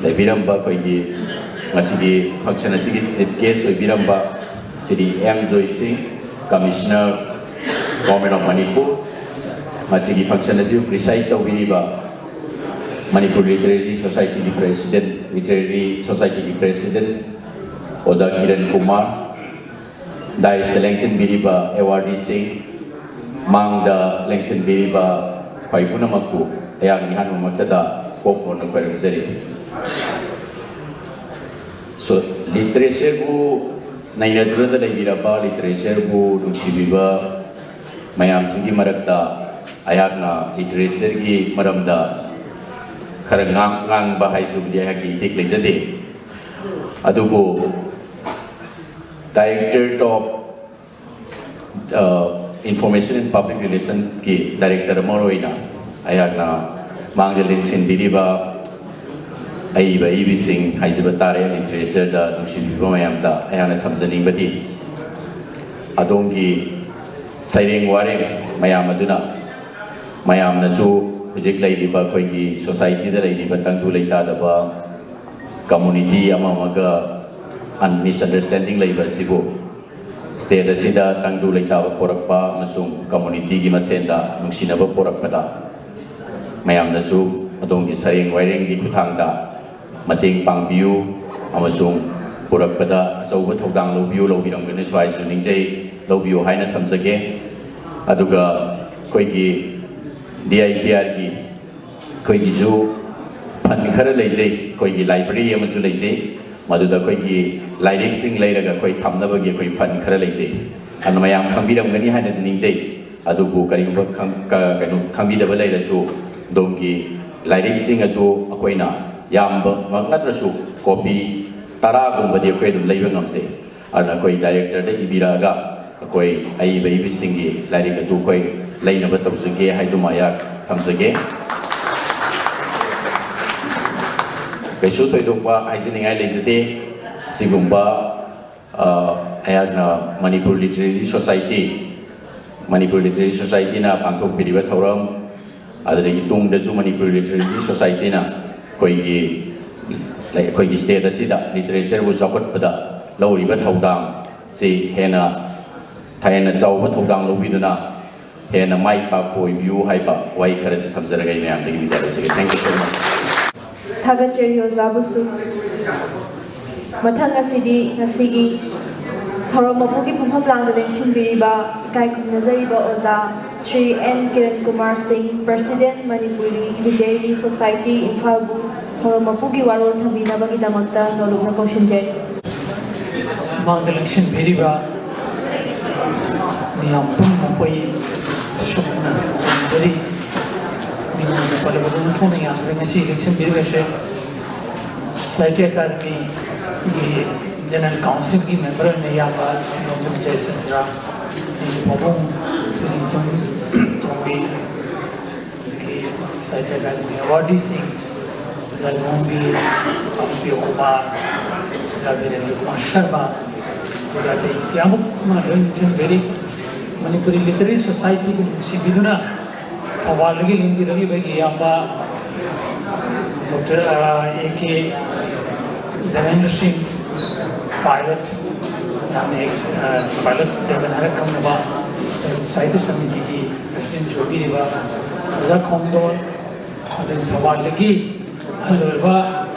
ꯂꯩꯕꯤꯔꯝꯕ ꯑꯩꯈꯣꯏꯒꯤ ꯉꯁꯤꯒꯤ ꯐꯪꯁꯟ ꯑꯁꯤꯒꯤ ꯆꯤꯐ ꯒꯦꯁ ꯑꯣꯏꯕꯤꯔꯝꯕ Shri M Joy Singh, commissioner, government of Manipur, ꯃꯁꯤꯒꯤ ꯐꯪꯁꯟ ꯑꯁꯤꯕꯨ ꯄ꯭ꯔꯤꯁꯥꯏꯗ ꯇꯧꯕꯤꯔꯤꯕ ꯃꯅꯤꯄꯨꯔ ꯂꯤꯇꯔꯦꯔꯤ ꯁꯣꯁꯥꯏꯇꯤꯒꯤ ꯄ꯭ꯔꯦꯁꯤꯗꯦꯟ, ꯂꯤꯇꯔꯦꯔꯤ ꯁꯣꯁꯥꯏꯇꯤꯒꯤ ꯄ꯭ꯔꯦꯁꯤꯗꯦꯟ ꯑꯣꯖꯥ ꯀꯤꯔꯟ ꯀꯨꯃꯥꯔ, ꯗꯥꯏꯁꯇ ꯂꯦꯡꯁꯤꯟꯕꯤꯔꯤꯕ ꯑꯦꯋꯥꯔꯗꯤꯁꯤꯡ, ꯃꯥꯡꯗ ꯂꯦꯡꯁꯤꯟꯕꯤꯔꯤꯕ ꯈ꯭ꯋꯥꯏ ꯄꯨꯝꯅꯃꯛꯄꯨ ꯑꯩꯍꯥꯛꯅ ꯏꯍꯥꯟ ꯃꯃꯛꯇꯗ ꯀꯣꯛ ꯀꯣꯟꯅ ꯈꯣꯏꯔꯝꯖꯔꯤ꯫ ꯁꯣ, ꯂꯤꯇꯔꯦꯆꯔꯕꯨ ꯅꯩꯅꯗꯨꯅ ꯂꯩꯕꯤꯔꯕ, ꯂꯤꯇꯔꯦꯆꯔꯕꯨ ꯅꯨꯡꯁꯤꯕꯤꯕ ꯃꯌꯥꯝꯁꯤꯒꯤ ꯃꯔꯛꯇ ꯑꯩꯍꯥꯛꯅ ꯂꯤꯇꯔꯦꯆꯔꯒꯤ ꯃꯔꯝꯗ ꯈꯔ ꯉꯥꯡ-, ꯉꯥꯡꯕ ꯍꯥꯏꯗꯨꯕꯨꯗꯤ ꯑꯩꯍꯥꯛꯀꯤ ꯏꯊꯤꯛ ꯂꯩꯖꯗꯦ꯫ ꯑꯗꯨꯕꯨ Directorate of, ꯑ, Information and Public Relationꯀꯤ ꯗꯥꯏꯔꯦꯛꯇꯔ ꯑꯃ ꯑꯣꯏꯅ ꯑꯩꯍꯥꯛꯅ ꯃꯥꯡꯗ ꯂꯦꯡꯁꯤꯟꯕꯤꯔꯤꯕ ꯑꯏꯕ ꯑꯏꯕꯤꯁꯤꯡ ꯍꯥꯏꯖꯕ ꯇꯥꯔꯦ, ꯂꯤꯇꯔꯦꯆꯔꯗ ꯅꯨꯡꯁꯤꯕꯤꯕ ꯃꯌꯥꯝꯗ ꯑꯩꯍꯥꯛꯅ ꯊꯝꯖꯅꯤꯡꯕꯗꯤ, ꯑꯗꯣꯝꯒꯤ ꯁꯩꯔꯦꯡ ꯋꯥꯔꯦꯡ ꯃꯌꯥꯝ ꯑꯗꯨꯅ ꯃꯌꯥꯝꯅꯁꯨ ꯍꯧꯖꯤꯛ ꯂꯩꯔꯤꯕ ꯑꯩꯈꯣꯏꯒꯤ ꯁꯣꯁꯥꯏꯇꯤꯗ ꯂꯩꯔꯤꯕ ꯇꯪꯗꯨ ꯂꯩꯇꯥꯗꯕ ꯀꯝꯃꯨꯅꯤꯇꯤ ꯑꯃ ꯑꯃꯒ ꯃꯤꯁꯑꯟꯗꯔꯁꯇꯦꯟꯗꯤꯡ ꯂꯩꯕ ꯑꯁꯤꯕꯨ ꯁ꯭ꯇꯦꯠ ꯑꯁꯤꯗ ꯇꯪꯗꯨ ꯂꯩꯇꯥꯕ ꯄꯣꯔꯛꯄ ꯑꯃꯁꯨꯡ ꯀꯝꯃꯨꯅꯤꯇꯤꯒꯤ ꯃꯁꯦꯟꯗ ꯅꯨꯡꯁꯤꯅꯕ ꯄꯣꯔꯛꯄꯗ ꯃꯌꯥꯝꯅꯁꯨ ꯑꯗꯣꯝꯒꯤ ꯁꯩꯔꯦꯡ ꯋꯥꯏꯔꯦꯡꯒꯤ ꯈꯨꯠꯊꯥꯡꯗ ꯃꯇꯦꯡ ꯄꯥꯡꯕꯤꯌꯨ ꯑꯃꯁꯨꯡ ꯄꯨꯔꯛꯄꯗ ꯑꯆꯧꯕ ꯊꯧꯗꯥꯡ ꯂꯧꯕꯤꯌꯨ, ꯂꯧꯕꯤꯔꯝꯒꯅꯤꯁꯨ ꯍꯥꯏꯁꯨ ꯅꯤꯡꯖꯩ, ꯂꯧꯕꯤꯌꯨ ꯍꯥꯏꯅ ꯊꯝꯖꯒꯦ꯫ ꯑꯗꯨꯒ ꯑꯩꯈꯣꯏꯒꯤ ꯗꯤ ꯑꯥꯏ ꯄꯤ ꯑꯥꯔꯒꯤ ꯑꯩꯈꯣꯏꯒꯤꯁꯨ ꯐꯟ ꯈꯔ ꯂꯩꯖꯩ, ꯑꯩꯈꯣꯏꯒꯤ ꯂꯥꯏꯕ꯭ꯔꯦꯔꯤ ꯑꯃꯁꯨ ꯂꯩꯖꯩ, ꯃꯗꯨꯗ ꯑꯩꯈꯣꯏꯒꯤ ꯂꯥꯏꯔꯤꯛꯁꯤꯡ ꯂꯩꯔꯒ ꯑꯩꯈꯣꯏ ꯊꯝꯅꯕꯒꯤ ꯑꯩꯈꯣꯏ ꯐꯟ ꯈꯔ ꯂꯩꯖꯩ꯫ ꯑꯗꯨꯅ ꯃꯌꯥꯝ ꯈꯪꯕꯤꯔꯝꯒꯅꯤ ꯍꯥꯏꯅꯗꯤ ꯅꯤꯡꯖꯩ꯫ ꯑꯗꯨꯕꯨ ꯀꯔꯤꯒꯨꯝꯕ ꯈꯪ-, ꯀ-, ꯀꯩꯅꯣ ꯈꯪꯕꯤꯗꯕ ꯂꯩꯔꯁꯨ, ꯑꯗꯣꯝꯒꯤ ꯂꯥꯏꯔꯤꯛꯁꯤꯡ ꯑꯗꯨ ꯑꯩꯈꯣꯏꯅ ꯌꯥꯝꯕꯃꯛ ꯅꯠꯇ꯭ꯔꯁꯨ ꯀꯣꯄꯤ ꯇꯔꯥꯒꯨꯝꯕꯗꯤ ꯑꯩꯈꯣꯏ ꯑꯗꯨꯝ ꯂꯩꯕ ꯉꯝꯖꯩ꯫ ꯑꯗꯨꯅ ꯑꯩꯈꯣꯏ ꯗꯥꯏꯔꯦꯛꯇꯔꯗ ꯏꯕꯤꯔꯛꯑꯒ ꯑꯩꯈꯣꯏ ꯑꯏꯕ ꯑꯏꯕꯤꯁꯤꯡꯒꯤ ꯂꯥꯏꯔꯤꯛ ꯑꯗꯨ ꯑꯩꯈꯣꯏ ꯂꯩꯅꯕ ꯇꯧꯖꯒꯦ ꯍꯥꯏꯗꯨꯃ ꯑꯩꯍꯥꯛ ꯊꯝꯖꯒꯦ꯫ ꯀꯩꯁꯨ ꯊꯣꯏꯗꯣꯛꯄ ꯍꯥꯏꯖꯅꯤꯡꯉꯥꯏ ꯂꯩꯖꯗꯦ꯫ ꯁꯤꯒꯨꯝꯕ, ꯑ, ꯑꯩꯍꯥꯛꯅ Manipur literary society, Manipur literary ꯁꯣꯁꯥꯏꯇꯤꯅ ꯄꯥꯡꯊꯣꯛꯄꯤꯔꯤꯕ ꯊꯧꯔꯝ, ꯑꯗꯨꯗꯒꯤ ꯇꯨꯡꯗꯁꯨ ꯃꯅꯤꯄꯨꯔ ꯂꯤꯇꯔꯦꯔꯤ ꯁꯣꯁꯥꯏꯇꯤꯅ ꯑꯩꯈꯣꯏꯒꯤ, ꯑꯩꯈꯣꯏꯒꯤ ꯁ꯭ꯇꯦꯠ ꯑꯁꯤꯗ ꯂꯤꯇꯔꯦꯆꯔꯕꯨ ꯆꯥꯎꯈꯠꯄꯗ ꯂꯧꯔꯤꯕ ꯊꯧꯗꯥꯡꯁꯤ ꯍꯦꯟꯅ, ꯍꯦꯟꯅ ꯆꯥꯎꯕ ꯊꯧꯗꯥꯡ ꯂꯧꯕꯤꯗꯨꯅ ꯍꯦꯟꯅ ꯃꯥꯏ ꯄꯥꯛꯄ ꯑꯣꯏꯕꯤꯌꯨ ꯍꯥꯏꯕ ꯋꯥꯍꯩ ꯈꯔꯁꯤ ꯊꯝꯖꯔꯒ ꯑꯩ ꯃꯌꯥꯝꯗꯒꯤ ꯕꯤꯗꯥꯏ ꯂꯧꯖꯒꯦ꯫ Thank you so much꯫ ꯊꯥꯒꯠꯆꯔꯤ ꯑꯣꯖꯥꯕꯨꯁꯨ꯫ ꯃꯊꯪ ꯑꯁꯤꯗꯤ ꯉꯁꯤꯒꯤ ꯊꯧꯔꯝ ꯃꯄꯨꯒꯤ ꯐꯝꯐꯝ ꯂꯥꯡꯗ ꯂꯦꯡꯁꯤꯟꯕꯤꯔꯤꯕ ꯏꯀꯥꯏ ꯈꯨꯝꯅꯖꯔꯤꯕ ꯑꯣꯖꯥ ꯁ꯭ꯔꯤ ꯑꯦꯟ ꯀꯤꯔꯟ ꯀꯨꯃꯥꯔ ꯁꯤꯡ, ꯄ꯭ꯔꯁꯤꯗꯦꯟ ꯃꯅꯤꯄꯨꯔꯤ ꯂꯤꯇꯔꯦꯔꯤ ꯁꯣꯁꯥꯏꯇꯤ ꯏꯝꯐꯥꯜꯕꯨ ꯊꯧꯔꯝ ꯃꯄꯨꯒꯤ ꯋꯥꯔꯣꯜ ꯊꯝꯕꯤꯅꯕꯒꯤꯗꯃꯛꯇ ꯅꯣꯂꯨꯛꯅ ꯀꯧꯁꯤꯟꯖꯔꯤ꯫ ꯃꯥꯡꯗ ꯂꯦꯡꯁꯤꯟꯕꯤꯔꯤꯕ ꯃꯤꯌꯥꯝ ꯄꯨꯝꯅꯃꯛꯄꯨ ꯑꯩ ꯁꯨꯞꯅ ꯈꯨꯔꯨꯝꯖꯔꯤ꯫ ꯃꯤꯡ ꯑꯣꯏꯅ ꯄꯜꯂꯕꯗ ꯑꯣꯟꯊꯣꯛꯅ ꯌꯥꯝꯈ꯭ꯔꯦ ꯉꯁꯤ ꯂꯦꯡꯁꯤꯟꯕꯤꯔꯤꯕꯁꯦ꯫ ꯁꯥꯍꯤꯇ꯭ꯌ ꯑꯦꯀꯥꯗꯃꯤꯒꯤ ꯖꯦꯅꯔꯦꯜ ꯀꯥꯎꯟꯁꯤꯜꯒꯤ ꯃꯦꯝꯕꯔ ꯑꯣꯏꯅ ꯏꯌꯥꯝꯕ ꯅꯣꯡꯖꯝ ꯖꯌꯆꯟꯗ꯭ꯔ, ꯑꯩꯒꯤ ꯄꯥꯕꯨꯡ ꯊꯣꯏꯗꯤꯡ ꯆꯣꯡꯕꯤ, ꯑꯗꯒꯤ ꯑꯦꯀꯥꯗꯃꯤ ꯑꯦꯋꯥꯔꯗꯤꯁꯤꯡ, ꯑꯣꯖꯥ ꯂꯨꯍꯣꯡꯕꯤ, ꯄꯥꯝꯕꯤꯌꯣ ꯀꯨꯃꯥꯔ, ꯑꯣꯖꯥ ꯕꯤꯔꯦꯟꯗ꯭ꯔ ꯀꯨꯃꯥꯔ ꯁꯔꯃ, ꯑꯣꯖꯥ ꯑꯇꯩ ꯀꯌꯥꯃꯨꯛ ꯑꯃ ꯂꯣꯏ ꯅꯤꯡꯁꯤꯡꯕꯤꯔꯤ꯫ ꯃꯅꯤꯄꯨꯔꯤ ꯂꯤꯇꯔꯦꯔꯤ ꯁꯣꯁꯥꯏꯇꯤꯕꯨ ꯅꯨꯡꯁꯤꯕꯤꯗꯨꯅ ꯊꯧꯕꯥꯜꯗꯒꯤ ꯂꯦꯡꯕꯤꯔꯛꯂꯤꯕ ꯑꯩꯒꯤ ꯏꯌꯥꯝꯕ ꯗꯣꯛꯇꯔ ꯑꯦ ꯀꯦ ꯙꯔꯃꯦꯟꯗ꯭ꯔ ꯁꯤꯡ, ꯄꯥꯏꯂꯠ, ꯌꯥꯝꯅ ꯄꯥꯏꯂꯠ ꯗꯦꯕꯟ ꯍꯥꯏꯔ ꯈꯪꯅꯕ ꯁꯥꯍꯤꯇ꯭ꯌ ꯁꯃꯤꯇꯤꯒꯤ ꯄ꯭ꯔꯁꯤꯗꯦꯟꯠ ꯑꯣꯏꯕꯤꯔꯤꯕ ꯑꯣꯖꯥ ꯈꯣꯡꯗꯣꯟ, ꯑꯗꯒꯤ ꯊꯧꯕꯥꯜꯗꯒꯤ ꯑꯍꯜ ꯑꯣꯏꯔꯕ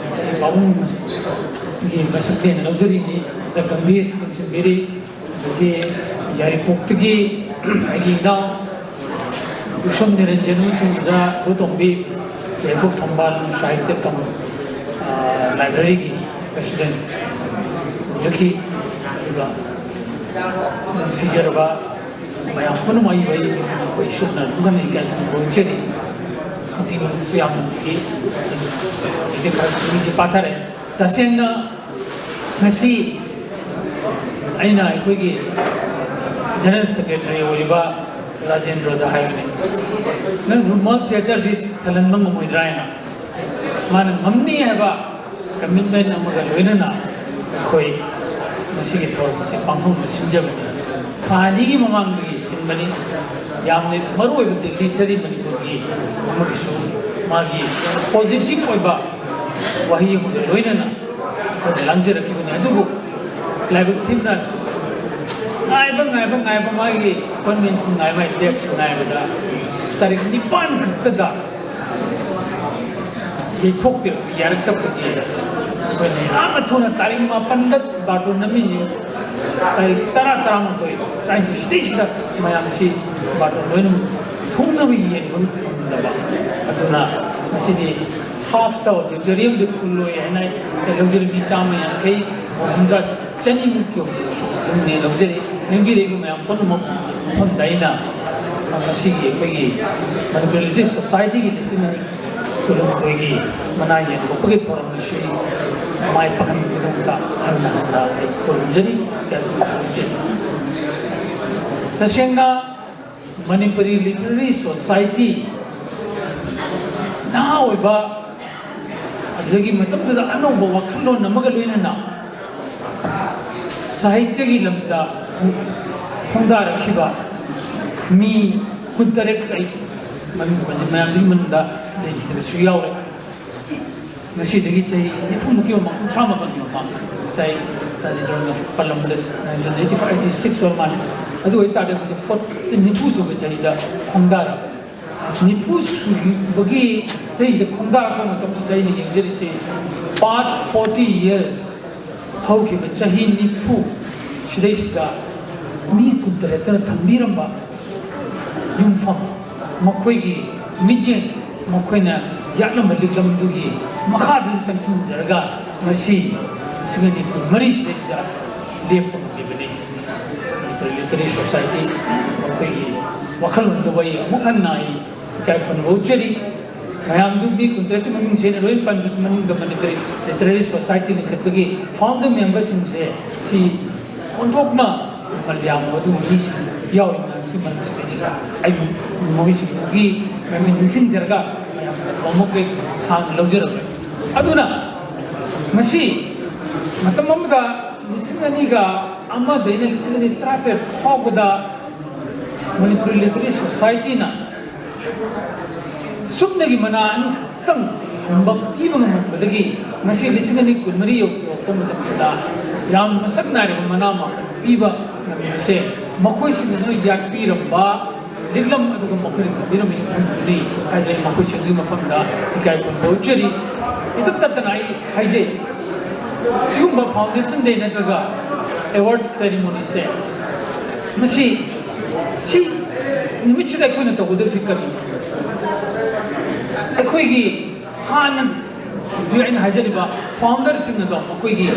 ꯄꯥꯕꯨꯡꯒꯤ ꯃꯁꯛꯇ ꯍꯦꯟꯅ ꯂꯧꯖꯔꯤꯅꯤ꯫ ꯑꯣꯖꯥ ꯒꯝꯚꯤꯔ ꯌꯦꯡꯁꯤꯟꯕꯤꯔꯤ꯫ ꯑꯗꯒꯤ ꯌꯥꯏꯔꯤꯄꯣꯛꯇꯒꯤ ꯑꯩꯒꯤ ꯏꯅꯥꯎ ꯎꯁꯨꯝ ꯅꯤꯔꯟꯖꯟ ꯑꯃꯁꯨꯡ ꯑꯣꯖꯥ ꯏꯕꯣꯇꯣꯝꯕꯤ, ꯌꯥꯏꯔꯤꯄꯣꯛ ꯊꯝꯕꯥꯜ ꯁꯥꯍꯤꯇ꯭ꯌ ꯀꯝ, ꯑ, ꯂꯥꯏꯕ꯭ꯔꯦꯔꯤꯒꯤ ꯄ꯭ꯔꯁꯤꯗꯦꯟꯠ ꯑꯣꯏꯖꯈꯤ꯫ ꯑꯗꯨꯒ ꯅꯨꯡꯁꯤꯖꯔꯕ ꯃꯌꯥꯝ ꯄꯨꯝꯅꯃꯛ ꯑꯩ ꯑꯩꯈꯣꯏ ꯏꯁꯨꯅ ꯑꯗꯨꯝ ꯀꯟꯅ ꯏꯀꯥꯏ ꯈꯨꯝꯅꯕ ꯎꯠꯆꯔꯤ꯫ ꯅꯨꯄꯤ ꯂꯣꯟꯁꯨ ꯌꯥꯝꯅ ꯅꯨꯡꯁꯤ꯫ ꯑꯩꯗꯤ ꯈꯔ ꯃꯤꯁꯦ ꯄꯥꯊꯔꯦ꯫ ꯇꯁꯦꯡꯅ ꯉꯁꯤ ꯑꯩꯅ ꯑꯩꯈꯣꯏꯒꯤ ꯖꯦꯅꯔꯦꯜ ꯁꯦꯀ꯭ꯔꯦꯇꯔꯤ ꯑꯣꯏꯔꯤꯕ ꯔꯥꯖꯦꯟꯗ꯭ꯔꯗ ꯍꯥꯏꯕꯅꯤ, "ꯅꯪ ꯔꯨꯃꯥꯜ ꯊꯤꯌꯦꯇꯔꯁꯤ ꯊꯜꯍꯟꯕ ꯉꯝꯃꯣꯏꯗ꯭ꯔꯥ?" ꯍꯥꯏꯅ꯫ ꯃꯥꯅ ꯉꯝꯅꯤ ꯍꯥꯏꯕ ꯀꯃꯤꯠꯃꯦꯟ ꯑꯃꯒ ꯂꯣꯏꯅꯅ ꯑꯩꯈꯣꯏ ꯉꯁꯤꯒꯤ ꯊꯧꯔꯝ ꯑꯁꯤ ꯄꯥꯡꯊꯣꯛꯅꯕ ꯁꯤꯟꯖꯕꯅꯤ꯫ ꯊꯥ ꯑꯅꯤꯒꯤ ꯃꯃꯥꯡꯗꯒꯤ ꯁꯤꯟꯕꯅꯤ꯫ ꯌꯥꯝꯅ ꯃꯔꯨꯑꯣꯏꯕ ꯗꯤꯒꯅꯤꯇꯔꯤ ꯃꯅꯤꯄꯨꯔꯒꯤ ꯑꯃꯒꯤꯁꯨ ꯃꯥꯒꯤ ꯄꯣꯖꯤꯇꯤꯚ ꯑꯣꯏꯕ ꯋꯥꯍꯩ ꯑꯃꯒ ꯂꯣꯏꯅꯅ ꯑꯩꯈꯣꯏꯅ ꯂꯥꯡꯖꯔꯛꯈꯤꯕꯅꯤ꯫ ꯑꯗꯨꯕꯨ ꯂꯥꯏꯕꯛ ꯊꯤꯕꯅ ꯉꯥꯏꯕ, ꯉꯥꯏꯕ, ꯉꯥꯏꯕ, ꯃꯥꯒꯤ ꯑꯦꯄꯣꯏꯟꯃꯦꯟꯁꯤꯡ ꯉꯥꯏꯕ, ꯗꯦꯠꯁꯤꯡ ꯉꯥꯏꯕꯗ ꯇꯥꯔꯤꯛ ꯅꯤꯄꯥꯟ ꯈꯛꯇꯗ ꯌꯩꯊꯣꯛꯄꯤꯔꯛꯄ ꯌꯥꯔꯛꯇꯕꯗꯒꯤ ꯑꯩꯈꯣꯏꯅ ꯌꯥꯝꯅ ꯊꯨꯅ ꯇꯥꯔꯤꯛ ꯃꯥꯄꯟꯗ ꯕꯥꯔꯇꯣꯟ ꯅꯝꯃꯤꯅꯤ꯫ ꯇꯥꯔꯤꯛ ꯇꯔꯥ, ꯇꯔꯥꯃꯥꯊꯣꯏ, ꯇꯔꯥꯅꯤꯊꯣꯏ ꯁꯤꯗꯩꯁꯤꯗ ꯃꯌꯥꯝꯁꯤ ꯕꯥꯔꯇꯣꯟ ꯂꯣꯏꯅꯃꯛ ꯊꯨꯡꯅꯕ ꯌꯦꯟꯕ ꯉꯝꯗꯕ꯫ ꯑꯗꯨꯅ ꯉꯁꯤꯗꯤ ꯍꯥꯐꯇ ꯑꯣꯗꯤꯇꯣꯔꯤꯌꯝꯗ ꯐꯨꯜ ꯑꯣꯏ ꯍꯥꯏꯅ ꯂꯧꯖꯔꯤꯕ ꯃꯤ ꯆꯥꯝꯃ ꯌꯥꯡꯈꯩ, ꯍꯨꯝꯗ꯭ꯔꯥ, ꯆꯅꯤꯃꯨꯛꯀꯤ ꯑꯗꯨꯝꯅꯦ ꯂꯧꯖꯔꯤ꯫ ꯂꯦꯡꯕꯤꯔꯛꯏꯕ ꯃꯌꯥꯝ ꯄꯨꯝꯅꯃꯛ ꯃꯐꯝꯗ ꯑꯩꯅ ꯉꯁꯤꯒꯤ ꯑꯩꯈꯣꯏꯒꯤ ꯃꯅꯤꯄꯨꯔ ꯔꯤꯂꯤꯖꯤꯌꯁ ꯁꯣꯁꯥꯏꯇꯤꯒꯤ ꯂꯤꯁꯤꯡ ꯑꯅꯤ ꯀꯨꯟꯍꯨꯝꯗꯣꯏꯒꯤ ꯃꯅꯥ ꯌꯦꯟꯊꯣꯛꯄꯒꯤ ꯊꯧꯔꯝ ꯑꯁꯤ ꯃꯥꯏ ꯄꯥꯛꯍꯟꯕꯒꯤꯗꯃꯛꯇ ꯍꯟꯅ ꯍꯟꯅ ꯑꯩ ꯈꯨꯔꯨꯝꯖꯔꯤ꯫ ꯇꯁꯦꯡꯅ ꯃꯅꯤꯄꯨꯔꯤ ꯂꯤꯇꯔꯦꯔꯤ ꯁꯣꯁꯥꯏꯇꯤ ꯅꯍꯥ ꯑꯣꯏꯕ, ꯑꯗꯨꯗꯒꯤ ꯃꯇꯝꯗꯨꯗ ꯑꯅꯧꯕ ꯋꯥꯈꯜꯂꯣꯟ ꯑꯃꯒ ꯂꯣꯏꯅꯅ ꯁꯥꯍꯤꯇ꯭ꯌꯒꯤ ꯂꯝꯗ ꯈꯣꯡꯗꯥꯔꯛꯈꯤꯕ ꯃꯤ ꯀꯨꯟꯇꯔꯦꯠ ꯑꯩ ꯃꯃꯤꯡ ꯄꯟꯖ-, ꯃꯌꯥꯝꯗꯨꯒꯤ ꯃꯅꯨꯡꯗ ꯂꯩꯈꯤꯗꯕꯁꯨ ꯌꯥꯎꯔꯦ꯫ ꯉꯁꯤꯗꯒꯤ ꯆꯍꯤ ꯅꯤꯐꯨꯃꯨꯛꯀꯤ ꯃꯃꯥꯡ, ꯀꯨꯟꯊ꯭ꯔꯥ ꯃꯥꯄꯜꯒꯤ ꯃꯃꯥꯡ, ꯉꯁꯥꯏ ꯇꯥꯖꯤꯟꯗ꯭ꯔꯅ ꯄꯜꯂꯝꯕꯗ nineteen eighty five, eighty six ꯑꯣꯏꯔ ꯃꯥꯜꯂꯦ꯫ ꯑꯗꯨ ꯑꯣꯏꯇꯥꯔꯗꯤ ꯍꯧꯖꯤꯛ ꯐꯣꯔꯇꯤ, ꯅꯤꯐꯨ ꯁꯨꯕ ꯆꯍꯤꯗ ꯈꯣꯡꯗꯥꯔꯕ꯫ ꯅꯤꯐꯨ ꯁꯨꯕꯒꯤ ꯆꯍꯤꯗ ꯈꯣꯡꯗꯥꯔꯛꯄ ꯃꯇꯝꯁꯤꯗ ꯑꯩꯅ ꯌꯦꯡꯖꯔꯤꯁꯦ, past forty years, ꯍꯧꯈꯤꯕ ꯆꯍꯤ ꯅꯤꯐꯨ ꯁꯤꯗꯩꯁꯤꯗ ꯃꯤ ꯀꯨꯟꯇꯔꯦꯠꯇꯅ ꯊꯝꯕꯤꯔꯝꯕ ꯌꯨꯝꯐꯝ, ꯃꯈꯣꯏꯒꯤ ꯃꯤꯠꯌꯦꯡ, ꯃꯈꯣꯏꯅ ꯌꯥꯠꯂꯝꯕ ꯂꯤꯛꯂꯝꯗꯨꯒꯤ ꯃꯈꯥꯗ ꯆꯪꯁꯤꯟꯖꯔꯒ ꯉꯁꯤ ꯂꯤꯁꯤꯡ ꯑꯅꯤ ꯀꯨꯟꯃꯔꯤ ꯁꯤꯗꯩꯁꯤꯗ ꯂꯦꯞꯄ ꯉꯝꯂꯤꯕꯅꯤ꯫ ꯂꯤꯇꯔꯦꯔꯤ ꯁꯣꯁꯥꯏꯇꯤ, ꯃꯈꯣꯏꯒꯤ ꯋꯥꯈꯜꯂꯣꯟꯗ ꯑꯩ ꯑꯃꯨꯛ ꯍꯟꯅ ꯑꯩ ꯏꯀꯥꯏ ꯈꯨꯝꯅꯕ ꯎꯠꯆꯔꯤ꯫ ꯃꯌꯥꯝꯗꯨ ꯃꯤ ꯀꯨꯟꯇꯔꯦꯠꯀꯤ ꯃꯃꯤꯡꯁꯦ ꯑꯩꯅ ꯂꯣꯏ ꯄꯟꯕꯁꯨ, ꯃꯅꯨꯡꯗ ꯃꯅꯤꯄꯨꯔꯤ ꯂꯤꯇꯔꯦꯔꯤ ꯁꯣꯁꯥꯏꯇꯤ ꯂꯤꯡꯈꯠꯄꯒꯤ ꯐꯥꯎꯟꯗꯔ ꯃꯦꯝꯕꯔꯁꯤꯡꯁꯦ ꯁꯤ ꯑꯣꯟꯊꯣꯛꯅ ꯃꯃꯜ ꯌꯥꯝꯕ ꯑꯗꯨꯒꯨꯝꯕ ꯃꯤꯁꯤꯡ ꯌꯥꯎꯔꯤ ꯃꯌꯥꯝꯁꯤ ꯃꯔꯝꯁꯤꯗꯩꯁꯤꯗ ꯑꯩ ꯃꯈꯣꯏꯁꯤꯡꯗꯨꯒꯤ ꯃꯃꯤꯡ ꯅꯤꯡꯁꯤꯡꯖꯔꯒ ꯃꯌꯥꯝꯗ ꯊꯧꯔꯝ ꯑꯃ ꯀꯩ ꯁꯥꯡꯅ ꯂꯧꯖꯔꯝꯃꯤ꯫ ꯑꯗꯨꯅ ꯉꯁꯤ ꯃꯇꯝ ꯑꯃꯗ ꯂꯤꯁꯤꯡ ꯑꯅꯤꯒ ꯑꯃꯗꯩꯅ ꯂꯤꯁꯤꯡ ꯑꯅꯤ ꯇꯔꯥꯇꯔꯦꯠ ꯐꯥꯎꯕꯗ ꯃꯅꯤꯄꯨꯔꯤ ꯂꯤꯇꯔꯦꯔꯤ ꯁꯣꯁꯥꯏꯇꯤꯅ ꯁꯨꯞꯅꯒꯤ ꯃꯅꯥ ꯑꯅꯤꯈꯛꯇꯪ ꯊꯝꯕ ꯄꯤꯕ ꯉꯝꯃꯛꯄꯗꯒꯤ ꯉꯁꯤ ꯂꯤꯁꯤꯡ ꯑꯅꯤ ꯀꯨꯟꯃꯔꯤ ꯌꯧꯔꯛꯄ ꯃꯇꯝꯁꯤꯗ ꯌꯥꯝ ꯃꯁꯛ ꯅꯥꯏꯔꯕ ꯃꯅꯥ ꯑꯃ ꯄꯤꯕ ꯉꯝꯂꯤꯕꯁꯦ ꯃꯈꯣꯏꯁꯤꯡꯅ ꯅꯣꯏ ꯌꯥꯠꯄꯤꯔꯝꯕ ꯂꯤꯛꯂꯝ ꯑꯗꯨꯒ ꯃꯈꯣꯏꯅ ꯊꯝꯕꯤꯔꯝꯕ ꯌꯨꯝꯐꯝꯗꯨꯅꯤ ꯍꯥꯏꯗꯅ ꯑꯩ ꯃꯈꯣꯏꯁꯤꯡꯗꯨꯒꯤ ꯃꯐꯝꯗ ꯏꯀꯥꯏ ꯈꯨꯝꯅꯕ ꯎꯠꯆꯔꯤ꯫ ꯏꯇꯠ ꯇꯠꯇꯅ ꯑꯩ ꯍꯥꯏꯖꯩ, ꯁꯤꯒꯨꯝꯕ foundation day ꯅꯠꯇ꯭ꯔꯒ award ceremony ꯁꯦ ꯃꯁꯤ, ꯁꯤ ꯅꯨꯃꯤꯠꯁꯤꯗ ꯑꯩꯈꯣꯏꯅ ꯇꯧꯒꯗꯕꯁꯤ ꯀꯔꯤꯅꯣ? ꯑꯩꯈꯣꯏꯒꯤ ꯍꯥꯟꯅ ꯍꯧꯖꯤꯛ ꯑꯩꯅ ꯍꯥꯏꯖꯔꯤꯕ ꯐꯥꯎꯟꯗꯔꯁꯤꯡ ꯑꯗꯣ ꯃꯈꯣꯏꯒꯤ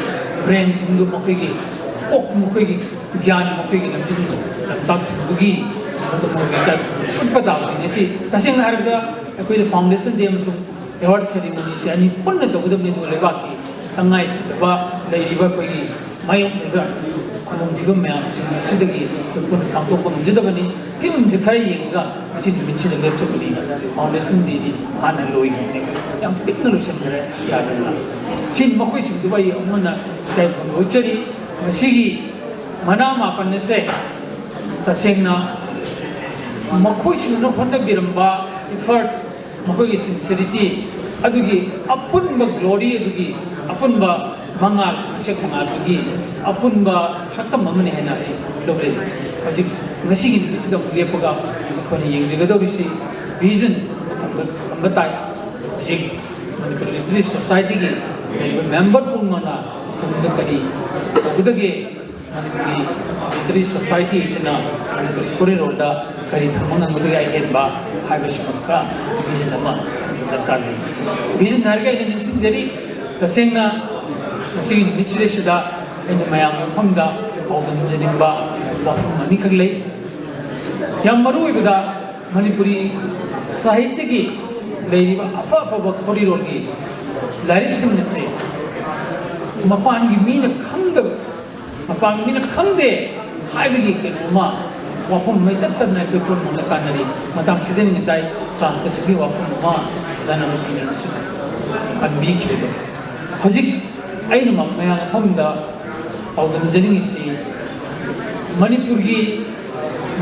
ꯕ꯭ꯔꯦꯟꯁꯤꯡꯗꯨ, ꯃꯈꯣꯏꯒꯤ ꯀꯣꯛ, ꯃꯈꯣꯏꯒꯤ ꯒ꯭ꯌꯥꯟ, ꯃꯈꯣꯏꯒꯤ ꯂꯝꯖꯤꯡ ꯂꯝꯇꯥꯛꯁꯤꯡꯗꯨꯒꯤ ꯃꯗꯨ ꯃꯈꯣꯏꯒꯤ ꯎꯠꯄ ꯇꯥꯕꯅꯤ꯫ ꯁꯤ ꯇꯁꯦꯡꯅ ꯍꯥꯏꯔꯕꯗ ꯑꯩꯈꯣꯏꯗ foundation day ꯑꯃꯁꯨꯡ award ceremony ꯁꯦ ꯑꯅꯤ ꯄꯨꯟꯅ ꯇꯧꯒꯗꯕꯅꯤ, ꯑꯗꯨꯒ ꯂꯩꯕꯥꯛꯀꯤ ꯇꯉꯥꯏ ꯐꯗꯕ ꯂꯩꯔꯤꯕ ꯑꯩꯈꯣꯏꯒꯤ ꯃꯥꯌꯣꯛꯅꯔꯤꯕ ꯈꯨꯗꯣꯡꯊꯤꯕ ꯃꯌꯥꯝꯁꯤꯡ ꯑꯁꯤꯗꯒꯤ ꯑꯩꯈꯣꯏ ꯄꯨꯟꯅ ꯄꯥꯡꯊꯣꯛꯄ ꯉꯝꯖꯗꯕꯅꯤ꯫ ꯐꯤꯕꯝꯁꯦ ꯈꯔ ꯌꯦꯡꯉꯒ ꯉꯁꯤ ꯅꯨꯃꯤꯠꯁꯤꯗ ꯂꯦꯞꯆꯕꯅꯤ꯫ Foundation Dayꯗꯤ ꯍꯥꯟꯅ ꯂꯣꯏꯈ꯭ꯔꯕꯅꯦ, ꯌꯥꯝ ꯄꯤꯛꯅ ꯂꯣꯏꯁꯤꯟꯈ꯭ꯔꯦ꯫ ꯌꯥꯗꯅ ꯁꯤ ꯃꯈꯣꯏꯁꯤꯡꯗꯨꯕꯨ ꯑꯩ ꯑꯃꯨꯛ ꯍꯟꯅ ꯏꯀꯥꯏ ꯈꯨꯝꯅꯕ ꯎꯠꯆꯔꯤ꯫ ꯃꯁꯤꯒꯤ ꯃꯅꯥ ꯃꯥꯄꯟ ꯑꯁꯦ ꯇꯁꯦꯡꯅ ꯃꯈꯣꯏꯁꯤꯡꯗꯨꯅ ꯍꯣꯠꯅꯕꯤꯔꯝꯕ effort, ꯃꯈꯣꯏꯒꯤ sincerity ꯑꯗꯨꯒꯤ ꯑꯄꯨꯟꯕ glory, ꯑꯗꯨꯒꯤ ꯑꯄꯨꯟꯕ ꯃꯉꯥꯜ, ꯃꯁꯦꯛ ꯃꯉꯥꯜꯗꯨꯒꯤ ꯑꯄꯨꯟꯕ ꯁꯛꯇꯝ ꯑꯃꯅꯤ ꯍꯥꯏꯅ ꯑꯩ ꯂꯧꯖꯩ꯫ ꯍꯧꯖꯤꯛ ꯉꯁꯤꯒꯤ ꯅꯨꯃꯤꯠꯁꯤꯗ ꯑꯃꯨꯛ ꯂꯦꯞꯄꯒ ꯑꯩꯈꯣꯏꯅ ꯌꯦꯡꯖꯒꯗꯧꯔꯤꯁꯤ vision ꯊꯝꯕ, ꯊꯝꯕ ꯇꯥꯏ꯫ ꯍꯧꯖꯤꯛ ꯃꯅꯤꯄꯨꯔ Literary Societyꯒꯤ ꯂꯩꯔꯤꯕ member ꯄꯨꯝꯅꯃꯛꯅ ꯇꯨꯡꯗ ꯀꯔꯤ ꯇꯧꯒꯗꯒꯦ, ꯃꯅꯤꯄꯨꯔꯒꯤ Literary Society ꯑꯁꯤꯅ ꯃꯅꯤꯄꯨꯔ ꯀꯣꯔꯤꯗꯣꯔꯗ ꯀꯔꯤ ꯊꯝꯕ ꯉꯝꯒꯗꯒꯦ ꯑꯍꯦꯟꯕ ꯍꯥꯏꯕꯁꯤꯃ ꯈꯔ vision ꯑꯃ ꯗꯔꯀꯥꯔ ꯂꯩ꯫ Vision ꯍꯥꯏꯔꯒ ꯑꯩꯅ ꯅꯤꯡꯁꯤꯡꯖꯔꯤ, ꯇꯁꯦꯡꯅ ꯉꯁꯤꯒꯤ ꯅꯨꯃꯤꯠꯁꯤꯗꯩꯁꯤꯗ ꯑꯩꯅ ꯃꯌꯥꯝ ꯃꯐꯝꯗ ꯄꯥꯎꯗꯝꯖꯅꯤꯡꯕ ꯋꯥꯐꯝ ꯑꯅꯤꯈꯛ ꯂꯩ꯫ ꯌꯥꯝ ꯃꯔꯨ ꯑꯣꯏꯕꯗ ꯃꯅꯤꯄꯨꯔꯤ ꯁꯥꯍꯤꯇ꯭ꯌꯒꯤ ꯂꯩꯔꯤꯕ ꯑꯐ ꯑꯐꯕ ꯀꯣꯔꯤꯗꯣꯔꯒꯤ ꯂꯥꯏꯔꯤꯛꯁꯤꯡ ꯑꯁꯤ ꯃꯄꯥꯟꯒꯤ ꯃꯤꯅ ꯈꯪꯗꯕ, ꯃꯄꯥꯟꯒꯤ ꯃꯤꯅ ꯈꯪꯗꯦ ꯍꯥꯏꯕꯒꯤ ꯀꯩꯅꯣꯝꯃ ꯋꯥꯐꯝ ꯑꯃ ꯏꯇꯠ ꯇꯠꯇꯅ ꯑꯩꯈꯣꯏ ꯄꯨꯝꯅꯃꯛꯅ ꯀꯥꯟꯅꯔꯤ꯫ ꯃꯇꯥꯡꯁꯤꯗ ꯉꯁꯥꯏ ꯆꯥꯟ ꯀꯁꯤꯒꯤ ꯋꯥꯐꯝ ꯑꯃ ꯆꯥꯟꯅꯕꯁꯤꯡꯅꯁꯨ ꯄꯟꯕꯤꯈꯤꯕꯗꯣ, ꯍꯧꯖꯤꯛ ꯑꯩꯅ ꯃ-, ꯃꯌꯥꯝ ꯃꯐꯝꯗ ꯄꯥꯎꯗꯝꯖꯅꯤꯡꯉꯤꯁꯤ ꯃꯅꯤꯄꯨꯔꯒꯤ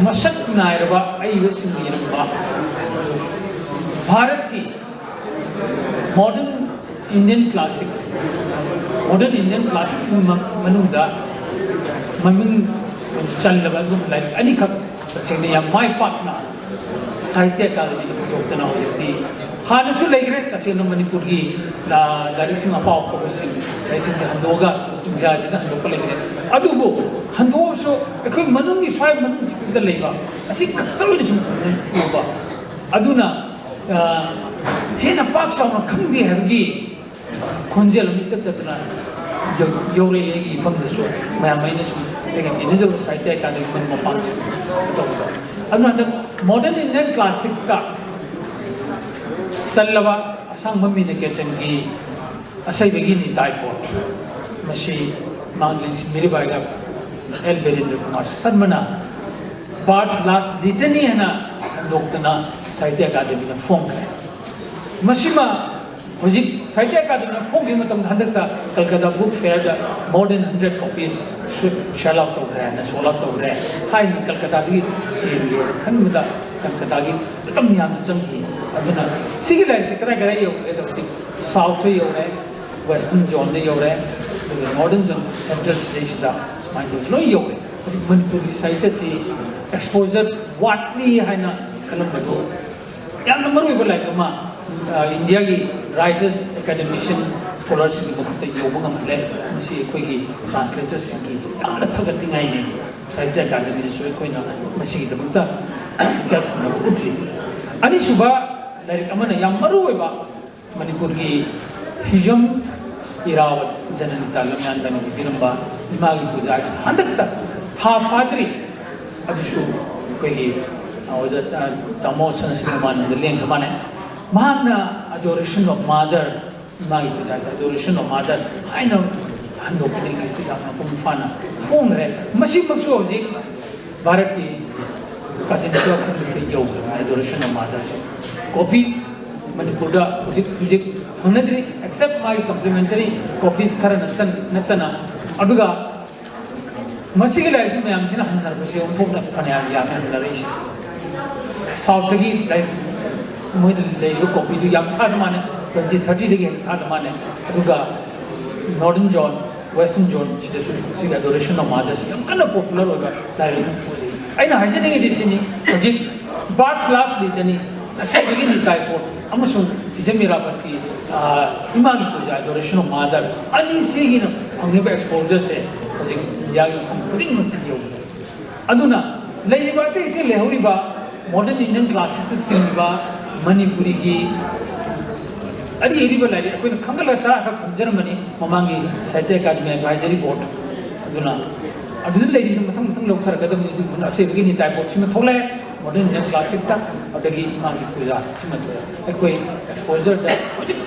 ꯃꯁꯛ ꯅꯥꯏꯔꯕ ꯑꯏꯕꯁꯤꯡꯅ ꯏꯔꯝꯕ ꯚꯥꯔꯠꯀꯤ modern Indian classics, modern Indian classics ꯃ-, ꯃꯅꯨꯡꯗ ꯃꯃꯤꯡ ꯆꯜꯂꯕ ꯑꯗꯨꯒꯨꯝꯕ ꯂꯥꯏꯔꯤꯛ ꯑꯅꯤꯈꯛ ꯇꯁꯦꯡꯅ ꯌꯥꯝ ꯃꯥꯏ ꯄꯥꯛꯅ ꯁꯥꯍꯤꯇ꯭ꯌ ꯑꯦꯀꯥꯗꯃꯤꯗ ꯄꯨꯊꯣꯛꯇꯅ ꯍꯧꯖꯤꯛꯇꯤ ꯍꯥꯟꯅꯁꯨ ꯂꯩꯈ꯭ꯔꯦ꯫ ꯇꯁꯦꯡꯅ ꯃꯅꯤꯄꯨꯔꯒꯤ ꯂꯥ-, ꯂꯥꯏꯔꯤꯛꯁꯤꯡ ꯑꯐꯥꯎ ꯑꯐꯥꯎꯕꯁꯤꯡ, ꯂꯥꯏꯔꯤꯛꯁꯤꯡꯁꯦ ꯍꯟꯗꯣꯛꯑꯒ ꯏꯟꯗꯤꯌꯥꯁꯤꯗ ꯍꯟꯗꯣꯛꯄ ꯂꯩꯈ꯭ꯔꯦ꯫ ꯑꯗꯨꯕꯨ ꯍꯟꯗꯣꯛꯑꯁꯨ ꯑꯩꯈꯣꯏ ꯃꯅꯨꯡꯒꯤ, ꯁ꯭ꯋꯥꯏ ꯃꯅꯨꯡꯒꯤꯁꯤꯗ ꯂꯩꯕ ꯑꯁꯤ ꯈꯛꯇ ꯑꯣꯏꯅ ꯁꯨꯝ ꯎꯕ꯫ ꯑꯗꯨꯅ, ꯑ, ꯍꯦꯟꯅ ꯄꯥꯛ ꯆꯥꯎꯅ ꯈꯪꯗꯦ ꯍꯥꯏꯕꯒꯤ ꯈꯣꯟꯖꯦꯜ ꯑꯃ ꯏꯇꯠ ꯇꯠꯇꯅ ꯌꯧ-, ꯌꯧꯔꯛꯑꯦ ꯑꯩꯒꯤ ꯏꯐꯝꯗꯁꯨ꯫ ꯃꯌꯥꯝ ꯑꯩꯅ ꯁꯨꯝ ꯑꯩꯒ ꯇꯤꯟꯅꯖꯕ ꯁꯥꯍꯤꯇ꯭ꯌ ꯑꯦꯀꯥꯗꯃꯤ ꯃꯔꯨꯞ ꯃꯄꯥꯡꯁꯤꯡ ꯇꯧꯕꯗ꯫ ꯑꯗꯨꯅ ꯍꯟꯗꯛ modern Indian classicꯇ ꯆꯜꯂꯕ ꯑꯁꯥꯡꯕꯝ ꯕꯤꯅꯀꯦꯇꯟꯒꯤ ꯑꯁꯩꯕꯒꯤ ꯅꯤꯇꯥꯏ ꯄꯣꯠ, ꯃꯁꯤ ꯃꯥꯡꯂꯦꯟꯁꯤ ꯃꯤꯔꯤꯕꯥꯏꯒ ꯑꯦꯜ ꯕꯤꯔꯦꯟꯗ꯭ꯔ ꯀꯨꯃꯥꯔ ꯁꯔꯃꯅ ꯕꯥꯔꯠꯁ ꯂꯥꯁ ꯂꯤꯇꯅꯤ ꯍꯥꯏꯅ ꯍꯟꯗꯣꯛꯇꯅ ꯁꯥꯍꯤꯇ꯭ꯌ ꯑꯦꯀꯥꯗꯃꯤꯅ ꯐꯣꯡꯈ꯭ꯔꯦ꯫ ꯃꯁꯤꯃ ꯍꯧꯖꯤꯛ ꯁꯥꯍꯤꯇ꯭ꯌ ꯑꯦꯀꯥꯗꯃꯤꯅ ꯐꯣꯡꯈꯤꯕ ꯃꯇꯝꯗ ꯍꯟꯗꯛꯇ ꯀꯜꯀꯇꯥ ꯕꯨꯛ ꯐꯤꯌꯔꯗ more than hundred copies sell out ꯇꯧꯈ꯭ꯔꯦ ꯍꯥꯏꯅ, sold out ꯇꯧꯈ꯭ꯔꯦ ꯍꯥꯏꯅ ꯀꯜꯀꯇꯥꯗꯒꯤ ꯆꯦꯟꯈ꯭ꯔꯦ ꯈꯟꯕꯗ ꯀꯜꯀꯇꯥꯒꯤ ꯑꯗꯨꯝ ꯌꯥꯝꯅ ꯆꯪꯈꯤ꯫ ꯑꯗꯨꯅ ꯁꯤꯒꯤ ꯂꯥꯏꯔꯤꯛꯁꯦ ꯀꯗꯥꯏ ꯀꯗꯥꯏ ꯌꯧꯈ꯭ꯔꯦ ꯍꯥꯏꯕꯗꯤ ꯁꯥꯎꯠꯇ ꯌꯧꯔꯦ, ꯋꯦꯁꯇꯔꯟ ꯖꯣꯟꯗ ꯌꯧꯔꯦ, ꯑꯗꯨꯒ ꯅꯣꯔꯗꯔꯟ ꯖꯣꯟ, ꯁꯦꯟꯇ꯭ꯔꯦꯜ ꯁꯤꯗꯩꯁꯤꯗ ꯁꯨꯃꯥꯏꯅ ꯇꯧꯗꯅ ꯂꯣꯏ ꯌꯧꯔꯦ꯫ ꯍꯧꯖꯤꯛ ꯃꯅꯤꯄꯨꯔꯒꯤ ꯁꯥꯍꯤꯇ꯭ꯌꯁꯤ ꯑꯦꯛꯁꯄꯣꯖꯔ ꯋꯥꯠꯂꯤ ꯍꯥꯏꯅ ꯈꯜꯂꯝꯕꯗꯨ ꯌꯥꯝꯅ ꯃꯔꯨ ꯑꯣꯏꯕ ꯂꯥꯏꯔꯤꯛ ꯑꯃ, ꯑ, ꯏꯟꯗꯤꯌꯥꯒꯤ ꯔꯥꯏꯇꯔꯁ, ꯑꯦꯀꯥꯗꯦꯃꯤꯁꯤꯌꯟ, ꯁ꯭ꯀꯣꯂꯔꯁꯤꯡꯒꯤ ꯃꯈꯨꯠꯇ ꯌꯧꯕ ꯉꯝꯍꯜꯂꯦ꯫ ꯃꯁꯤ ꯑꯩꯈꯣꯏꯒꯤ ꯇ꯭ꯔꯥꯟꯁꯂꯦꯇꯔꯁꯤꯡꯒꯤ ꯌꯥꯝꯅ ꯊꯥꯒꯠꯅꯤꯡꯉꯥꯏꯅꯤ꯫ ꯁꯥꯍꯤꯇ꯭ꯌ ꯑꯦꯀꯥꯗꯃꯤꯗꯁꯨ ꯑꯩꯈꯣꯏꯅ ꯃꯁꯤꯒꯤꯗꯃꯛꯇ ꯏꯀꯥꯏ ꯈꯨꯝꯅꯕ ꯎꯠꯂꯤ꯫ ꯑꯅꯤꯁꯨꯕ ꯂꯥꯏꯔꯤꯛ ꯑꯃꯅ ꯌꯥꯝ ꯃꯔꯨ ꯑꯣꯏꯕ ꯃꯅꯤꯄꯨꯔꯒꯤ ꯍꯤꯖꯝ ꯏꯔꯥꯋꯠ ꯖꯅꯅꯤꯇꯥ ꯂꯝꯌꯥꯟꯕꯅ ꯏꯕꯤꯔꯝꯕ ꯏꯃꯥꯒꯤ ꯄꯨꯖꯥ ꯍꯥꯏꯕꯁꯤ ꯍꯟꯗꯛꯇ ꯊꯥ ꯐꯥꯗ꯭ꯔꯤ꯫ ꯑꯗꯨꯁꯨ ꯑꯩꯈꯣꯏꯒꯤ, ꯑ, ꯑꯣꯖꯥ, ꯑ, ꯇꯥꯃꯣ ꯁꯅꯥꯁꯤꯕ ꯃꯥꯟꯕꯗ ꯂꯦꯡꯗ ꯃꯥꯟꯅꯩ꯫ ꯃꯍꯥꯛꯅ Adoration of Mother, ꯏꯃꯥꯒꯤ ꯄꯨꯖꯥꯁꯦ Adoration of Mother ꯍꯥꯏꯅ ꯍꯟꯗꯣꯛꯄꯗ ꯏꯪꯂꯤꯁꯇ ꯌꯥꯝꯅ ꯃꯄꯨꯡ ꯐꯥꯅ ꯐꯣꯡꯈ꯭ꯔꯦ꯫ ꯃꯁꯤꯃꯛꯁꯨ ꯍꯧꯖꯤꯛ ꯚꯥꯔꯠꯀꯤ ꯀꯥꯆꯤꯟ ꯀꯣꯏꯌꯥ ꯄꯨꯝꯅꯃꯛꯇ ꯌꯧꯈ꯭ꯔꯕꯅꯤ꯫ Adoration of Motherꯁꯦ ꯀꯣꯄꯤ ꯃꯅꯤꯄꯨꯔꯗ ꯍꯧꯖꯤꯛ ꯍꯧꯖꯤꯛ ꯐꯪꯅꯗ꯭ꯔꯤ, except ꯃꯥꯒꯤ complimentary copies ꯈꯔ ꯅꯠꯇꯅ, ꯅꯠꯇꯅ꯫ ꯑꯗꯨꯒ ꯃꯁꯤꯒꯤ ꯂꯥꯏꯔꯤꯛꯁꯤ ꯃꯌꯥꯝꯁꯤꯅ ꯍꯟꯅꯔꯛꯄꯁꯤ ꯑꯣꯟꯊꯣꯛꯅ ꯐꯅꯌꯥꯝ ꯌꯥꯝꯃꯦ ꯍꯟꯅꯔꯛꯏꯁꯦ꯫ ꯁꯥꯎꯠꯇꯒꯤ ꯂꯥꯏꯔꯤꯛ ꯃꯣꯏꯗ ꯂꯩꯔꯤꯕ ꯀꯣꯄꯤꯗꯨ ꯌꯥꯝ ꯊꯥꯗ ꯃꯥꯟꯅꯩ, twenty thirtyꯗꯒꯤ ꯍꯦꯟꯅ ꯊꯥꯗ ꯃꯥꯟꯅꯩ꯫ ꯑꯗꯨꯒ ꯅꯣꯔꯗꯔꯟ ꯖꯣꯟ, ꯋꯦꯁꯇꯔꯟ ꯖꯣꯟ ꯁꯤꯗꯁꯨ ꯁꯤꯒꯤ Adoration of Motherꯁꯤ ꯌꯥꯝ ꯀꯟꯅ popular ꯑꯣꯏꯕ ꯂꯥꯏꯔꯤꯛ ꯑꯃ ꯑꯣꯏꯔꯤ꯫ ꯑꯩꯅ ꯍꯥꯏꯖꯅꯤꯡꯉꯤꯗꯤ ꯁꯤꯅꯤ, ꯍꯧꯖꯤꯛ ꯕꯥꯔꯠꯁ ꯂꯥꯁ ꯂꯤꯇꯅꯤ, ꯑꯁꯦꯡꯕꯒꯤ ꯅꯤꯇꯥꯏ ꯄꯣꯠ ꯑꯃꯁꯨꯡ ꯍꯤꯖꯝ ꯏꯔꯥꯕꯠꯀꯤ, ꯑ, ꯏꯃꯥꯒꯤ ꯄꯨꯖꯥ, Adoration of Mother, ꯑꯅꯤꯁꯤꯒꯤꯅ ꯐꯪꯂꯤꯕ exposureꯁꯦ ꯍꯧꯖꯤꯛ ꯏꯟꯗꯤꯌꯥꯒꯤ ꯃꯐꯝ ꯈꯨꯗꯤꯡꯃꯛꯇ ꯌꯧꯔꯦ꯫ ꯑꯗꯨꯅ ꯂꯩꯔꯤꯕ ꯑꯇꯩ ꯑꯇꯩ ꯂꯩꯍꯧꯔꯤꯕ modern Indian classicꯇ ꯆꯤꯡꯕ ꯃꯅꯤꯄꯨꯔꯤꯒꯤ ꯑꯔꯤ ꯑꯔꯤꯕ ꯂꯥꯏꯔꯤꯛ ꯑꯩꯈꯣꯏꯅ ꯈꯪꯒꯠꯂꯒ ꯇꯔꯥ ꯈꯛ ꯊꯝꯖꯔꯝꯕꯅꯤ ꯃꯃꯥꯡꯒꯤ ꯁꯥꯍꯤꯇ꯭ꯌ ꯑꯦꯀꯥꯗꯃꯤ advisory board꯫ ꯑꯗꯨꯅ ꯑꯗꯨꯗ ꯂꯩꯔꯤꯕ ꯃꯊꯪ ꯃꯊꯪ ꯂꯧꯊꯔꯛꯀꯗꯕꯅꯤ꯫ ꯑꯗꯨꯒꯨꯝꯕ ꯑꯁꯦꯡꯕꯒꯤ ꯅꯤꯇꯥꯏ ꯄꯣꯠꯁꯤꯃ ꯊꯣꯛꯂꯛꯑꯦ modern Indian classicꯇ꯫ ꯑꯗꯒꯤ ꯃꯥꯒꯤ ꯄꯨꯖꯥ ꯁꯤꯃ ꯊꯣꯛꯑꯦ꯫ ꯑꯩꯈꯣꯏ exposureꯗ ꯍꯧꯖꯤꯛ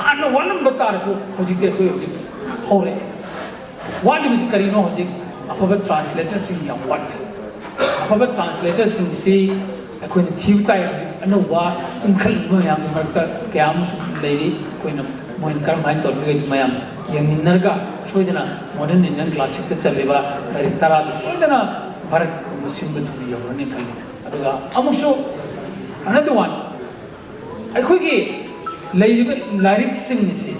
ꯍꯥꯟꯅ ꯋꯥꯠꯂꯝꯕ ꯇꯥꯔꯁꯨ ꯍꯧꯖꯤꯛꯇꯤ ꯑꯩꯈꯣꯏ ꯍꯧꯖꯤꯛ ꯍꯧꯔꯦ꯫ ꯋꯥꯠꯂꯤꯕꯁꯤ ꯀꯔꯤꯅꯣ? ꯍꯧꯖꯤꯛ ꯑꯐꯕ ꯇ꯭ꯔꯥꯟꯁꯂꯦꯇꯔꯁꯤꯡ ꯌꯥꯝ ꯋꯥꯠꯂꯤ꯫ ꯑꯐꯕ ꯇ꯭ꯔꯥꯟꯁꯂꯦꯇꯔꯁꯤꯡꯁꯤ ꯑꯩꯈꯣꯏꯅ ꯊꯤꯕ ꯇꯥꯏ꯫ ꯍꯧꯖꯤꯛ ꯑꯅꯧꯕ ꯏꯟꯈꯠꯂꯛꯂꯤꯕ ꯃꯌꯥꯝꯒꯤ ꯃꯔꯛꯇ ꯀꯌꯥ ꯑꯃꯁꯨ ꯂꯩꯔꯤ꯫ ꯑꯩꯈꯣꯏꯅ ꯃꯣꯏꯅ ꯀꯔꯝꯍꯥꯏꯅ ꯇꯧꯔꯤꯕꯒꯦ ꯑꯗꯨ ꯃꯌꯥꯝ ꯌꯦꯡꯃꯤꯟꯅꯔꯒ ꯁꯣꯏꯗꯅ Modern Indian Classic ꯇ ꯆꯜꯂꯤꯕ ꯂꯥꯏꯔꯤꯛ ꯇꯔꯥꯗꯨ ꯁꯣꯏꯗꯅ ꯚꯥꯔꯠꯀꯨꯝꯕ ꯁꯤꯟꯕ ꯊꯨꯡꯅ ꯌꯧꯔꯅꯤ ꯈꯜꯂꯤ꯫ ꯑꯗꯨꯒ ꯑꯃꯨꯛꯁꯨ another one, ꯑꯩꯈꯣꯏꯒꯤ ꯂꯩꯔꯤꯕ ꯂꯥꯏꯔꯤꯛꯁꯤꯡ ꯑꯁꯤ,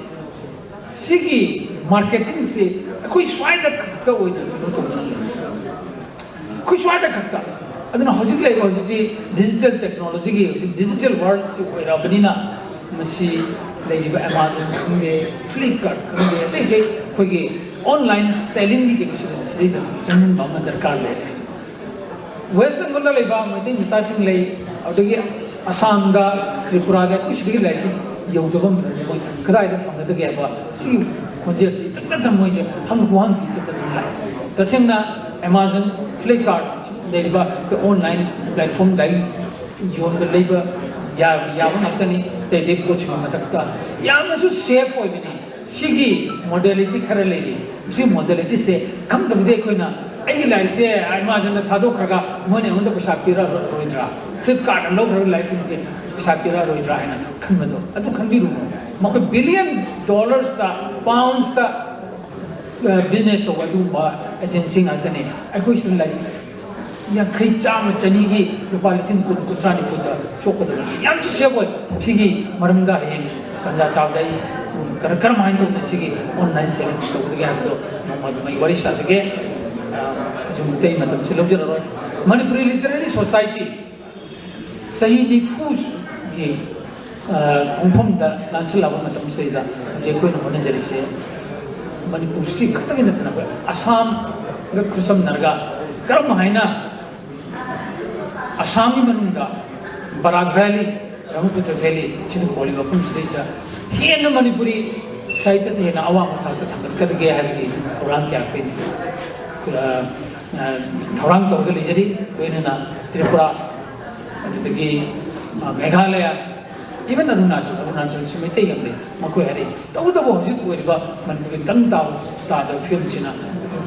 ꯁꯤꯒꯤ marketing ꯁꯤ ꯑꯩꯈꯣꯏ ꯁ꯭ꯋꯥꯏꯗ ꯈꯛꯇ ꯑꯣꯏꯅ ꯀꯩꯅꯣ ꯇꯧꯕ, ꯑꯩꯈꯣꯏ ꯁ꯭ꯋꯥꯏꯗ ꯈꯛꯇ꯫ ꯑꯗꯨꯅ ꯍꯧꯖꯤꯛ ꯂꯩꯕ, ꯍꯧꯖꯤꯛꯇꯤ digital technology ꯒꯤ, ꯍꯧꯖꯤꯛ digital world ꯁꯤ ꯑꯣꯏꯔꯕꯅꯤꯅ, ꯃꯁꯤ ꯂꯩꯔꯤꯕ Amazon ꯈꯪꯗꯦ, Flipkart ꯈꯪꯗꯦ, ꯑꯇꯩ ꯑꯇꯩ ꯑꯩꯈꯣꯏꯒꯤ online selling ꯒꯤ ꯀꯩꯅꯣꯁꯤꯗ ꯁꯤꯗꯩꯗ ꯆꯪꯍꯟꯕ ꯑꯃ ꯗꯔꯀꯥꯔ ꯂꯩ꯫ West Bengal ꯗ ꯂꯩꯕ ꯃꯩꯇꯩ ꯃꯆꯥꯁꯤꯡ ꯂꯩ, ꯑꯗꯨꯗꯒꯤ ꯑꯁꯥꯝꯗ, ꯇ꯭ꯔꯤꯄꯨꯔꯥꯗ, ꯑꯩꯈꯣꯏ ꯁꯤꯗꯒꯤ ꯂꯥꯏꯔꯤꯛꯁꯤ ꯌꯧꯗꯕ ꯑꯃ ꯂꯩꯔꯦ꯫ ꯃꯣꯏ ꯀꯗꯥꯏꯗ ꯐꯪꯒꯗꯒꯦ ꯍꯥꯏꯕ ꯁꯤꯒꯤ ꯈꯣꯟꯖꯦꯜꯁꯤ ꯏꯇꯠ ꯇꯠꯇꯅ ꯃꯣꯏꯁꯦ ꯍꯪ ꯋꯥꯍꯪꯁꯤ ꯏꯇꯠ ꯇꯠꯇꯅ ꯂꯥꯛꯑꯦ꯫ ꯇꯁꯦꯡꯅ Amazon, Flipkart ꯂꯩꯔꯤꯕ online platform ꯗꯒꯤ ꯌꯣꯟꯕ ꯂꯩꯕ ꯌꯥꯕ, ꯌꯥꯕ ꯉꯥꯛꯇꯅꯤ꯫ ꯑꯇꯩ ꯑꯇꯩ ꯄꯣꯠꯁꯤꯡꯒꯤ ꯃꯊꯛꯇ ꯌꯥꯝꯅꯁꯨ safe ꯑꯣꯏꯕꯅꯤ꯫ ꯁꯤꯒꯤ modality ꯈꯔ ꯂꯩꯔꯤ꯫ ꯁꯤ modality ꯁꯦ ꯈꯪꯗꯕꯗꯤ ꯑꯩꯈꯣꯏꯅ, "ꯑꯩꯒꯤ ꯂꯥꯏꯔꯤꯛꯁꯦ Amazon ꯗ ꯊꯥꯗꯣꯛꯈ꯭ꯔꯒ ꯃꯣꯏꯅ ꯑꯩꯉꯣꯟꯗ ꯄꯩꯁꯥ ꯄꯤꯔꯛꯑꯔꯣꯏꯗ꯭ꯔꯥ? Flipkart ꯅ ꯂꯧꯈ꯭ꯔꯒ ꯂꯥꯏꯔꯤꯛꯁꯤꯡꯁꯦ ꯄꯩꯁꯥ ꯄꯤꯔꯛꯑꯔꯣꯏꯗ꯭ꯔꯥ?" ꯍꯥꯏꯅ ꯈꯟꯕꯗꯣ ꯑꯗꯨ ꯈꯟꯕꯤꯔꯨꯅꯨ꯫ ꯃꯈꯣꯏ billion dollars ꯇ, pounds ꯇ, ꯑ, business ꯇꯧꯕ ꯑꯗꯨꯒꯨꯝꯕ agency ꯉꯥꯛꯇꯅꯤ꯫ ꯑꯩꯈꯣꯏꯁꯤꯅ ꯂꯥꯏꯔꯤꯛ ꯌꯥꯡꯈꯩ, ꯆꯥꯝꯃ, ꯆꯅꯤꯒꯤ ꯂꯨꯄꯥ ꯂꯤꯁꯤꯡ ꯀꯨꯟ, ꯀꯨꯟꯊ꯭ꯔꯥ, ꯅꯤꯐꯨꯗ ꯆꯣꯛꯀꯗꯕꯅꯤ꯫ ꯌꯥꯝꯁꯨ safe ꯑꯣꯏ꯫ ꯁꯤꯒꯤ ꯃꯔꯝꯗ ꯍꯌꯦꯡ ꯇꯟꯖꯥ ꯆꯥꯕꯗ ꯑꯩ ꯀꯔ-, ꯀꯔꯝꯍꯥꯏꯅ ꯇꯧꯅ ꯁꯤꯒꯤ online selling ꯇꯧꯒꯗꯒꯦ ꯍꯥꯏꯕꯗꯣ ꯅꯣꯡꯃ ꯑꯗꯨꯝ ꯑꯩ ꯋꯥꯔꯤ ꯁꯥꯖꯒꯦ꯫ ꯑ, ꯍꯧꯖꯤꯛ ꯃꯇꯝꯁꯤ ꯂꯧꯖꯔꯔꯣꯏ꯫ ꯃꯅꯤꯄꯨꯔꯤ Literary Society ꯆꯍꯤ ꯅꯤꯐꯨꯒꯤ, ꯑ, ꯈꯣꯡꯐꯝꯗ ꯂꯥꯟꯁꯤꯜꯂꯛꯄ ꯃꯇꯝꯁꯤꯗꯩꯗ ꯍꯧꯖꯤꯛ ꯑꯩꯈꯣꯏꯅ ꯍꯣꯠꯅꯖꯔꯤꯁꯦ ꯃꯅꯤꯄꯨꯔꯁꯤ ꯈꯛꯇꯒꯤ ꯅꯠꯇꯅ ꯑꯩꯈꯣꯏ ꯑꯁꯥꯝꯒ ꯈꯨꯠꯁꯝꯅꯔꯒ ꯀꯔꯝ ꯍꯥꯏꯅ ꯑꯁꯥꯝꯒꯤ ꯃꯅꯨꯡꯗ ꯕꯔꯥꯛ Valley, ꯕ꯭ꯔꯍꯃꯄꯨꯇ꯭ꯔ Valley ꯁꯤꯗ ꯈꯣꯜꯂꯤꯕ ꯃꯐꯝꯁꯤꯗꯩꯗ ꯍꯦꯟꯅ ꯃꯅꯤꯄꯨꯔꯤ ꯁꯥꯍꯤꯇ꯭ꯌꯁꯦ ꯍꯦꯟꯅ ꯑꯋꯥꯡꯕ ꯊꯥꯛꯇ ꯊꯥꯡꯒꯠꯀꯗꯒꯦ ꯍꯥꯏꯕꯒꯤ ꯊꯧꯔꯥꯡ ꯀꯌꯥ ꯑꯩꯈꯣꯏ, ꯑ, ꯑ, ꯊꯧꯔꯥꯡ ꯇꯧꯔꯒ ꯂꯩꯖꯔꯤ꯫ ꯂꯣꯏꯅꯅ ꯇ꯭ꯔꯤꯄꯨꯔꯥ, ꯑꯗꯨꯗꯒꯤ, ꯑ, ꯃꯦꯘꯥꯂꯌꯥ, even ꯑꯔꯨꯅꯥꯆꯜ, ꯑꯔꯨꯅꯥꯆꯜꯁꯨ ꯃꯩꯇꯩ ꯌꯥꯝ ꯂꯩ꯫ ꯃꯈꯣꯏ ꯍꯥꯏꯔꯛꯏ꯫ ꯇꯧꯕꯇꯕꯨ ꯍꯧꯖꯤꯛ ꯑꯣꯏꯔꯤꯕ ꯃꯅꯤꯄꯨꯔꯒꯤ ꯇꯪ ꯇꯥꯕ ꯇꯥꯗꯕ ꯐꯤꯕꯝꯁꯤꯅ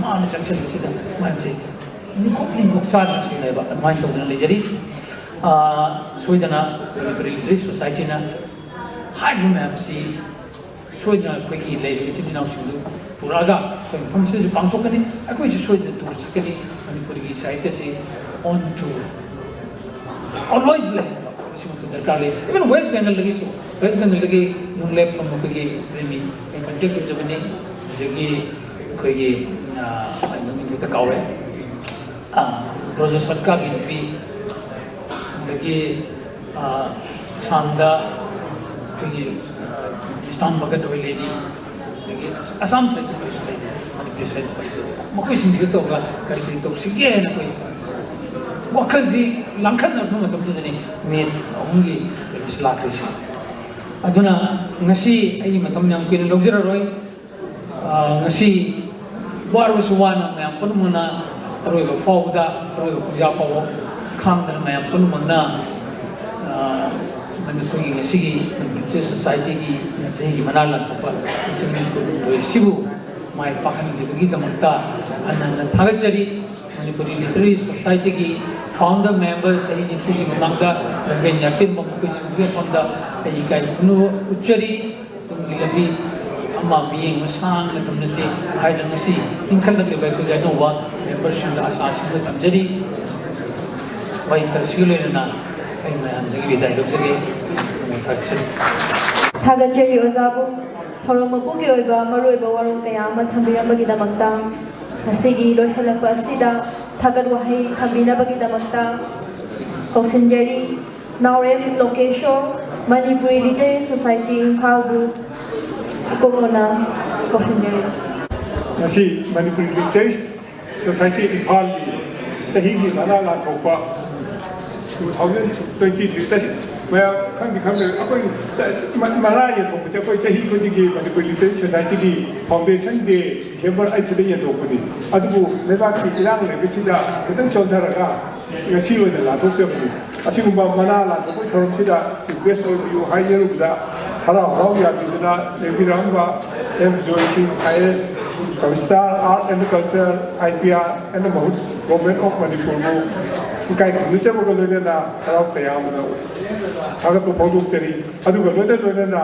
ꯃꯥꯅ ꯆꯪꯁꯤꯟꯕꯁꯤꯗ ꯃꯌꯥꯝꯁꯦ ꯅꯤꯡꯈꯣꯛ ꯅꯤꯡꯈꯣꯛ ꯆꯥꯗꯅ ꯁꯤꯅꯦꯕ꯫ ꯑꯗꯨꯃꯥꯏꯅ ꯇꯧꯗꯅ ꯂꯩꯖꯔꯤ꯫ ꯑꯥ, ꯁꯣꯏꯗꯅ ꯃꯅꯤꯄꯨꯔꯤ ꯂꯤꯇꯔꯦꯔꯤ ꯁꯣꯁꯥꯏꯇꯤꯅ ꯍꯥꯏꯔꯤꯕ ꯃꯌꯥꯝꯁꯤ ꯁꯣꯏꯗꯅ ꯑꯩꯈꯣꯏꯒꯤ ꯂꯩꯔꯤꯕ ꯏꯆꯤꯟ ꯏꯅꯥꯎꯁꯤꯡꯗꯨ ꯄꯨꯔꯛꯑꯒ ꯑꯩꯈꯣꯏ ꯃꯐꯝꯁꯤꯗꯁꯨ ꯄꯥꯡꯊꯣꯛꯀꯅꯤ꯫ ꯑꯩꯈꯣꯏꯁꯨ ꯁꯣꯏꯗꯅ ꯇꯨꯔ ꯆꯠꯀꯅꯤ꯫ ꯃꯅꯤꯄꯨꯔꯒꯤ ꯁꯥꯍꯤꯇ꯭ꯌꯁꯤ on tour always ꯂꯩꯍꯟꯕ, ꯃꯁꯤꯃꯛꯇ ꯗꯔꯀꯥꯔ ꯂꯩ꯫ Even ꯋꯦꯁ ꯕꯦꯡꯒꯜꯗꯒꯤꯁꯨ, ꯋꯦꯁ ꯕꯦꯡꯒꯜꯗꯒꯤ ꯅꯨꯡꯂꯦꯞ ꯑꯃ ꯑꯩꯈꯣꯏꯒꯤ ꯃꯤ ꯑꯩ ꯀꯟꯇꯦꯛ ꯇꯧꯖꯕꯅꯤ꯫ ꯑꯗꯒꯤ ꯑꯩꯈꯣꯏꯒꯤ, ꯑꯥ, ꯑꯩ ꯃꯃꯤꯡ ꯍꯦꯛꯇ ꯀꯥꯎꯔꯦ꯫ ꯑꯥ, ꯔꯣꯖꯔ ꯁꯔꯀꯥꯔꯒꯤ ꯅꯨꯄꯤ, ꯑꯗꯒꯤ, ꯑꯥ, ꯑꯁꯥꯝꯗ ꯑꯩꯈꯣꯏꯒꯤ, ꯑꯥ, ꯏꯁꯇꯥꯝ ꯕꯒꯠ ꯑꯣꯏ ꯂꯩꯔꯤ, ꯑꯗꯒꯤ ꯑꯁꯥꯝ ꯁꯥꯍꯤꯇ꯭ꯌ ꯄꯔꯤꯁꯠ ꯂꯩꯔꯤ, ꯃꯅꯤꯄꯨꯔꯤ ꯁꯥꯍꯤꯇ꯭ꯌ ꯄꯔꯤꯁꯠ, ꯃꯈꯣꯏꯁꯤꯡꯁꯤꯒ ꯇꯧꯔꯒ ꯀꯔꯤ ꯀꯔꯤ ꯇꯧꯁꯤꯒꯦ ꯍꯥꯏꯅ ꯑꯩꯈꯣꯏ ꯋꯥꯈꯜꯁꯤ ꯂꯥꯡꯈꯠꯅꯔꯛꯄ ꯃꯇꯝꯗꯨꯗꯅꯤ ꯃꯦ ꯑꯍꯨꯝꯒꯤ ꯀꯩꯅꯣꯁꯤ ꯂꯥꯛꯈ꯭ꯔꯤꯁꯤ꯫ ꯑꯗꯨꯅ ꯉꯁꯤ ꯑꯩꯒꯤ ꯃꯇꯝ ꯌꯥꯝ ꯀꯨꯏꯅ ꯂꯧꯖꯔꯔꯣꯏ꯫ ꯑꯥ, ꯉꯁꯤ ꯋꯥꯔꯕꯁꯨ ꯋꯥꯅ ꯃꯌꯥꯝ ꯄꯨꯝꯅꯃꯛꯅ ꯑꯔꯣꯏꯕ ꯐꯥꯎꯕꯗ, ꯑꯔꯣꯏꯕ ꯄꯨꯡꯖꯥ ꯐꯥꯎꯕ ꯈꯥꯡꯗꯅ ꯃꯌꯥꯝ ꯄꯨꯝꯅꯃꯛꯅ, ꯑꯥ, ꯃꯅꯤꯄꯨꯔꯒꯤ ꯉꯁꯤꯒꯤ ꯃꯅꯤꯄꯨꯔꯤ ꯁꯣꯁꯥꯏꯇꯤꯒꯤ ꯆꯍꯤꯒꯤ ꯃꯅꯥ ꯂꯥꯟꯊꯣꯛꯄ ꯂꯤꯁꯤꯡ ꯑꯅꯤ ꯀꯨꯟꯍꯨꯝꯗꯣꯏꯁꯤꯕꯨ ꯃꯥꯏ ꯄꯥꯛꯍꯟꯈꯤꯕꯒꯤꯗꯃꯛꯇ ꯍꯟꯅ ꯍꯟꯅ ꯊꯥꯒꯠꯆꯔꯤ꯫ ꯃꯅꯤꯄꯨꯔꯤ ꯂꯤꯇꯔꯦꯔꯤ ꯁꯣꯁꯥꯏꯇꯤꯒꯤ ꯐꯥꯎꯟꯗꯔ ꯃꯦꯝꯕꯔ ꯆꯍꯤ ꯅꯤꯐꯨꯒꯤ ꯃꯃꯥꯡꯗ ꯂꯝꯕꯦꯟ ꯌꯥꯠꯄꯤꯔꯝꯕ ꯃꯈꯣꯏꯁꯤꯡꯒꯤ ꯃꯐꯝꯗ ꯑꯩ ꯏꯀꯥꯏ ꯈꯨꯝꯅꯕ ꯎꯠꯆꯔꯤ꯫ ꯇꯨꯡꯒꯤ ꯂꯝꯕꯤ ꯑꯃ ꯃꯤꯠꯌꯦꯡ ꯑꯃ ꯁꯥꯡꯅ ꯊꯝꯂꯁꯤ ꯍꯥꯏꯗꯅ ꯉꯁꯤ ꯏꯟꯈꯠꯂꯛꯂꯤꯕ ꯑꯩꯈꯣꯏꯒꯤ ꯑꯅꯧꯕ ꯃꯦꯝꯕꯔꯁꯤꯡꯗ ꯑꯥꯁꯥꯁꯤꯡꯗ ꯊꯝꯖꯔꯤ꯫ ꯋꯥꯍꯩ ꯈꯔꯁꯤꯒ ꯂꯣꯏꯅꯅ ꯑꯩ ꯃꯌꯥꯝꯗꯒꯤ ꯕꯤꯗꯥꯏ ꯂꯧꯖꯒꯦ꯫ ꯊꯥꯒꯠꯆꯔꯤ꯫ ꯊꯥꯒꯠꯆꯔꯤ ꯑꯣꯖꯥꯕꯨ ꯊꯧꯔꯝ ꯃꯄꯨꯒꯤ ꯑꯣꯏꯕ ꯃꯔꯨꯑꯣꯏꯕ ꯋꯥꯔꯣꯜ ꯀꯌꯥ ꯑꯃ ꯊꯝꯕꯤꯔꯝꯕꯒꯤꯗꯃꯛꯇ꯫ ꯉꯁꯤꯒꯤ ꯂꯣꯏꯁꯤꯜꯂꯛꯄ ꯑꯁꯤꯗ ꯊꯥꯒꯠ ꯋꯥꯍꯩ ꯊꯝꯕꯤꯅꯕꯒꯤꯗꯃꯛꯇ ꯀꯧꯁꯤꯟꯖꯔꯤ꯫ ꯅꯥꯎꯔꯦꯝ ꯂꯣꯀꯦꯁꯣꯔ, ꯃꯅꯤꯄꯨꯔꯤ ꯂꯤꯇꯔꯦꯔꯤ ꯁꯣꯁꯥꯏꯇꯤ ꯏꯝꯐꯥꯜꯕꯨ ꯏꯀꯣꯛ ꯃꯣꯟꯅ ꯀꯧꯁꯤꯟꯖꯔꯤ꯫ ꯉꯁꯤ ꯃꯅꯤꯄꯨꯔꯤ ꯂꯤꯇꯔꯦꯔꯤ ꯁꯣꯁꯥꯏꯇꯤ ꯏꯝꯐꯥꯜꯒꯤ ꯆꯍꯤꯒꯤ ꯃꯅꯥ ꯂꯥꯟꯊꯣꯛꯄ two thousand twenty three, ꯃꯌꯥꯝ ꯈꯪꯗꯤ ꯈꯪꯗ꯭ꯔꯦ, ꯑꯩꯈꯣꯏ ꯆ-, ꯃ-, ꯃꯅꯥ ꯌꯦꯟꯊꯣꯛꯄꯁꯦ ꯑꯩꯈꯣꯏ ꯆꯍꯤ ꯈꯨꯗꯤꯡꯒꯤ ꯃꯅꯤꯄꯨꯔ ꯂꯤꯇꯔꯦꯔꯤ ꯁꯣꯁꯥꯏꯇꯤꯒꯤ ꯐꯥꯎꯟꯗꯦꯁꯟ ꯗꯦ ꯗꯤꯁꯦꯝꯕꯔ ꯑꯩꯠꯁꯤꯗ ꯌꯦꯟꯊꯣꯛꯄꯅꯤ꯫ ꯑꯗꯨꯕꯨ ꯂꯩꯕꯥꯛꯀꯤ ꯏꯔꯥꯡ ꯂꯩꯕꯁꯤꯗ ꯈꯤꯇꯪ ꯆꯣꯟꯊꯔꯒ ꯉꯁꯤ ꯑꯣꯏꯅ ꯂꯥꯟꯊꯣꯛꯆꯕꯅꯤ꯫ ꯑꯁꯤꯒꯨꯝꯕ ꯃꯅꯥ ꯂꯥꯟꯊꯣꯛꯄꯒꯤ ꯊꯧꯔꯝꯁꯤꯗ ꯔꯤꯀ꯭ꯋꯦꯁ ꯑꯣꯏꯕꯤꯌꯨ ꯍꯥꯏꯖꯔꯨꯕꯗ ꯍꯔꯥꯎ ꯍꯔꯥꯎ ꯌꯥꯕꯤꯗꯨꯅ ꯂꯦꯡꯕꯤꯔꯛꯑꯝꯕ M Joy Singh I S Star Art and Culture, I P R and Mahut, Government of Manipurꯕꯨ ꯏꯀꯥꯏ ꯈꯨꯝꯅꯖꯕꯒ ꯂꯣꯏꯅꯅ ꯍꯔꯥꯎ ꯇꯌꯥꯝꯅ ꯊꯥꯒꯠꯄ ꯐꯣꯡꯗꯣꯛꯆꯔꯤ꯫ ꯑꯗꯨꯒ ꯂꯣꯏꯅ ꯂꯣꯏꯅꯅ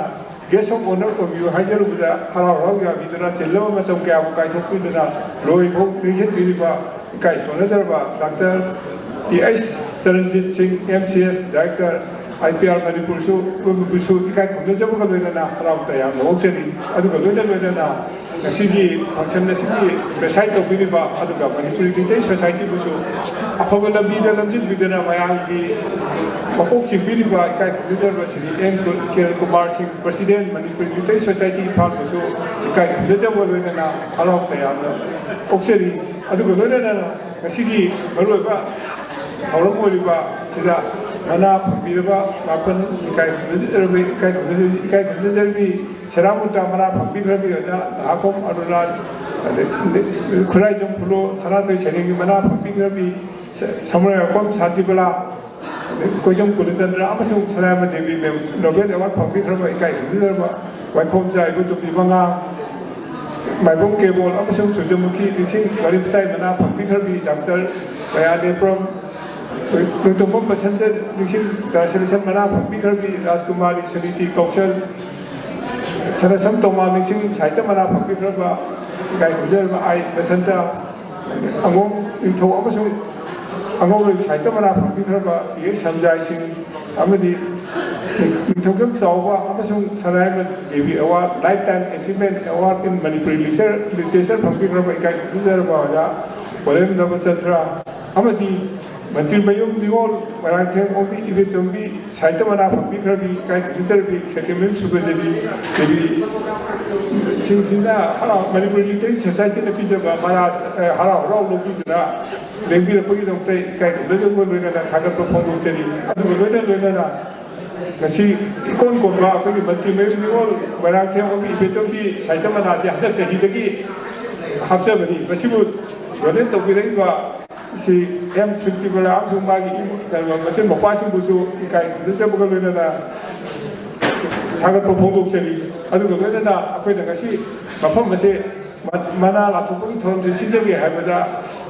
Guest of Honour ꯑꯣꯏꯕꯤꯌꯨ ꯍꯥꯏꯖꯔꯨꯕꯗ ꯍꯔꯥꯎ ꯍꯔꯥꯎ ꯌꯥꯕꯤꯗꯨꯅ ꯆꯤꯜꯂꯕ ꯃꯇꯝ ꯀꯌꯥꯕꯨ ꯀꯥꯏꯊꯣꯛꯄꯤꯗꯨꯅ ꯂꯣꯏꯐꯥꯎ ꯂꯦꯡꯁꯤꯟꯕꯤꯔꯤꯕ ꯏꯀꯥꯏ ꯈꯨꯝꯅꯖꯔꯕ ꯗꯥꯛꯇꯔ ꯇꯤ ꯑꯩꯆ ꯆꯔꯟꯖꯤꯠ ꯁꯤꯡ, M C S Director, I P R ꯃꯅꯤꯄꯨꯔꯁꯨ, ꯄꯨꯝꯅꯃꯛꯄꯨꯁꯨ ꯏꯀꯥꯏ ꯈꯨꯝꯅꯖꯕꯒ ꯂꯣꯏꯅꯅ ꯍꯔꯥꯎ ꯇꯌꯥꯝꯅ ꯑꯣꯛꯆꯔꯤ꯫ ꯑꯗꯨꯒ ꯂꯣꯏꯅ ꯂꯣꯏꯅꯅ ꯉꯁꯤꯒꯤ function ꯑꯁꯤꯒꯤ preside ꯇꯧꯕꯤꯔꯤꯕ ꯑꯗꯨꯒ ꯃꯅꯤꯄꯨꯔꯤ ꯂꯤꯇꯔꯦꯆꯔ ꯁꯣꯁꯥꯏꯇꯤꯕꯨꯁꯨ ꯑꯐꯕ ꯂꯝꯕꯤꯗ ꯂꯝꯖꯤꯡꯕꯤꯗꯨꯅ ꯃꯌꯥꯝꯒꯤ ꯃꯀꯣꯛ ꯆꯤꯡꯕꯤꯔꯤꯕ ꯏꯀꯥꯏ ꯈꯨꯝꯅꯖꯔꯕ ꯁ꯭ꯔꯤ ꯑꯦꯟ ꯀꯤꯔꯟ ꯀꯨꯃꯥꯔ ꯁꯤꯡ, President ꯃꯅꯤꯄꯨꯔꯤ ꯂꯤꯇꯔꯦꯆꯔ ꯁꯣꯁꯥꯏꯇꯤ ꯏꯝꯐꯥꯜꯕꯨꯁꯨ ꯏꯀꯥꯏ ꯈꯨꯝꯅꯖꯕ ꯂꯣꯏꯅꯅ ꯍꯔꯥꯎ ꯇꯌꯥꯝꯅ ꯑꯣꯛꯆꯔꯤ꯫ ꯑꯗꯨꯒ ꯂꯣꯏꯅꯅ ꯉꯁꯤꯒꯤ ꯃꯔꯨꯑꯣꯏꯕ ꯊꯧꯔꯝ ꯑꯣꯏꯔꯤꯕ ꯁꯤꯗ ꯃꯅꯥ ꯐꯪꯕꯤꯔꯕ ꯃꯥꯄꯟ ꯏꯀꯥꯏ ꯈꯨꯝꯅꯖꯔꯕꯤ, ꯏꯀꯥꯏ ꯈꯨꯝꯅꯖꯔꯕꯤ, ꯏꯀꯥꯏ ꯈꯨꯝꯅꯖꯔꯕꯤ ꯁꯦꯔꯥꯃꯨꯇꯥ ꯃꯅꯥ ꯐꯪꯕꯤꯈ꯭ꯔꯕꯤ ꯑꯣꯖꯥ ꯅꯍꯥꯈꯣꯝ ꯑꯔꯨꯅꯥ, ꯑꯗꯩ ꯈꯨꯔꯥꯏꯖꯝ ꯐꯨꯂꯣ, ꯁꯅꯥꯊꯣꯏ ꯁꯩꯔꯦꯡꯒꯤ ꯃꯅꯥ ꯐꯪꯕꯤꯈ꯭ꯔꯕꯤ ꯁ-, ꯁꯃꯔꯥꯏꯈꯣꯝ ꯁꯥꯟꯇꯤꯕꯂꯥ, ꯑꯗꯩ ꯀꯣꯏꯖꯝ ꯀꯨꯂꯆꯟꯗ꯭ꯔ ꯑꯃꯁꯨꯡ ꯁꯅꯥꯃꯍꯤ ꯗꯦꯕꯤ ꯃꯦꯝ Nobel Award ꯐꯪꯕꯤꯈ꯭ꯔꯕ ꯏꯀꯥꯏ ꯈꯨꯝꯅꯖꯔꯕ ꯋꯥꯏꯈꯣꯝ ꯆꯥꯏꯕ ꯇꯨꯝꯕꯤ ꯃꯉꯥ, ꯃꯥꯏꯕꯝ ꯀꯦꯕꯣꯜ ꯑꯃꯁꯨꯡ ꯁꯨꯔꯖꯃꯨꯈꯤ ꯅꯤꯡꯁꯤꯡ ꯋꯥꯔꯤ ꯃꯆꯥꯏ ꯃꯅꯥ ꯐꯪꯕꯤꯈ꯭ꯔꯕꯤ ꯗꯥꯛꯇꯔ ꯃꯌꯥ ꯅꯦꯄ꯭ꯔꯝ, ꯅꯣꯡꯊꯣꯝꯕꯝ ꯕꯁꯟꯇ ꯅꯤꯡꯁꯤꯡ translation ꯃꯅꯥ ꯐꯪꯕꯤꯈ꯭ꯔꯕꯤ ꯔꯥꯖꯀꯨꯃꯥꯔꯤ ꯁꯨꯅꯤꯇꯤ ꯀꯧꯁꯜ, ꯁꯅꯥꯁꯝ ꯇꯣꯃꯥ ꯅꯤꯡꯁꯤꯡ ꯁꯥꯍꯤꯇ꯭ꯌ ꯃꯅꯥ ꯐꯪꯕꯤꯈ꯭ꯔꯕ ꯏꯀꯥꯏ ꯈꯨꯝꯅꯖꯔꯕ ꯑꯥꯏ ꯕꯁꯟꯇ, ꯑꯉꯣꯝ ꯅꯤꯡꯊꯧ ꯑꯃꯁꯨꯡ ꯑꯉꯧꯔꯣꯏ ꯁꯥꯍꯤꯇ꯭ꯌ ꯃꯅꯥ ꯐꯪꯕꯤꯈ꯭ꯔꯕ ꯇꯤ ꯑꯦꯁ ꯁꯝꯖꯥꯏ ꯁꯤꯡ ꯑꯃꯗꯤ ꯅꯤꯡꯊꯧꯖꯝ ꯆꯥꯎꯕ ꯑꯃꯁꯨꯡ ꯁꯅꯥꯌꯥꯏꯃ Devi Award, Lifetime Achievement Award in Manipuri Literature, Literature ꯐꯪꯕꯤꯈ꯭ꯔꯕ ꯏꯀꯥꯏ ꯈꯨꯝꯅꯖꯔꯕ ꯑꯣꯖꯥ ꯄꯣꯂꯦꯝ ꯔꯕꯆꯟꯗ꯭ꯔ ꯑꯃꯗꯤ ꯃꯟꯇ꯭ꯔꯤꯃꯌꯨꯝ ꯅꯤꯉꯣꯜ ꯃꯣꯏꯔꯥꯡꯊꯦꯝ ꯑꯣꯡꯕꯤ ꯏꯕꯦꯇꯣꯝꯕꯤ ꯁꯥꯍꯤꯇ꯭ꯌ ꯃꯅꯥ ꯐꯪꯕꯤꯈ꯭ꯔꯕꯤ ꯏꯀꯥꯏ ꯈꯨꯝꯅꯖꯔꯕꯤ ꯈꯦꯇ꯭ꯔꯤꯃꯌꯨꯝ ꯁꯨꯕ꯭ꯔꯖꯗꯤ ꯗꯦꯕꯤ ꯁꯤꯡꯁꯤꯅ ꯍꯔꯥꯎ ꯃꯅꯤꯄꯨꯔ ꯂꯤꯇꯔꯦꯆꯔ ꯁꯣꯁꯥꯏꯇꯤꯅ ꯄꯤꯖꯕ ꯃꯅꯥ, ꯑ, ꯍꯔꯥꯎ ꯍꯔꯥꯎ ꯂꯧꯕꯤꯗꯨꯅ ꯂꯦꯡꯕꯤꯔꯛꯄꯒꯤꯗꯃꯛꯇ ꯏꯀꯥꯏ ꯈꯨꯝꯅꯖꯕ ꯂꯣꯏꯅꯅ ꯊꯥꯒꯠꯄ ꯐꯣꯡꯗꯣꯛꯆꯔꯤ꯫ ꯑꯗꯨꯒ ꯂꯣꯏꯅ ꯂꯣꯏꯅꯅ ꯉꯁꯤ ꯏꯀꯣꯟ ꯀꯣꯟꯕ ꯑꯩꯈꯣꯏꯒꯤ ꯃꯟꯇ꯭ꯔꯤꯃꯌꯨꯝ ꯅꯤꯉꯣꯜ ꯃꯣꯏꯔꯥꯡꯊꯦꯝ ꯑꯣꯡꯕꯤ ꯏꯕꯦꯇꯣꯝꯕꯤ ꯁꯥꯍꯤꯇ꯭ꯌ ꯃꯅꯥꯁꯦ ꯍꯟꯗꯛ ꯆꯍꯤꯗꯒꯤ ꯍꯥꯞꯆꯕꯅꯤ꯫ ꯃꯁꯤꯕꯨ donate ꯇꯧꯕꯤꯔꯛꯏꯕ ꯁꯤ ꯑꯦꯝ ꯁꯨꯔꯖꯤꯠ ꯕꯂꯥ ꯑꯃꯁꯨꯡ ꯃꯥꯒꯤ ꯏꯃꯨꯡ, ꯀꯩꯅꯣ, ꯃꯆꯤꯟ ꯃꯧꯄ꯭ꯋꯥꯁꯤꯡꯕꯨꯁꯨ ꯏꯀꯥꯏ ꯈꯨꯝꯅꯖꯕꯒ ꯂꯣꯏꯅꯅ ꯊꯥꯒꯠꯄ ꯐꯣꯡꯗꯣꯛꯆꯔꯤ꯫ ꯑꯗꯨꯒ ꯂꯣꯏꯅꯅ ꯑꯩꯈꯣꯏꯅ ꯉꯁꯤ ꯃꯐꯝ ꯑꯁꯦ ꯃꯅꯥ ꯂꯥꯊꯣꯛꯄꯒꯤ ꯊꯧꯔꯝꯁꯦ ꯁꯤꯟꯖꯒꯦ ꯍꯥꯏꯕꯗ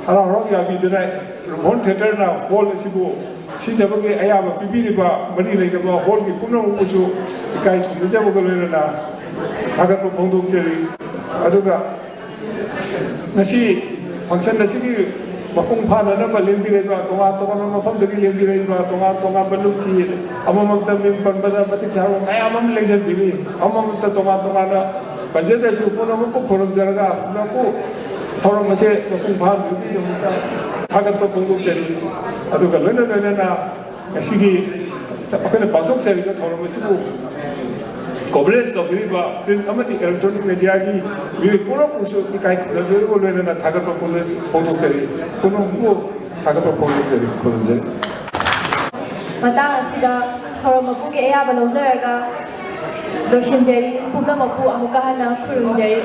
ꯍꯔꯥꯎ ꯍꯔꯥꯎ ꯌꯥꯕꯤꯗꯨꯅ ꯔꯨꯝꯐꯣꯟ ꯊꯤꯌꯦꯇꯔꯅ ꯍꯣꯜ ꯑꯁꯤꯕꯨ ꯁꯤꯟꯅꯕꯒꯤ ꯑꯌꯥꯕ ꯄꯤꯕꯤꯔꯤꯕ ꯃꯔꯤ ꯂꯩꯅꯕ ꯍꯣꯜꯒꯤ ꯄꯨꯝꯅꯃꯛꯄꯨꯁꯨ ꯏꯀꯥꯏ ꯈꯨꯝꯅꯖꯕꯒ ꯂꯣꯏꯅꯅ ꯊꯥꯒꯠꯄ ꯐꯣꯡꯗꯣꯛꯆꯔꯤ꯫ ꯑꯗꯨꯒ ꯉꯁꯤ ꯐꯪꯁꯟ ꯑꯁꯤꯒꯤ ꯃꯄꯨꯡ ꯐꯥꯅꯅꯕ ꯂꯦꯡꯕꯤꯔꯛꯏꯕ, ꯇꯣꯉꯥꯟ ꯇꯣꯉꯥꯟꯕ ꯃꯐꯝꯗꯒꯤ ꯂꯦꯡꯕꯤꯔꯛꯏꯕ, ꯇꯣꯉꯥꯟ ꯇꯣꯉꯥꯟꯕ ꯂꯨꯞꯀꯤ ꯑꯃꯃꯝꯇ ꯃꯤꯡ ꯄꯟꯕꯗ ꯃꯇꯤꯛ ꯆꯥꯕ ꯃꯌꯥꯝ ꯑꯃ ꯂꯦꯡꯁꯤꯟꯕꯤꯔꯤ꯫ ꯑꯃꯃꯝꯇ ꯇꯣꯉꯥꯟ ꯇꯣꯉꯥꯟꯅ ꯄꯟꯖꯗ꯭ꯔꯁꯨ ꯄꯨꯝꯅꯃꯛꯄꯨ ꯈꯨꯔꯨꯝꯖꯔꯒ ꯄꯨꯝꯅꯃꯛꯄꯨ ꯊꯧꯔꯝ ꯑꯁꯦ ꯃꯄꯨꯡ ꯐꯥꯍꯟꯕꯒꯤꯗꯃꯛꯇ ꯊꯥꯒꯠꯄ ꯐꯣꯡꯗꯣꯛꯆꯔꯤ꯫ ꯑꯗꯨꯒ ꯂꯣꯏꯅ ꯂꯣꯏꯅꯅ ꯉꯁꯤꯒꯤ ꯑꯩꯈꯣꯏꯅ ꯄꯥꯡꯊꯣꯛꯆꯔꯤꯕ ꯊꯧꯔꯝ ꯑꯁꯤꯕꯨ ꯀꯣꯚꯔꯦꯖ ꯇꯧꯕꯤꯔꯤꯕ ꯄ꯭ꯔꯤꯟ ꯑꯃꯗꯤ ꯏꯂꯦꯛꯇ꯭ꯔꯣꯅꯤꯛ ꯃꯦꯗꯤꯌꯥꯒꯤ ꯃꯤꯑꯣꯏ ꯄꯨꯝꯅꯃꯛꯄꯨꯁꯨ ꯏꯀꯥꯏ ꯈꯨꯝꯅꯕꯒ ꯂꯣꯏꯅꯅ ꯊꯥꯒꯠꯄ ꯐꯣꯡꯗꯣꯛ-, ꯐꯣꯡꯗꯣꯛꯆꯔꯤ꯫ ꯄꯨꯝꯅꯃꯛꯄꯨ ꯊꯥꯒꯠꯄ ꯐꯣꯡꯗꯣꯛꯆꯔꯤ꯫ ꯈꯨꯔꯨꯝꯖꯔꯤ꯫ ꯃꯇꯥꯡ ꯑꯁꯤꯗ ꯊꯧꯔꯝ ꯃꯄꯨꯒꯤ ꯑꯌꯥꯕ ꯂꯧꯖꯔꯒ ꯂꯣꯏꯁꯤꯟꯖꯔꯤ꯫ ꯄꯨꯝꯅꯃꯛꯄꯨ ꯑꯃꯨꯛꯀ ꯍꯟꯅ ꯈꯨꯔꯨꯝꯖꯔꯤ꯫